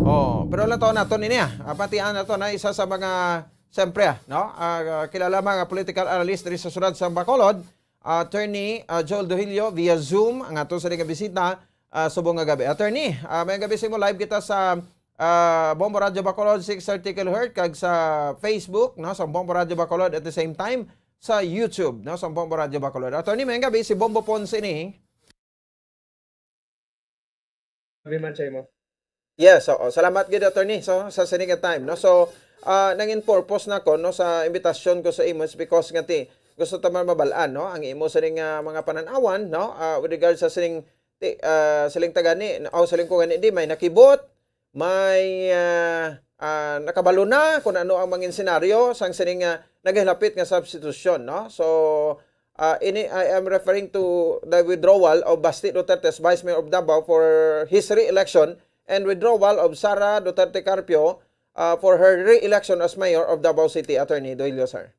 Oh, pero lang to nato nini, ah. Ah, patian nato na isa sa mga, siyempre, ah, no? Ah, kilala mga political analyst diri sa siyudad sa Bacolod, Attorney, ah, Joel Dohilio via Zoom, ang ato sa nga bisita, ah, subong nga gabi. Attorney, ah, may gabi sa imo, live kita sa, ah, Bombo Radio Bacolod, six thirty kilohertz, kag sa Facebook, no, sa Bombo Radio Bacolod, at the same time, sa YouTube, no, sa Bombo Radio Bacolod. Attorney, may gabi, si Bombo Ponce ni. Sabi man sa imo. Yes, oo. Salamat gid, attorney, so, sa sini nga time, no? So, ah, nangin purpose na ko, no, sa imbitasyon ko sa imo is because nga ti, gusto ta man mabal-an, no, ang imo sini nga mga panan-awan, no, ah, with regards sa sining ti, ah, siling ta gani, o siling ko gani, di, may nakibot, may, ah, ah, nakabalo na kung ano ang mangin senaryo sang sining, ah, nagahilapit nga substitution, no? So, ah, ini, I am referring to the withdrawal of Basti Duterte as Vice Mayor of Davao for his re-election and withdrawal of Sara Duterte Carpio, ah, for her re-election as Mayor of Davao City, Attorney Doilio, sir.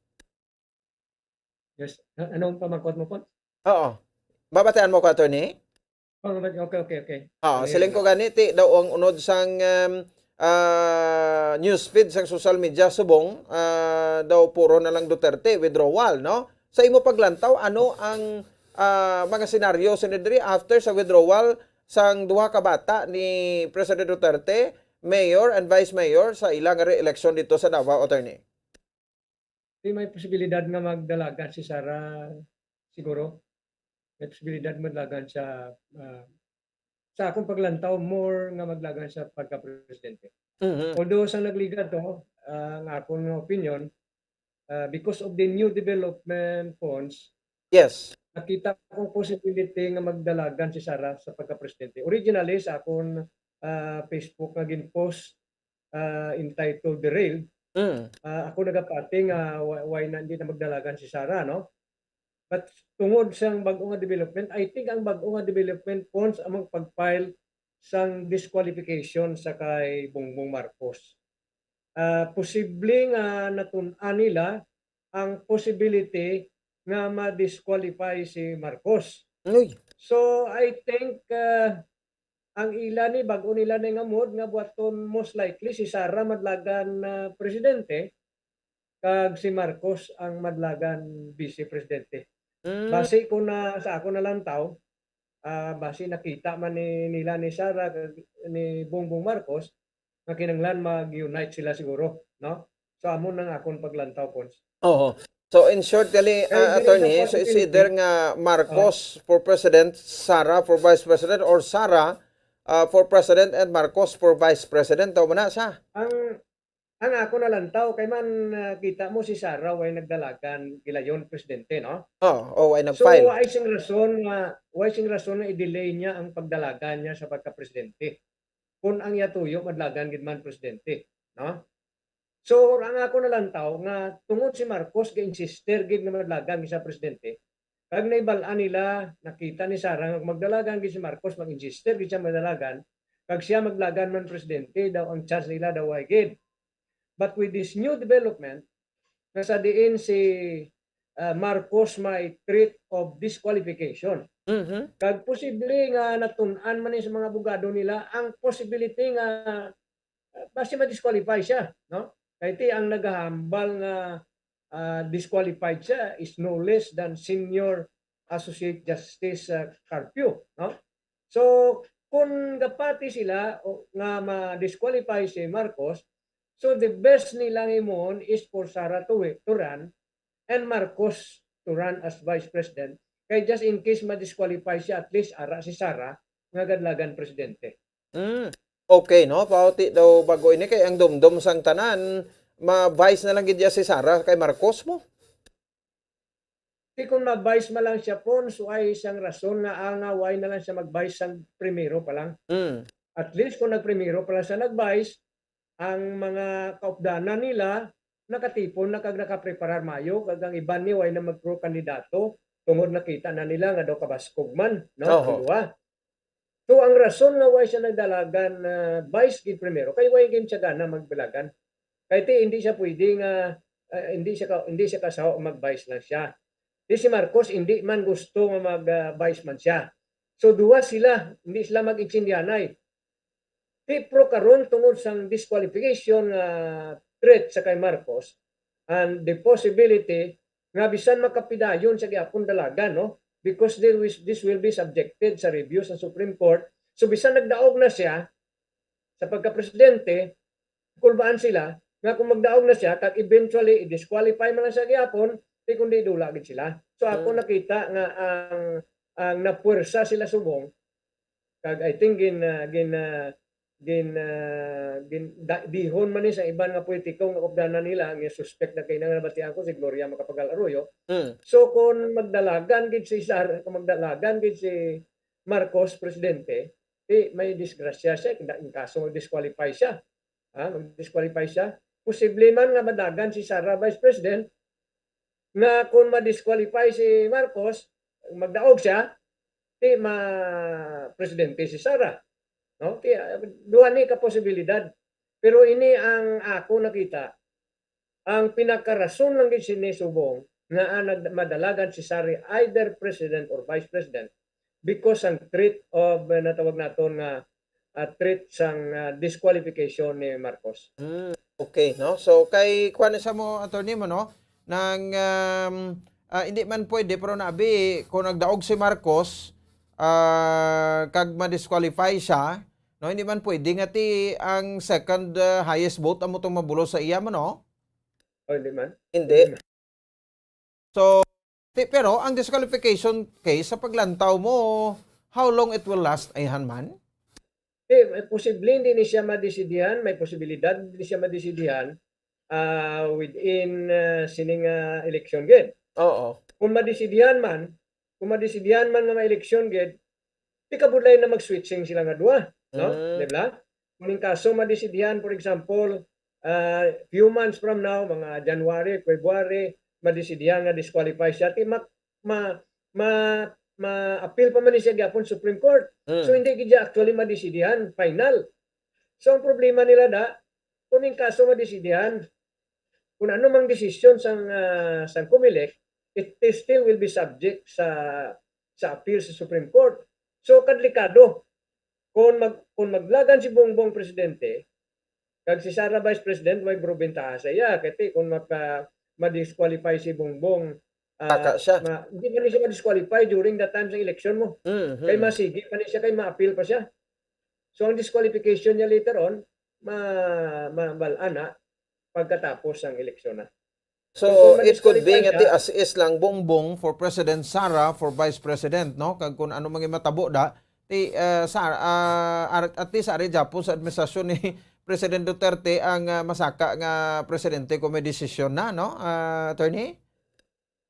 Yes. A-, anong pamangkot mo po? Oo. Babatian mo ko, attorney? Oh, okay, okay, okay. Ah, siling ko gani, ti daw ang unod sang, um, ah, news feed sang social media subong, ah, daw puro na lang Duterte withdrawal, no? Sa imo paglantaw, ano ang, ah, mga senaryo sa diri after sa withdrawal sang duha ka bata ni President Duterte, mayor and vice mayor, sa ilang re-election dito sa Davao, attorney? Di may posibilidad nga magdalagan si Sara, siguro. May posibilidad maglagan sa, ah, sa akong paglantaw, more nga maglagan sa pagka-presidente. Mhm. Although sa nagligad to, ah, ang akon nga opinion, ah, because of the new development, Pons, Yes. nakita kong possibility nga magdalagan si Sara sa pagka-presidente. Originally, sa akon, ah, Facebook nga gin-post, ah, entitled Derailed, Mm. ah, ako nagapati nga wa-, why na, hindi na magdalagan si Sara, no? But tungod sang bag-o nga development, I think ang bag-o nga development, Pons, among pag-file sang disqualification sa kay Bongbong Marcos. Ah, posible nga natun-an nila ang possibility nga ma-disqualify si Marcos. Uy. So, I think, ah, ang ila ni, bag-o nila ni nga mood nga buhaton, most likely si Sara madlagan na presidente, kag si Marcos ang madlagan vice presidente. Mm. Basi ko na, sa ako nalantaw, ah, basi nakita man ni, nila ni Sara kag ni Bongbong Marcos nga kinahanglan mag-unite sila siguro, no? So, amo nang akon paglantaw, Pons. Oo. So, in short, gali, Kay ah, dili attorney, sa so it's possibility. Either nga Marcos Oh. for president, Sara for vice president, or Sara, ah, for president and Marcos for vice president. Tama na sa? Ang, ang ako nalantaw, kay man, ah, kita mo si Sara, way nagdalagan, gilayon presidente, no? Oh, oh, way So, nag-file. Wa ay sing rason nga, wa ay sing rason nga i-delay niya ang pagdalagan niya sa pagka-presidente. Kung ang iya tuyo, madlagan gid man presidente, no? So, ang ako nalantaw nga tungod si Marcos ga-insister gid nga madlagan gid sa presidente, kag naibal-an nila, nakita ni Sara nga kung magdalagan gid si Marcos, mag-insister gid siya madalagan, kag siya maglagan man presidente, daw ang chance nila daw ay gid. But with this new development, nga sa diin si, ah, Marcos may threat of disqualification. Mhm. Kag posible nga natun-an man ni sa mga abogado nila ang possibility nga, ah, basi ma-disqualify siya, no? Kay ti ang nagahambal nga, ah, disqualified siya is no less than Senior Associate Justice, ah, Carpio, no? So, kung gapati sila o nga ma-disqualify si Marcos, so the best nila nga himuon is for Sara to, to run and Marcos to run as vice president. Kay just in case ma-disqualify siya, at least ara si Sara nga gadlagan presidente. Mm. Okay, no? Pauti daw bag-o ini kay ang dumdom sang tanan, ma-vice na lang gid niya si Sara kay Marcos mo. Di kung mag-vice man lang siya, Pons, so ay isang rason nga, ah, nga why na lang siya mag-vice sang primero pa lang. Mm. At least kung nagprimero pa lang siya nag-vice, ang mga kaupdanan nila nakatipon na kag nakapreparar mayo, kag ang iban ni why na magpro-kandidato tungod nakita na nila nga daw kabaskog man, no? Oho. Ang duha. So, ang rason nga why siya nagdalagan, ah, vice gid primero, kay why gid siya gana magdalagan. Kay ti, hindi siya pwede nga, ah, hindi siya ka-, hindi siya kasawa mag-vice lang siya. Di si Marcos, hindi man gusto nga mag, ah, vice man siya. So, duha sila, hindi sila mag-intindihanay. Ti pro karon tungod sang disqualification nga threat sa kay Marcos and the possibility nga bisan makapidayon sa gyapon dalagan, no? Because this will, this will be subjected sa review sa Supreme Court. So, bisan nagdaog na siya sa pagka-presidente, kulbaan sila nga kung magdaog na siya, kag eventually i-disqualify man lang siya gyapon, di kundi dula gid sila. So, ako Mm. nakita nga ang, ang napuwersa sila subong, kag I think gin, ah, gin, ah, gin, ah, gin, da-, dihon man ni sa iban nga politiko nga updanan nila, nga suspect na kay nang nabatian ko si Gloria Macapagal Arroyo. Mm. So, kung magdalagan gid si Sar-, kung magdalagan gid si Marcos presidente, di may disgrasya siya, in kaso mag-disqualify siya. Ha, mag-disqualify siya. Posible man nga madalagan si Sara vice president, nga kung ma-disqualify si Marcos, magdaog siya, di ma-presidente si Sara. No? Kaya, duha ni ka posibilidad. Pero ini ang ako nakita, ang pinakarason lang gid sini subong nga ang nag-, madalagan si Sara either president or vice president, because ang threat of, uh, natawag naton nga, uh, threat sang, uh, disqualification ni Marcos. Mm, okay, no? So, kay kuan sa mo, attorney mo, no? Nang, um, ah, hindi man pwede, pero nabi, kung nagdaog si Marcos, ah, kag ma-disqualify siya, no? Hindi man pwede nga ti ang second, ah, highest vote amo tong mabulos sa iya mo, no? O, hindi man. Hindi. So, ti, pero ang disqualification case, sa paglantaw mo, how long it will last, ayhan man? Eh, may posible hindi ni siya madesidihan, may posibilidad hindi siya madesidihan, ah, within, ah, sining, ah, election gid. Oo. Kung madesidihan man, kung madesidihan man nga ma-election gid, di kabudlay na mag-switching sila nga duha, no? Mm. Di ba? Kung in kaso madesidihan, for example, ah, few months from now, mga January, February, madesidihan nga disqualify siya, ti ma, ma, ma, ma-appeal pa man ni siya gyapon Supreme Court. Mm. So, hindi gid siya actually madesidihan, final. So, ang problema nila da, kung in kaso madesidihan, kung ano mang desisyon sang, ah, sang Comelec, it, it still will be subject sa, sa appeal sa Supreme Court. So, kadlikado. Kung mag, kung maglagan si Bongbong presidente, kag si Sara vice president, may bro bentaha sa iya. Kay ti, kung maka, ma-disqualify si Bongbong, ah, Taka siya. ma, hindi man siya ma-disqualify during the time sa election mo. Mhm. Kay masigi pa ni siya, kay ma-appeal pa siya. So, ang disqualification niya later on, ma, ma, bal-an na pagkatapos ang eleksyon na. So, So, kung it could be ma-disqualify nga ti siya, as is lang Bongbong for President Sara, for Vice President, no? Kag kung ano man yung matabo da, ti, ah, Sara, ah, ar-, at least ari gyapon sa administrasyon ni President Duterte ang, ah, masaka nga presidente kung may desisyon na, no? Ah, attorney?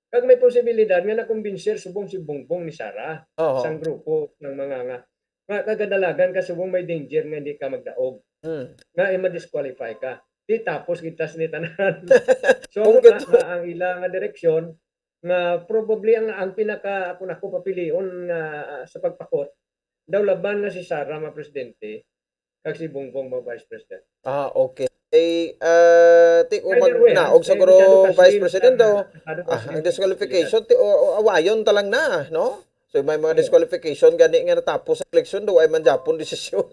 Kag may posibilidad nga nakumbinser subong si Bongbong ni Sara Oo. sang grupo ng mga nga, nga kagadalagan ka subong may danger nga hindi ka magdaog, Mm. nga i-disqualify ka. Di tapos kita ni tanan. So, Ang amo ganda. Na, ang ila nga direksyon nga probably ang, ang pinaka, ako nako papilion nga, ah, sa pagpakot, daw laban nga si Sara ma presidente kag si Bongbong ma vice president. Ah, okay. Eh, ah, ti, kung Either way, ah, magnaog sa eh, guro masyado kasi, vice president daw, masyado ah, kasi ang disqualification, ti, o, o, awayon ta lang na, no? So, may mga Oo. Disqualification gani nga natapos sa eleksyon, daw ay man gyapon desisyon.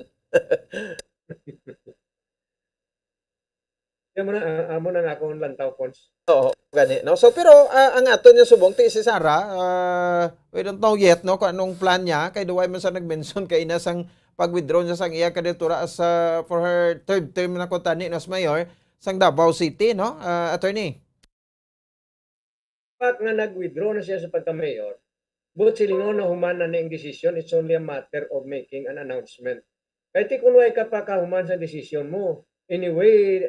Yan mo na, ah, amo na nga akong lantaw, Pons. Oo, gani, no? So, pero, ah, ang aton nga subong, ti si Sara, ah, we don't know yet, no, kung anong plan niya, kay duway man sa nag-mention kay ina sang pag-withdraw niya sang iya kandidatura as, ah, for her third term na kuntani, no, as mayor sang Davao City, no? Ah, attorney? Fact nga nag-withdraw na siya sa pagka-mayor, but silingon na human na ni ang desisyon, it's only a matter of making an announcement. Kay ti kung way ka pa kahuman sa desisyon mo, anyway,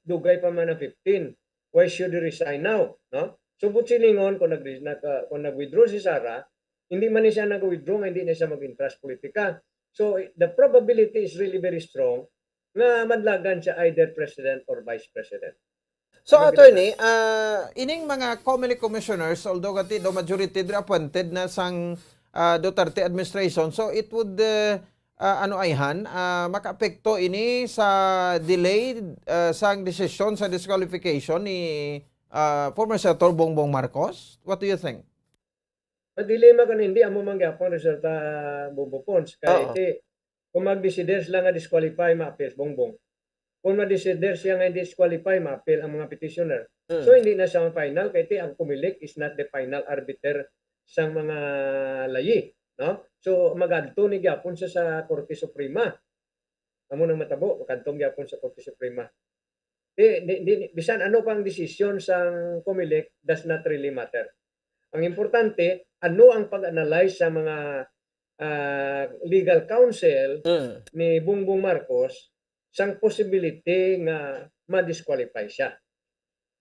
dugay pa man ang fifteen, why should you resign now, no? So, but silingon, kung nag, nag, ah, kung nag-withdraw si Sara, hindi man ni siya nag-withdraw nga hindi na siya mag-entra sa politika. So, the probability is really very strong nga madlagan siya either president or vice president. So, Ano attorney, ginagawa? Ah, ining mga Comelec commissioners, although kati daw majority diri appointed na sang, ah, Duterte administration, so it would, ah, ah, ano ayhan, ah, makaapekto ini sa delay, ah, sang desisyon sa disqualification ni, ah, former Senator Bongbong Marcos? What do you think? Ang dilema kan hindi amo man gyapon resulta, Bombo Pons. Kay Oo. ti, kung mag-desider sila nga disqualify, maapil si Bongbong. Kung mag-desider siya nga disqualify, maapil ang mga petitioner. Mm. So, hindi na siya ang final, kay ti ang Comelec is not the final arbiter sang mga layi, no? So, magadto ni gyapon sa, sa Korte Suprema. Amo nang matabo, magadto gyapon sa Korte Suprema. Di, di, di, bisan ano pang desisyon sang Comelec does not really matter. Ang importante, ano ang pag-analyze sa mga, ah, legal counsel Mm. ni Bongbong Marcos sang possibility nga ma-disqualify siya.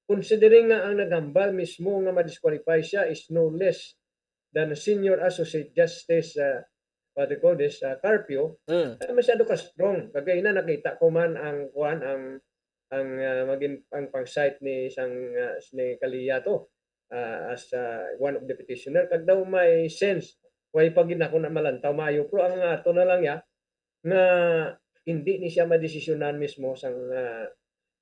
Considering nga ang naghambal mismo nga ma-disqualify siya is no less than Senior Associate Justice, ah, what they call this, ah, Carpio, Mm. eh, masyado ka strong. Kagay na nakita ko man ang, kuan, ang, ang, ah, magin-, ang pang-cite ni sang, ah, ni Kalia to, ah, as, ah, one of the petitioner. Kag daw may sense. Way pa gid ako na malantaw maayo. Pero ang ato na lang ya, nga hindi ni siya madesisyonan mismo sang, ah,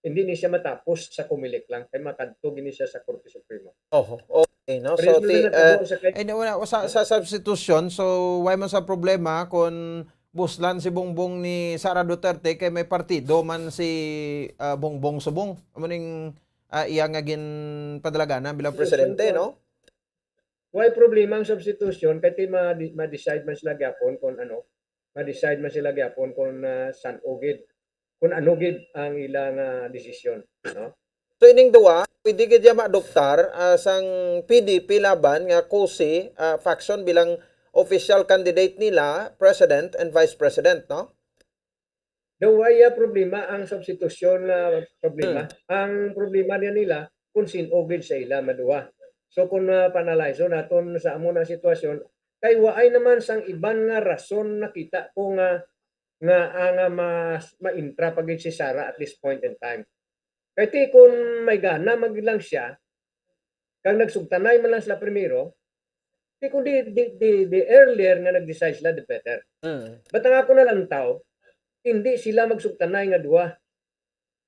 hindi ni siya matapos sa Comelec lang, kay makadto gini siya sa Korte Suprema. Oho. O, Eh, no? So, ti, uh, and wala, sa, sa substitution, so, why man sa problema kung buslan si Bongbong ni Sara Duterte kay may partido man si, uh, Bongbong subong? Amo ning, uh, iya nga ginpadalaganan bilang presidente, no? Why problema ang substitution? Kay ti ma-, ma-decide man sila gyapon kung ano, ma-decide man sila gyapon kung, ah, san-o gid, kung ano gid ang ilang, ah, desisyon, no? So, ining duwa, pwede gid ya maadoptar, ah, sang P D P laban nga COSI, ah, faction bilang official candidate nila, president and vice president, no? Daw wala problema ang substitusyon nga problema. Hmm. Ang problema niya nila kung sin-o gid sa ila maduha. So, kung, ah, panaliso naton sa amo na sitwasyon, kay waay naman sang iban nga rason nakita ko nga, nga, ah, nga mas maintra pa gid si Sara at this point in time. Kay ti kung may gana man lang siya, kag nagsugtanay man lang sila primero, di kung di, di, di, the earlier nga nag-decide sila, the better. Mm. But ang ako nalantaw, hindi sila magsugtanay nga duha.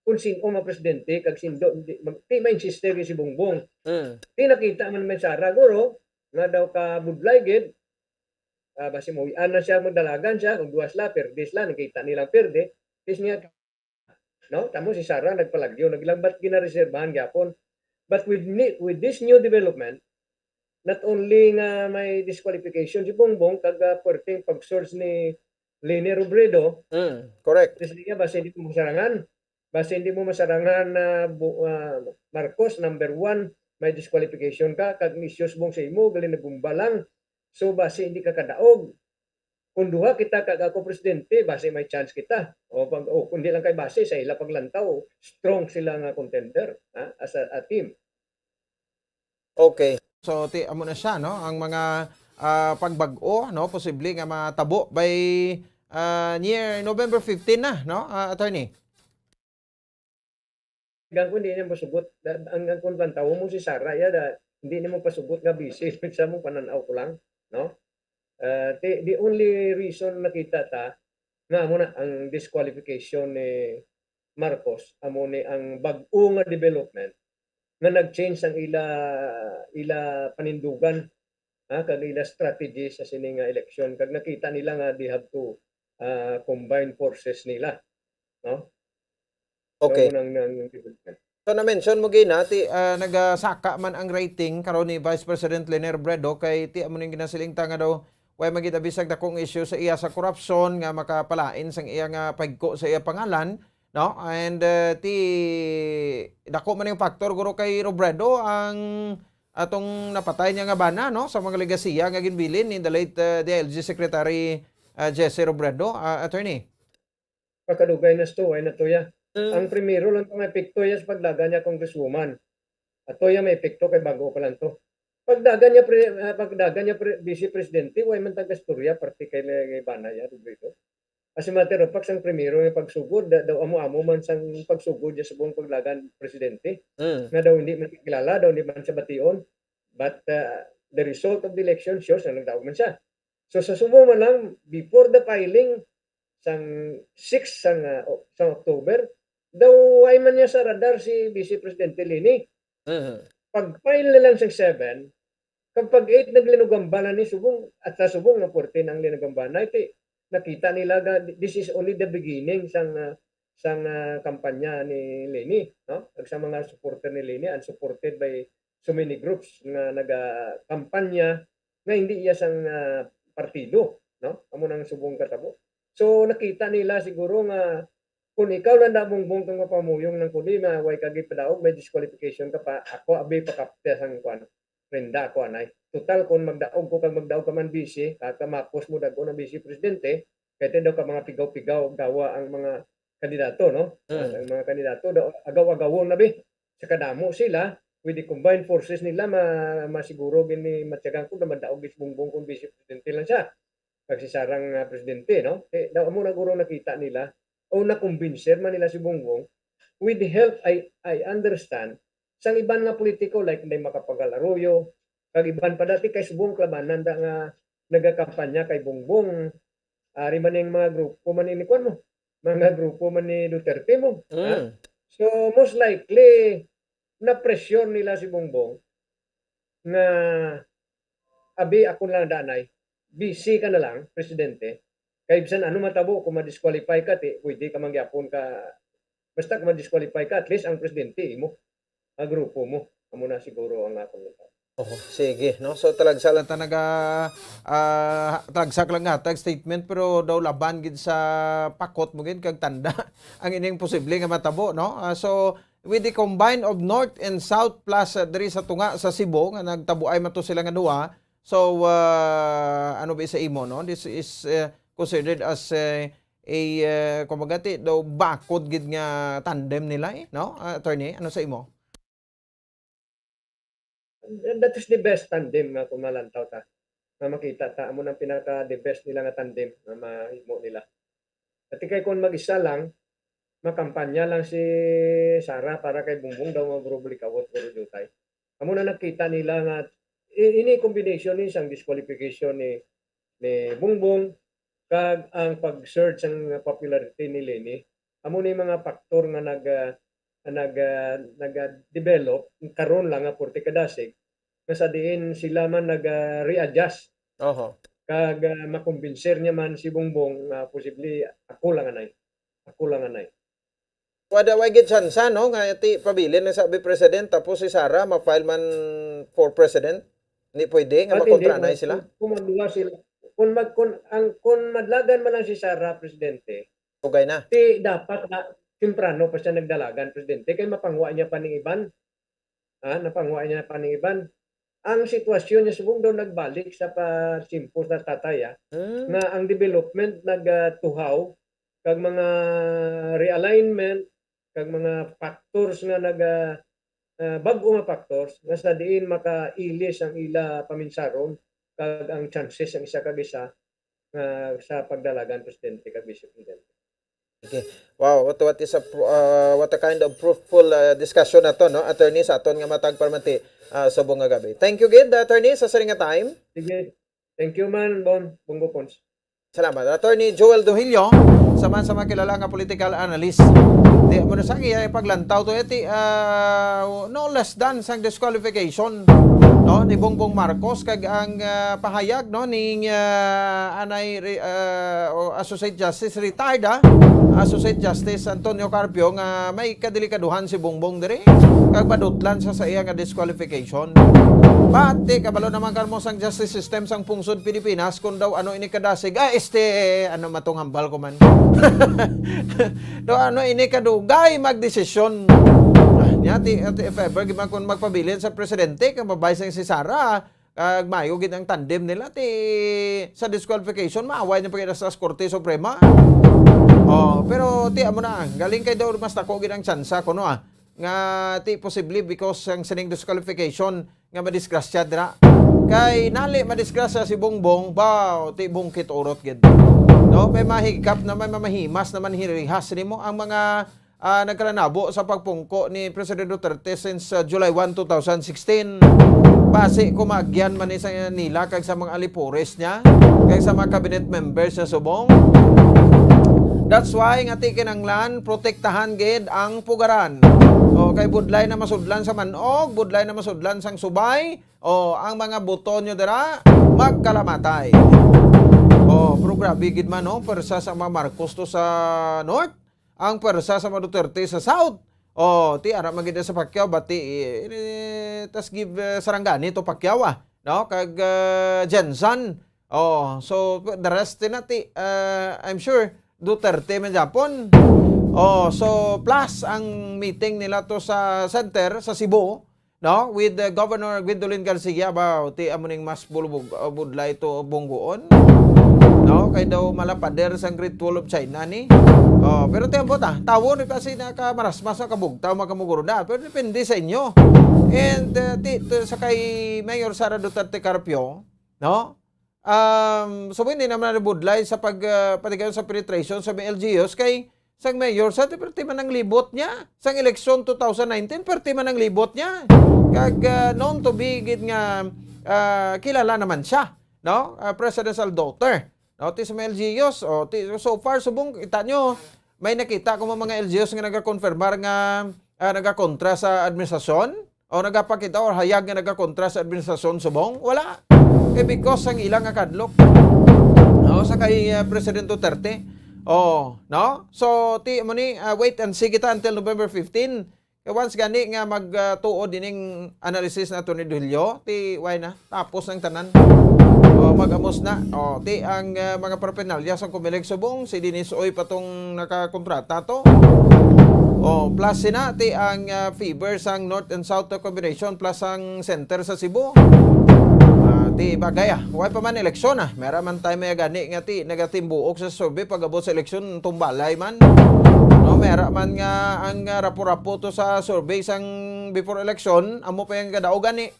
Kung sin-o man presidente, kag sin-o, di, mag-, di ma-insiste gid si Bongbong. Mm. Di nakita man may Sara, guro, nga daw kabudlay gid, ah, basi muwian na siya, magdalagan siya, kung duha sila, perde sila, nakita nilang perde. Tis niya, no? Tamo si Sara nagpalagyo, naglang, but ginareserbahan gyapon. But with ni-, with this new development, not only nga may disqualification si Bongbong, kag, ah, puwerteng pag-surge ni Leni Robredo, mm, correct. Tis niya, basi hindi mo masarangan. Basi hindi mo masarangan na bu-, ah, Marcos, number one, may disqualification ka, kag ni Sius Bong sa imo, gali nagumba lang. So, basi hindi ka kadaog. Kung duha kita kag ako presidente, basi may chance kita. O pag, o kung di lang kay basi, sa ila paglantaw, strong sila nga contender, ha, as a, a team. Okay. So, ti-, amo na siya, no? Ang mga, ah, pagbag-o, no? Posible nga matabo by, ah, near November fifteen na, no, ah, attorney? Ang kung di niya masugot, da-, ang, ang kung lantaw mo si Sara, ya, da, hindi niya mo pasugot nga busy. Sa mong pananaw ko lang, no? Ah, the, the only reason nakita ta, nga amo na ang disqualification ni Marcos, amo ni ang bag-o nga development nga nag-change ang ila, ila panindugan, ha, kag ila strategy sa sini nga eleksyon. Kag nakita nila nga they have to, ah, combine forces nila, no? Okay. So, amo nang, nang development. So, na-mention mo gina, ti, ah, nagasaka man ang rating karon ni Vice President Leni Robredo kay ti amo ning ginasiling ta nga daw way magidabisag dakong issue sa iya sa korupsyon nga makapalain sang iya nga pagko sa iya pangalan, no? And, ah, ti dako man yung factor guro kay Robredo ang atong napatay niya nga bana, no? Sa mga legasiya nga ginbilin ni the late, ah, D I L G Secretary, ah, Jesse Robredo, ah, attorney. Pagkadugay na sto, ay natuya. Mm. Ang primero lang to nga epekto ya sa pagdagan niya congresswoman. Ato ya may epekto kay bago pa lang to. Pagdagan niya pre-, ah, pagdagan niya pre-, vice presidente, way man taga-istorya parte kay, kay bana ya, Robredo. As a matter of fact, sang primero nga pagsugod, da-, daw amo-amo man sang pagsugod niya sa buong pagdagan presidente. Mm. Nga daw hindi man kilala, daw hindi man siya bation. But, ah, the result of the election shows na nagdaog man siya. So, sa subong man lang, before the filing, sang six sang, ah, o-, sang October, daw way man niya sa radar si Vice Presidente Leni. Mhm. Pag-file na lang sang seven, kag pag-eight naglinugambana ni subong, at sa subong nga puwerte nang linugambana, iti, nakita nila nga this is only the beginning sang, ah, sang, ah, kampanya ni Leni, no? Kag sa mga supporter ni Leni, and supported by so many groups nga nagakampanya nga hindi iya sang, ah, partido, no? Amo nang subong katabo. So, nakita nila siguro nga kung ikaw lang da, Bongbong, kang mapamuyong ng kuli, nga way ka gipadaog, may disqualification ka pa, ako abi pakapte sang kuan, prenda ako anay. Total, kung magdaog ko kag magdaog ka man vice, kag ka Marcos mo dagon ang vice presidente, kay daw ka mga pigaw-pigaw, gawa ang mga kandidato, no? Mm. Ang mga kandidato, daw, agaw-agawon na bi. Sa kadamo sila, with the combined forces nila, ma-, masiguro gid ni Matyagang ko na madaog gid si Bongbong kung vice presidente lang siya. Kag si Sara nga presidente, no? Eh, daw amo na guro nakita nila, o nakumbinser man nila si Bongbong, with the help, I, I understand, sang iban nga politiko, like Inday Macapagal Arroyo, kag iban pa dati kay subong kalabanan da nga nagakampanya kay Bongbong, ari man ning mga grupo man ni, kuwan mo, mga grupo man ni Duterte mo, ha? Mm. So, most likely, na-pressure nila si Bongbong nga, "Abi, ako lang danay, busy ka na lang, presidente. Kay bisan ano matabo, kung ma-disqualify ka, ti, pwede ka man gyapon ka, basta kung ma-disqualify ka, at least ang presidente imo, ang grupo mo." Amo na siguro ang akong nagkataw. Oho, sige, no? So, talagsa lang ta naga-, ah, talagsa ka lang nga, tag statement, pero daw laban gid sa pakot mo gid, kag tanda ang ining posible nga matabo, no? Ah, so, with the combine of North and South plus, ah, diri sa tunga sa Cebu, nga nagtabuay man to sila nga duha. So, ah, ano ba sa imo, no? This is, eh, considered as, eh, a, eh, kumbaga, ti, daw bakod gid nga tandem nila, eh, no? Ah, attorney, ano sa imo? That is the best tandem nga kung malantaw ta, nga makita ta, amo nang pinaka the best nila nga tandem nga mahimo nila. Dati kay kung mag-isa lang, makampanya lang si Sara para kay Bongbong daw maburubulikawot, puro jutay. Amo na nakita nila nga i-, ini combination ni sang disqualification ni, ni Bongbong kag ang pag-surge sang popularity ni Leni. Amo ni mga factor nga nag, ah, nag, ah, nag, ah, develop karon lang nga forty ka dasig, nga sa diin sila man nag, ah, readjust. Oho. Kag, ah, makumbinser niya man si Bongbong nga posible ako lang anay. Ako lang anay. Wala, wa gid tsansa, no, nga ti pabilin na sa abi president, tapos si Sara ma-file man for president. Hindi pwede nga makontra na sila. Kung, kung magduwa sila, kung mag-, kung, ang, kung madlagan man lang si Sara presidente, okay na. Ti dapat na temprano pa siya nagdalagan presidente kay mapangwa niya pa ning iban. Ah, napangwa niya pa ning iban. Ang sitwasyon niya subong daw nagbalik sa pa-, simpo sa tatay, ah, Hmm. nga ang development nagatuhaw kag mga realignment kag mga factors nga naga-, ah, bag-o nga factors nga sa diin makailis ang ila paminsaron kag ang chances ang isa kag isa nga sa pagdalagan presidente kag vice presidente. Okay. Wow, what, what is a pro-, ah, what a kind of fruitful, ah, discussion na to, no, attorney, sa aton nga matag parmanti, ah, subong nga gabi. Thank you gid, attorney, sa sining nga time. Sige. Thank you man, Bon, Bongo Pons. Salamat. Attorney Joel Dohilio, sa man sa mga kilala nga political analyst. Di mo na sa iya ipaglantaw to, iti, ah, no less than sang disqualification, no, ni Bongbong Marcos kag ang, ah, pahayag, no, ni, ah, anay re-, ah, o Associate Justice retired, ah, Associate Justice Antonio Carpio nga may kadelikaduhan si Bongbong diri kag madutlan sa, sa iya nga disqualification. Pati kabalo naman kamo sang justice system sang pungsod Pilipinas kung daw ano ini kadasig, ah, este, ano, matong hambal ko man. Daw ano ini kadugay magdesisyon. Ah, nya, ti, ti, if ever gid man kung magpabilin sa presidente, kang babay sang si Sara, kag maayo gid ang tandem nila, ti sa disqualification, maaway na pa gid sa Korte Suprema. Oh, pero ti amo na, galing kay daw mas dako gid ang tsansa kuno, ah, nga ti posible because ang sining disqualification nga madisgrasya dira. Kay nali madisgrasya si Bongbong, ba, ti bungkit urot gid. No, may mahigkap na, may mamahimas naman hirihas nimo ang mga, ah, nagkalanabo sa pagpungko ni President Duterte since, ah, July one, two thousand sixteen. Basi kumagyan man ni sa nila kag sa mga alipores niya, kag sa mga cabinet members niya subong. That's why nga ti kinanglan protektahan gid ang pugaran. O, kay budlay na masudlan sa man-og, budlay na masudlan sang subay. O, ang mga buto nyo dira magkalamatay. O, pero grabe gid man, no? Pwersa sa mga Marcos to sa North, ang pwersa sa mga Duterte sa South. O, ti ara man gid sa Pacquiao, bati, eh, tas give, eh, Sarangani to Pacquiao, ah, no? Kag, eh, Jensen. O, so the rest na ti, eh, I'm sure Duterte man gyapon. O, so plus ang meeting nila to sa center sa Cebu, no, with, uh, Governor Gwendolyn Garcia, ba, ti amo ning mas bulubog, uh, budlay to bungguon, no, kay daw malapader sang Great Wall of China ni. Oh, pero ti ambot, ah, tawo ni kasi nakamarasmas, nakabugtaw, makamuguro na, pero depende sa inyo. And, uh, ti, to, sa kay Mayor Sara Duterte Carpio, no, um, so hindi naman nabudlay sa pag, uh, patigayon sa penetration sa mga L G Us kay sang mayor sa, pero ti man ang libot niya. Sang eleksyon two thousand nineteen, pero ti man ang libot niya. Kag, ah, known to be gid nga, ah, kilala naman siya, no? Ah, presidential daughter. No, ti sa mga L G Us, o, ti, so far, subong, kita nyo, may nakita ko mga L G Us nga nagakonfirmar nga, ah, nagakontra sa administrasyon. O nagapakita or hayag nga nagakontra sa administrasyon subong? Wala. Eh, because sang ila nga kadlok. No, sa kay, uh, President Duterte. Oh, no? So, ti mo ni, uh, wait and see kita until November fifteen. Kay once gani nga mag, uh, tuod ining analysis nato ni Dulio, ti why na? Tapos ng tanan. O, mag-amos na. O, ti ang, uh, mga paraphernalia sang Comelec subong, si Dennis Uy pa tong nakakontrata to. O, plus sina, ti ang, uh, favor sang North and South combination plus ang center sa Cebu. Ah, ti bagay, ah, wala pa man eleksyon, ah. Mera man tayo may gani nga ti nagatimbuok sa survey pag-abot sa eleksyon, tumbalay man. No, mera man nga ang, ah, rapo-rapo to sa survey sang before election, amo pa yung gadaog gani.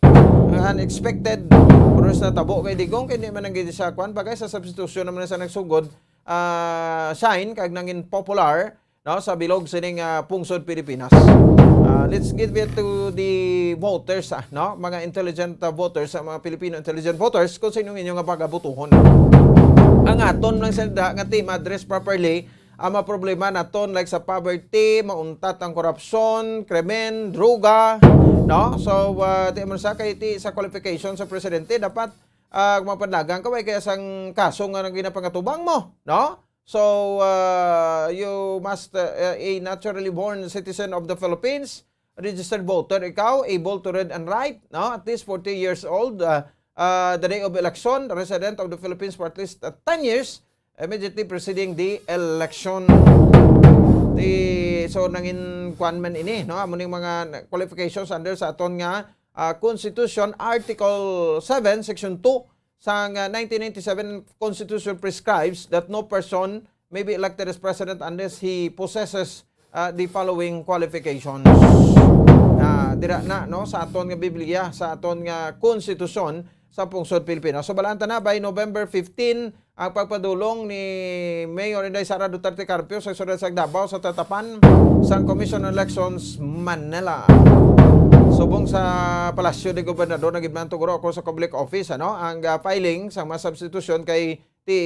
Ang unexpected. Pero sa natabo kay Digong, kay di man ang gid sa kwan, bagay sa substitution naman sa nagsugod, ah, shine, kag nangin popular, no, sa bilog sining, ah, pungsod Pilipinas. Ah, let's give it to the voters, ah, no, mga intelligent, ah, voters, sa mga Filipino intelligent voters, kung sino ang inyo nga pagabutuhon. Ang aton lang sa da nga team address properly ang mga problema naton, like sa poverty, mauntat ang korupsyon, krimen, droga, no? So, ah, ti mo sa kay ti sa qualification sa presidente, dapat, ah, mapanlagan ka, way kaya sang kaso nga nang ginapangatubang mo, no? So, uh, you must, uh, a naturally born citizen of the Philippines, registered voter ikaw, able to read and write, no? At least forty years old, uh, uh, the day of election, resident of the Philippines for at least, uh, ten years immediately preceding the election. Di, so, nangin kwan man ini, no? Amo ning mga qualifications under sa aton nga, uh, Constitution, Article seven, Section two, sang, uh, nineteen ninety-seven Constitution prescribes that no person may be elected as president unless he possesses, uh, the following qualifications. Ah, dira na, no, sa aton nga Biblia, sa aton nga konstitusyon sa pungsod Pilipinas. So, balaan ta na, by November fifteen, ang pagpadulong ni Mayor Inday Sara Duterte Carpio sa siyudad sa Davao sa tatapan sang Commission on Elections, Manila. Subong sa Palasyo de Gobernador, nagidman tuguro ako sa Comelec office, ano, ang, ah, filing sa mga substitution kay ti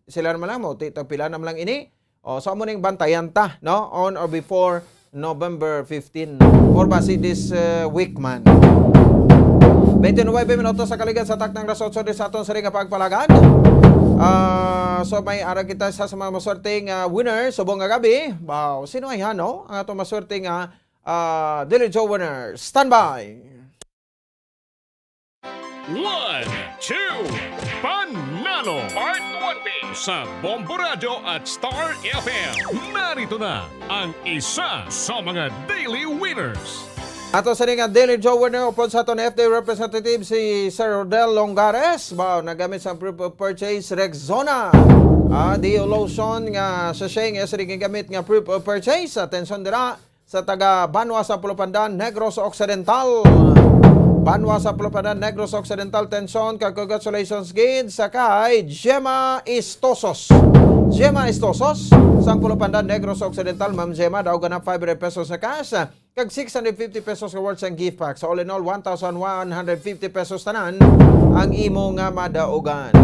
sila naman lang mo, ti tagpila naman lang ini. O, so amo ning bantayan ta, no? On or before November fifteen or basi this, uh, week man. Twenty-nine minutos sa kaligad sa taknang alas otso sa aton siring nga pagpalagad. Ah, so may ara kita sa, sa mga maswerte nga winner subong nga gabi. Wow, sino ay hano ang ato maswerte nga, ah, Daily Joe winner? Standby. One, two, Panalo! Part one B sa Bombo Radyo at Star F M. Narito na ang isa sa mga daily winners. Ato sa nga Daily Joe winner upod sa aton F D A representative si Sir Rodel Longares. Ba, nagamit sa proof of purchase Rexona. Ah, Deo lotion nga sachet nga sa gingamit nga proof of purchase. Atensyon dira, sa taga Banwa sa Pulupandan, Negros Occidental. Banwa sa Pulupandan, Negros Occidental, atensyon, kag congratulations gid sa kay Gemma Istosos. Gemma Istosos, sang Pulupandan, Negros Occidental, Ma'am Gemma, daog na five hundred pesos na cash, kag six hundred fifty pesos nga worth sang gift pack. So, all in all, one thousand one hundred fifty pesos tanan ang imo nga madaugan.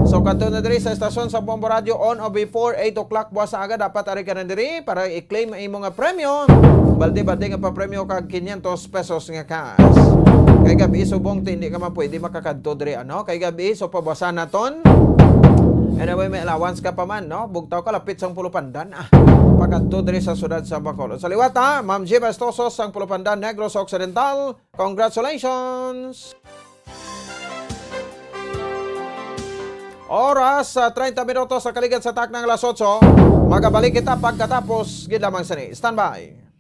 So, kadto na diri sa estasyon sa Bombo Radio on or before eight o'clock buwas sa aga, dapat ari ka na diri para i-claim ang imo nga premyo. Balde-balde nga papremyo kag quinientos pesos nga cash. Kay gabi subong ti hindi ka man pwede makakadto diri, ano? Kay gabi, so pabawasan naton. Anyway, may allowance ka pa man, no? Bugtaw ka, lapit sang Pulupandan, ah. Pakadto diri sa siyudad sa Bacolod. Sa liwat, ha? Ma'am G Bastoso sang Pulupandan, Negros Occidental. Congratulations! Oras, ah, treinta minutos sa kaligad sa taknang alas otso. Magabalik kita pagkatapos gid lamang sini. Standby.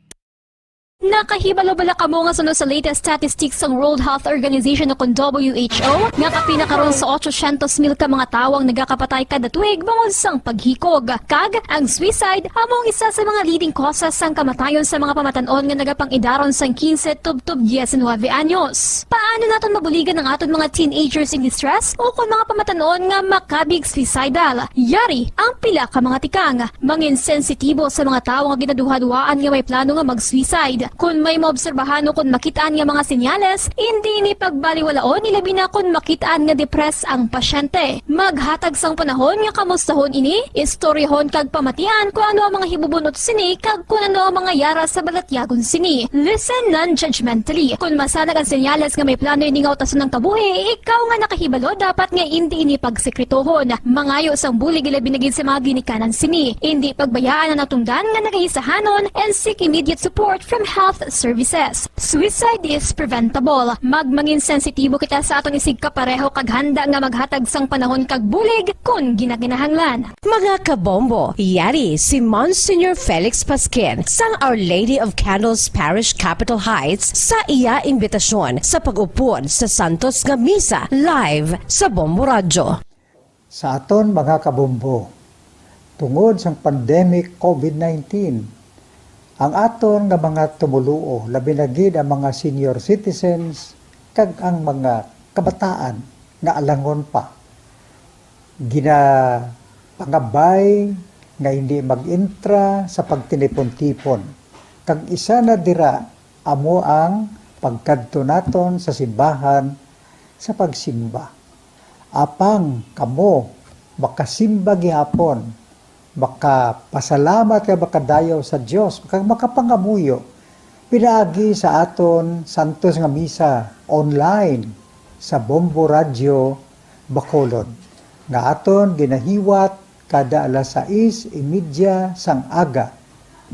Nakahibalo bala kamo nga suno sa latest statistics sang World Health Organization o kon W H O, nga kapin na karon sa otsosyentos mil ka mga tawo ang nagakapatay kada tuig bangod sang paghikog? Kag ang suicide amo ang isa sa mga leading causes sang kamatayon sa mga pamatan-on nga nagapang-idaron sang quince tubtob diecinuebe anyos. Paano naton mabuligan ang aton mga teenagers in distress o kon mga pamatan-on nga makabig suicidal? Yari ang pila ka mga tikang. Mangin sensitibo sa mga tawo nga ginaduhaduhaan nga may plano nga mag-suicide. Kon may maobserbahan o kon makit-an nga mga senyales, indi ini pagbaliwalaon, ilabi na kon makit-an nga depressed ang pasyente. Maghatag sang panahon nga kamustahon ini, istoryahon kag pamatian kon ano ang mga hibubun-ot sini kag kon ano ang mga yara sa balatyagon sini. Listen non-judgmentally. Kon masanag ang senyales nga may plano ini nga utason ang kabuhi, ikaw nga nakahibalo dapat nga indi ini pagsekretohon. Mangayo sang bulig, ilabi na gid sa mga ginikanan sini. Indi pagbayaan ang natungdan nga nagaisahanon and seek immediate support from health services. Suicide is preventable. Magmangin sensitibo kita sa aton isigkapareho kag handa nga maghatag sang panahon kag bulig kon ginakinahanglan. Mga kabombo, yari si Monsignor Felix Pasquin sang Our Lady of Candles Parish, Capitol Heights, sa iya imbitasyon sa pag-upod sa santos nga misa live sa Bombo Radyo. Sa aton mga kabombo, tungod sang pandemic COVID nineteen, ang aton nga mga tumoluo, labi na gid ang mga senior citizens kag ang mga kabataan nga alangon pa, ginapangabay nga hindi mag-intra sa pagtinipon-tipon, kag isa na dira amo ang pagkadto naton sa simbahan sa pagsimba. Apang kamo makasimba gihapon, makapasalamat kag makadayaw sa Dios, kag makapangamuyo pinaagi sa aton santos nga misa online sa Bombo Radyo Bacolod, nga aton ginahiwat kada alas sais y media sang aga.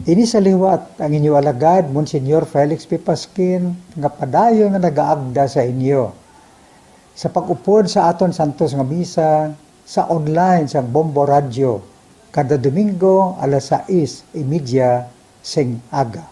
Ini sa liwat ang inyo alagad, Monsignor Felix P. Pasquin, nga padayon nga nagaagda sa inyo sa pag-upod sa aton santos nga misa sa online sang Bombo Radyo kada Domingo alas sais y media sing aga.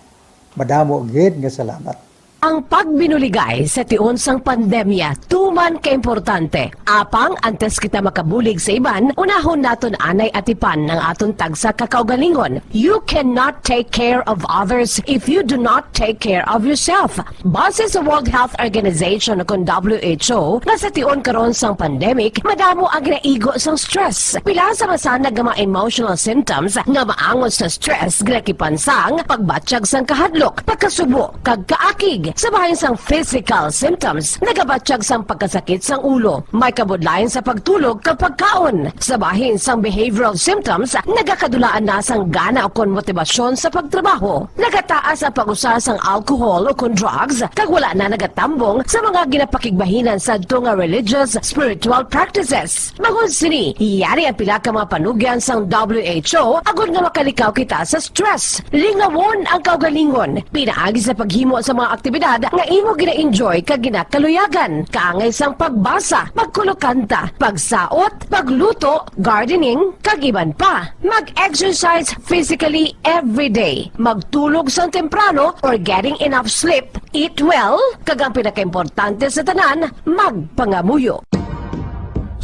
Madamo gid nga salamat. Ang pagbinuligay sa tion sang pandemya tuman kaimportante. Apang antes kita makabulig sa iban, unahon naton anay atipan ang aton tagsa ka kaugalingon. You cannot take care of others if you do not take care of yourself. Base sa World Health Organization o kon W H O, nga sa tion karon sang pandemic, madamo ang ginaigo sang stress. Pila sa masanag nga mga emotional symptoms nga maangot sa stress ginakipan sang pagbatyag sang kahadlok, pagkasubo, kag kaakig. Sa bahin sang physical symptoms, nagabatyag sang pagkasakit sang ulo, may kabudlayan sa pagtulog kag pagkaon. Sa bahin sang behavioral symptoms, nagakadulaan na sang gana ukon motibasyon sa pagtrabaho. Nagataas ang pag-usa sang alcohol ukon drugs, kag wala na nagatambong sa mga ginapakigbahinan sadto nga religious, spiritual practices. Bangod sini, yari ang pila ka mga panugyan sang W H O agod nga makalikaw kita sa stress. Lingawon ang kaugalingon. Pinaagi sa paghimo sa mga aktibidad nga imo gina-enjoy kag ginakaluyagan, kaangay sang pagbasa, pagkulokanta, pagsaot, pagluto, gardening, kag iban pa. Mag-exercise physically every day. Magtulog sang temprano or getting enough sleep. Eat well, kag ang pinakaimportante sa tanan, magpangamuyo.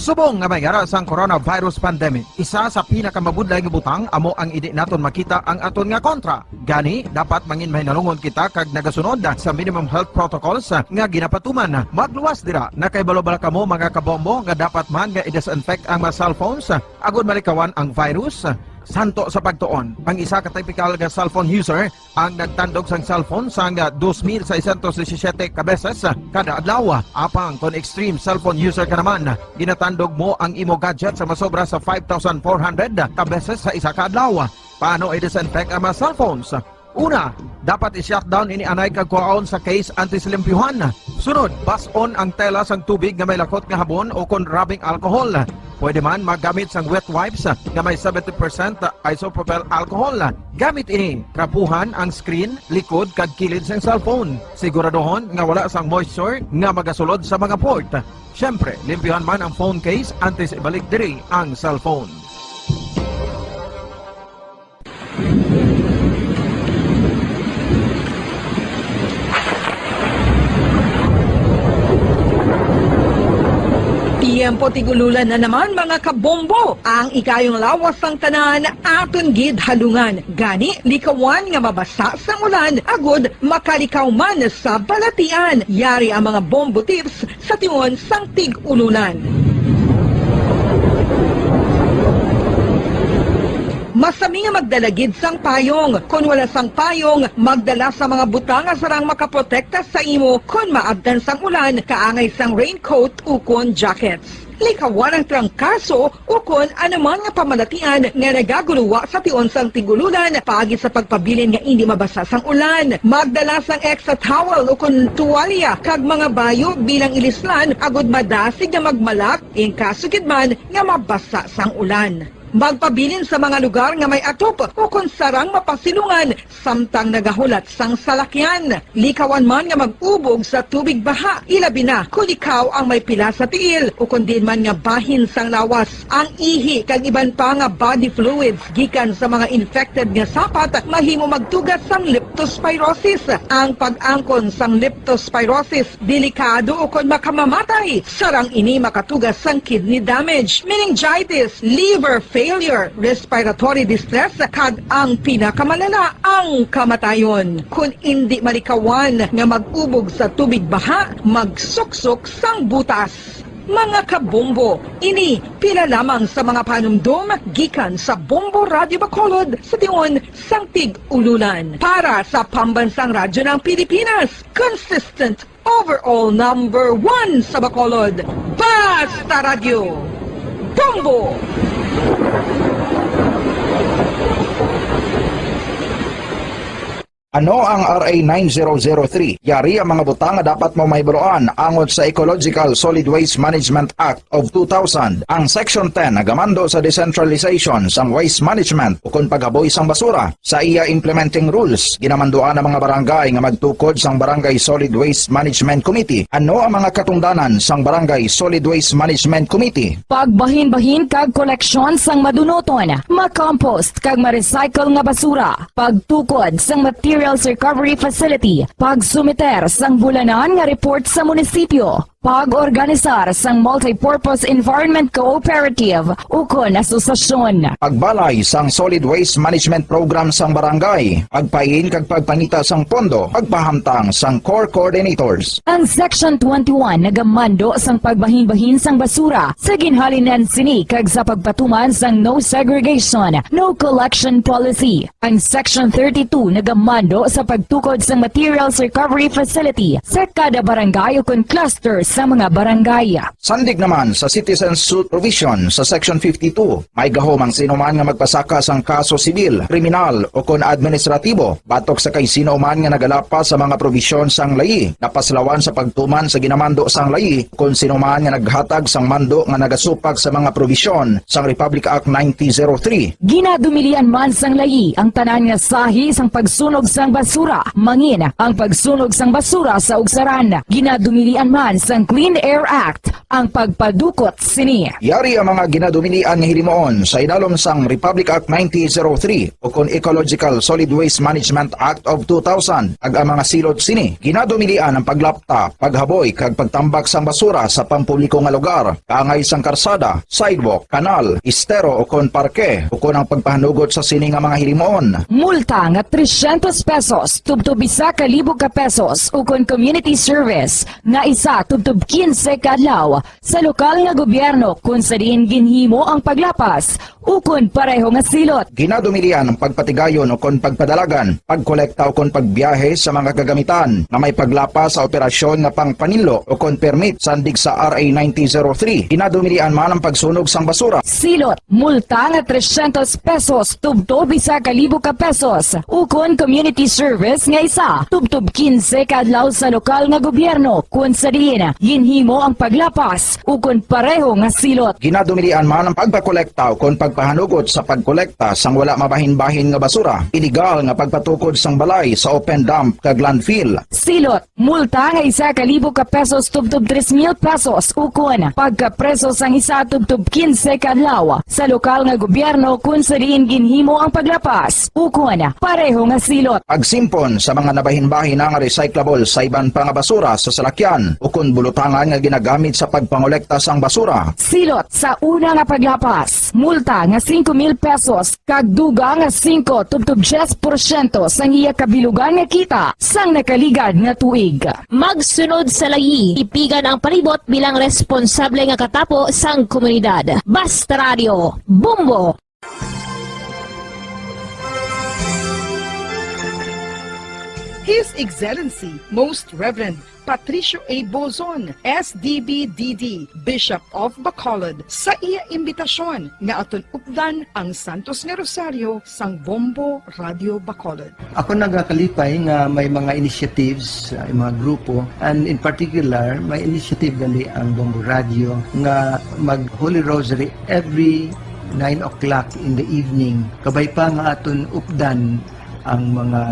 Subong nga may yara sang coronavirus pandemic, isa sa pinakamabudlay nga butang amo ang indi naton makita ang aton nga kontra. Gani, dapat mangin mahinalungon kita kag nagasunod sa minimum health protocols nga ginapatuman. Magluwas dira, nakahibalo bala kamo, mga kabombo, nga dapat man nga i-disinfect ang mga cellphones agod malikawan ang virus? Santo sa pagtuon, ang isa ka typical nga cellphone user ang nagtandog sang cellphone sang dos mil seiscientos disisiete ka beses kada adlaw. Apang kon extreme cellphone user ka naman, ginatandog mo ang imo gadget sa masobra sa five thousand four hundred ka beses sa isa ka adlaw. Paano i-disinfect ang mga cellphones? Una, dapat i-shutdown ini anay kag kuhaon sa case antes limpyuhan. Sunod, bas-on ang tela sang tubig nga may lakot nga habon o kon rubbing alcohol. Pwede man maggamit sang wet wipes nga may seventy percent isopropyl alcohol. Gamit ini, trapuhan ang screen, likod, kag kilid sang cellphone. Siguraduhon nga wala sang moisture nga magasulod sa mga port. Siyempre, limpyuhan man ang phone case antes ibalik diri ang cellphone. Tiyempo tig-ululan na naman, mga kabombo. Ang ikayong lawas sang tanan aton gid halungan. Gani, likawan nga mabasa sang ulan agod makalikaw man sa balatian. Yari ang mga bombo tips sa tion sang tig-ululan. Masami nga magdala gid sang payong. Kon wala sang payong, magdala sa mga butang nga sarang makaprotekta sa imo kon maabtan sang ulan, kaangay sang raincoat ukon jackets. Likawan ang trangkaso ukon anuman nga pamalatian nga nagaguluwa sa tion sang tig-ululan paagi sa pagpabilin nga indi mabasa sang ulan. Magdala sang extra towel ukon tuwalya kag mga bayo bilang ilislan agud madasig nga magmalak in kaso gid man nga mabasa sang ulan. Magpabilin sa mga lugar nga may atop ukon sarang mapasilungan samtang nagahulat sang salakyan. Likawan man nga mag-ubog sa tubig baha, ilabi na kon ikaw ang may pila sa tiil ukon diin man nga bahin sang lawas. Ang ihi kag iban pa nga body fluids gikan sa mga infected nga sapat mahimo magtuga sang leptospirosis. Ang pag-angkon sang leptospirosis delikado ukon makamamatay. Sarang ini makatuga sang kidney damage, meningitis, liver failure, respiratory distress, kag ang pinakamalala, ang kamatayon. Kon indi malikawan nga mag-ubog sa tubig baha, magsuksok sang butas. Mga kabombo, ini pila lamang sa mga panumdom gikan sa Bombo Radyo Bacolod sa tion sang tig-ululan. Para sa Pambansang Radyo ng Pilipinas, consistent overall number one sa Bacolod, Basta Radyo, Bombo! Ano ang R A nine zero zero three? Yari ang mga butang nga dapat mo mahibaluan angot sa Ecological Solid Waste Management Act of two thousand. Ang Section ten nagamando sa decentralization sang waste management ukon paghaboy sang basura. Sa iya implementing rules, ginamanduan ang mga barangay nga magtukod sang Barangay Solid Waste Management Committee. Ano ang mga katungdanan sang Barangay Solid Waste Management Committee? Pagbahinbahin kag koleksyon sang madunuton, ma-compost kag ma-recycle nga basura, pagtukod sang materials recovery facility, pagsumiter sang bulanan nga report sa munisipyo, pag-organisar sang multipurpose environment cooperative ukon asosasyon. Pagbalay sang solid waste management program sang barangay, pagpain kag pagpangita sang pondo, pagpahamtang sang core coordinators. Ang Section twenty-one nagamando sang pagbahinbahin sang basura sa ginhalinan sini kag sa pagpatuman sang no segregation, no collection policy. Ang Section thirty-two nagamando sa pagtukod sang materials recovery facility sa kada barangay ukon cluster sa mga barangay. Sandig naman sa citizen suit provision sa Section fifty-two, may gahom ang sino man nga magpasaka sang kaso sibil, kriminal, ukon administratibo batok sa kay sino man nga nagalapas sa mga probisyon sang layi, napaslawan sa pagtuman sa ginamando sang layi, kon sino man nga naghatag sang mando nga nagasupak sa mga probisyon sang Republic Act nineteen zero three. Ginadumilian man sang layi ang tanan nga sahi sang pagsunog sang basura, mangin ang pagsunog sang basura sa ugsaran. Ginadumilian man sang Clean Air Act ang pagpadukot sini. Yari ang mga ginadumilian nga hilimuon sa idalom sang Republic Act nineteen zero three ukon Ecological Solid Waste Management Act of two thousand, kag ang mga silot sini. Ginadumilian ang paglapta, paghaboy, kag pagtambak sang basura sa pampubliko nga lugar, kaangay sang karsada, sidewalk, kanal, estero, ukon parke, ukon ang pagpahanugot sa sini nga mga hilimuon. Multa nga trescientos pesos tubtob isa ka libo ka pesos, ukon community service nga isa tubtob quince ka adlaw sa lokal nga gobyerno kon sa diin ginhimo ang paglapas ukon pareho nga silot. Ginadumilian ang pagpatigayon ukon pagpadalagan, pagkolekta ukon pagbiyahe sa mga kagamitan nga may paglapas sa operasyon nga pangpaninlo ukon permit sandig sa R A nineteen zero three. Ginadumilian man ang pagsunog sang basura. Silot, multa nga trescientos pesos tubtob isa ka libo ka pesos, ukon community service nga isa tubtob quince ka adlaw sa lokal nga gobyerno, kon sa diin ginhimo ang paglapas ukon pareho nga silot. Ginadumilian man ang pagpakolekta ukon pagpahanugot sa pagkolekta sang wala mabahinbahin nga basura, iligal nga pagpatukod sang balay sa open dump kag landfill. Silot, multa nga isa ka libo ka pesos tubtob tres mil pesos, ukon pagkapreso sang isa tubtob quince ka adlaw sa lokal nga gobyerno kon sa diin ginhimo ang paglapas, ukon pareho nga silot. Pagsimpon sa mga nabahinbahin nga recyclable sa iban pa nga basura sa salakyan ukon bulutangan nga ginagamit sa pagpangolekta sang basura. Silot sa una nga paglapas, multa nga singko mil pesos kag dugang nga singko tubtob diyes porsyento sang iya kabilugan nga kita sang nakaligad nga tuig. Magsunod sa layi, tipigan ang palibot bilang responsable nga katapo sang komunidad. Basta Radio, Bombo! His Excellency Most Reverend Patricio A. Bozon, S D B D D, Bishop of Bacolod, sa iya imbitasyon nga aton updan ang Santos nga Rosaryo sang Bombo Radio Bacolod. Ako nagakalipay nga may mga initiatives, uh, mga grupo, and in particular, may initiative gali ang Bombo Radio nga mag Holy Rosary every nine o'clock in the evening. Kabay pa nga aton updan ang mga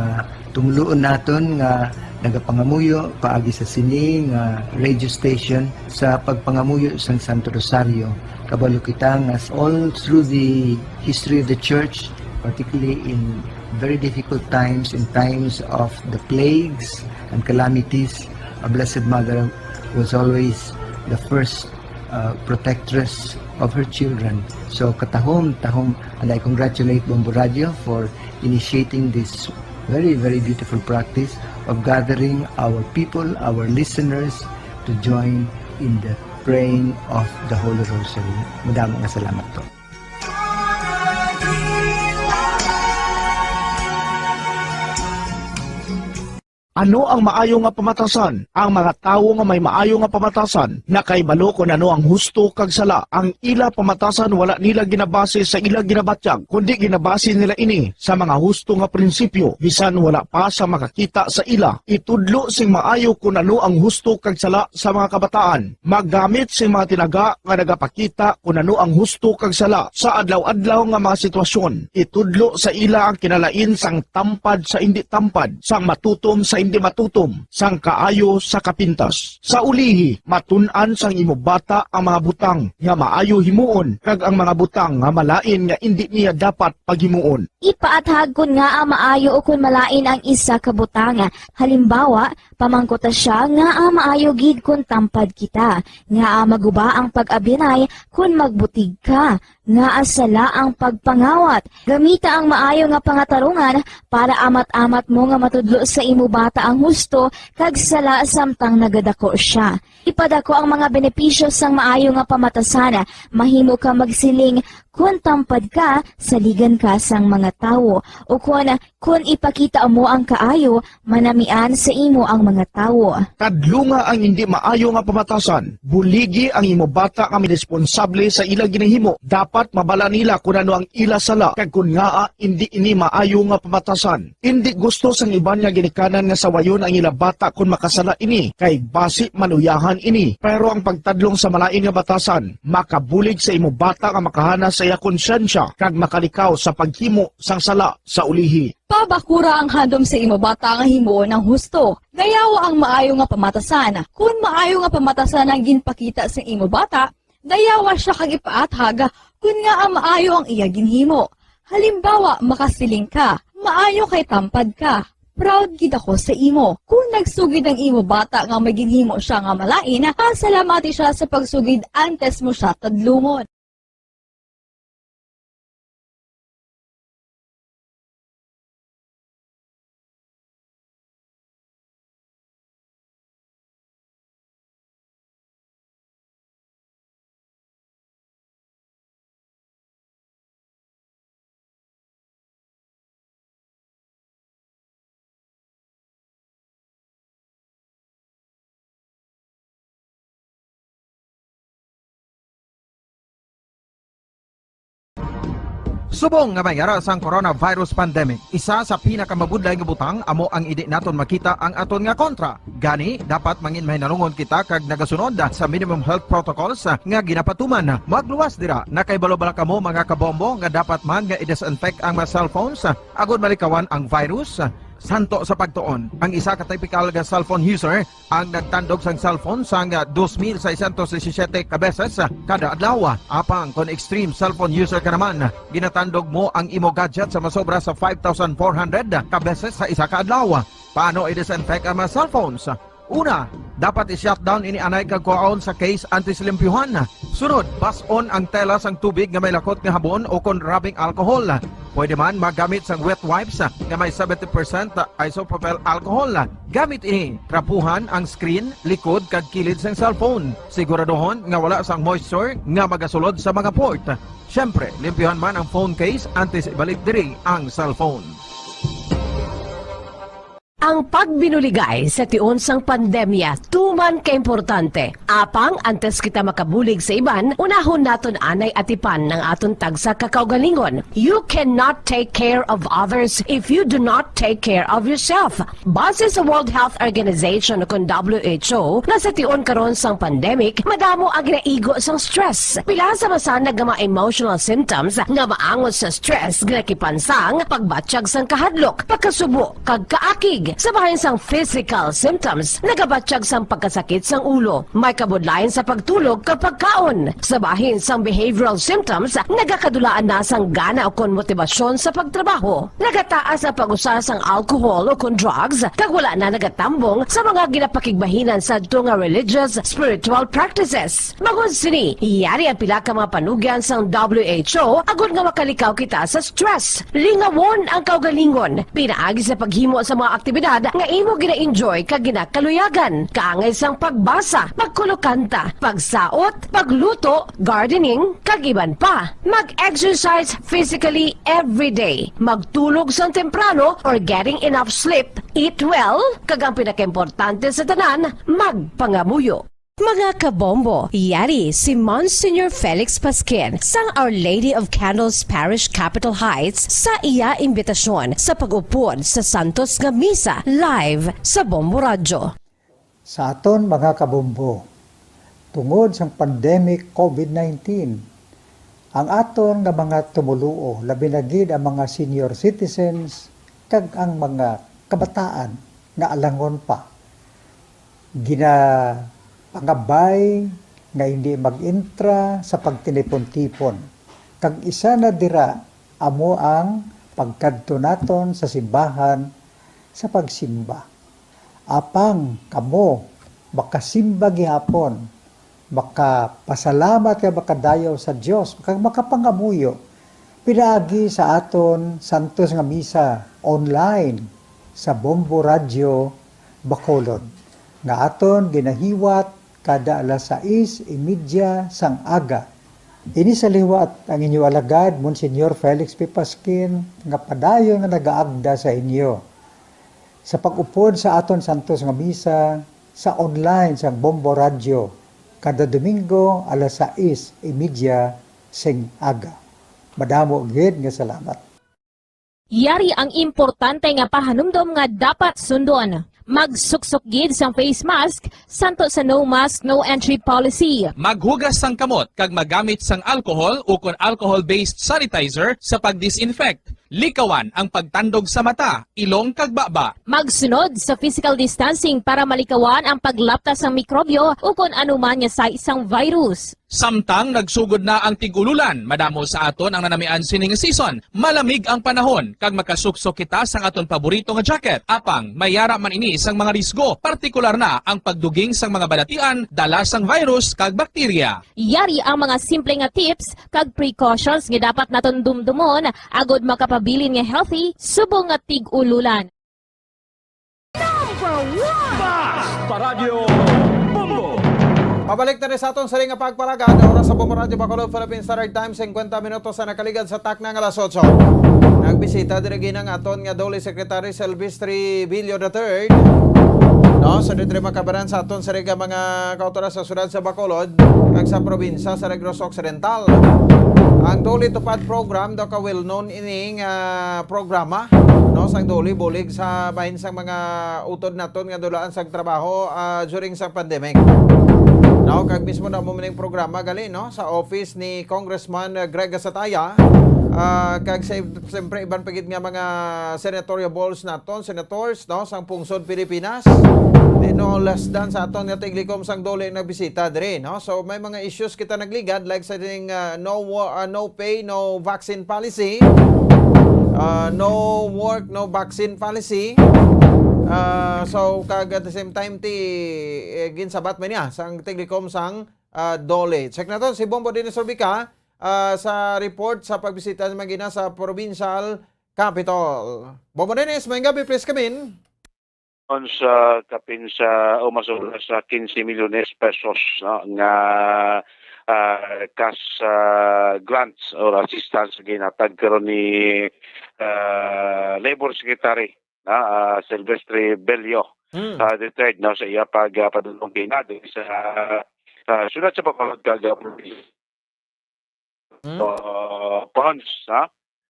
tumuluon naton nga nagapangamuyo paagi sa sini nga radio station sa pagpangamuyo sang Santo Rosario. Kabalo kita nga s-, all through the history of the church, particularly in very difficult times, in times of the plagues and calamities, a Blessed Mother was always the first, uh, protectress of her children. So, katahom, tahom, and I congratulate Bombo Radio for initiating this very, very beautiful practice of gathering our people, our listeners, to join in the praying of the Holy Rosary. Madamo nga salamat po. Ano ang maayo nga pamatasan? Ang mga tawo nga may maayo nga pamatasan nakahibalo kon ano ang husto kag sala. Ang ila pamatasan wala nila ginabase sa ila ginabatyag, kundi ginabase nila ini sa mga husto nga prinsipyo, bisan wala pa sa makakita sa ila. Itudlo sing maayo kon ano ang husto kag sala sa mga kabataan. Maggamit sing mga tinaga nga nagapakita kon ano ang husto kag sala sa adlaw-adlaw nga mga sitwasyon. Itudlo sa ila ang kinalain sang tampad sa indi tampad, sang matutom sa indi matutom, sang kaayo sa kapintas. Sa ulihi, matun-an sang imo bata ang mga butang nga maayo himuon kag ang mga butang nga malain nga indi niya dapat paghimuon. Ipaathag kon ngaa maayo ukon malain ang isa ka butang. Halimbawa, pamangkuta sia ngaa maayo gid kon tampad kita, ngaa maguba ang pag-abyanay kon magbutig ka, ngaa sala ang pagpangawat. Gamita ang maayo nga pangatarungan para amat-amat mo nga matudlo sa imo bata ang husto kag sala samtang nagadako sia. Ipadako ang mga benepisyo sang maayo nga pamatasan. Mahimo ka magsiling, "Kon tampad ka, saligan ka sang mga tawo." Ukon, "Kon ipakita mo ang kaayo, manamian sa imo ang mga tawo." Kadlunga ang hindi maayo nga pamatasan. Buligi ang imo bata nga may responsable sa ila ginahimo. Dapat mabala nila kon ano ang ila sala kag kon ngaa indi ini maayo nga pamatasan. Indi gusto sang iban nga ginikanan nga sawayon ang ila bata kon makasala ini, kay basi maluyahan ini. Pero ang pagtadlong sa malain nga batasan makabulig sa imo bata nga makahana sa iya konsyensya kag makalikaw sa paghimo sang sala sa ulihi. Pabakura ang handom sa imo bata nga himuon ang husto. Dayawa ang maayo nga pamatasan. Kon maayo nga pamatasan ang ginpakita sa imo bata, dayawa sia kag ipaathag kon ngaa maayo ang iya ginhimo. Halimbawa, makasiling ka, "Maayo kay tampad ka. Proud gid ako sa imo." Kon nagsugid ang imo bata nga may ginhimo sia nga malain, pasalamati sia sa pagsugid antes mo sia tadlungon. Subong nga may ara sang coronavirus pandemic, isa sa pinakamabudlay nga butang amo ang indi naton makita ang aton nga kontra. Gani, dapat mangin mahinalungon kita kag nagasunod sa minimum health protocols nga ginapatuman. Magluwas dira, nakahibalo bala kamo, mga kabombo, nga dapat man nga i-disinfect ang mga cellphones agod malikawan ang virus? Santo sa pagtuon, ang isa ka typical nga cellphone user ang nagtandog sang cellphone sang dos mil seiscientos disisiete ka beses kada adlaw. Apang kon extreme cellphone user ka naman, ginatandog mo ang imo gadget sa masobra sa five thousand four hundred ka beses sa isa ka adlaw. Paano i-disinfect ang mga cellphones? Una, dapat i-shutdown ini anay kag kuhaon sa case antes limpyuhan. Sunod, bas-on ang tela sang tubig nga may lakot nga habon o kon rubbing alcohol. Pwede man magamit sang wet wipes nga may seventy percent isopropyl alcohol. Gamit ini, trapuhan ang screen, likod, kag kilid sang cellphone. Siguraduhon nga wala sang moisture nga magasulod sa mga port. Siyempre, limpyuhan man ang phone case antes ibalik diri ang cellphone. Ang pagbinuligay sa tion sang pandemya tuman ka importante. Apang antes kita makabulig sa iban, unahon naton anay atipan ang aton tagsa ka kaugalingon. You cannot take care of others if you do not take care of yourself. Base sa World Health Organization, kun W H O, nga sa tion karon sang pandemic, madamo ang ginaigo sang stress. Pila sa masanag nga mga emotional symptoms nga maangot sa stress nga nakipansang, pagbatyag sang kahadlok, pagkasubo, kag kaakig. Sa bahin sang physical symptoms, nagabatyag sang pagkasakit sang ulo, may kabudlayan sa pagtulog kag pagkaon. Sa bahin sang behavioral symptoms, nagakadulaan na sang gana ukon motibasyon sa pagtrabaho. Nagataas ang pag-usa sang alcohol ukon drugs, kag wala na nagatambong sa mga ginapakigbahinan sadto nga religious, spiritual practices. Bangod sini, yari ang pila ka mga panugyan sang W H O agod nga makalikaw kita sa stress. Lingawon ang kaugalingon pinaagi sa paghimo sa mga aktibidad nga imo gina-enjoy kag ginakaluyagan, kaangay sang pagbasa, pagkulokanta, pagsaot, pagluto, gardening, kag iban pa. Mag-exercise physically every day. Magtulog sang temprano or getting enough sleep. Eat well, kag ang pinakaimportante sa tanan, magpangamuyo. Mga kabombo, yari si Monsignor Felix Pasquin sang Our Lady of Candles Parish, Capitol Heights, sa iya imbitasyon sa pag-upod sa santos nga misa live sa Bombo Radyo. Sa aton mga kabombo, tungod sang pandemic COVID nineteen, ang aton nga mga tumoluo, labi na gid ang mga senior citizens kag ang mga kabataan nga alangon pa, ginapangabay nga hindi mag-entra sa pagtinipon-tipon. Kag isa na dira amo ang pagkadto naton sa simbahan sa pagsimba. Apang kamo makasimba gihapon, makapasalamat kag makadayaw sa Dios, kag makapangamuyo pinaagi sa aton santos nga misa online sa Bombo Radyo Bacolod, nga aton ginahiwat kada alas sais y media sang aga. Ini sa liwat ang inyo alagad, Monsignor Felix P. Pasquin, nga padayon nga nagaagda sa inyo sa pag-upod sa aton santos nga misa sa online sang Bombo Radyo kada Domingo alas sais y media sing aga. Madamo gid nga salamat. Yari ang importante nga pahanumdom nga dapat sundon. Magsuksok gid sang face mask, santo sa no mask, no entry policy. Maghugas sang kamot kag magamit sang alcohol ukon alcohol-based sanitizer sa pag-disinfect. Likawan ang pagtandog sa mata, ilong kag baba. Magsunod sa physical distancing para malikawan ang paglapta sang mikrobyo ukon anuman nga sais sang virus. Samtang nagsugod na ang tig-ululan, madamo sa aton ang nanamian sining season. Malamig ang panahon, kag makasuksok kita sang aton paborito nga jacket. Apang, may yara man ini sang mga risgo, partikular na ang pagduging sang mga balatian, dala sang virus kag bakterya. Yari ang mga simple nga tips kag precautions nga dapat naton dumdumon agod makapabilin nga healthy subong nga tig-ululan. Number one! Basta Radyo Bombo! Pabalik na rin sa aton sa nga pagpalagad. Oras sa Bombo Radyo Bacolod, Philippine Standard Time, singkwenta minutos sa nakaligad sa takna nga alas otso. Nagbisita diri gina ang aton nga Dole Secretary Silvestre Billo the third. No, sa diri makabaran sa aton sa mga kautoran sa siyudad sa Bacolod kag sa probinsya sa Negros Occidental. Ang Dole Tupad Program daw ka well-known ining ah, programa, no, sang Dole bulig sa bahin sang mga utod naton nga dulaan sang trabaho ah, during sa pandemic. No, kag mismo na mo ning programa gali, no, sa office ni Congressman ah, Greg Gasataya. Ah, kag sa siyempre iban pa gid nga mga senatorial balls naton, senators, no, sang pungsod Pilipinas. Di no less than sa aton nga tiglikom sang Dole nagbisita diri, no. So may mga issues kita nagligad like sa ding ah, no wo- ah, no pay, no vaccine policy. Ah, no work, no vaccine policy. Ah, so kag at the same time ti eh, ginsabat man niya sang tiglikom sang ah, Dole. Check naton si Bombo Dennis Rubica ah, sa report sa pagbisita sa mga gina sa provincial capital. Bombo Dennis, may gabi, please come in. On sa kapin sa o mas sobra sa quince milyones pesos, no, nga ah, cash ah, grants or assistance nga ginhatag karon ni ah, Labor Secretary ah, ah, Silvestre Bello, Mm. ah, the third, no, sa iya pag, ah, padulong kina diri sa, ah, siyudad sa Bacolod kag, ah, probinsya Mm. ah, Ponce, ha?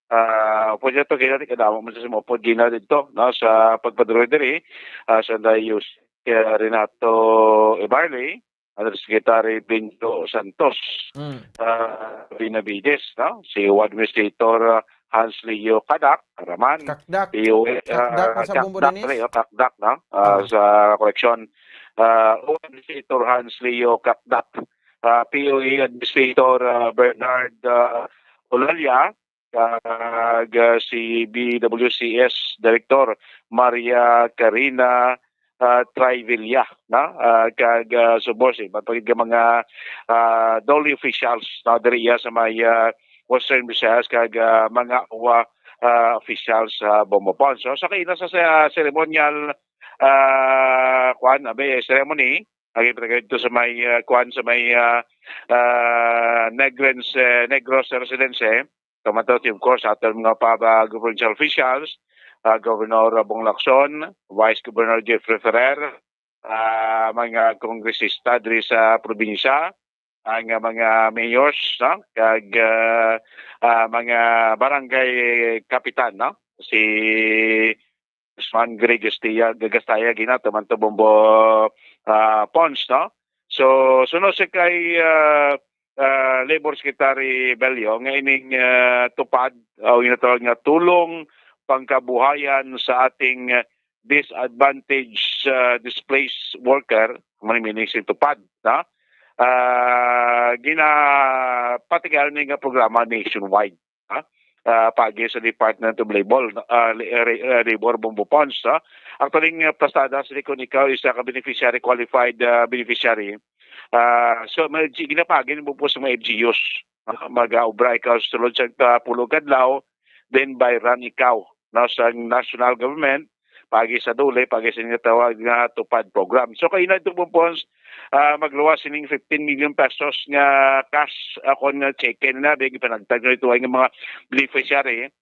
Ah, pwede to, kaya kadamo man sa sumupod gina dito, no, sa pagpadulong diri, ah, sa Dayos, kay Renato Ibarli, Undersecretary Benjo Santos, Mm. ah, Benavides, no? Si Ward Administrator, ah, Hans Leo Kadak, Raman, Kakdak. P O A, Kakdak ah, man sa bumbo Kakdak din, eh. pala, oh, Kakdak, no? Ah, Ah. sa correction, ah, Ward Administrator Hans Leo Kakdak, ah, P O A Administrator, ah, Bernard, ah, Olalia, kag, ah, si B W C S Director Maria Karina, ah, Trivilla, na, ah, kag, ah, subong sa iban pa gid nga mga, ah, DOLE officials na diri iya sa may, ah, Western Visayas kag, ah, mga O W A, ah, officials sa Bombo Ponce. So, sa kaina sa, sa ceremonial, ah, kuan, abi, ceremony, agi pa dito sa may, ah, kuan, sa may, ah, ah, Negrens, eh, Negros Residence, eh. Tumato, of course, aton mga paba provincial officials, ah, Governor Bong Lacson, Vice Governor Jeffrey Ferrer, ah, mga kongresista diri sa probinsya, ang, ah, mga mayors, no? Kag, ah, ah, mga barangay kapitan, no? Si Congressman Greg Gastaya, Gastaya gina, tuman to Bombo, ah, Ponce, no? So, suno sa kay, ah, ah, Labor Secretary Bello, nga ining, ah, tupad, o ginatawag nga tulong pangkabuhayan sa ating, ah, disadvantaged, ah, displaced worker, mao ni meaning sing tupad, no? Ah, ginapatigayon ni nga programa nationwide, ha? Ah, paagi sa Department of Labor, ah, li-, eh, re-, eh, Labor Bombo Ponce, ha? Actually, nga pasada, sila kung ikaw isa ka beneficiary, qualified, ah, beneficiary, ah, so, may G-, ginapagi ni Bombo sa mga F G Us, ha? Mag-aobra ikaw sa sulod sa, ah, pulo ka adlaw, then by run ikaw, no, sa national government, paagi sa DOLE, paagi sa ginatawag nga tupad program. So, kaina itong Bombo Ponce, ah, magluwas sining fifteen million pesos nga cash, ah, kon nga cheque na, big panagtag na ito ay nga mga beneficiary.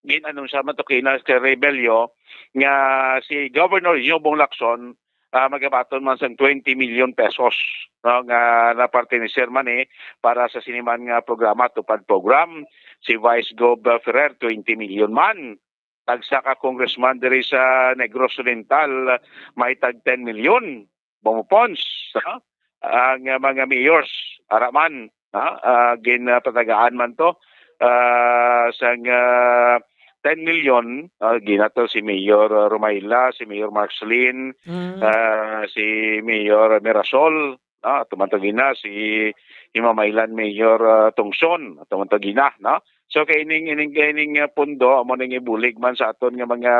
Gin-anunsya man to kina si Rebelio nga si Governor Yobong Lacson, ah, magabaton man sang twenty million pesos, no, nga na parte ni Sir Mani para sa siniman nga programa, tupad program. Si Vice Gov Ferrer, twenty million man. Tagsa ka congressman diri sa Negros Oriental, may tag ten million. Bombo Ponce, ha? Ang, ah, mga mayors, ara man, ha? Ah, ginpatagaan man to, ah, sang, ah, ten million, ah, ginato si Mayor, ah, Romaila, si Mayor Marceline, Mm. ah, si Mayor Mirasol, ah, tumantog ina, si Himamaylan Mayor, ah, Tungson, tumantog ina, no? So, kay ining, ining, kay ining, ah, pundo, amo ning ibulig man sa aton nga mga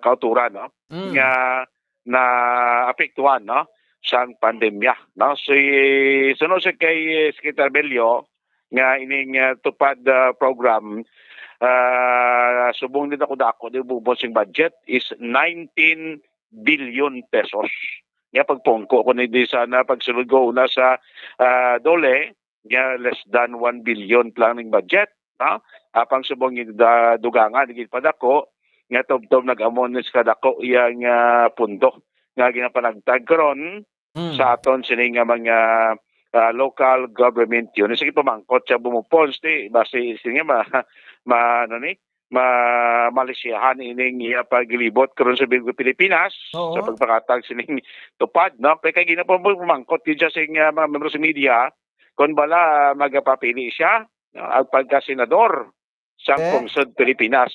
kauturan, no? Mm. Nga naapektuhan, no, sang pandemya, no? Si, suno sa kay Secretary Bello, nga ining, ah, tupad, ah, program, ah, subong din ako dako, di bubon sing budget is nineteen billion pesos. Nga pagpungko ko ni di sana pagsulod ko una sa, ah, DOLE, nga less than one billion lang ning budget, no? Apang subong yung da-, dugangan, gid padako, nga tubtob nag-amon ni sa kadako iyang, ah, pundo nga ginapanagtag karon Mm. sa aton sini nga mga, ah, local government unit. Sige, pamangkot sa Bombo Ponce, di, basi sini nga ma-, ma-, ano ni, ma-, malisyahan ining iya paglibot karon sa Pilipinas Oo. sa pagpakatag sining tupad, no? Kay, kay gina-, pamangkot yun siya sa, ah, mga membro sa media, kung bala, ah, magapapili siya, no, ang pagkasenador sa Eh? Pungsod Pilipinas.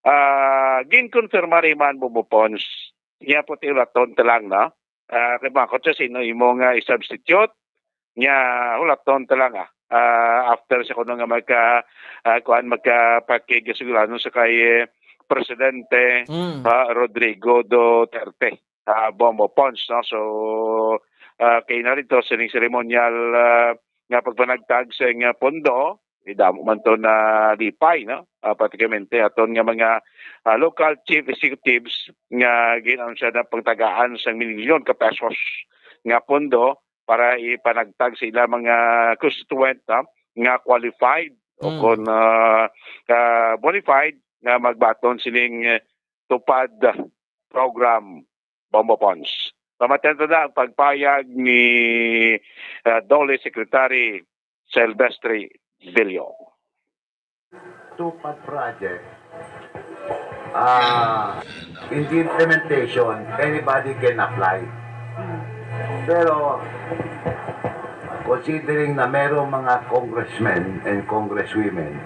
Ah, ginkonfirma rin man, Bombo Ponce, niya po ti ulaton ta lang, no? Ah, kay bakit siya sino imo nga i-substitute? Niya, ulaton ta lang, ah. Ah, after sa kuno nga magka, ah, kuan, magkapakig sigurado sa kay, eh, Presidente, Mm. ah, Rodrigo Duterte, ah, Bombo Ponce, no? So, ah, kay na rito sining seremonyal, ah, nga pagpanagtag sa nga pondo, idamo man to na lipay, no? Ah, pratikamente aton nga mga, ah, local chief executives nga gin-anunsya na pagtagaan sa milyon ka pesos nga pondo para ipanagtag sa ila mga constituent, no, nga qualified o Mm. kon, ah, ah, bona fide nga magbaton sining, eh, tupad program, Bombo Pons. Pamatian ta na ang pagpayag ni, ah, DOLE Secretary Silvestre Villo. TUPAD project, ah, in the implementation, anybody can apply. Pero, considering na merong mga congressmen and congresswomen,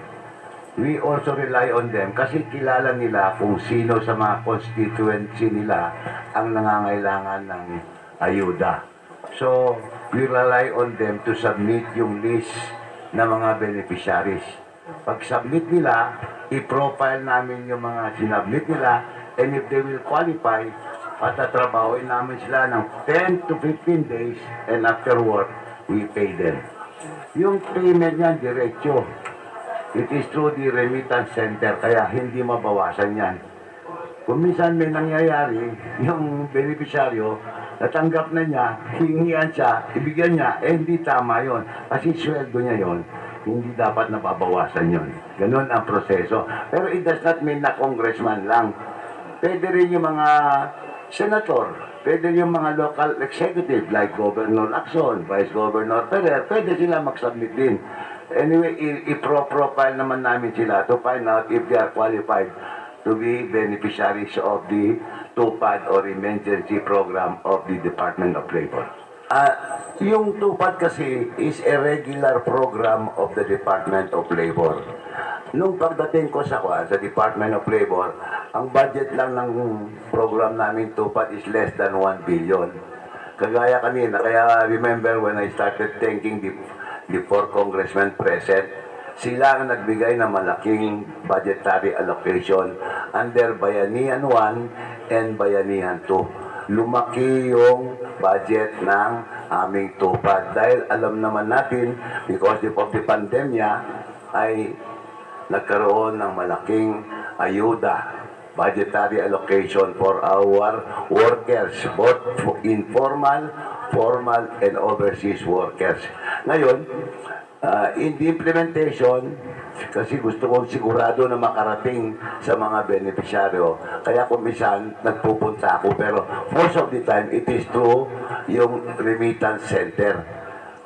we also rely on them kasi kilala nila kung sino sa mga constituency nila ang nangangailangan ng ayuda. So, we rely on them to submit yung list ng mga beneficiaries. Pag-submit nila, i-profile namin yung mga sinubmit nila, and if they will qualify, patatrabahoin namin sila ng ten to fifteen days, and afterward, we pay them. Yung payment niyan, diretso. It is through the remittance center, kaya hindi mabawasan yan. Kung minsan may nangyayari, yung benepisyaryo, natanggap na niya, hihingian siya, ibigyan niya, eh, hindi tama yon. Kasi sweldo niya yon, hindi dapat nababawasan yon. Ganun ang proseso. Pero it does not mean na congressman lang. Pwede rin yung mga senator, pwede yung mga local executive like Governor Lacson, Vice Governor Ferrer, pwede sila mag-submit din. Anyway, i- i-pro-profile naman namin sila to find out if they are qualified to be beneficiaries of the TUPAD or emergency program of the Department of Labor. Ah, yung TUPAD kasi is a regular program of the Department of Labor. Nung pagdating ko sa, kuwan, sa Department of Labor, ang budget lang ng program namin TUPAD is less than one billion. Kagaya kanina, kaya remember when I started thanking the, the four congressmen present, sila ang nagbigay ng malaking budgetary allocation under Bayanihan one and Bayanihan two. Lumaki yung budget ng aming TUPAD dahil alam naman natin, because of the pandemya, ay nagkaroon ng malaking ayuda, budgetary allocation for our workers, both informal, formal, and overseas workers. Ngayon, ah, in the implementation, kasi gusto kong sigurado na makarating sa mga benepisyaryo. Kaya kung minsan, nagpupunta ako. Pero most of the time, it is through yung remittance center.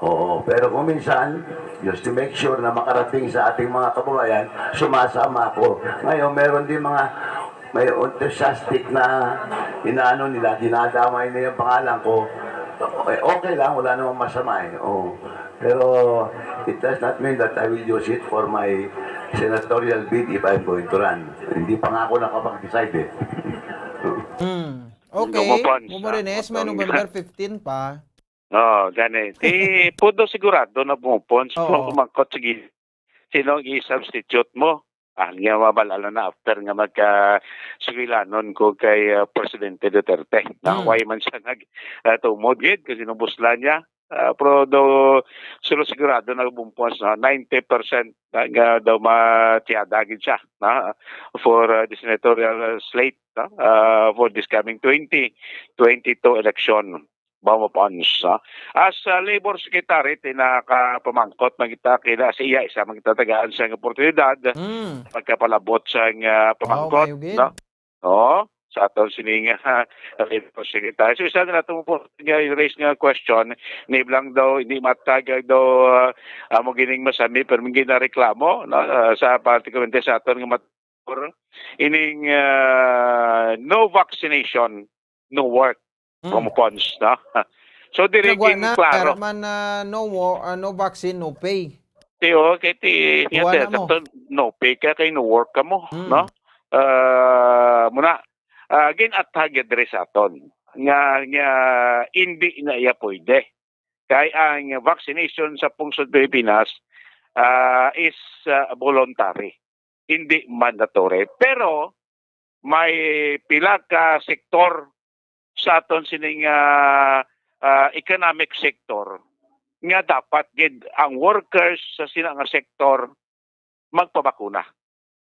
Oo. Pero kung minsan, just to make sure na makarating sa ating mga kababayan, sumasama ako. Ngayon, meron din mga may enthusiastic na inaano nila, dinadamay na yung pangalan ko. Eh, okay lang, wala namang masama eh. Oo. Pero it does not mean that I will use it for my senatorial bid if I'm going to run. Hindi pa nga ako nakapag-decide eh. Hmm. Okay. Lumapon sa Mumurines, may November fifteen pa. Oo, gani. Di, pudo sigurado na bumupon. Oo. Kung umangkot, sige. Sino ang i-substitute mo? Ah, nga mabal-, ano na, after nga magka-sugilanon ko kay, ah, Presidente Duterte. Na, hmm, why man siya nag, ah, tumod gid, kasi nung busla niya. Ah, pero do, silo sigurado na bumupon, no? Ninety percent na nga daw matiyada gid siya, no? For, ah, the senatorial, ah, slate, no? Ah, for this coming twenty twenty-two election. Bawapons, no? As, ah, Labor Secretary, tinakapamangkot man kita kina sa iya, isa man kita tagaan sa oportunidad, mm, pagkapalabot sa, ah, pamangkot, oh, no? Oo, sa aton sining, ah, Labor Secretary. So, isa na nato po nga raise nga question, ni Blang daw, hindi matag daw, ah, amo gining masami, pero may ginareklamo, no? Ah, sa, particularmente sa aton nga mat-, ining, ah, no vaccination, no work. Mm. Promo funds, no? So, diri nagwa na, klaro. Para man, ah, no war, ah, no vaccine, no pay. Ti, oh, kay ti, nga, no pay ka, kay no work ka mo, mm, no? Ah, muna, ah, gin-attack ya diri sa aton nga, nga hindi na iya pwede. Kay ang vaccination sa pungsod Pilipinas, ah, is, ah, voluntary, hindi mandatory. Pero may pila ka sektor sa aton sining, ah, ah, economic sector nga dapat gid ang workers sa sina nga sektor magpabakuna.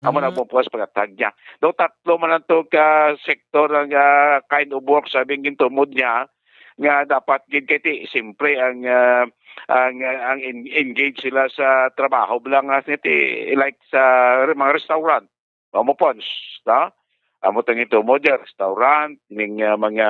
Amo na, mm, ang buwas pagkatag niya. Daw tatlo man ang to ka sektor ang, ah, kind of work, sabi ang gintumod niya, nga dapat gid kay ti, siyempre, ang, ah, ang, ah, ang en-, engage sila sa trabaho lang, ah, ti, like sa re-, mga restaurant, Momo Pons, no? Amo tang ito mo dyan, restaurant, ning, ah, mga,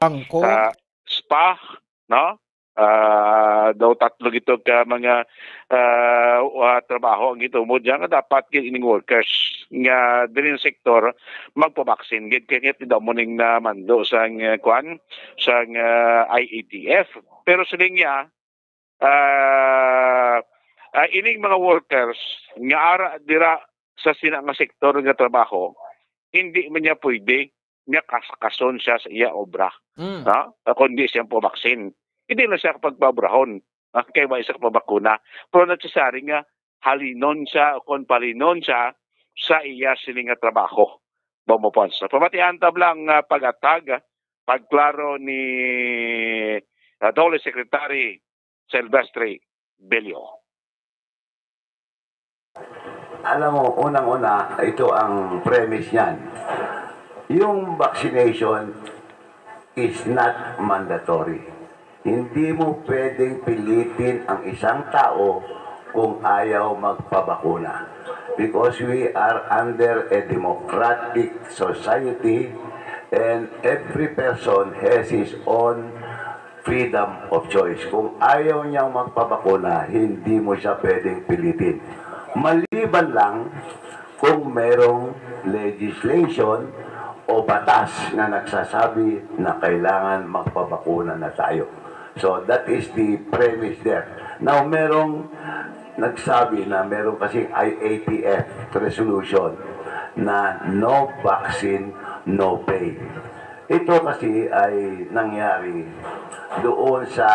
Bangko. ah, spa, no? Ah, daw tatlo gito ka mga, ah, ah, trabaho ang gito mo dyan nga dapat gid ining workers nga diri sa sektor magpabaksin gid kay ngit daw mo ning namando sang, ah, kwan, sang, ah, I A T F. Pero siling niya, ah, ah, ining mga workers nga ara dira sa sina nga sektor nga trabaho, hindi man niya pwede nga kaskason siya sa iya obra, Mm. ha? Kundi siya pabaksin. Hindi na siya kapagpabrahon, ha? Kay wa siya kapabakuna. Pero necessary nga halinon siya o kon palinon siya sa iya sini nga trabaho. Bumupon sa pamatian tab lang nga pag-atag, pagklaro ni, ah, Dole Secretary Silvestre Bello. Alam mo, unang-una, ito ang premise niyan. Yung vaccination is not mandatory. Hindi mo pwedeng pilitin ang isang tao kung ayaw magpabakuna. Because we are under a democratic society and every person has his own freedom of choice. Kung ayaw niyang magpabakuna, hindi mo siya pwedeng pilitin. Maliban lang kung merong legislation o batas na nagsasabi na kailangan magpabakuna na tayo. So that is the premise there. Now, merong nagsabi na meron kasing I A T F resolution na no vaccine, no pay. Ito kasi ay nangyari doon sa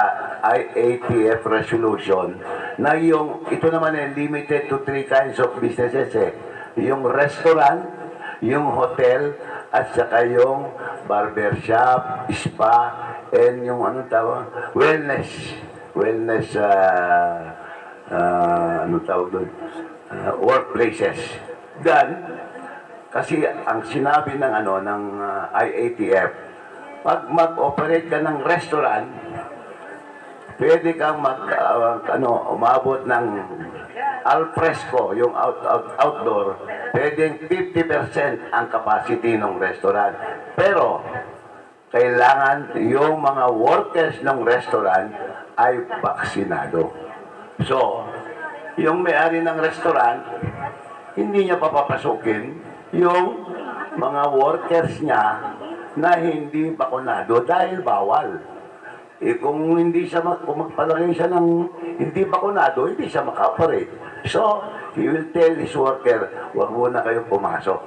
I A T F resolution na yung, ito naman ay limited to three kinds of businesses eh. Yung restaurant, yung hotel, at saka yung barbershop, spa, and yung anong tawag, wellness. Wellness, ah, ah, anong tawag doon? Ah, workplaces. Then, kasi ang sinabi ng ano, ng, ah, I A T F, pag mag-operate ka ng restaurant, pwede kang mag, ah, ano, umabot ng al fresco, yung out-, out-, outdoor, pwedeng fifty percent ang capacity ng restaurant. Pero, kailangan yung mga workers ng restaurant ay baksinado. So, yung may-ari ng restaurant, hindi niya papapasukin yung mga workers niya na hindi bakunado dahil bawal. Eh, kung hindi siya mag-, kung magpalagay siya ng hindi bakunado, hindi siya maka-operate. So, he will tell his worker, "Wag muna kayo pumasok."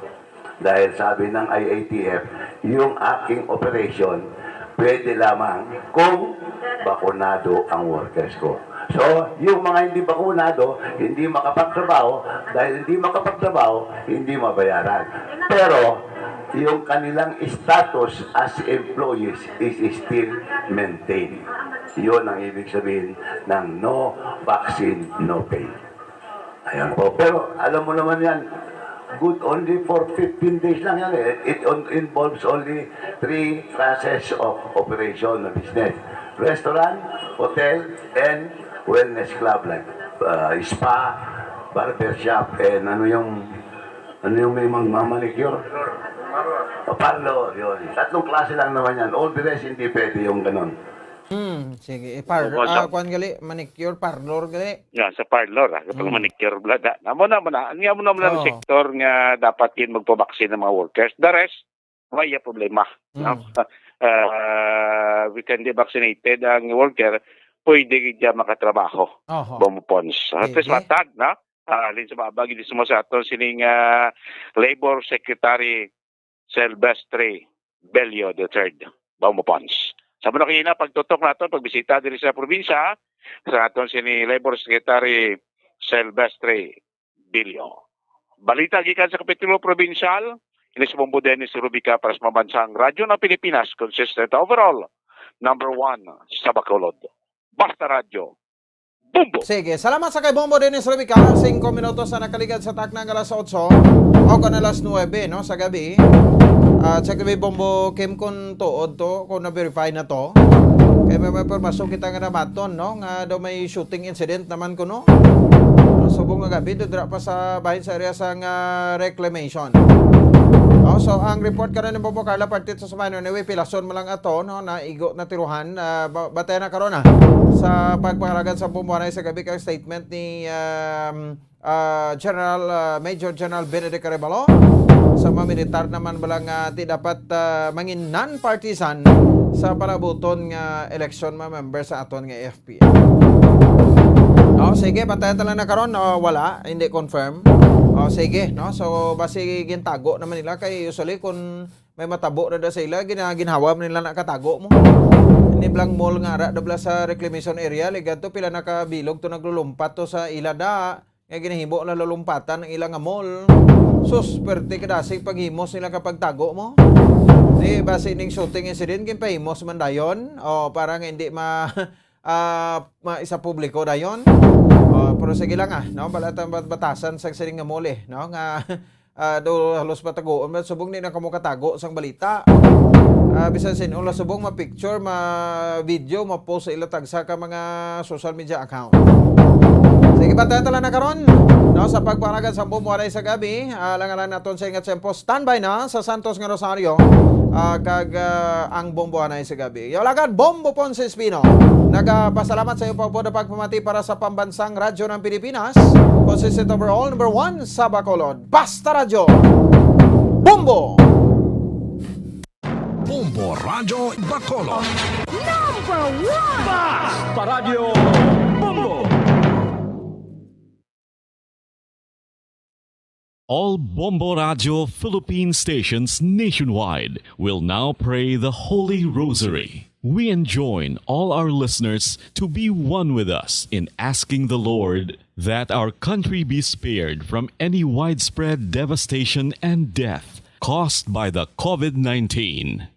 Dahil sabi ng I A T F, "Yung aking operation, pwede lamang kung bakunado ang workers ko." So, yung mga hindi bakunado, hindi makapagtrabaho. Dahil hindi makapagtrabaho, hindi mabayaran. Pero, yung kanilang status as employees is still maintained. Yun ang ibig sabihin ng no vaccine, no pay. Ayan po. Pero alam mo naman yan, good only for fifteen days lang yan eh. It on-, involves only three classes of operation na business. Restaurant, hotel, and wellness club like, uh, spa, barber shop, and ano yung, ano yung may magmamanicure? Parlor, yun. Tatlong klase lang naman yan. All the rest, hindi pwede yung ganun. Hmm, sige. Eh, par-, Opo, ah, sir. Kuwan gali, manicure, parlor gali. Nga, sa parlor, ah, sa Oh. manicure, blada. Amo na, amo na. Ang amo na, amo na ang Oo. sektor nga dapat yun magpabaksin ng mga workers. The rest, may problema, no? Mm. Ah, we can be vaccinated ang worker, pwede gid siya makatrabaho. Oho. Bumupons. At least Sige. matag, no? Ah, alin sa mga bagay, di sumo sa aton sining, ah, Labor Secretary Silvestre Bello the third, Bumupons. Sa muna kayo na, pagtutok naton, pagbisita diri sa probinsya, sa aton sini Labor Secretary Silvestre Bello. Balita gikan sa Kapitulo Probinsyal, ini si Bombo Dennis Rubica para sa Pambansang Radyo ng Pilipinas, consistent overall, number one sa Bacolod. Basta Radyo, Bombo! Sige, salamat sa kay Bombo Dennis Rubica. Singko minutos na nakaligad sa takna nga alas otso o kon alas nuebe, no, sa gabi. At sa gabi, Bombo Kim, kung tuod to, kung na-verify na to. Kay may, may impormasyon kita nga nabaton, no, nga daw may shooting incident naman kuno. Subong nga gabi, dudra pa sa bahin sa area sang, ah, reclamation. Oh, so ang report karon ni Bombo Carla parte to sa Manila. Anyway, pilason mo lang ato, no, na igo na tiruhan. Ah, ba- batayan na karon, ah, sa pagpangalagan sa bombohanay sa gabi kang statement ni, um, ah, General, ah, Major General Benedict Arevalo. Sa mga militar naman bala nga di dapat, ah, mangin non-partisan sa palabuton nga eleksyon, mga member sa aton nga P. Oh, sige, bantayan ta lang na karon. Oh, wala, hindi confirm. Oh, sige, no? So, basi gintago naman nila kay usually kung may matabo na da sa ila, gina-, ginhawa man nila nakatago mo. Ini blang mall nga ara da bla sa reclamation area, ligad to pila nakabilog to naglulumpat to sa ila da, nga ginahimo na lulumpatan ang ila nga mall. Sus, perte kadasig paghimos nila kapag tago mo. Di basi ning shooting incident, ginpahimos man dayon. O, para nga hindi ma-, ah, ma-, isa publiko dayon. O, pero sige lang, ah, no? Bala ta bat-, batasan sa sining nga mall, eh, no? Nga, ah, do halos pataguon, but subong di na kamo katago sang balita. Ah, bisan sin-o lang subong ma-picture, ma-video, ma-post sa ila tagsa ka mga social media account. Sige, bantayan ta lang na karon, no, sa pagpanagan sa Bombohanay sa gabi. Ah, lang lang naton sa ingat tempo. Standby na sa Santos nga Rosario, ah, kag, ah, ang Bombohanay sa gabi. Yo, lagad, Bombo Ponce Espino. Nagapasalamat sa iyo pa po na pagpamati para sa Pambansang Radyo ng Pilipinas. Consistent overall, number one sa Bacolod. Basta Radyo. Bombo! Bombo Radyo Bacolod. Number one! Basta Radyo Bombo! All Bombo Radyo Philippine stations nationwide will now pray the Holy Rosary. We enjoin all our listeners to be one with us in asking the Lord that our country be spared from any widespread devastation and death caused by the COVID nineteen.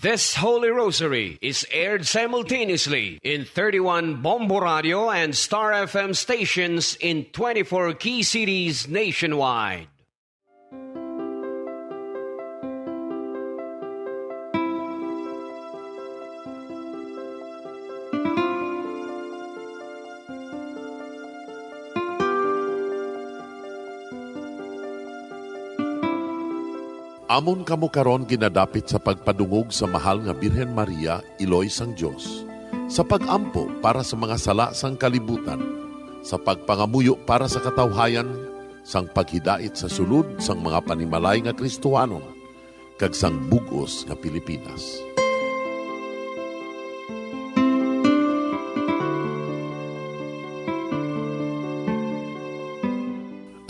This Holy Rosary is aired simultaneously in thirty-one Bombo Radio and Star F M stations in twenty-four key cities nationwide. Amon kamo karon ginadapit sa pagpadungog sa Mahal nga Birhen Maria, Iloy sang Dios, sa pag-ampo para sa mga sala sang kalibutan, sa pagpangamuyo para sa katawhayan, sang paghidait sa sulod sang mga panimalay nga Kristohanon, kag sang bug-os nga Pilipinas.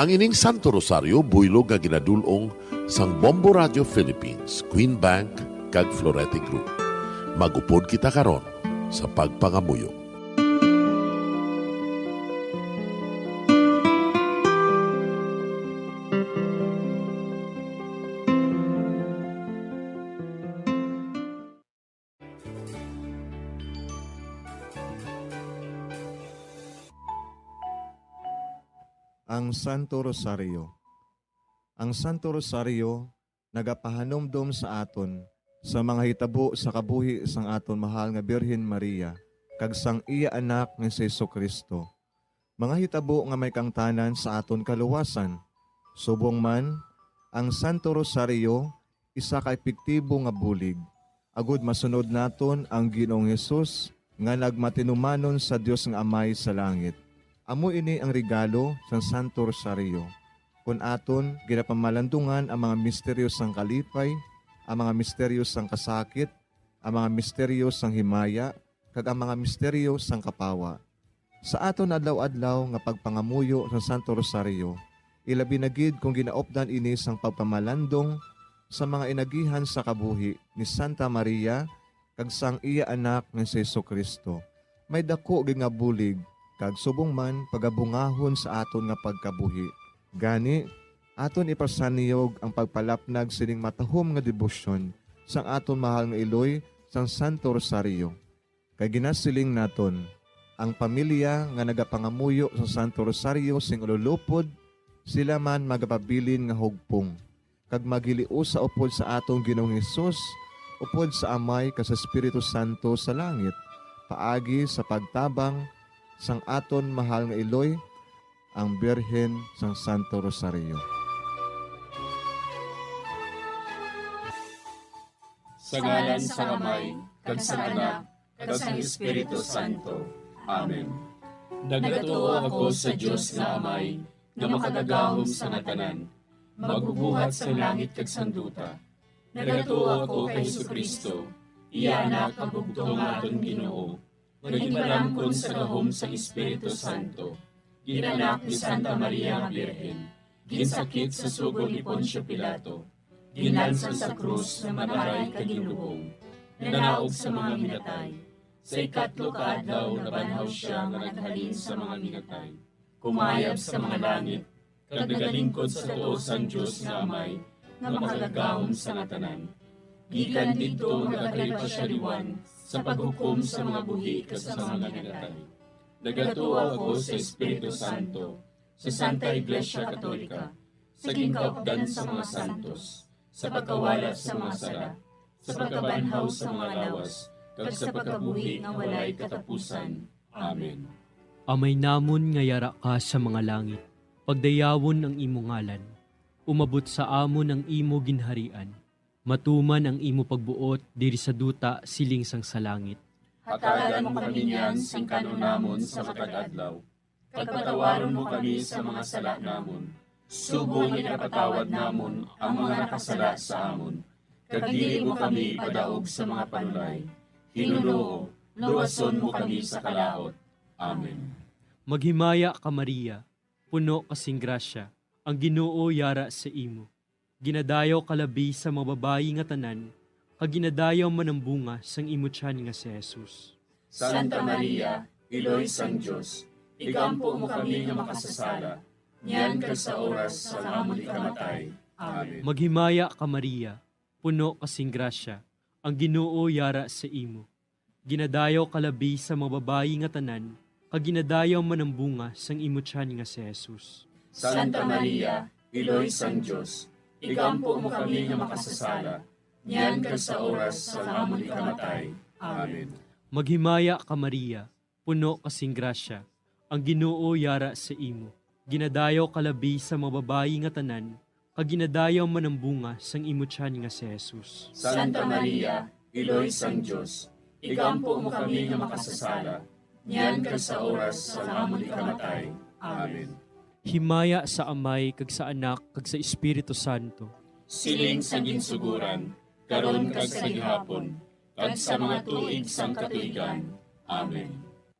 Ang ining Santo Rosario buylog nga ginadul-ong sang Bombo Radio Philippines, Queen Bank, kag Florete Group. Mag-upod kita karon sa pagpangamuyo. Ang Santo Rosario. Ang Santo Rosario nagapahanumdom sa aton sa mga hitabo sa kabuhi sang aton mahal nga Birhen Maria kag sang iya anak nga si Jesu-Cristo, mga hitabo nga may kaangtanan sa aton kaluwasan. Subong man, ang Santo Rosario isa ka epektibo nga bulig agud masunod naton ang Ginoong Hesus nga nagmatinumanon sa Dios nga Amay sa langit. Amo ini ang regalo sang Santo Rosario. Kon aton ginapamalandungan ang mga misteryo sang kalipay, ang mga misteryo sang kasakit, ang mga misteryo sang himaya, kag ang mga misteryo sang kapawa. Sa aton adlaw-adlaw nga pagpangamuyo sa Santo Rosario, ilabi na gid kon ginaupdan ini sang pagpamalandong sa mga inagihan sa kabuhi ni Santa Maria kag sang iya anak nga si Jesu-Cristo, may daku gid nga bulig kag subong man pagabungahon sa aton nga pagkabuhi. Gani, aton ipasanyog ang pagpalapnag sining matahom nga debosyon sang aton mahal nga iloy sang Santo Rosario. Kay ginasiling naton, ang pamilya nga nagapangamuyo sa Santo Rosario sing ululupod, sila man magapabilin nga hugpong, kag maghiliusa upod sa aton Ginoong Hesus, upod sa Amay kag sa Espiritu Santo sa langit, paagi sa pagtabang sang aton mahal nga iloy, ang Birhen sang Santo Rosario. Sa ngalan sang Amay, kag sang Anak, kag sang Espiritu Santo. Amen. Nagatuo ako sa Dios nga Amay, nga makagagahom sa nga tanan, magbubuhat sang langit kag sang duta. Nagatuo ako kay Jesu-Cristo, iya Anak nga bugtong nga aton Ginoo, nga ginpalangkon sa gahom sang Espiritu Santo, ginanak ni Santa Maria nga Birhen, ginsakit sa sugo ni Poncio Pilato, ginlansang sa krus nga mataray kag ginlubong, nanaog sa mga minatay. Sa ikatlo ka adlaw nabanhaw sia nga naghalin sa mga minatay, kumayab sa mga langit, kag nagalingkod sa tuo sang Dios nga Amay, nga makagagahom sa nga tanan. Gikan didto nagakalipay sia liwat sa paghukom sa mga buhi kag sa mga minatay. Nagatuo ako sa Espiritu Santo, sa Santa Iglesia Katolika, sa ginkaupdan sa mga santos, sa pagkawala sa mga sala, sa pagkabanhaw sa mga lawas, kag sa pagkabuhi nga walay katapusan. Amen. Amay namon nga yara ka sa mga langit, pagdayawon ang imo ngalan. Umabot sa amon ang imo ginharian. Matuman ang imo pagbuot diri sa duta siling sang sa langit. Hatagan mo kami niyan sing kan-on namon sa matag adlaw, kag patawaron mo kami sa mga sala namon, subong nga ginapatawad namon ang mga nakasala sa amon, kag dili mo kami ipadaog sa mga panulay. Hinunoo, luwason mo kami sa kalaut. Amen. Maghimaya ka, Maria, puno ka sing grasya, ang Ginoo yara sa imo. Ginadayaw ka labi sa mga babayi nga tanan, kag ginadayaw man ang bunga sang imo tiyan nga si Jesus. Santa Maria, Iloy sang Dios, igampo mo kami nga makasasala, niyan kag sa oras sang amon ikamatay. Amen. Maghimaya ka, Maria, puno ka sing grasya, ang Ginoo yara sa imo. Ginadayaw ka labi sa mga babayi nga tanan, kag ginadayaw man ang bunga sang imo tiyan nga si Jesus. Santa Maria, Iloy sang Dios, igampo mo kami nga makasasala, niyan kag sa oras sang amon ikamatay. Amen. Maghimaya ka, Maria, puno ka sing grasya, ang Ginoo yara sa imo. Ginadayaw ka labi sa mga babayi nga tanan, kag ginadayaw man ang bunga sang imo tiyan nga si Jesus. Santa Maria, Iloy sang Dios, igampo mo kami nga makasasala, niyan kag sa oras sang amon ikamatay. Amen. Himaya sa Amay kag sa Anak kag sa Espiritu Santo. Siling sa ginsuguran, karon kag sa gihapon, kag sa mga tuig sang katuigan. Amen.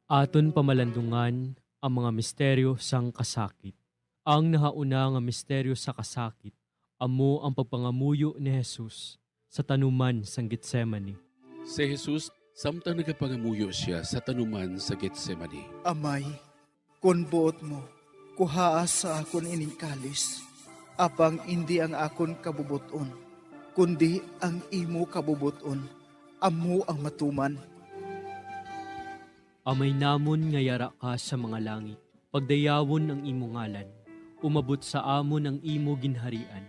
Aton pamalandungan ang mga misteryo sang kasakit. Ang nahauna nga misteryo sa kasakit amo ang pagpangamuyo ni Jesus sa tanuman sang Getsemani. Si Jesus, samtang nagapangamuyo sia sa tanuman sa Getsemani. Amay, kon buot mo, kuhaa sa akon ining kalis, apang indi ang akon kabubot-on, kundi ang imo kabubot-on, amo ang matuman. Amay namon nga yara ka sa mga langit, pagdayawon ang imo ngalan. Umabot sa amon ang imo ginharian.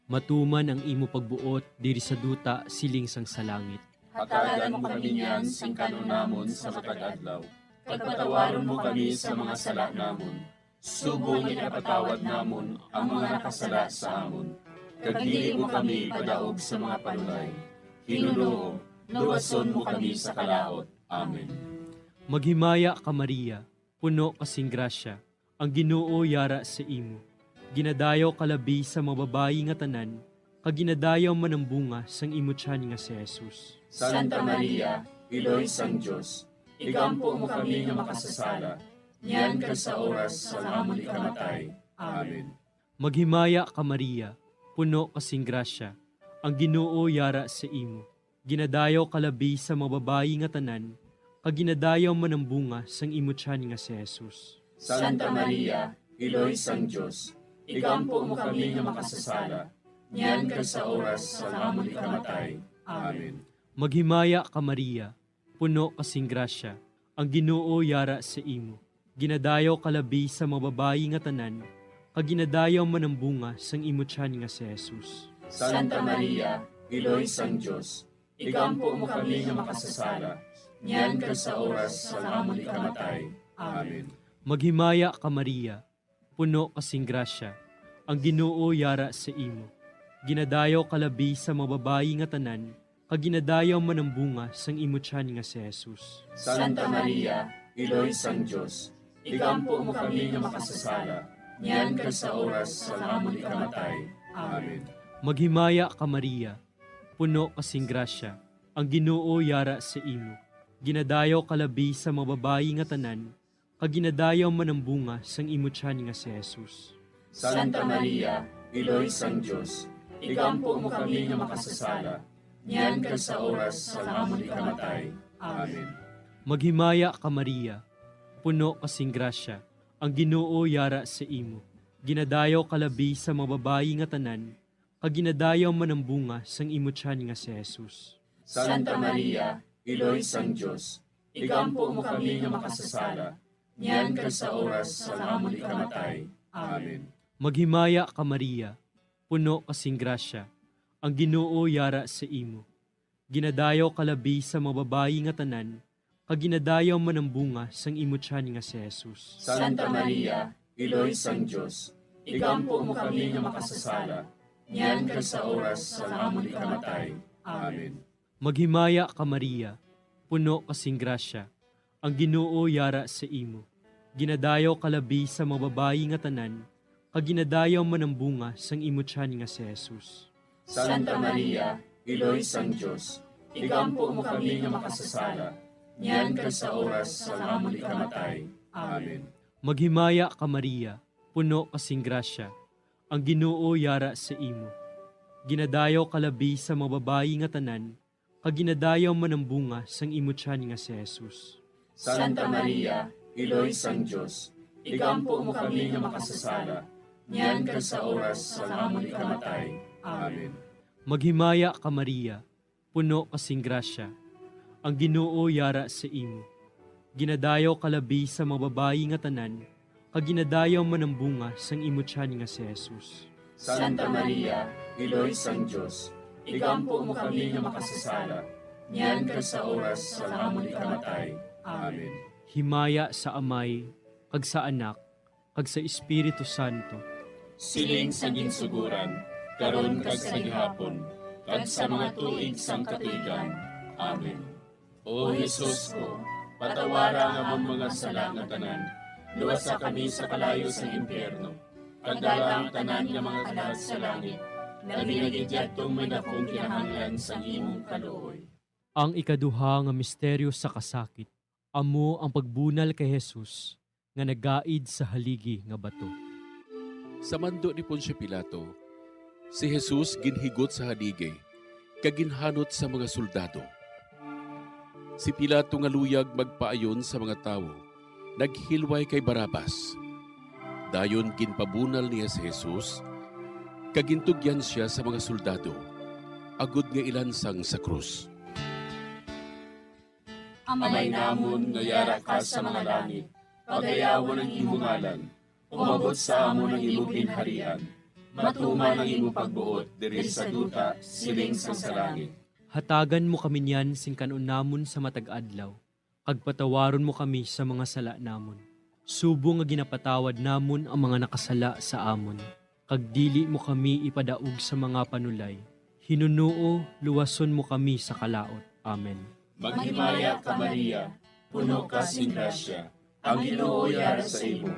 Matuman ang imo pagbuot diri sa duta siling sang sa langit. Hatagan mo kami niyan sing kan-on namon sa matag adlaw, kag patawaron mo kami sa mga sala namon, subong nga ginapatawad namon ang mga nakasala sa amon, kag dili mo kami ipadaog sa mga panulay. Hinunoo, luwason mo kami sa kalaut. Amen. Maghimaya ka, Maria, puno ka sing grasya, ang Ginoo yara sa imo. Ginadayaw ka labi sa mga babayi nga tanan, kag ginadayaw man ang bunga sang imo tiyan nga si Jesus. Santa Maria, Iloy sang Dios, igampo mo kami nga makasasala, niyan kag sa oras sang amon ikamatay. Amen. Maghimaya ka, Maria, puno ka sing grasya, ang Ginoo yara sa imo. Ginadayaw ka labi sa mga babayi nga tanan, kag ginadayaw man ang bunga sang imo tiyan nga si Jesus. Santa Maria, Iloy sang Dios, igampo mo kami nga makasasala, niyan kag sa oras sang amon ikamatay. Amen. Maghimaya ka, Maria, puno ka sing grasya, ang Ginoo yara sa imo. Ginadayaw ka labi sa mga babayi nga tanan, kag ginadayaw man ang bunga sang imo tiyan nga si Jesus. Santa Maria, Iloy sang Dios, igampo mo kami nga makasasala, niyan kag sa oras sang amon ikamatay. Amen. Maghimaya ka, Maria, puno ka sing grasya, ang Ginoo yara sa imo. Ginadayaw ka labi sa mga babayi nga tanan, kag ginadayaw man ang bunga sang imo tiyan nga si Jesus. Santa Maria, Iloy sang Dios, igampo mo kami nga makasasala, niyan kag sa oras sang amon ikamatay. Amen. Maghimaya ka, Maria, puno ka sing grasya, ang Ginoo yara sa imo. Ginadayaw ka labi sa mga babayi nga tanan, kag ginadayaw man ang bunga sang imo tiyan nga si Jesus. Santa Maria, Iloy sang Dios, igampo mo kami nga makasasala, niyan kag sa oras sang amon ikamatay. Amen. Maghimaya ka, Maria, puno ka sing grasya, ang Ginoo yara sa imo. Ginadayaw ka labi sa mga babayi nga tanan, kag ginadayaw man ang bunga sang imo tiyan nga si Jesus. Santa Maria, Iloy sang Dios, igampo mo kami nga makasasala, niyan kag sa oras sang amon ikamatay. Amen. Maghimaya ka, Maria, puno ka sing grasya, ang Ginoo yara sa imo. Ginadayaw ka labi sa mga babayi nga tanan, kag ginadayaw man ang bunga sang imo tiyan nga si Jesus. Santa Maria, Iloy sang Dios, igampo mo kami nga makasasala, niyan kag sa oras sang amon ikamatay. Amen. Maghimaya ka, Maria, puno ka sing grasya, ang Ginoo yara sa imo. Ginadayaw ka labi sa mga babayi nga tanan, kag ginadayaw man ang bunga sang imo tiyan nga si Jesus. Santa Maria, Iloy sang Dios, igampo mo kami nga makasasala, niyan kag sa oras sang amon ikamatay. Amen. Maghimaya ka, Maria, puno ka sing grasya, ang Ginoo yara sa imo. Ginadayaw ka labi sa mga babayi nga tanan, kag ginadayaw man ang bunga sang imo tiyan nga si Jesus. Santa Maria, Iloy sang Dios, igampo mo kami nga makasasala, niyan kag sa oras sang amon ikamatay. Amen. Maghimaya ka, Maria, puno ka sing grasya, ang Ginoo yara sa imo. Ginadayaw ka labi sa mga babayi nga tanan, kag ginadayaw man ang bunga sang imo tiyan nga si Jesus. Santa Maria, Iloy sang Dios, igampo mo kami nga makasasala, niyan kag sa oras sang amon ikamatay. Amen. Himaya sa Amay, kag sa Anak, kag sa Espiritu Santo. Siling sa ginsuguran, karon kag sa gihapon, kag sa mga tuig sang katuigan. Amen. O Jesus ko, patawara ang amon mga sala nga tanan, luwasa kami sa kalayo sang impyerno, kag dala ang tanan nga mga kalag sa langit, labi na gid yadtong may dakong kinahanglan sang imong kaluoy. Ang ikaduha nga misteryo sa kasakit, amo ang pagbunal kay Jesus nga nagaid sa haligi nga bato. Sa mando ni Poncio Pilato, si Jesus ginhigot sa haligi kag ginhanot sa mga soldado. Si Pilato nga luyag magpaayon sa mga tawo, naghilway kay Barrabas. Dayon ginpabunal niya si Jesus, kag gintugyan sia sa mga soldado, agod nga ilansang sa krus. Amay namon nga yara ka sa mga langit, pagayawan ang imo ngalan. Umabot sa amon ang imo ginharian. Matuman ang imo pagbuot diri sa duta, siling sang sa langit. Hatagan mo kami niyan sing kan-on namon sa matag adlaw, kag patawaron mo kami sa mga sala namon, subong nga ginapatawad namon ang mga nakasala sa amon. Kag dili mo kami ipadaog sa mga panulay. Hinunoo, luwason mo kami sa kalaut. Amen. Maghimaya ka, Maria, puno ka sing grasya, ang Ginoo yara sa imo.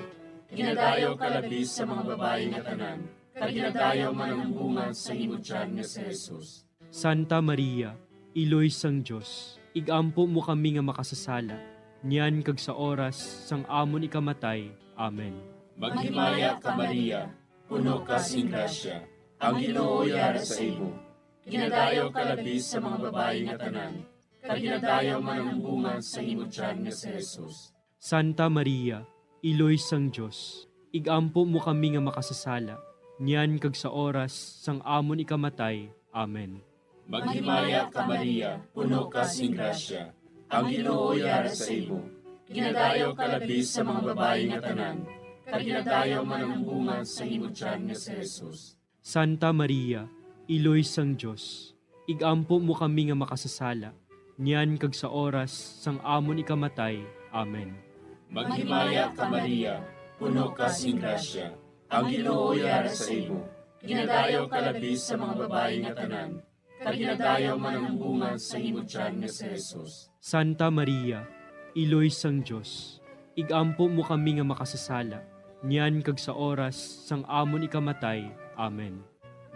Ginadayaw ka labi sa mga babayi nga tanan, kag ginadayaw man ang bunga sa imo tiyan nga si Jesus. Santa Maria, Iloy sang Dios, ig-ampo mo kami nga makasasala, niyan kag sa oras sang amon ikamatay. Amen. Maghimaya ka, Maria, puno ka sing grasya, ang Ginoo yara sa imo. Ginadayaw ka labi sa mga babayi nga tanan, kag ginadayaw man ang bunga sa imo tiyan nga si Jesus. Santa Maria, Iloy sang Dios, ig-ampo mo kami nga makasasala, niyan kag sa oras sang amon ikamatay. Amen. Maghimaya ka, Maria, puno ka sing grasya, ang Ginoo yara sa imo. Ginadayaw ka labi sa mga babayi nga tanan, kag ginadayaw man ang bunga sa imo tiyan nga si Jesus. Santa Maria, Iloy sang Dios, ig-ampo mo kami nga makasasala, niyan kag sa oras sang amon ikamatay. Amen. Maghimaya ka, Maria, puno ka sing grasya, ang Ginoo yara sa imo. Ginadayaw ka labi sa mga babayi nga tanan, kag ginadayaw man ang bunga sang imo tiyan nga si Jesus. Santa Maria, Iloy sang Dios, igampo mo kami nga makasasala, niyan kag sa oras sang amon ikamatay. Amen.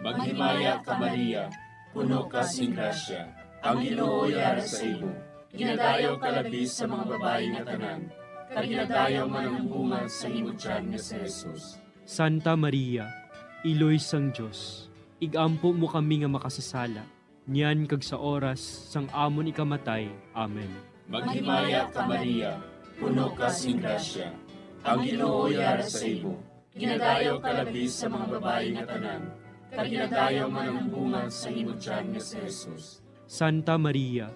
Maghimaya ka, Maria, puno ka sing grasya, ang Ginoo yara sa imo. Ginadayaw ka labi sa mga babayi nga tanan, kag ginadayaw man ang bunga sa imo tiyan nga si Jesus. Santa Maria, Iloy sang Dios, igampo mo kami nga makasasala, niyan kag sa oras sang amon ikamatay. Amen. Maghimaya ka, Maria, puno ka sing grasya, ang Ginoo yara sa imo. Ginadayaw ka labi sa mga babayi nga tanan, kag ginadayaw man ang bunga sa imo tiyan nga si Jesus. Santa Maria,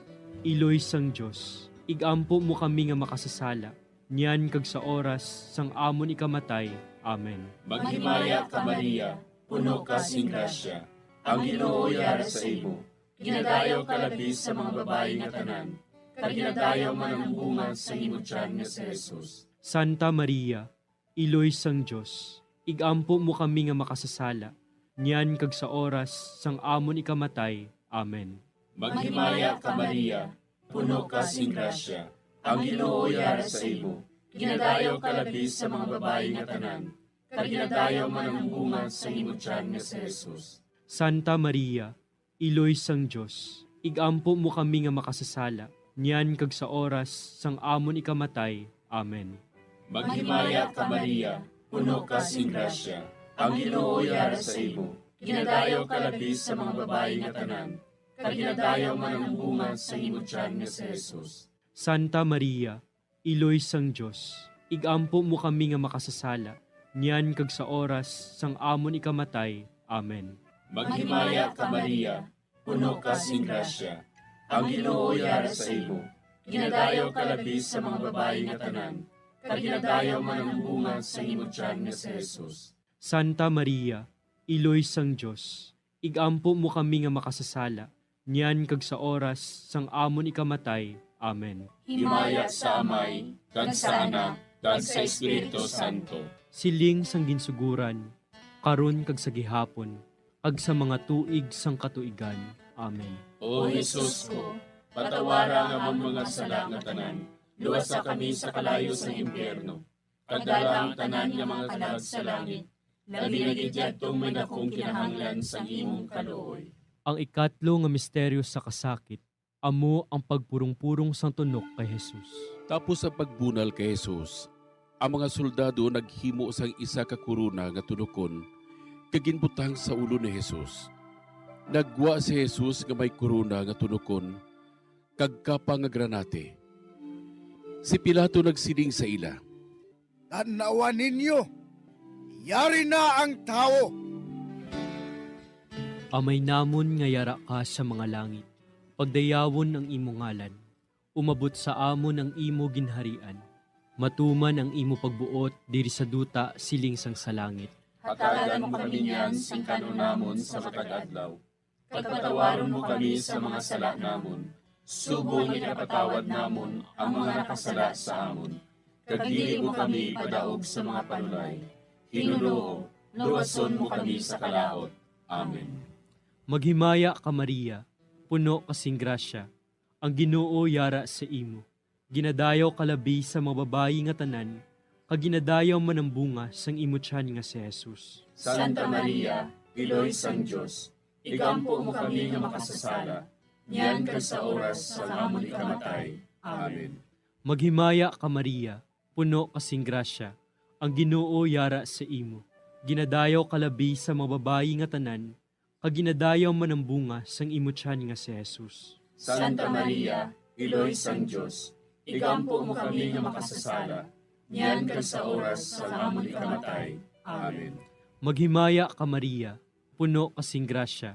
Iloy sang Dios, igampo mo kami nga makasasala, niyan kag sa oras sang amon ikamatay. Amen. Maghimaya ka, Maria, puno ka sing grasya, ang Ginoo yara sa imo. Ginadayaw ka labi sa mga babayi nga tanan, kag ginadayaw man ang bunga sa imo tiyan nga si Jesus. Santa Maria, Iloy sang Dios, igampo mo kami nga makasasala, niyan kag sa oras sang amon ikamatay. Amen. Maghimaya ka, Maria, puno ka sing grasya, ang Ginoo yara sa imo. Ginadayaw ka labi sa mga babayi nga tanan, kag ginadayaw man ang bunga sa imo tiyan nga si Jesus. Santa Maria, Iloy sang Dios, igampo mo kami nga makasasala, niyan kag sa oras sang amon ikamatay. Amen. Maghimaya ka, Maria, puno ka sing grasya, ang Ginoo yara sa imo. Ginadayaw ka labi sa mga babayi nga tanan, kag ginadayaw man ang bunga sa imo tiyan nga si Jesus. Santa Maria, Iloy sang Dios, igampo mo kami nga makasasala, niyan kag sa oras sang amon ikamatay. Amen. Maghimaya ka, Maria, puno ka sing grasya, ang Ginoo yara sa imo. Ginadayaw ka labi sa mga babayi nga tanan, kag ginadayaw man ang bunga sa imo tiyan nga si Jesus. Santa Maria, Iloy sang Dios, igampo mo kami nga makasasala, niyan kag sa oras sang amon ikamatay. Amen. Himaya sa Amay, kag sa Anak, kag sa Espiritu Santo. Siling sang ginsuguran, karon kag sa gihapon, kag sa mga tuig sang katuigan. Amen. O Jesus ko, patawara ang amon mga sala nga tanan, luwasa kami sa kalayo sang impyerno, kag dala ang tanan nga mga kalag sa langit, labi na gid yadtong may dakong kinahanglan sang imong kaluoy. Ang ikatlo nga misteryo sa kasakit, amo ang pagpurong-purong sang tunok kay Jesus. Tapos sa pagbunal kay Jesus, ang mga soldado naghimo sang isa ka korona nga tunokon kag ginbutang sa ulo ni Jesus. Naggwa si Jesus nga may korona nga tunokon kag kapa nga granate. Si Pilato nagsiling sa ila, "Tan-awa ninyo, yari na ang tawo." Amay namon nga yara ka sa mga langit, pagdayawon ang imo ngalan. Umabot sa amon ang imo ginharian. Matuman ang imo pagbuot diri sa duta siling sang sa langit. Hatagan mo kami niyan sing kan-on namon sa matag adlaw. Kag patawaron mo kami sa mga sala namon, subong nga ginapatawad namon ang mga nakasala sa amon. Kag dili mo kami ipadaog sa mga panulay. Hinunoo, luwason mo kami sa kalaut. Amen. Maghimaya ka, Maria, puno ka sing grasya, ang Ginoo yara sa imo. Ginadayaw ka labi sa mga babayi nga tanan, kag ginadayaw man ang bunga sang imo tiyan nga si Jesus. Santa Maria, Iloy sang Dios, igampo mo kami nga makasasala, niyan kag sa oras sang amon ikamatay. Amen. Maghimaya ka, Maria, puno ka sing grasya, ang Ginoo yara sa imo. Ginadayaw ka labi sa mga babayi nga tanan, kag ginadayaw man ang bunga sang imo tiyan nga si Jesus. Santa Maria, Iloy sang Dios, igampo mo kami nga makasasala, niyan kag sa oras sang amon ikamatay. Amen. Maghimaya ka, Maria, puno ka sing grasya,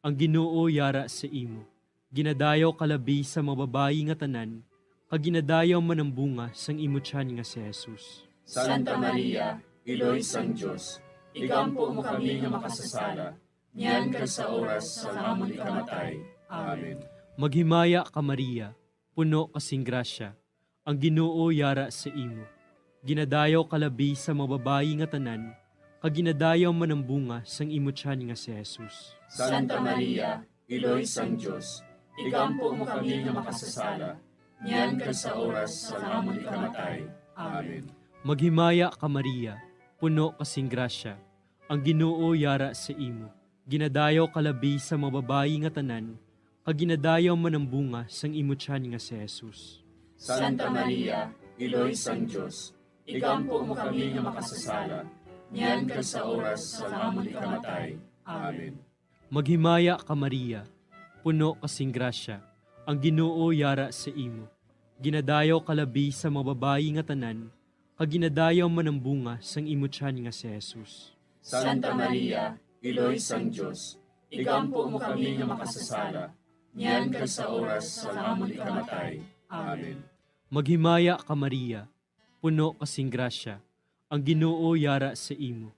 ang Ginoo yara sa imo. Ginadayaw ka labi sa mga babayi nga tanan, kag ginadayaw man ang bunga sang imo tiyan nga si Jesus. Santa Maria, Iloy sang Dios, igampo mo kami nga makasasala, niyan kag sa oras sang amon ikamatay. Amen. Maghimaya ka, Maria, puno ka sing grasya, ang Ginoo yara sa imo. Ginadayaw ka labi sa mga babayi nga tanan, kag ginadayaw man ang bunga sang imo tiyan nga si Jesus. Santa Maria, Iloy sang Dios, igampo mo kami nga makasasala, niyan kag sa oras sang amon ikamatay. Amen. Maghimaya ka, Maria, puno ka sing grasya, ang Ginoo yara sa imo. Ginadayaw ka labi sa mga babayi nga tanan, kag ginadayaw man ang bunga sang imo tiyan nga si Jesus. Santa Maria, Iloy sang Dios, igampo mo kami nga makasasala, niyan kag sa oras sang amon ikamatay. Amen. Maghimaya ka, Maria, puno ka sing grasya, ang Ginoo yara sa imo. Ginadayaw ka labi sa mga babayi nga tanan, kag ginadayaw man ang bunga sang imo tiyan nga si Jesus. Santa Maria, Iloy sang Dios, igampo mo kami nga makasasala, niyan kag sa oras sang amon ikamatay. Amen. Maghimaya ka, Maria, puno ka sing grasya, ang Ginoo yara sa imo.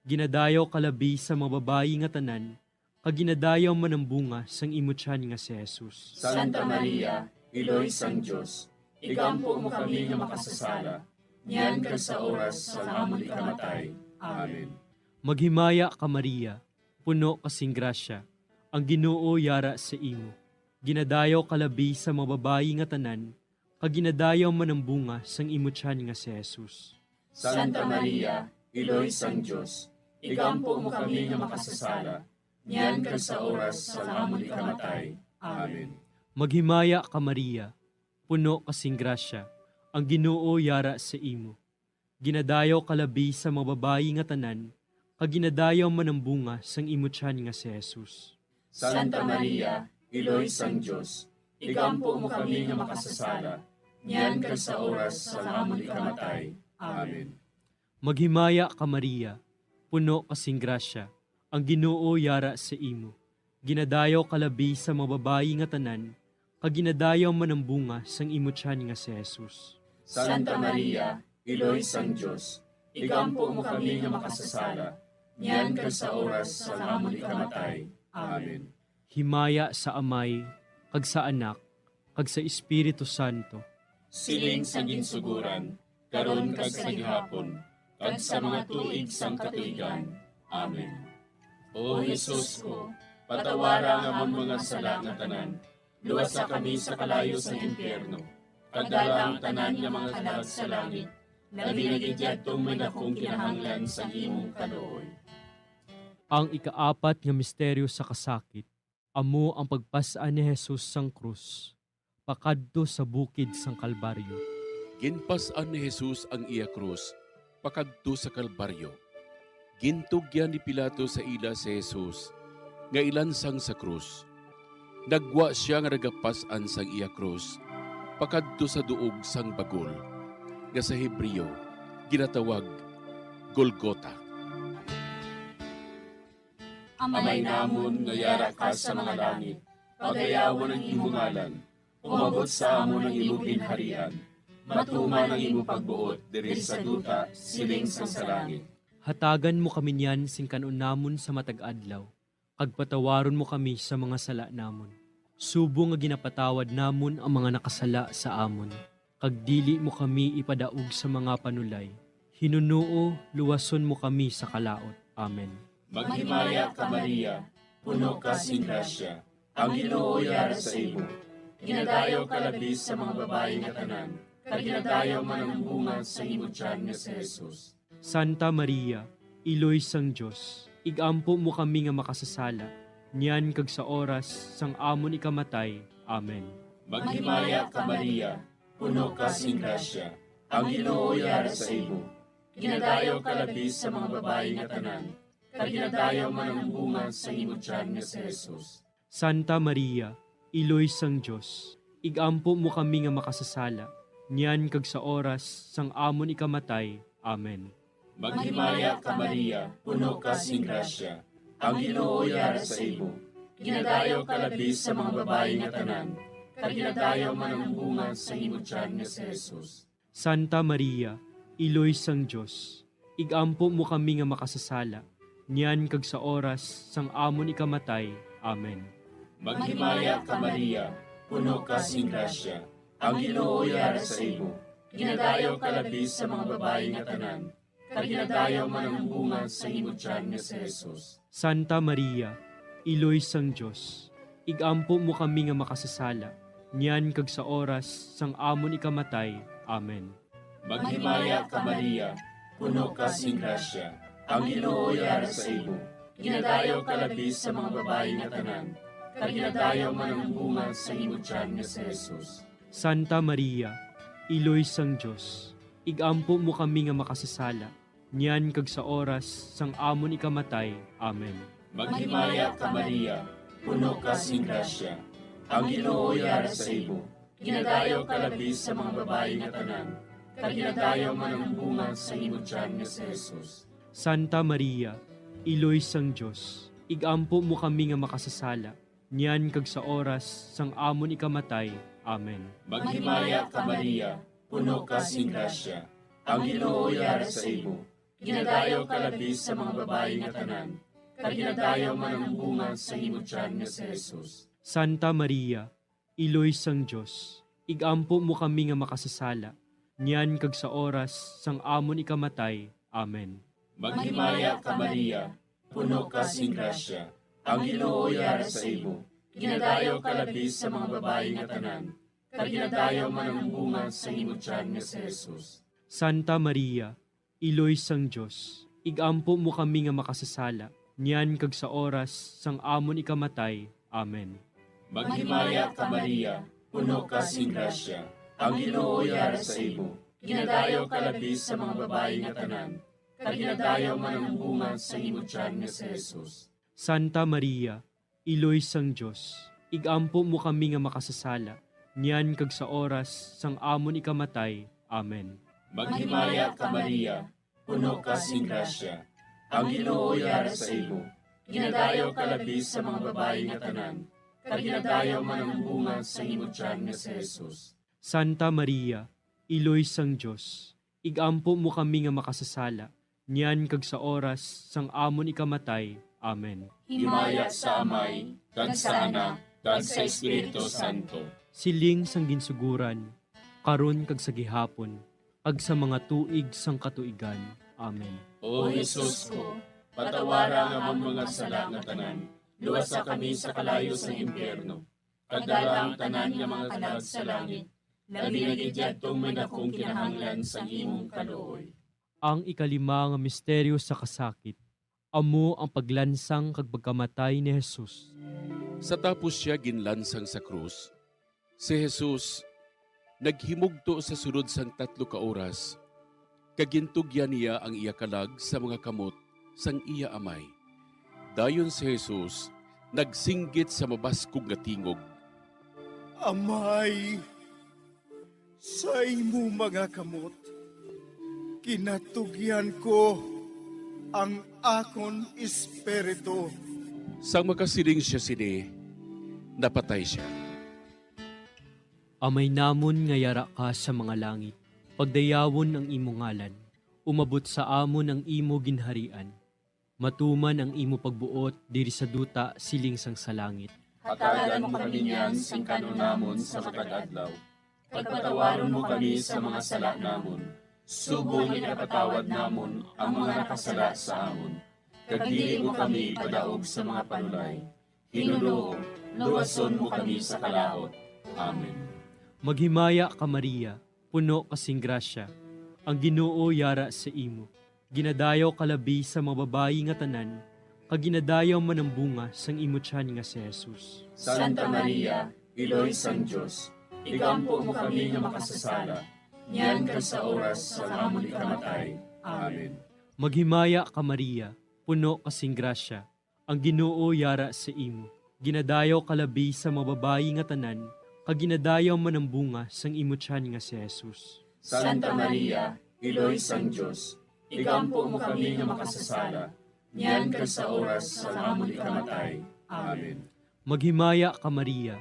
Ginadayaw ka labi sa mga babayi nga tanan, kag ginadayaw man ang bunga sang imo tiyan nga si Jesus. Santa Maria, Iloy sang Dios, igampo mo kami nga makasasala, niyan kag sa oras sang amon ikamatay. Amen. Maghimaya ka, Maria, puno ka sing grasya, ang Ginoo yara sa imo. Ginadayaw ka labi sa mga babayi nga tanan, kag ginadayaw man ang bunga sang imo tiyan nga si Jesus. Santa Maria, Iloy sang Dios, igampo mo kami nga makasasala, niyan kag sa oras sang amon ikamatay. Amen. Maghimaya ka, Maria, puno ka sing grasya, ang Ginoo yara sa imo. Ginadayaw ka labi sa mga babayi nga tanan, kag ginadayaw man ang bunga sang imo tiyan nga si Jesus. Santa Maria, Iloy sang Dios, igampo mo kami nga makasasala, niyan kag sa oras sang amon ikamatay. Amen. Maghimaya ka, Maria, puno ka sing grasya, ang Ginoo yara sa imo. Ginadayaw ka labi sa mga babayi nga tanan, kag ginadayaw man ang bunga sang imo tiyan nga si Jesus. Santa Maria, Iloy sang Dios, igampo mo kami nga makasasala, niyan kag sa oras sang amon ikamatay. Amen. Himaya sa Amay, kag sa Anak, kag sa Espiritu Santo. Siling sa ginsuguran, karon kag sa gihapon, kag sa mga tuig sang katuigan. Amen. O Jesus ko, patawara ang amon mga sala nga tanan, luwasa kami sa kalayo sang impyerno, kag dala ang tanan nga mga kalag sa langit, labi na gid yadtong may dakong kinahanglan sang imong kaluoy. Ang ikaapat nga misteryo sa kasakit, amo ang pagpas-an ni Jesus sang krus pakadto sa bukid sang Kalbaryo. Ginpas-an ni Jesus ang iya krus pakadto sa Kalbaryo. Gintugyan ni Pilato sa ila si Jesus nga ilansang sa krus. Naggwa sia nga nagapas-an sang iya krus pakadto sa duog sang bagol, nga sa Hebreo ginatawag Golgota. Amay namon nga yara ka sa mga langit, pagayawon ang imo ngalan. Umabot sa amon ang imo ginharian. Matuman ang imo pagbuot diri sa duta, siling sang sa langit. Hatagan mo kami niyan sing kan-on namon sa matag adlaw, kag patawaron mo kami sa mga sala namon, subong nga ginapatawad namon ang mga nakasala sa amon. Kag dili mo kami ipadaog sa mga panulay. Hinunoo, luwason mo kami sa kalaut. Amen. Maghimaya ka, Maria, puno ka sing grasya, ang Ginoo yara sa imo. Ginadayaw ka labi sa mga babayi nga tanan, kag ginadayaw man ang bunga sa imo tiyan nga si Jesus. Santa Maria, Iloy sang Dios, igampo mo kami nga makasasala, niyan kag sa oras sang amon ikamatay. Amen. Maghimaya ka, Maria, puno ka sing grasya, ang Ginoo yara sa imo. Ginadayaw ka labi sa mga babayi nga tanan, kag ginadayaw man ang bunga sa imo tiyan nga si Jesus. Santa Maria, Iloy sang Dios, igampo mo kami nga makasasala, niyan kag sa oras sang amon ikamatay. Amen. Maghimaya ka, Maria, puno ka sing grasya, ang Ginoo yara sa imo. Ginadayaw ka labi sa mga babayi nga tanan, kag ginadayaw man ang bunga sa imo tiyan nga si Jesus. Santa Maria, Iloy sang Dios, igampo mo kami nga makasasala, niyan kag sa oras sang amon ikamatay. Amen. Maghimaya ka, Maria, puno ka sing grasya, ang Ginoo yara sa imo. Ginadayaw ka labi sa mga babayi nga tanan, kag ginadayaw man ang bunga sa imo tiyan nga si Jesus. Santa Maria, Iloy sang Dios, igampo mo kami nga makasasala, niyan kag sa oras sang amon ikamatay. Amen. Maghimaya ka, Maria, puno ka sing grasya, ang Ginoo yara sa imo. Ginadayaw ka labi sa mga babayi nga tanan, kag ginadayaw man ang bunga sa imo tiyan nga si Jesus. Santa Maria, Iloy sang Dios, igampo mo kami nga makasasala, niyan kag sa oras sang amon ikamatay. Amen. Maghimaya ka, Maria, puno ka sing grasya, ang Ginoo yara sa imo. Ginadayaw ka labi sa mga babayi nga tanan, kag ginadayaw man ang bunga sa imo tiyan nga si Jesus. Santa Maria, Iloy sang Dios, igampo mo kami nga makasasala, niyan kag sa oras sang amon ikamatay. Amen. Maghimaya ka, Maria, puno ka sing grasya, ang Ginoo yara sa imo. Ginadayaw ka labi sa mga babayi nga tanan, kag ginadayaw man ang bunga sa imo tiyan nga si Jesus. Santa Maria, Iloy sang Dios, igampo mo kami nga makasasala, niyan kag sa oras sang amon ikamatay. Amen. Maghimaya ka, Maria, puno ka sing grasya, ang Ginoo yara sa imo. Ginadayaw ka labi sa mga babayi nga tanan, kag ginadayaw man ang bunga sa imo tiyan nga si Jesus. Santa Maria, Iloy sang Dios, igampo mo kami nga makasasala, niyan kag sa oras sang amon ikamatay. Amen. Maghimaya ka, Maria, puno ka sing grasya, ang Ginoo yara sa imo. Ginadayaw ka labi sa mga babayi nga tanan, kag ginadayaw man ang bunga sa imo tiyan nga si Jesus. Santa Maria, Iloy sang Dios, igampo mo kami nga makasasala, niyan kag sa oras sang amon ikamatay. Amen. Maghimaya ka, Maria, puno ka sing grasya, ang Ginoo yara sa imo. Ginadayaw ka labi sa mga babayi nga tanan, kag ginadayaw man ang bunga sa imo tiyan nga si Jesus. Santa Maria, Iloy sang Dios, igampo mo kami nga makasasala, niyan kag sa oras sang amon ikamatay. Amen. Himaya sa Amay, kag sa Anak, kag sa Espiritu Santo. Siling sang ginsuguran, karon kag sa gihapon, kag sa mga tuig sang katuigan. Amen. O Jesus ko, patawara ang amon mga sala nga tanan, luwasa kami sa kalayo sang impyerno, kag dala ang tanan nga mga kalag sa langit, labi na gid yadtong may dakong kinahanglan sang imong kaluoy. Ang ikalima nga misteryo sa kasakit, amo ang paglansang kag pagkamatay ni Jesus. Sa tapos sia ginlansang sa krus, si Jesus naghimugto sa sulod sang tatlo ka oras, kag gintugyan niya ang iya kalag sa mga kamot sang iya Amay. Dayon si Jesus nagsinggit sa mabaskog nga tingog, "Amay, sa imo mga kamot ginatugyan ko ang akon espiritu." Sang makasiling sia sini, napatay sia. Amay namon nga yara ka sa mga langit, pagdayawon ang imo ngalan, umabot sa amon ang imo ginharian, matuman ang imo pagbuot diri sa duta siling sang sa langit. Hatagan mo kami niyan sing kan-on namon sa matag adlaw, kag patawaron mo kami sa mga sala namon, subong nga ginapatawad namon ang mga nakasala sa amon, kag dili mo kami ipadaog sa mga panulay. Ginoo, luwason mo kami sa kalaut. Amen. Maghimaya ka, Maria, puno ka sing grasya, ang Ginoo yara sa imo. Ginadayaw ka labi sa mga babayi nga tanan, kag ginadayaw man ang bunga sang imo tiyan nga si Jesus. Santa Maria, Iloy sang Dios, igampo mo kami nga makasasala, niyan kag sa oras sang amon ikamatay. Amen. Maghimaya ka, Maria, puno ka sing grasya, ang Ginoo yara sa imo. Ginadayaw ka labi sa mga babayi nga tanan, kag ginadayaw man ang bunga sang imo tiyan nga si Jesus. Santa Maria, Iloy sang Dios, igampo mo kami nga makasasala, niyan kag sa oras sang amon ikamatay. Amen. Maghimaya ka, Maria,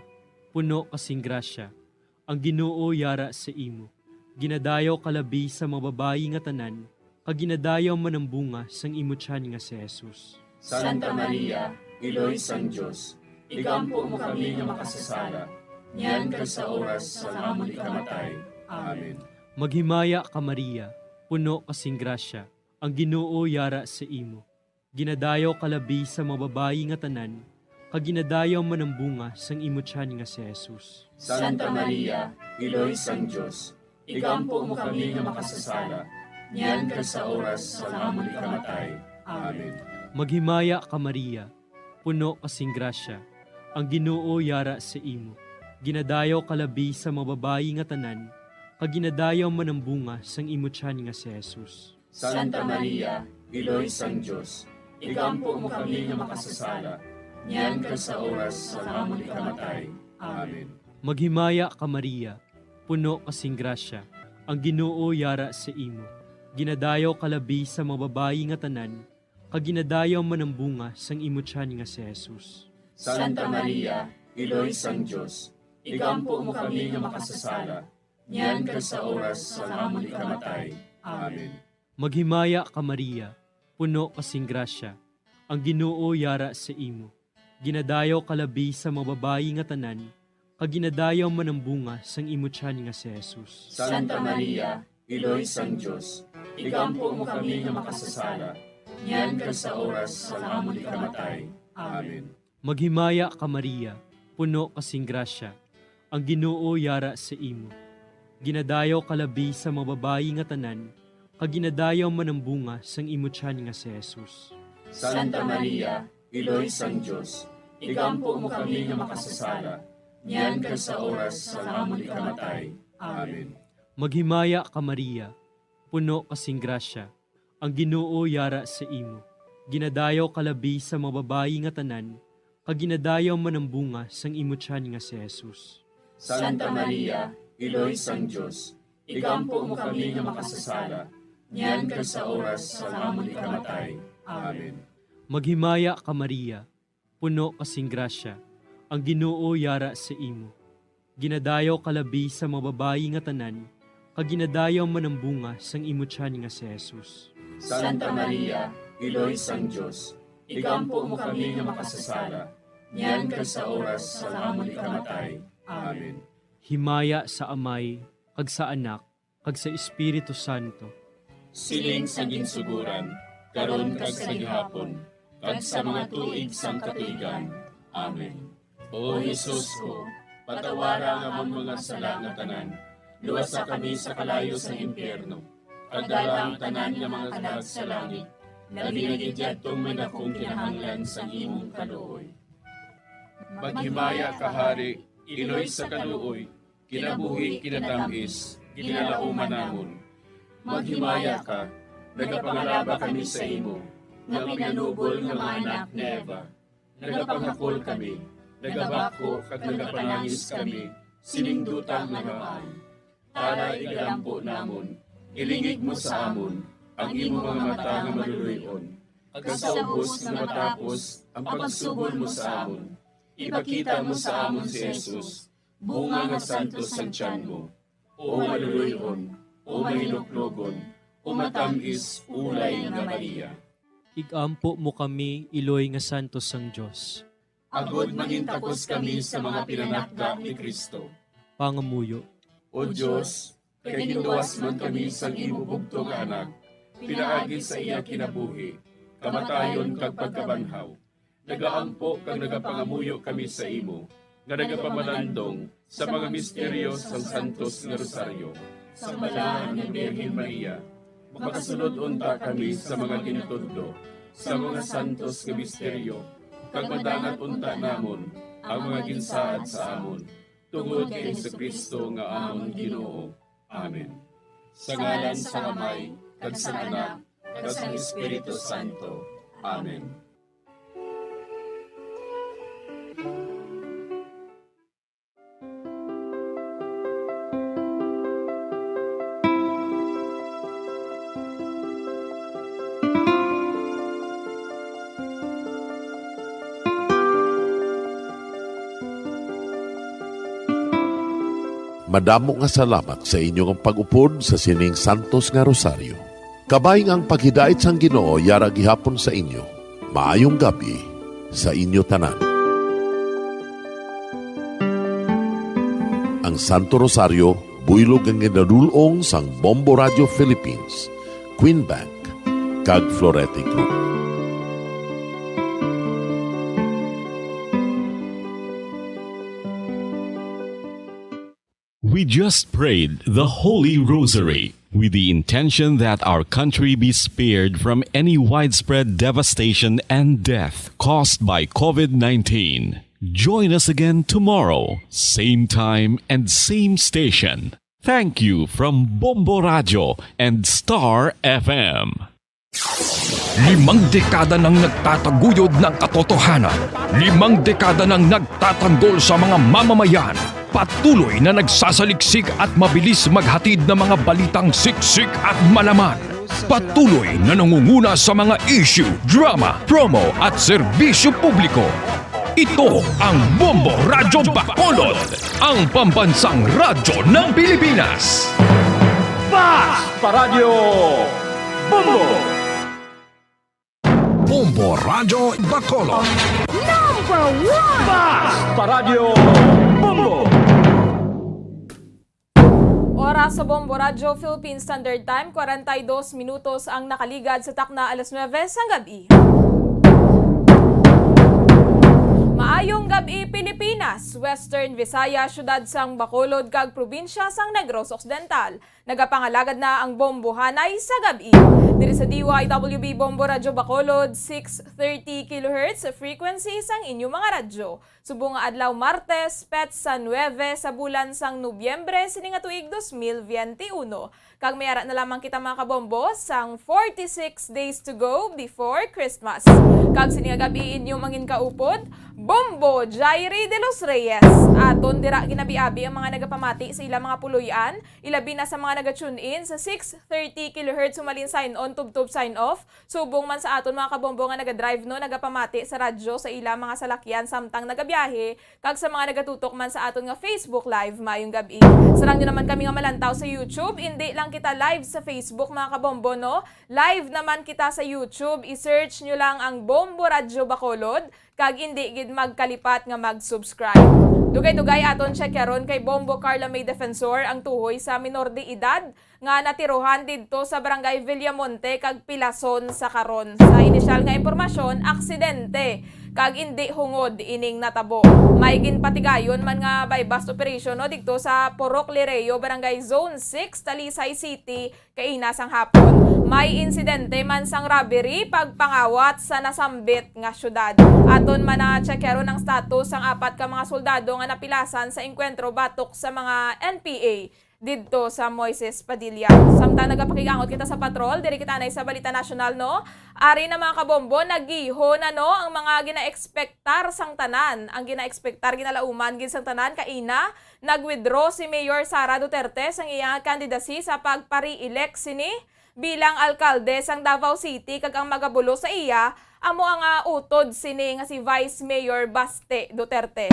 puno ka sing grasya, ang Ginoo yara sa imo. Ginadayaw ka labi sa mga babayi nga tanan, kag ginadayaw man ang bunga sang imo tiyan nga si Jesus. Santa Maria, Iloy sang Dios, igampo mo kami nga makasasala, niyan kag sa oras sang amon ikamatay. Amen. Maghimaya ka, Maria, puno ka sing grasya, ang Ginoo yara sa imo. Ginadayaw ka labi sa mga babayi nga tanan, kag ginadayaw man ang bunga sang imo tiyan nga si Jesus. Santa Maria, Iloy sang Dios, igampo mo kami nga makasasala, niyan kag sa oras sang amon ikamatay. Amen. Maghimaya ka, Maria, puno ka sing grasya, ang Ginoo yara sa imo. Ginadayaw ka labi sa mga babayi nga tanan, kag ginadayaw man ang bunga sang imo tiyan nga si Jesus. Santa Maria, Iloy sang Dios, igampo mo kami nga makasasala, niyan kag sa oras sang amon ikamatay. Amen. Maghimaya ka, Maria, puno ka sing grasya, ang Ginoo yara sa imo. Ginadayaw ka labi sa mga babayi nga tanan, kag ginadayaw man ang bunga sang imo tiyan nga si Jesus. Santa Maria, Iloy sang Dios, igampo mo kami nga makasasala, niyan kag sa oras sang amon ikamatay. Amen. Maghimaya ka, Maria, puno ka sing grasya, ang Ginoo yara sa imo. Ginadayaw ka labi sa mga babayi nga tanan, kag ginadayaw man ang bunga sang imo tiyan nga si Jesus. Santa Maria, Iloy sang Dios, igampo mo kami nga makasasala, niyan kag sa oras sang amon ikamatay. Amen. Maghimaya ka, Maria, puno ka sing grasya, ang Ginoo yara sa imo. Ginadayaw ka labi sa mga babayi nga tanan, kag ginadayaw man ang bunga sang imo tiyan nga si Jesus. Santa Maria, Iloy sang Dios, igampo mo kami nga makasasala, niyan kag sa oras sang amon ikamatay. Amen. Maghimaya ka, Maria, puno ka sing grasya, ang Ginoo yara sa imo. Ginadayaw ka labi sa mga babayi nga tanan, kag ginadayaw man ang bunga sang imo tiyan nga si Jesus. Santa Maria, Iloy sang Dios, igampo mo kami nga makasasala, niyan kag sa oras sang amon ikamatay. Amen. Maghimaya ka, Maria, puno ka sing grasya, ang Ginoo yara sa imo. Ginadayaw ka labi sa mga babayi nga tanan, kag ginadayaw man ang bunga sang imo tiyan nga si Jesus. Santa Maria, Iloy sang Dios, igampo mo kami nga makasasala, niyan kag sa oras sang amon ikamatay. Amen. Himaya sa Amay, kag sa Anak, kag sa Espiritu Santo. Siling sa ginsugoran, karon kag sa gihapon, kag sa mga tuig sang katuigan. Amen. O Jesus ko, patawara ang amon mga sala nga tanan, luwasa kami sa kalayo sang impyerno, kag dala ang tanan nga mga kalag sa langit, labi na gid yadtong may dakong kinahanglan sang imong kaluoy. Maghimaya ka, Hari, Iloy sa kaluoy, kinabuhi, kinatamis, ginalauman namon. Maghimaya ka, nagapangalaba kami sa imo, nga pinanubol nga mga anak ni Eva. Nagapangakol kami, nagabakho kag nagapanangis kami sining duta nga namaan. Tara, igalampo namon, ilingig mo sa amon ang imo mga mata nga maluloy-on, kag sa ubos nga matapos ang pagsugod mo sa amon, ipakita mo sa amon si Jesus, bunga nga santos sang tiyan mo, o maluloy-on, o mahinuklogon, o matamis, ulay nga Maria. Igampo mo kami, iloy nga santos sang Dios. Agod mangintakos kami sa mga pinanakda ni Cristo. Pangamuyo. O Dios, kay ginluwas man kami sang imo bugtong nga Anak, pinaagi sa iya kinabuhi, kamatayon, kag pagkabanhaw, nagaampo kag nagapangamuyo kami sa imo, nga nagapamalandong sa mga misteryo sang Santos nga Rosaryo. Sang Balaan nga Birhen Maria, makasulod unta kami sa mga ginatudlo sa mga santos nga misteryo, kag madangat unta namon ang mga ginsaad sa amon, tungod kay Jesu-Cristo nga amon Ginoo. Amen. Sa ngalan sang Amay, kag sang Anak, kag sang Espiritu Santo. Amen. Madamo nga salamat sa inyo nga pag-upod sa sining santos nga rosaryo. Kabay nga ang paghidait sang Ginoo yara gihapon sa inyo. Maayong gab-i sa inyo tanan. Ang Santo Rosario, buylog nga ginadul-ong sang Bombo Radio Philippines, Queen Bank, kag Florete Group. Just prayed the Holy Rosary with the intention that our country be spared from any widespread devastation and death caused by COVID nineteen. Join us again tomorrow, same time and same station. Thank you from Bombo Radio and Star F M. Limang dekada nang nagtataguyod ng katotohanan. Limang dekada nang nagtatanggol sa mga mamamayan. Patuloy na nagsasaliksik at mabilis maghatid ng mga balitang siksik at malaman. Patuloy na nangunguna sa mga issue, drama, promo at serbisyo publiko. Ito ang Bombo Radyo Bacolod, ang pambansang radyo ng Pilipinas. Fast Paradyo Bombo! Bombo Radyo Bacolod. Number one! Fast Paradyo Bombo! Oras sa Bombo Radyo Philippine Standard Time, kwarenta y dos minutos ang nakaligad sa takna alas nuwebe sang gab-i. Maayong gab-i, Pilipinas, Western Visayas, siyudad sang Bacolod kag probinsya sang Negros Occidental. Nagapangalagad na ang Bombo Hanay sa gab-i. Diri sa D Y W B Bombo Radyo Bacolod, six thirty kilohertz frequency sang inyo mga radyo. Subong nga adlaw Martes, petsa nuwebe sa bulan sang Nobyembre sini nga tuig dos mil biyente uno. Kag may ara na lamang kita, mga kabombo, sang forty-six days to go before Christmas. Kag sini nga gab-i inyo manginkaupod, Bombo Jairi de los Reyes. Aton dira ginabi-abi ang mga nagapamati sa ila mga puloy-an, ilabi na sa mga naga-tune in sa six thirty kilohertz humalin sign on tubtob sign off, subong man sa aton mga kabombo nga naga-drive, no, nagapamati sa radyo sa ila mga salakyan samtang nagabiyahe, kag sa mga nagatutok man sa aton nga Facebook Live, maayong gab-i. Sarang nyo naman kami nga malantaw sa YouTube, indi lang kita live sa Facebook, mga kabombo, no? Live naman kita sa YouTube, i-search nyo lang ang Bombo Radyo Bacolod, kag indi gid magkalipat nga mag-subscribe. Dugay-dugay aton check karon kay Bombo Carla May Defensor ang tuhoy sa minor de edad nga natirohan didto sa Barangay Villamonte kag Pilason sa karon. Sa inisyal nga impormasyon, aksidente kag indi hungod ining natabo. May ginpatigayon man nga buy-bust operation, no, didto sa Purok Lireo, Barangay Zone six, Talisay City, kaina sang hapon. May insidente man sang robbery, pagpangawat sa nasambit nga syudad. Aton man na-check karon ang status sang apat ka mga soldado nga napilasan sa engkwentro batok sa mga N P A didto sa Moises Padilla. Samtang nagapakig-angot kita sa patrol, diri kita anay sa balita nasyonal, no? Ari na, mga kabombo, nagiho na, no, ang mga ginaekspektar sang tanan. Ang ginaekspektar, ginalauman gid sang tanan, kaina nag-withdraw si Mayor Sara Duterte sang iya nga candidacy sa pagpare-elect sini bilang alkalde sang Davao City, kag ang magabulos sa iya amo ang, ah, utod sini nga si Vice Mayor Baste Duterte.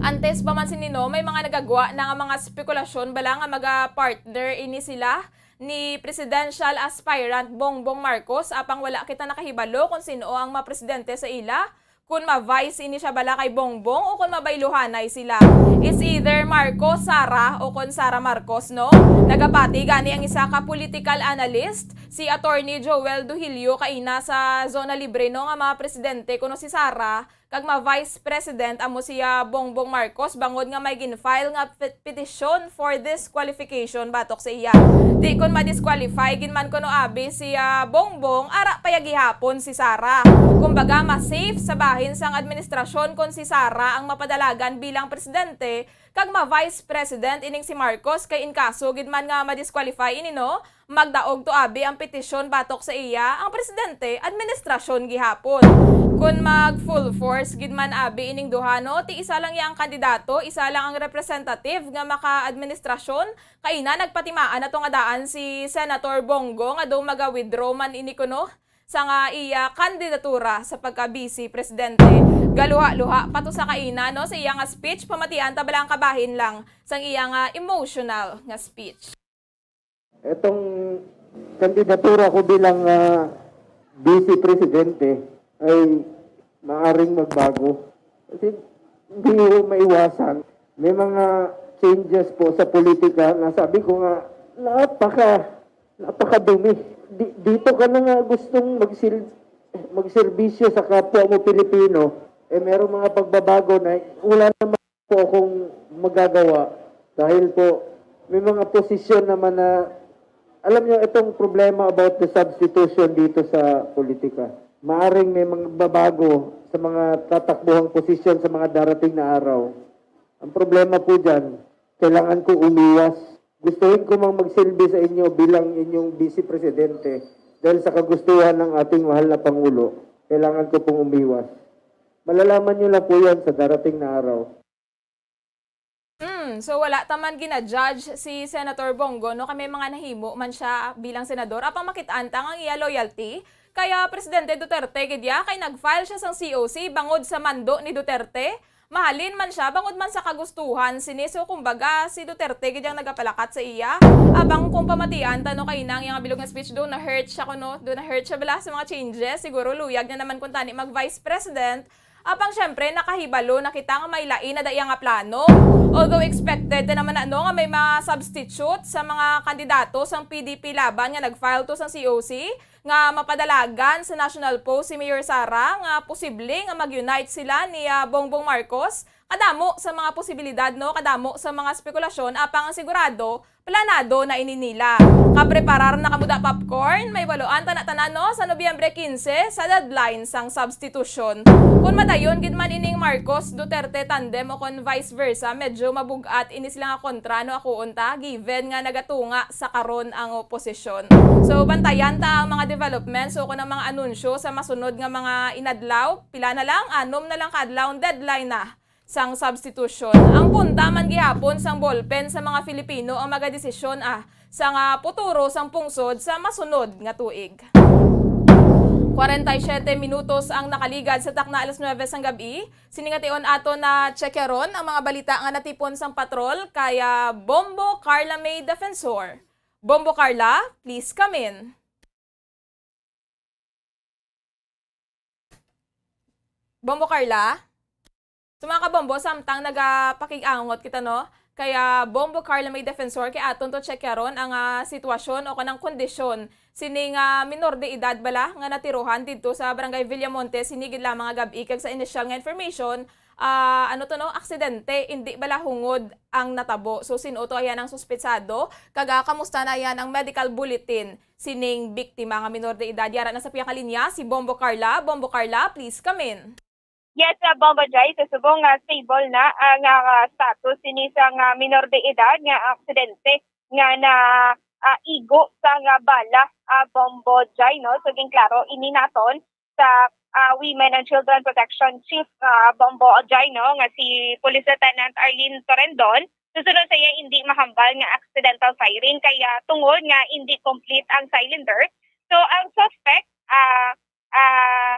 Antes pa man sini, no, may mga nagagwa na nga mga spekulasyon bala nga maga-partner ini sila ni presidential aspirant Bongbong Marcos, apang wala kita nakahibalo kung sin-o ang mapresidente sa ila, kun ma-vice ini siya bala kay Bongbong o kun mabayluhanay sila. It's either Marcos Sara o kun Sara Marcos, no? Nagapati gani ang isa ka political analyst, si Attorney Joel Duhilio, kaina sa Zona Libre, no, nga mapresidente kuno si Sara kag ma-vice president amo siya Bongbong Marcos, bangod nga may gin-file nga pe-, petition for disqualification batok sa iya. Di kon ma-disqualify gid man kuno abi si, ah, Bongbong, ara pa ya gihapon si Sara. Kumbaga, mas safe sa bahin sang administrasyon kon si Sara ang mapadalagan bilang presidente kag ma-vice president ining si Marcos, kay in kaso gid man nga ma-disqualify ini, no, magdaog to abi ang petisyon batok sa iya ang presidente administrasyon gihapon. Kon mag full force gid man abi ining duha, no, ti isa lang ya ang kandidato, isa lang ang representative nga maka-administrasyon. Kaina nagpatimaan nato nga daan si Senator Bongo nga daw maga-withdraw man ini kuno sa nga iya kandidatura sa pagka-vice presidente. Galuha-luha pa to sa kaina, no, sa iya nga speech. Pamatian ta bala ang kabahin lang sang iya nga emotional nga speech. Itong kandidatura ko bilang, ah, vice presidente ay maaring magbago. Kasi hindi ko maiwasan. May mga changes po sa politika na sabi ko nga napaka, napakadumi. Di, dito ka na nga gustong magsil-, magserbisyo sa kapwa mo Pilipino, eh merong mga pagbabago na wala naman po akong magagawa. Dahil po, may mga posisyon naman na, alam nyo, itong problema about the substitution dito sa politika. Maaring may mga babago sa mga tatakbuhang posisyon sa mga darating na araw. Ang problema po dyan, kailangan ko umiwas. Gustuhin ko mang magsilbi sa inyo bilang inyong vice presidente dahil sa kagustuhan ng ating mahal na Pangulo, kailangan ko pong umiwas. Malalaman nyo lang po yan sa darating na araw. Mm, so wala ta man gina-judge si Senator Bong Go, no, kay may mga nahimo man siya bilang senador. Apang makit-an ta ang iya loyalty kay, ah, Presidente Duterte gid ya, kay nag-file siya sang C O C bangod sa mando ni Duterte. Mahalin man siya bangod man sa kagustuhan sini. So, kumbaga, si Duterte gid ang nagapalakat sa iya. Apang kung pamatian ta, no, kay nang iya nga bilog nga speech, do na-hurt siya kuno, do na-hurt siya bala sa mga changes. Siguro luyag na naman kung tani mag-vice president. Apang siyempre, nakahibalo na kita nga may lain na daiya nga plano. Although expected ta naman na, no, nga may mga substitute sa mga kandidato sang P D P Laban nga nag-file to sang C O C nga mapadalagan sa national post si Mayor Sara nga posible nga mag-unite sila ni, ah, Bongbong Marcos. Kadamo sa mga posibilidad, no, kadamo sa mga spekulasyon, apang ang sigurado, planado na ini nila. Kapreparar na kamo da popcorn, may baluan ta na tanan, no, sa Nobyembre quince sa deadline sang substitution. Kon madayon gid man ining Marcos-Duterte tandem o kon vice versa, medyo mabug-at ini sila nga kontra, no, ako unta, given nga nagatunga sa karon ang oposisyon. So, bantayan ta ang mga developments o kon ang mga anunsyo sa masunod nga mga inadlaw. Pila na lang, anom na lang ka adlaw ang deadline na sang substitution. Ang punta man gihapon sang ballpen sa mga Filipino ang magadesisyon, ah, sang, ah, puturo sang pungsod sa masunod nga tuig. Kwarenta y siyete minutos ang nakaligad sa takna alas nuwebe sang gab-i. Sini nga tion ato na tsekyaron ang mga balita nga natipon sang patrol kay, ah, Bombo Carla May Defensor. Bombo Carla, please come in. Bombo Carla? So, mga kabombo, samtang nagapakig-angot kita, no? Kaya Bombo Carla May Defensor, kay aton to tsekyaron ang, ah, sitwasyon o kanang kondisyon sining, ah, minor de edad bala nga natirohan didto sa Barangay Villamonte sini gid lamang nga gab-i, kag sa inisyal nga information, ah, ano to, no, aksidente, indi bala hungod ang natabo. So, sin-o to ayan ang suspetsado? Kag, ah, kamusta na ayan ang medical bulletin sining biktima nga minor de edad? Yara na sa pihak nga linya si Bombo Carla. Bombo Carla, please come in. Yes, ah, Bombo Jai, sa subong nga stable na ang, ah, status sini sang, ah, minor de edad nga aksidente nga na, ah, igo sang, ah, bala, ah, Bombo Jai, no? So, ginklaro ini naton sa, ah, Women and Children Protection Chief, ah, Bombo Jai, no, nga si Police Lieutenant Arlene Torendon. Susunod sa iya, hindi mahambal nga accidental firing kaya tungod nga hindi complete ang cylinder. So, ang suspect, ah, ah,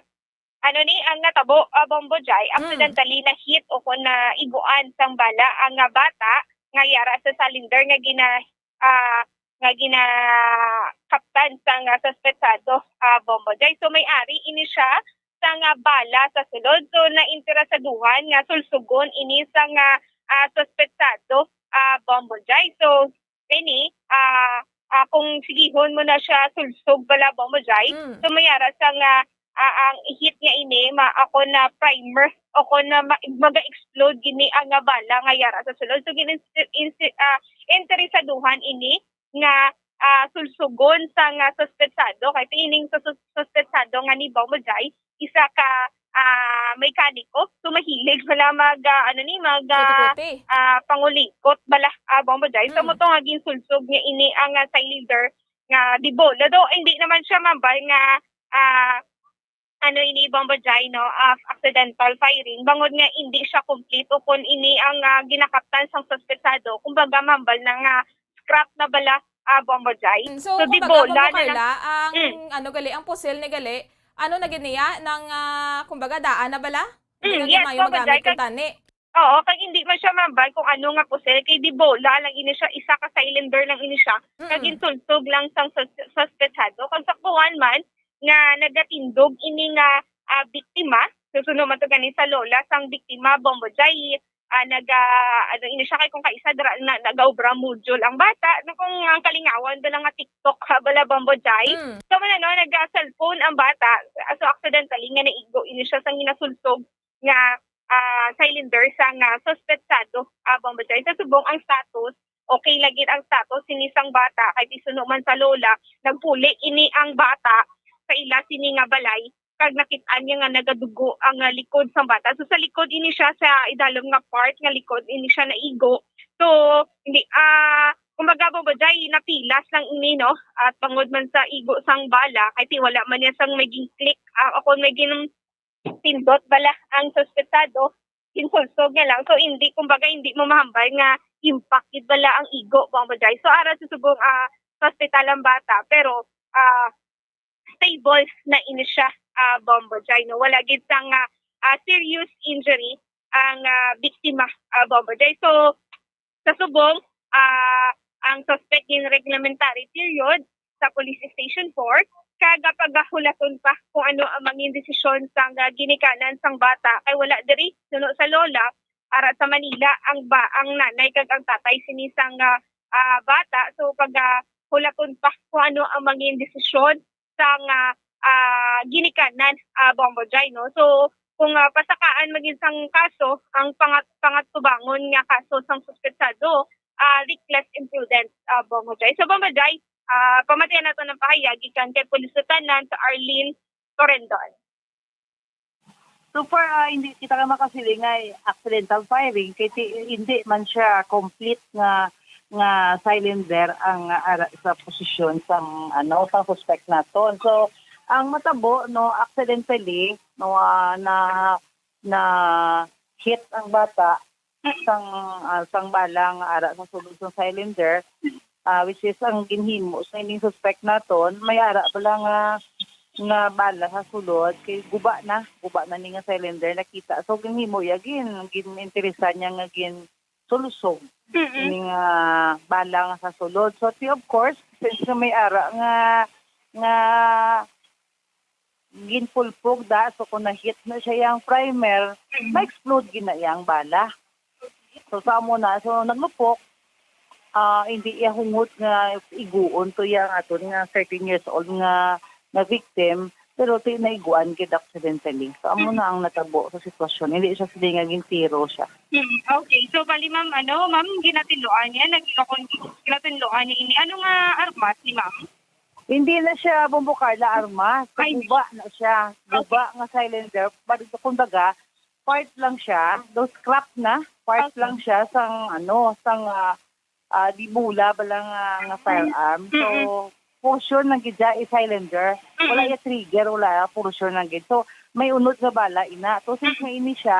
ano ni, ang natabo, ah, Bombo Jai, Mm. accidentally na-hit o kon naiguan sang bala ang, ah, bata nga yara sa cylinder nga gina-, ah, nga ginakaptan sang, ah, suspetsado, ah, Bombo Jai. So, may ari ini siya sang, ah, bala sa sulod. So, nainteresaduhan nga sulsugon ini sang, ah, ah, suspetsado, ah, Bombo Jai. So, ini, ah, ah, kung sigihon mo na siya sulsog bala, Bombo Jai, Mm. so, may ara sang, ah, ah, ang ihit nga ini, ma-, ako na primer, ako na ma-, maga-explode gini ang, ah, bala nga yara sa sulod. So, gin-, insti-, insti-, ah, interesaduhan ini nga, ah, sulsugon sang, ah, suspetsado. Kay ining sa sus-, suspetsado nga ni Bombo Jai, isa ka, ah, mekaniko. So, mahilig bala mag, ah, ano ni, mag, ah, Kuti-kuti. ah, pangulikot bala, ah, Bombo Jai. So, Mm. mo to nga ginsulsog niya ini ang, ah, cylinder nga di bola. Though, hindi naman siya mambal nga, ah, ano ini, Bombo Jai, no, of accidental firing. Bangod nga hindi siya complete o kung ini ang, ah, ginakaptan sang suspetsado. Kumbaga, mambal na nga scrap na bala, ah, Bombo Jai. Mm, so, So, di kumbaga, bola Bombo na lang. Carla, ang, Mm. ano gali, ang pusil ni gali, ano na gid niya, nang, ah, kumbaga, daan na bala? Hindi Mm, na gid yes, mayo Bombo magamit Jai, kung kag tani. Oo, kag hindi man siya mambal kung ano nga pusil, kay di bola lang ini siya, isa ka cylinder lang ini siya, kag Mm. ginsulsog lang sang sus-, suspetsado. Kag sa kuwan man, nga nagatindog ini nga, ah, biktima, susuno man to gani sa lola sang biktima, Bombo Jai, ah, naga-, ano ini siya, kay kung kaisa dira na, nagaobra module ang bata, na kung ang kalingawan bala nga TikTok, ha, bala, Bombo Jai. Mm. So, man, ano, naga-cellphone ang bata, so accidentally nga naigo ini siya sang ginasulsog nga, ah, cylinder sang, ah, suspetsado, ah, Bombo Jai. Sa subong ang status, okay lagi ang status sini sang bata, kay tisuno man sa lola, nagpuli ini ang bata sa ila sini nga balay, kag nakit-an niya nga nagadugo ang, ah, likod sang bata. So, sa likod ini siya, sa idalom nga part nga likod ini siya naigo. So, hindi, ah, kumbaga, Bombo Jai, napilas lang ini, no? At bangod man sa igo sang bala, kay ti wala man niya sang may gin-click, ah, o kung may gin-, pindot bala ang suspetsado, ginsulsog niya lang. So, hindi, kumbaga, hindi mo mahambal nga impact gid bala ang igo, Bombo Jai. So, ara sa subong, ah, sa ospital ang bata, pero, ah, stable na ini siya, ah, Bombo Jai, no? Wala gid sang, ah, ah, serious injury ang, ah, biktima, ah, Bombo Jai. So, sa subong, ah, ang suspect gin reglementary period sa Police Station four, kag pagahulaton pa kung ano ang mangin desisyon sang, ah, ginikanan sang bata, kay wala diri, suno sa lola, ara sa Manila ang ba, ang nanay kag ang tatay sini sang, ah, ah, bata. So, pagahulaton pa kung ano ang mangin desisyon sang, ah, ah, ginikanan, ah, Bombo Jai, no? So, kung, ah, pasakaan magin sang kaso, ang pangat-, pangatubangon nga kaso sang suspetsado, ah, reckless imprudence, ah, Bombo Jai. So, Bombo Jai, ah, pamatian nato ng pahayag gikan kay Police Lieutenant Arlene Torendon. So far, ah, hindi kita ka makasiling nga accidental firing, kay ti-, hindi man siya complete nga, nga cylinder ang, ah, ara sa posisyon sang, ano, sang suspect naton. So, ang matabo, no, accidentally, no, ah, na, na hit ang bata sang, ah, sang bala nga ara sa sulod sang cylinder, ah, which is ang ginhimo sa ining suspect naton, may ara pala nga, nga bala sa sulod, kay guba na, guba na ni nga cylinder nakita. So, ginhimo iya, gin-, gin-interesan niya nga ginsulusog Mm-mm. ini nga bala nga sa sulod. So, ti, of course, since nga may ara nga, nga ginpulpog da, so kung na-hit na siya yang primer, Mm. ma-explode gid na yang bala. So, sa amo na, so naglupok, ah, hindi iya hungod nga iguon to yang aton nga thirteen years old nga, nga victim, pero ti naiguan gid accidentally. So, amo na ang natabo sa sitwasyon. Hindi siya sila nga gintiro siya. Mm, okay. So, bali, ma'am, ano, ma'am, ginatinluan niya, nag-, ginatinluan niya ini. Ano nga armas ni ma'am? Hindi na siya, Bombo Carla, armas. Ay. Guba na siya. Okay. Guba nga cylinder. Bali, kumbaga, part lang siya. Though scrap na, part Okay. lang siya sang, ano, sang, ah, ah, di bula bala nga, nga firearm. So, Mm-mm. portion lang gid siya, i-cylinder. Wala Mm-mm. iya trigger, wala iya portion lang gid. So, may unod nga bala, ina. So, since Mm-mm. nga ini siya,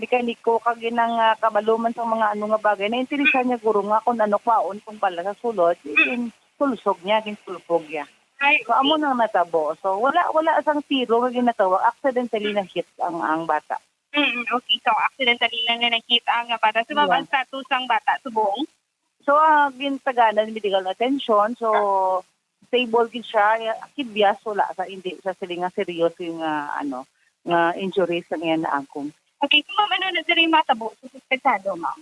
mekaniko, kag inang, ah, kabalo man sa mga ano nga bagay, nainteresan niya guro nga kung ano kwaon kung bala sa sulod, Mm. ginsulsog niya, ginsulpog niya. Ay, So, amo okay. nang natabo. So, wala, wala sang tiro nga ginatawag. Accidentally na-hit ang, ang bata. Mm, okay. So, accidentally lang na nakita ang bata. So, ma'am, Yeah. ang status sang bata, subong? So, ah, gintaganan medical attention. So, stable gid siya. Kibyas, wala sa, hindi sa sila nga serious yung, ah, ano, nga injuries ang iyang naagom. Okay, so, ma'am, ano na diri matabo sa suspetsado, ma'am?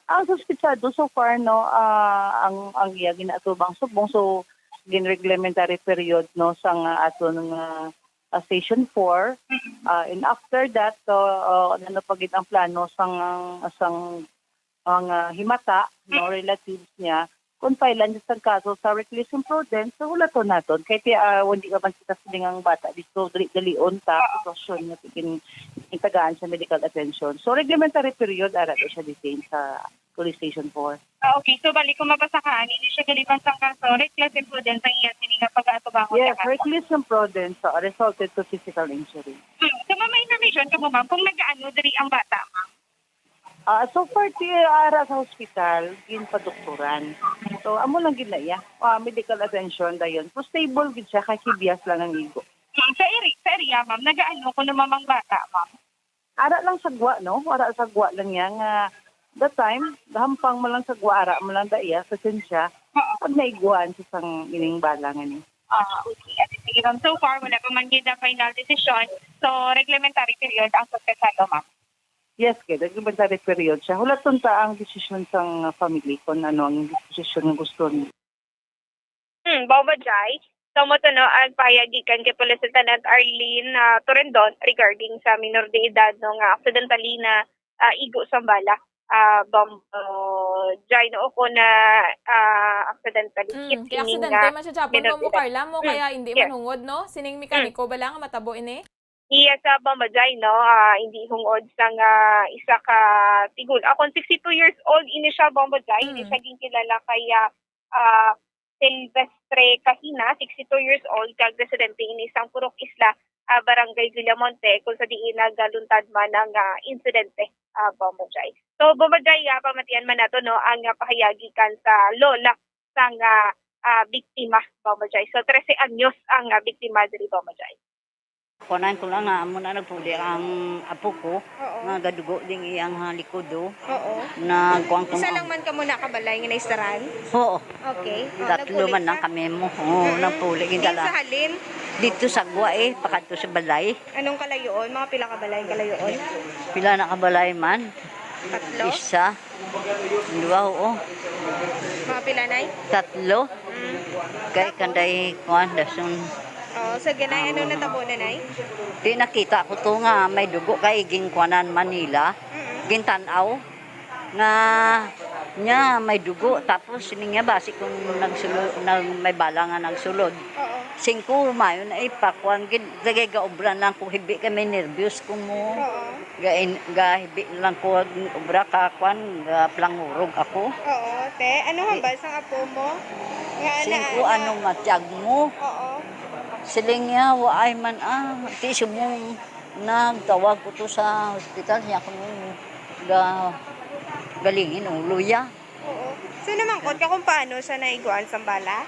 Ang suspetsado so far, no, ah, ang, ang iya ginaatubang subong, so, gin-reglementary period, no, sang, ah, aton nga, ah, Station four. Mm-mm. Ah, and after that, so, ah, ano pa gid ang plano sang, sang, ang, ah, himata, no, Mm. relatives niya, kung file-an sa kaso sa reckless imprudence, so, hulaton naton. Kay ti, ah, hindi ka man kita siling ang bata dito, dali, dalion ta, Oo. sitwasyon nga tigin, itagaan sa medical attention. So, reglementary period, ara to siya detain sa Police Station four. Ah, okay. So, balik ko mabasa ka, hindi siya galiban sang kaso, reckless imprudence ang iya sini nga pag-aatubangon Yes, sa kaso. reckless imprudence, so, resulted to physical injury. Hmm. So, ma'am, may information ka mo, ma'am, kung nagaano diri ang bata, ma'am? Ah, so far, ti ara sa hospital, ginpadoktoran. So, amo lang gid na iya. Ah, medical attention dayon. So, stable gid siya, kay kibyas lang ang igo. Hmm, sa eri-, sa area, ma'am, nagaano kuno, ma'am, ang bata, ma'am? Ara lang sa gwa, no? Ara sa gwa lang niya nga that time, gahampang mo lang sa gwa, ara mo lang da iya, sa siya. Oo. Pag naiguan siya sang ining bala nga ni. Ah, okay. Ate, sige, ma'am. So far, wala pa man gid na final decision. So, reglementary period ang suspetsado, ma'am? Yes, kay reglementary period siya. Hulaton ta ang desisyon sang family kung ano ang desisyon nga gusto niya. Hmm, Bombo Jai? So, mo to, no, ang pahayag gikan kay Police Lieutenant Arlene, ah, Torendon regarding sa minor de edad, no, nga accidentally na, ah, igo sang bala, ah, Bombo Jai, no, o kung na, ah, accidentally Mm, hit kay sining, aksidente ah, man siya, Japon, minor de Bombo edad. Carla, mo, Mm, kaya hindi yes. manungod, no? Sining Mm. mekaniko bala nga matabo ini? Iya sa Bombo Jai, no, ah, hindi hungod sang, ah, isa ka tigul-, ah, kung sixty-two years old ini siya, Bombo Jai, hindi Mm. siya ginkilala kay, ah, ah, Silvestre Kahina, sixty-two years old, kag residente ini sang Purok Isla, ah, Barangay Villamonte, kung sa diin nagaluntad man ang, ah, insidente, ah, Bombo Jai. So, Bombo Jai, ah, pamatian man nato, no, ang, ah, pahayag gikan sa lola sang, ah, ah, biktima, Bombo Jai. So, trese anyos ang, ah, biktima diri, Bombo Jai. Kuanan ko lang nga amo na nagpuli ang apo ko, Oo. nga gadugo ding iyang, ha, likod, oh. Oo. Nagkuan ko Isa na. lang man kamo nakabalay nga naistaran? Oo. Okay. Oh, Tatlo nagpuli man lang ka? kami mo. Oo, Mm-mm. nagpuli. Di Gindala. sa halin? Dito sa gwa, eh, pakadto sa balay. Anong kalayoon? Mga pila ka balay ang kalayoon? Pila na ka balay man? Tatlo? Isa. Duha, oo. Mga pila, Nay? Tatlo. Mm. Kay Tapos? kanday kuan, dason. Oh, so, ganay, ano Ah, natabo na, Nay? Di nakita ko to nga may dugo kay ginkuanan Manila. Mm-mm. Gintan-aw nga niya may dugo. Tapos sining niya basi kung nagsulo-, nag-, may bala nga nagsulod. Oo. Singko, mayo na ipakuan gid. Lagay gaobra lang ko, hibi kay may nervyos ko mo. Oo. Gain-, gahibi lang ko ang obra ka, kwan, gaplangurog ako. Oo, te. Ano Di- hambal sang apo mo? Nga ana, Singko, ana. ano matiyag mo? Oo. Siling niya, waay man, ah, ti subong nagtawag ko to sa hospital, siya ko nung ga-, galingin, ulo ya. Oo. So, namangkot ka kung paano siya naiguan sang bala?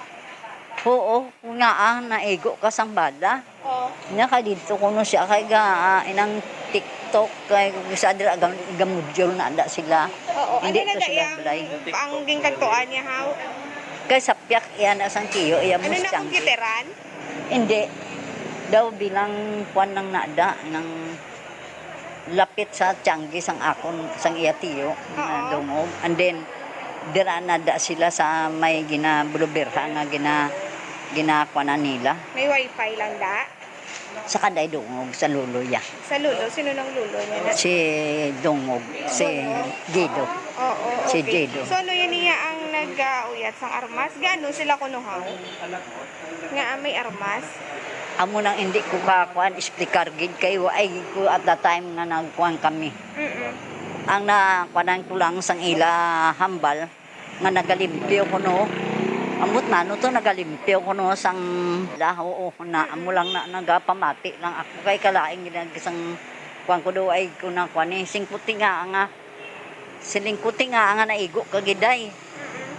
Oo, nga, ah, naigo ka sang bala. Oo. Nya kay didto kuno siya kay ga, ah, inang TikTok kay sa dira gam-, gamudyol na da sila. Oo. Hindi Ano na to da sila iyang balay. Ang ginkadtuan niya, haw? Kay sapyak iya na sang tiyo, iya Ano na Mustang. Computeran? Hindi. Daw bilang kwan lang na da, nang lapit sa tiyanggi sang akon, sang iya tiyo, nga Oo. dungog. And then, dira na da sila sa may ginabulubirha nga gina-, ginakuanan nila. May wifi lang da? Sa kanday dungog, sa lulo ya. Sa lulo? Sino nang lulo niya na? Si Dungog, si Dungog? Gido. Oo, Si okay. Gido. So, ano yan niya ang nag-auyat sang armas? Gaano sila kunuhaw? Nga may armas? Amo nang hindi ko ka, kuan, explicar gid kay wa ay ko at the time nga nagkuan kami. Mm-mm. Ang nakuanan ko lang sang ila hambal nga nagalimpyo kuno. Ambot nano to, nagalimpyo kuno sang la, oo, na, amo lang na nagapamati lang ako kay kalaing gid sang kuan ko do ay ko na kuan eh, singkuti nga nga Siling ko, "Ti nga nga naigo ka gid, day." Mm-mm.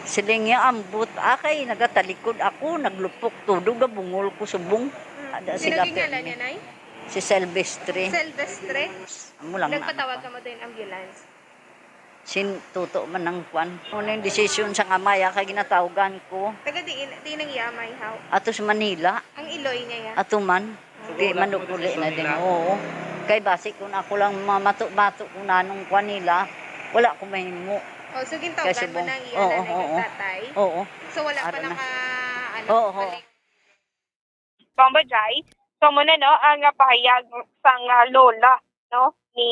Siling niya, "Ambot, ah, kay nagatalikod ako, naglupok todo, gabungol ko subong." Mm. Ada Sino sila gingalan pirmi. niya, Nay? Si Silvestre. Silvestre? Amo lang na Nagpatawag ako. ka mo din ambulance? Sin tuto man ang kwan. Ano yung desisyon sa amay, ah, kay ginatawgan ko. Taga diin, diin ang iya amay, haw? Ato sa Manila. Ang iloy niya, ya? Ato man. Di man uli na din, oo. Kay basi kung ako lang mamato-mato kung nanong kwan nila, wala ko mahimo. Oh, so gintawagan Kay mo subong, ng iya oo, nanay kag oo. tatay? Oo. So wala pa Ara na. naka, ano, Oo, oo. balik? Bombo Jai, so mo na, no, ang, ah, pahayag sang, ah, lola, no, ni,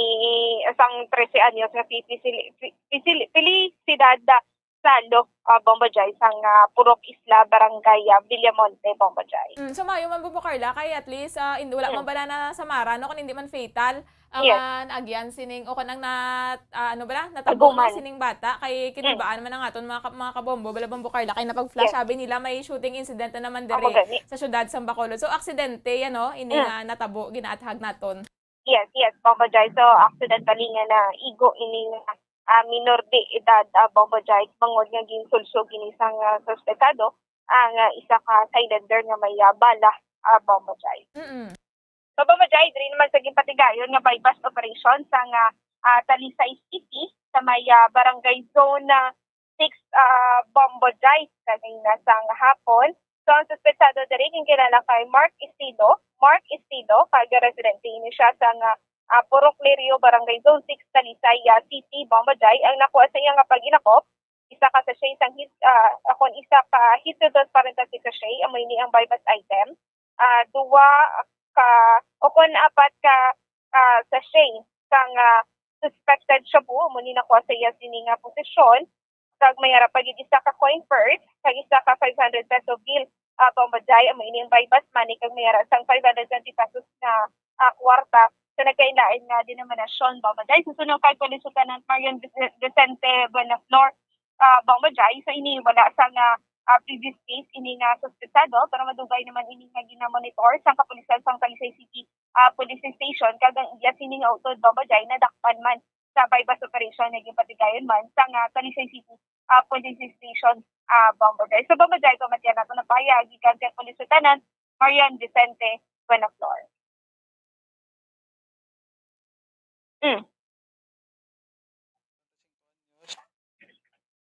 sang trese anyos nga si Pisil-, Pi-, Pisil-, Felicidad, ah, Salo, ah, Bombo Jai, sang, ah, Purok Isla, Barangay, ah, Villamonte, Bombo Jai. Mm, so maayo man, Bombo Carla, kay at least, ah, hindi, wala Mm. man bala na samara, no, kung hindi man fatal, ang, Yes. ah, naagyan sining, o kanang na, ah, ano bala, natabo, no, Naguman. sining bata, kay Mm. kinulbaan man ang aton mga ka-, mga kabombo, bala, Bombo Carla, kay napag-flash, Yes. sabi nila may shooting incident na naman Amo diri gani. sa syudad sa Bacolod. So, aksidente yan, no, ini Mm. nga natabo, ginaathag naton. Yes, yes, Bombo Jai. So, accidentally nga naigo ini nga, ah, minor de edad, ah, Bombo Jai, bangod nga ginsulsog ini sang, ah, suspetado ang, ah, isa ka cylinder nga may, ah, bala, ah, Bombo Jai. Mm-mm. So, Bombo Jai, diri naman sa ginpatigayon nga buy-bust operation sa nga, ah, Talisay City sa may, ah, Barangay Zone, ah, six, ah, Bombo Jai kanina sang hapon. So, ang suspetsado diri ginkilala kay Mark Estilo. Mark Estilo, kag residente ini siya sa nga, ah, Purok Lirio, Barangay Zone six, Talisay, ah, City, Bombo Jai. Ang nakuha sa iya nga paghinakop, isa ka sachet sang heat, ah, akon isa ka heat transparent plastic sachet, amo ini ang buy-bust item. Ah, duwa ka, o kon apat ka, ah, sachet sang, ah, suspected shabu, amo ni nakuha sa iya sini nga posesyon. Kag may ara pa gid isa ka coin purse, kag isa ka five hundred peso bill, ah, Bong Bajay, amo ini ang buy-bust money, kag may ara sang five hundred twenty pesos nga, ah, kwarta sa nagkainlain nga denominasyon, Bong Bajay. Susunod kay Police Lieutenant Marion Vic-, Vicente Buenaflor, ah, Bong Bajay, sa ini wala sa nga, ah, previous case ini nga suspetsado, pero madugay naman ini nga ginamonitor sang kapulisan sang Talisay City, ah, Police Station, kag ang iya sini nga utod, Bong Bajay, nadakpan man sa buy-bust operation nga ginpatigayon man sa nga Talisay City, ah, Police Station, ah, Bong Bajay. So, Bong Bajay, pamatian nato na pahayag gikan kay Police Lieutenant Marian Vicente Buenaflor. Mm.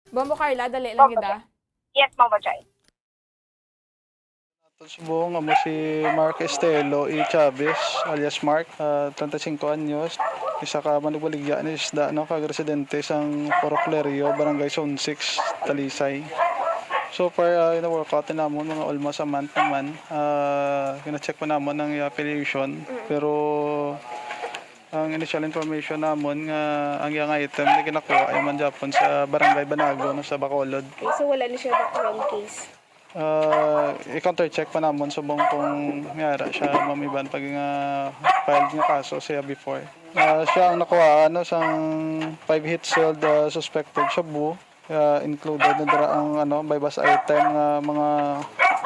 Bombo Carla, dali lang Bombo gid, ah. Yes, Mama Jai. Aton subong amo si Mark Estelo E. Chavez, alias Mark, ah, treinta y cinco anyos, isa ka manugbaligya ni isda, no, kag residente sang Poroclerio, Barangay Zone six, Talisay. So far, ah, gina-workout na namon mga almost a month naman. Ah, gina-check pa namon ang iya affiliation, Mm. pero ang initial information namon nga ang iyang item na ginakuha ay man gyapon sa Barangay Banago, no, sa Bacolod. Okay, so wala ni siya background case? Ah, i-counter check pa namon subong kung may ara siya, Ma'am Ivan, pag nga filed nga kaso siya before. Ah, siya ang nakuha, ano, sang five hits sold, ah, suspected shabu. Ah, included na dira ang, ano, buy-bust item nga mga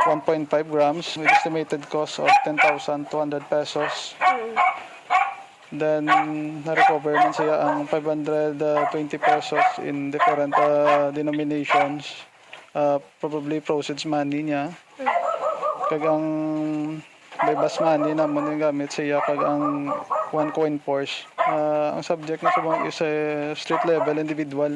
one point five grams with estimated cost of ten thousand two hundred pesos. Mm. Then, na-recover man siya ang five hundred twenty pesos in different, ah, denominations. Ah, probably proceeds money niya. Mm. Kag ang buy-bust money namon yung gamit siya, kag ang one coin purse. Ah, ang subject na subong is a street level individual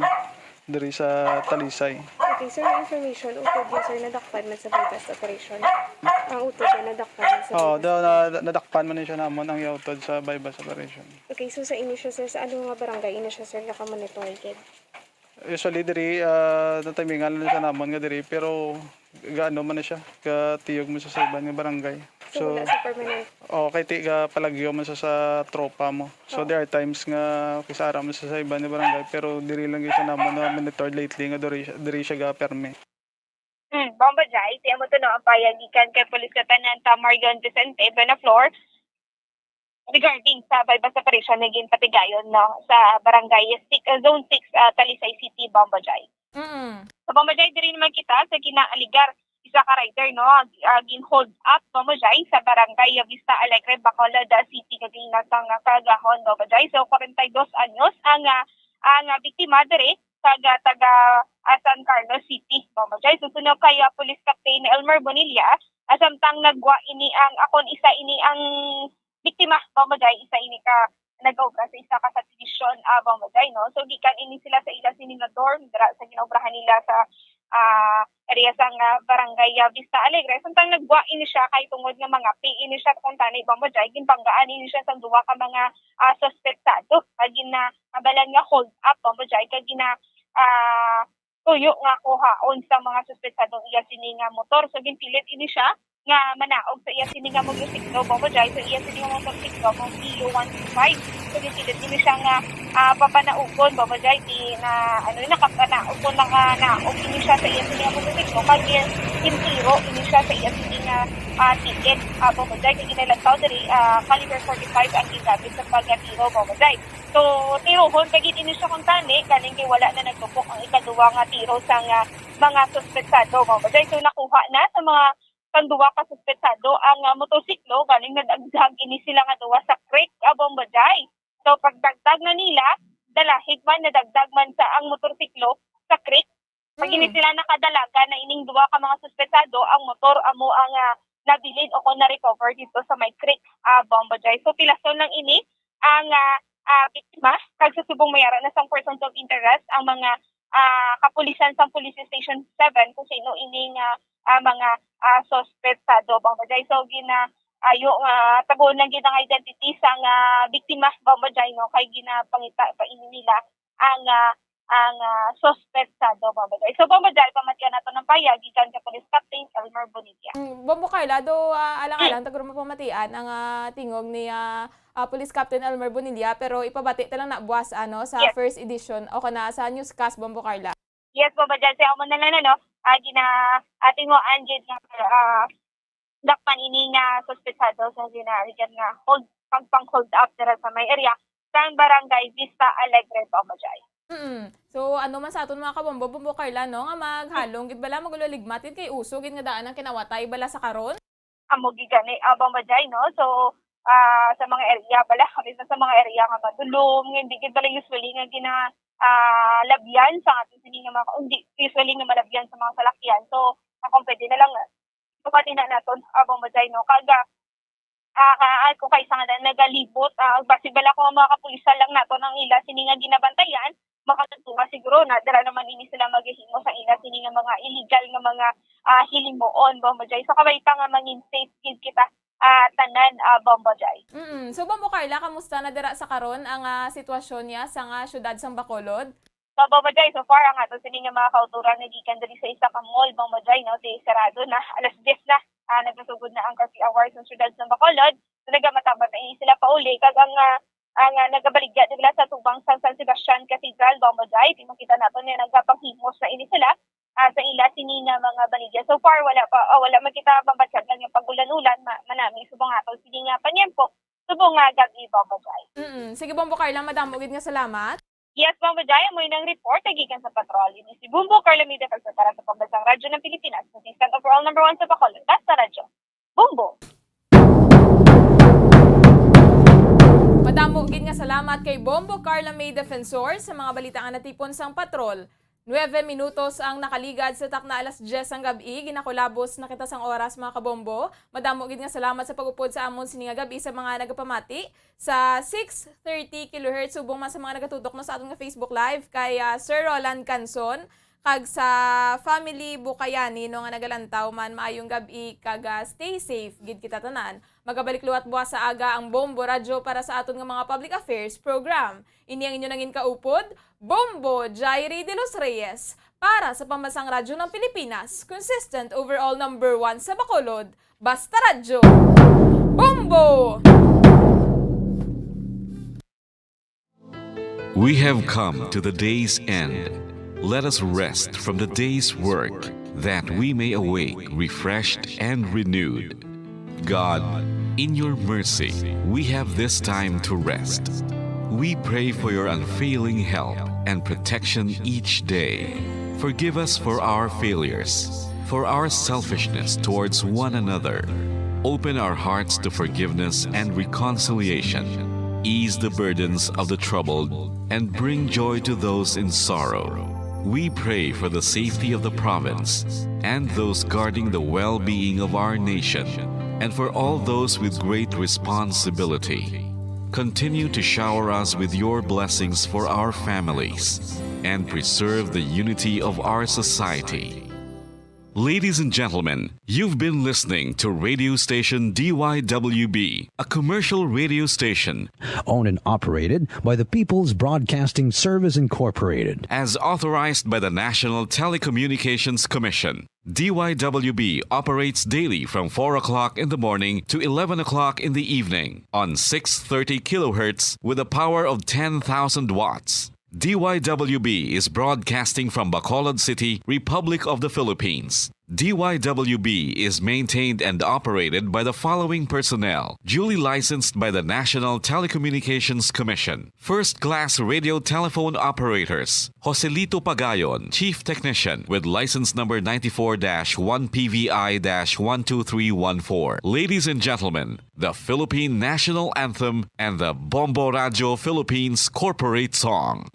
diri sa Talisay. Okay, sir, may information, utod niya, sir, nadakpan man sa buy-bust operation? Ang utod niya, nadakpan man sa Oo, buy-bust daw na, operation? Nadakpan man siya namon ang yautod sa buy-bust operation. Okay, so sa inyo siya, sir, sa ano nga barangay inyo siya, sir, nakamonitor gid? Usually, diri, ah, natimingan lang siya namon nga diri, pero gaano man na siya, gatiyog man siya sa iban nga barangay. So, So, wala sa permanent? Oh, kay ti-, gapalagyo man siya sa tropa mo. So, Oh. there are times nga kisara man siya sa iban nga barangay, pero diri lang gyud siya namon na monitor lately nga diri, diri siya gapermi. Hmm, Bomba Jai, ti amo to, no, ang payag gikan kay Police Lieutenant, ah, Marion Vicente Benaflor regarding sa buy-bust operation nga ginpatigayon, no, sa Barangay six, ah, Zone six, ah, Talisay City, Bomba Jai. Mm. Sa Bomba Jai, diri naman kita sa ginaaligar isa ka rider, no, ag-, ah, gin-hold up, Bomba Jai, sa Barangay Vista Alegre, Bacolod, ah, City, kagina sang, ah, kaagahon, Bomba Jai. So, kwarenta y dos anyos ang, ah, ang, ah, biktima diri, taga, taga, ah, San Carlos City, Bomba Jai. Susunod kay, ah, Police Captain Elmer Bonilla, ah, samtang nagwa ini ang, akon isa ini ang biktima, Bomba Jai, isa ini ka nagaobra sa isa ka subdivision, ah, Bomba Jai, no? So, gikan ini sila sa ila sini nga dorm, dira sa ginaobrahan nila sa, ah, area sang, ah, barangay, ah, Vista Alegre. Samtang nagwa ini siya kay tungod nga mangapi ini siya kung tani, Bomba Jai, ginpanggaan ini siya sang duwa ka mga, ah, suspetsado. Kag gina-, abalan nga hold up, Bomba Jai, kag gina-, ah, tuyo nga kuhaon sa mga suspetsadong iya sini nga motor. So, ginpilit ini siya nga manaog sa iya sini nga motorsiklo, Bomba Jai, sa iya sini nga motorsiklo, ang P U one two five. So, ginpilit ini siya nga, ah, papanaugon, Bomba Jai, di na, ano, nakapanaog ko, nakanaog ini siya sa iya sini nga motorsiklo, kag gin-, gintiro ini siya sa iya sini nga, ah, tiil, ah, Bomba Jai, kag ginalantaw diri, ah, caliber forty-five ang gigamit sa pagtiro, Bomba Jai. So, tirohon pa gid ini siya kung tani, galing kay wala na nagtupok ang ikaduwa nga tiro sang, ah, mga suspetsado, Bomba Jai. So, nakuha na sa mga sang duwa ka suspetsado ang, ah, motorsiklo, galing nadagdag ini sila nga duwa sa creek, ah, Bomba Jai. So, pagdagdag na nila, dalahig man, nadagdag man sa ang motorsiklo sa creek. Pag ini Mm. sila nakadalagan na ining duha ka mga suspetsado, ang motor amo ang, ah, nabilin o kon na-recover dito sa may creek, ah, Bomba Jai. So, pilason lang ini ang, ah, ah, biktima, kag sa subong may ara na sang persons of interest ang mga, ah, kapulisan sang Police Station seven kung sino ini nga, ah, mga, ah, suspetsado, Bomba Jai. So, gina-, ayo nga tagoon lang gid ang identity sang, ah, biktima, Bomba Jai, no, kay ginapangita pa ini nila ang, ah, ang, ah, suspetsado, Bombo Jai. So, Bombo Jai, pamatian nato ng pahayag gikan kay Police Captain Elmer Bonilla. Mm, Bombo Carla, do, ah, alang-alang, mm, ta guro mapamatian ang, ah, tingog ni, ah, ah, Police Captain Elmer Bonilla, pero ipabati ta lang na buwas, ano, sa, yes, first edition o kana sa newscast, Bombo Carla. Yes, Bombo Jai, sa amo na lang, ano, ah, gina-, ah, tinguhaan gid nga, ah, dakpan ini nga suspetsado sa ginarigan nga hold, pagpang-hold up dira sa may area sang Barangay Vista Alegre, Bombo Jai. Mm. So, ano man sa aton mga kabombo, Bombo Carla, no, nga maghalong gid bala, magulaligmat gid kay uso gid nga daan ang kinawatay bala sa karon? Amo gid gani, ah, Bombo Jai, no? So, ah, sa mga area bala, kami sa, sa mga area nga madulom, nga hindi gid bala usually nga gina-, ah, labyan sa aton sini nga mga, hindi usually nga malabyan sa mga salakyan. So, ah, kung pwede na lang, ah, pati na naton, ah, Bombo Jai, no? Kaga, ah, ah, kung kaisa nga na-, nagalibot, ah, basi bala kung ang mga kapulisan lang naton ang ila sini nga ginabantayan, makatutuwa siguro na dira naman ini sila maghihimo sa ila sini nga mga illegal nga mga, ah, hilimuon, Bombo Jai. So, kabay pa nga mangin safe gid kita, ah, tanan, ah, Bombo Jai. Mm. So, Bombo Carla, kamusta na dira sa karon ang, ah, sitwasyon niya sa nga syudad sang Bacolod? So, Bombo Jai, so far, ang ato sini nga mga kauturan nagikan diri sa isa ka mall, Bombo Jai, no, di sarado na, alas diyes na, ah, nagasugod na ang curfew hours sa syudad sa Bacolod. So, nagamatabang na ini sila pauli, kag ang, ah, ang, ah, nagabaligya, di ba, sa tubang sa San Sebastian Cathedral, Bombo Jai, di makita nato nga nagapanghimos na ini sila, ah, sa ila sini nga mga baligya. So far, wala pa, ah, wala man kita mabatyag lang yung pag-ulan-ulan, ma-, manami subong ato sini nga panyempo, subong nga gab-i, Bombo Jai. Mm. Sige, Bombo Carla, madamo gid nga salamat. Yes, Bombo Jai, amo yun ang report na gikan sa patrol. Ini si Bombo Carla Mide para sa Pambansang Radyo ng Pilipinas, consistent overall number one sa Bacolod. Basta Radyo. Bombo! Madamo gid nga salamat kay Bombo Carla May Defensor sa mga balita nga natipon sang patrol. Nuebe minutos ang nakaligad sa takna alas diyes sang gab-i. Ginakulabos na kita sang oras, mga kabombo. Madamo gid nga salamat sa pag-upod sa amon sini nga gab-i sa mga nagapamati sa six thirty kilohertz, subong man sa mga nagatutok, no, sa aton nga Facebook Live, kay, ah, Sir Roland Canson, kag sa family Bukayani, no, nga nagalantaw man, maayong gab-i, kag, ah, stay safe gid kita tanan. Magabalik liwat buwas sa aga ang Bombo Radyo para sa aton nga mga public affairs program. Ini ang inyo nangin kaupod, Bombo Jairi de los Reyes, para sa Pambansang Radyo ng Pilipinas, consistent overall number one sa Bacolod, Basta Radyo. Bombo! We have come to the day's end. Let us rest from the day's work, that we may awake refreshed and renewed. God, in your mercy, we have this time to rest. We pray for your unfailing help and protection each day. Forgive us for our failures, for our selfishness towards one another. Open our hearts to forgiveness and reconciliation. Ease the burdens of the troubled and bring joy to those in sorrow. We pray for the safety of the province and those guarding the well-being of our nation, and for all those with great responsibility. Continue to shower us with your blessings for our families and preserve the unity of our society. Ladies and gentlemen, you've been listening to radio station D Y W B, a commercial radio station owned and operated by the People's Broadcasting Service Incorporated, as authorized by the National Telecommunications Commission. D Y W B operates daily from four o'clock in the morning to eleven o'clock in the evening on six thirty kilohertz with a power of ten thousand watts. D Y W B is broadcasting from Bacolod City, Republic of the Philippines. D Y W B is maintained and operated by the following personnel, duly licensed by the National Telecommunications Commission. First-class radio telephone operators, Joselito Pagayon, Chief Technician, with license number ninety-four dash one P V I dash one two three one four. Ladies and gentlemen, the Philippine National Anthem and the Bombo Radyo Philippines Corporate Song.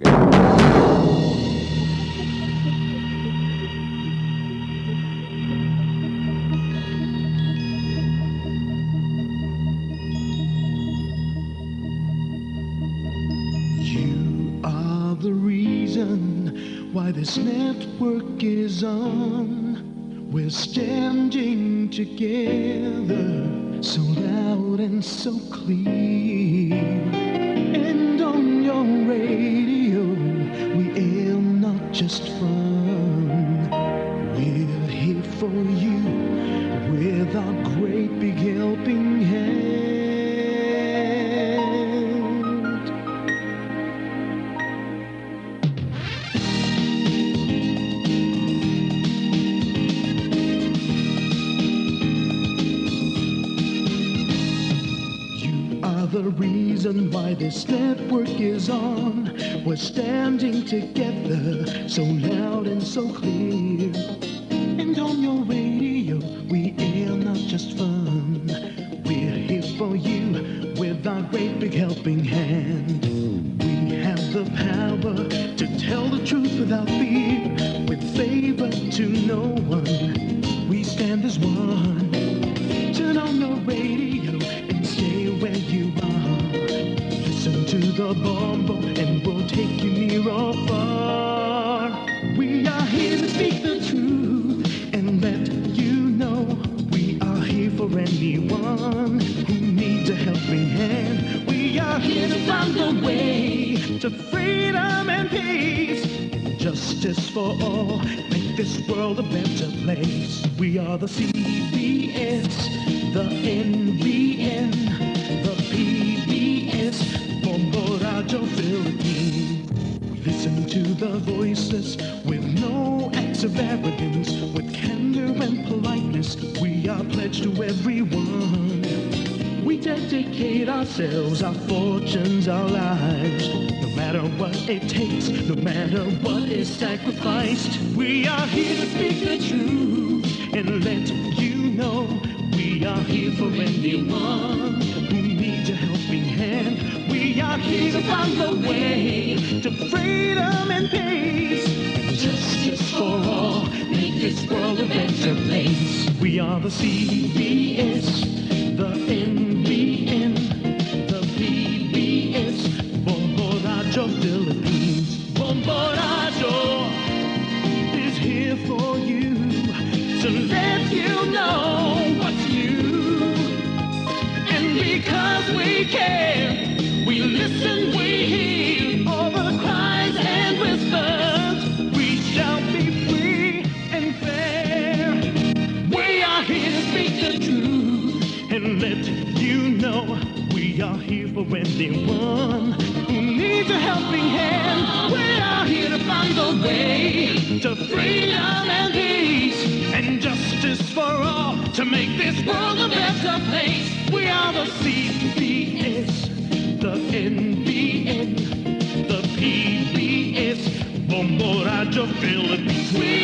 You are the reason why this network is on. We're standing together, so loud and so clear. And on your radio, we air The reason why this network is on. We're standing together, so loud and so clear. And on your radio, we air not just fun. We're here for you with our great big helping hand. We have the power to tell the truth without fear, with favor to no one. We stand as one. Turn on your radio and stay where you are. Listen to the Bombo and we'll take you near or far. We are here to speak the truth and let you know we are here for anyone who needs a helping hand. We are here to find the way to freedom and peace and justice for all. Make this world a better place. We are the C B S, the N B N, the P B S, Bombo Radio Philippines. We listen to the voiceless with no acts of arrogance, with candor and politeness. We are pledged to everyone. We dedicate ourselves, our fortunes, our lives. No matter what it takes, no matter what is sacrificed, we are here to speak the truth and let you know we are here for anyone who needs a helping hand. We are here to find the way to freedom and peace and justice for all. Make this world a better place. We are the C B S, the N B N, the P B S, Bombo Radio Philippines. Bombo Radio is here for you to let you know what's new. And because we care, we listen, we hear all the cries and whispers. We shall be free and fair. We are here to speak the truth and let you know we are here for anyone who needs a helping hand. We are here to find the way to freedom and peace and justice for all, to make this world a better place. We are the C B S, the N B N, the P B S, Bombo Radio Philippines. We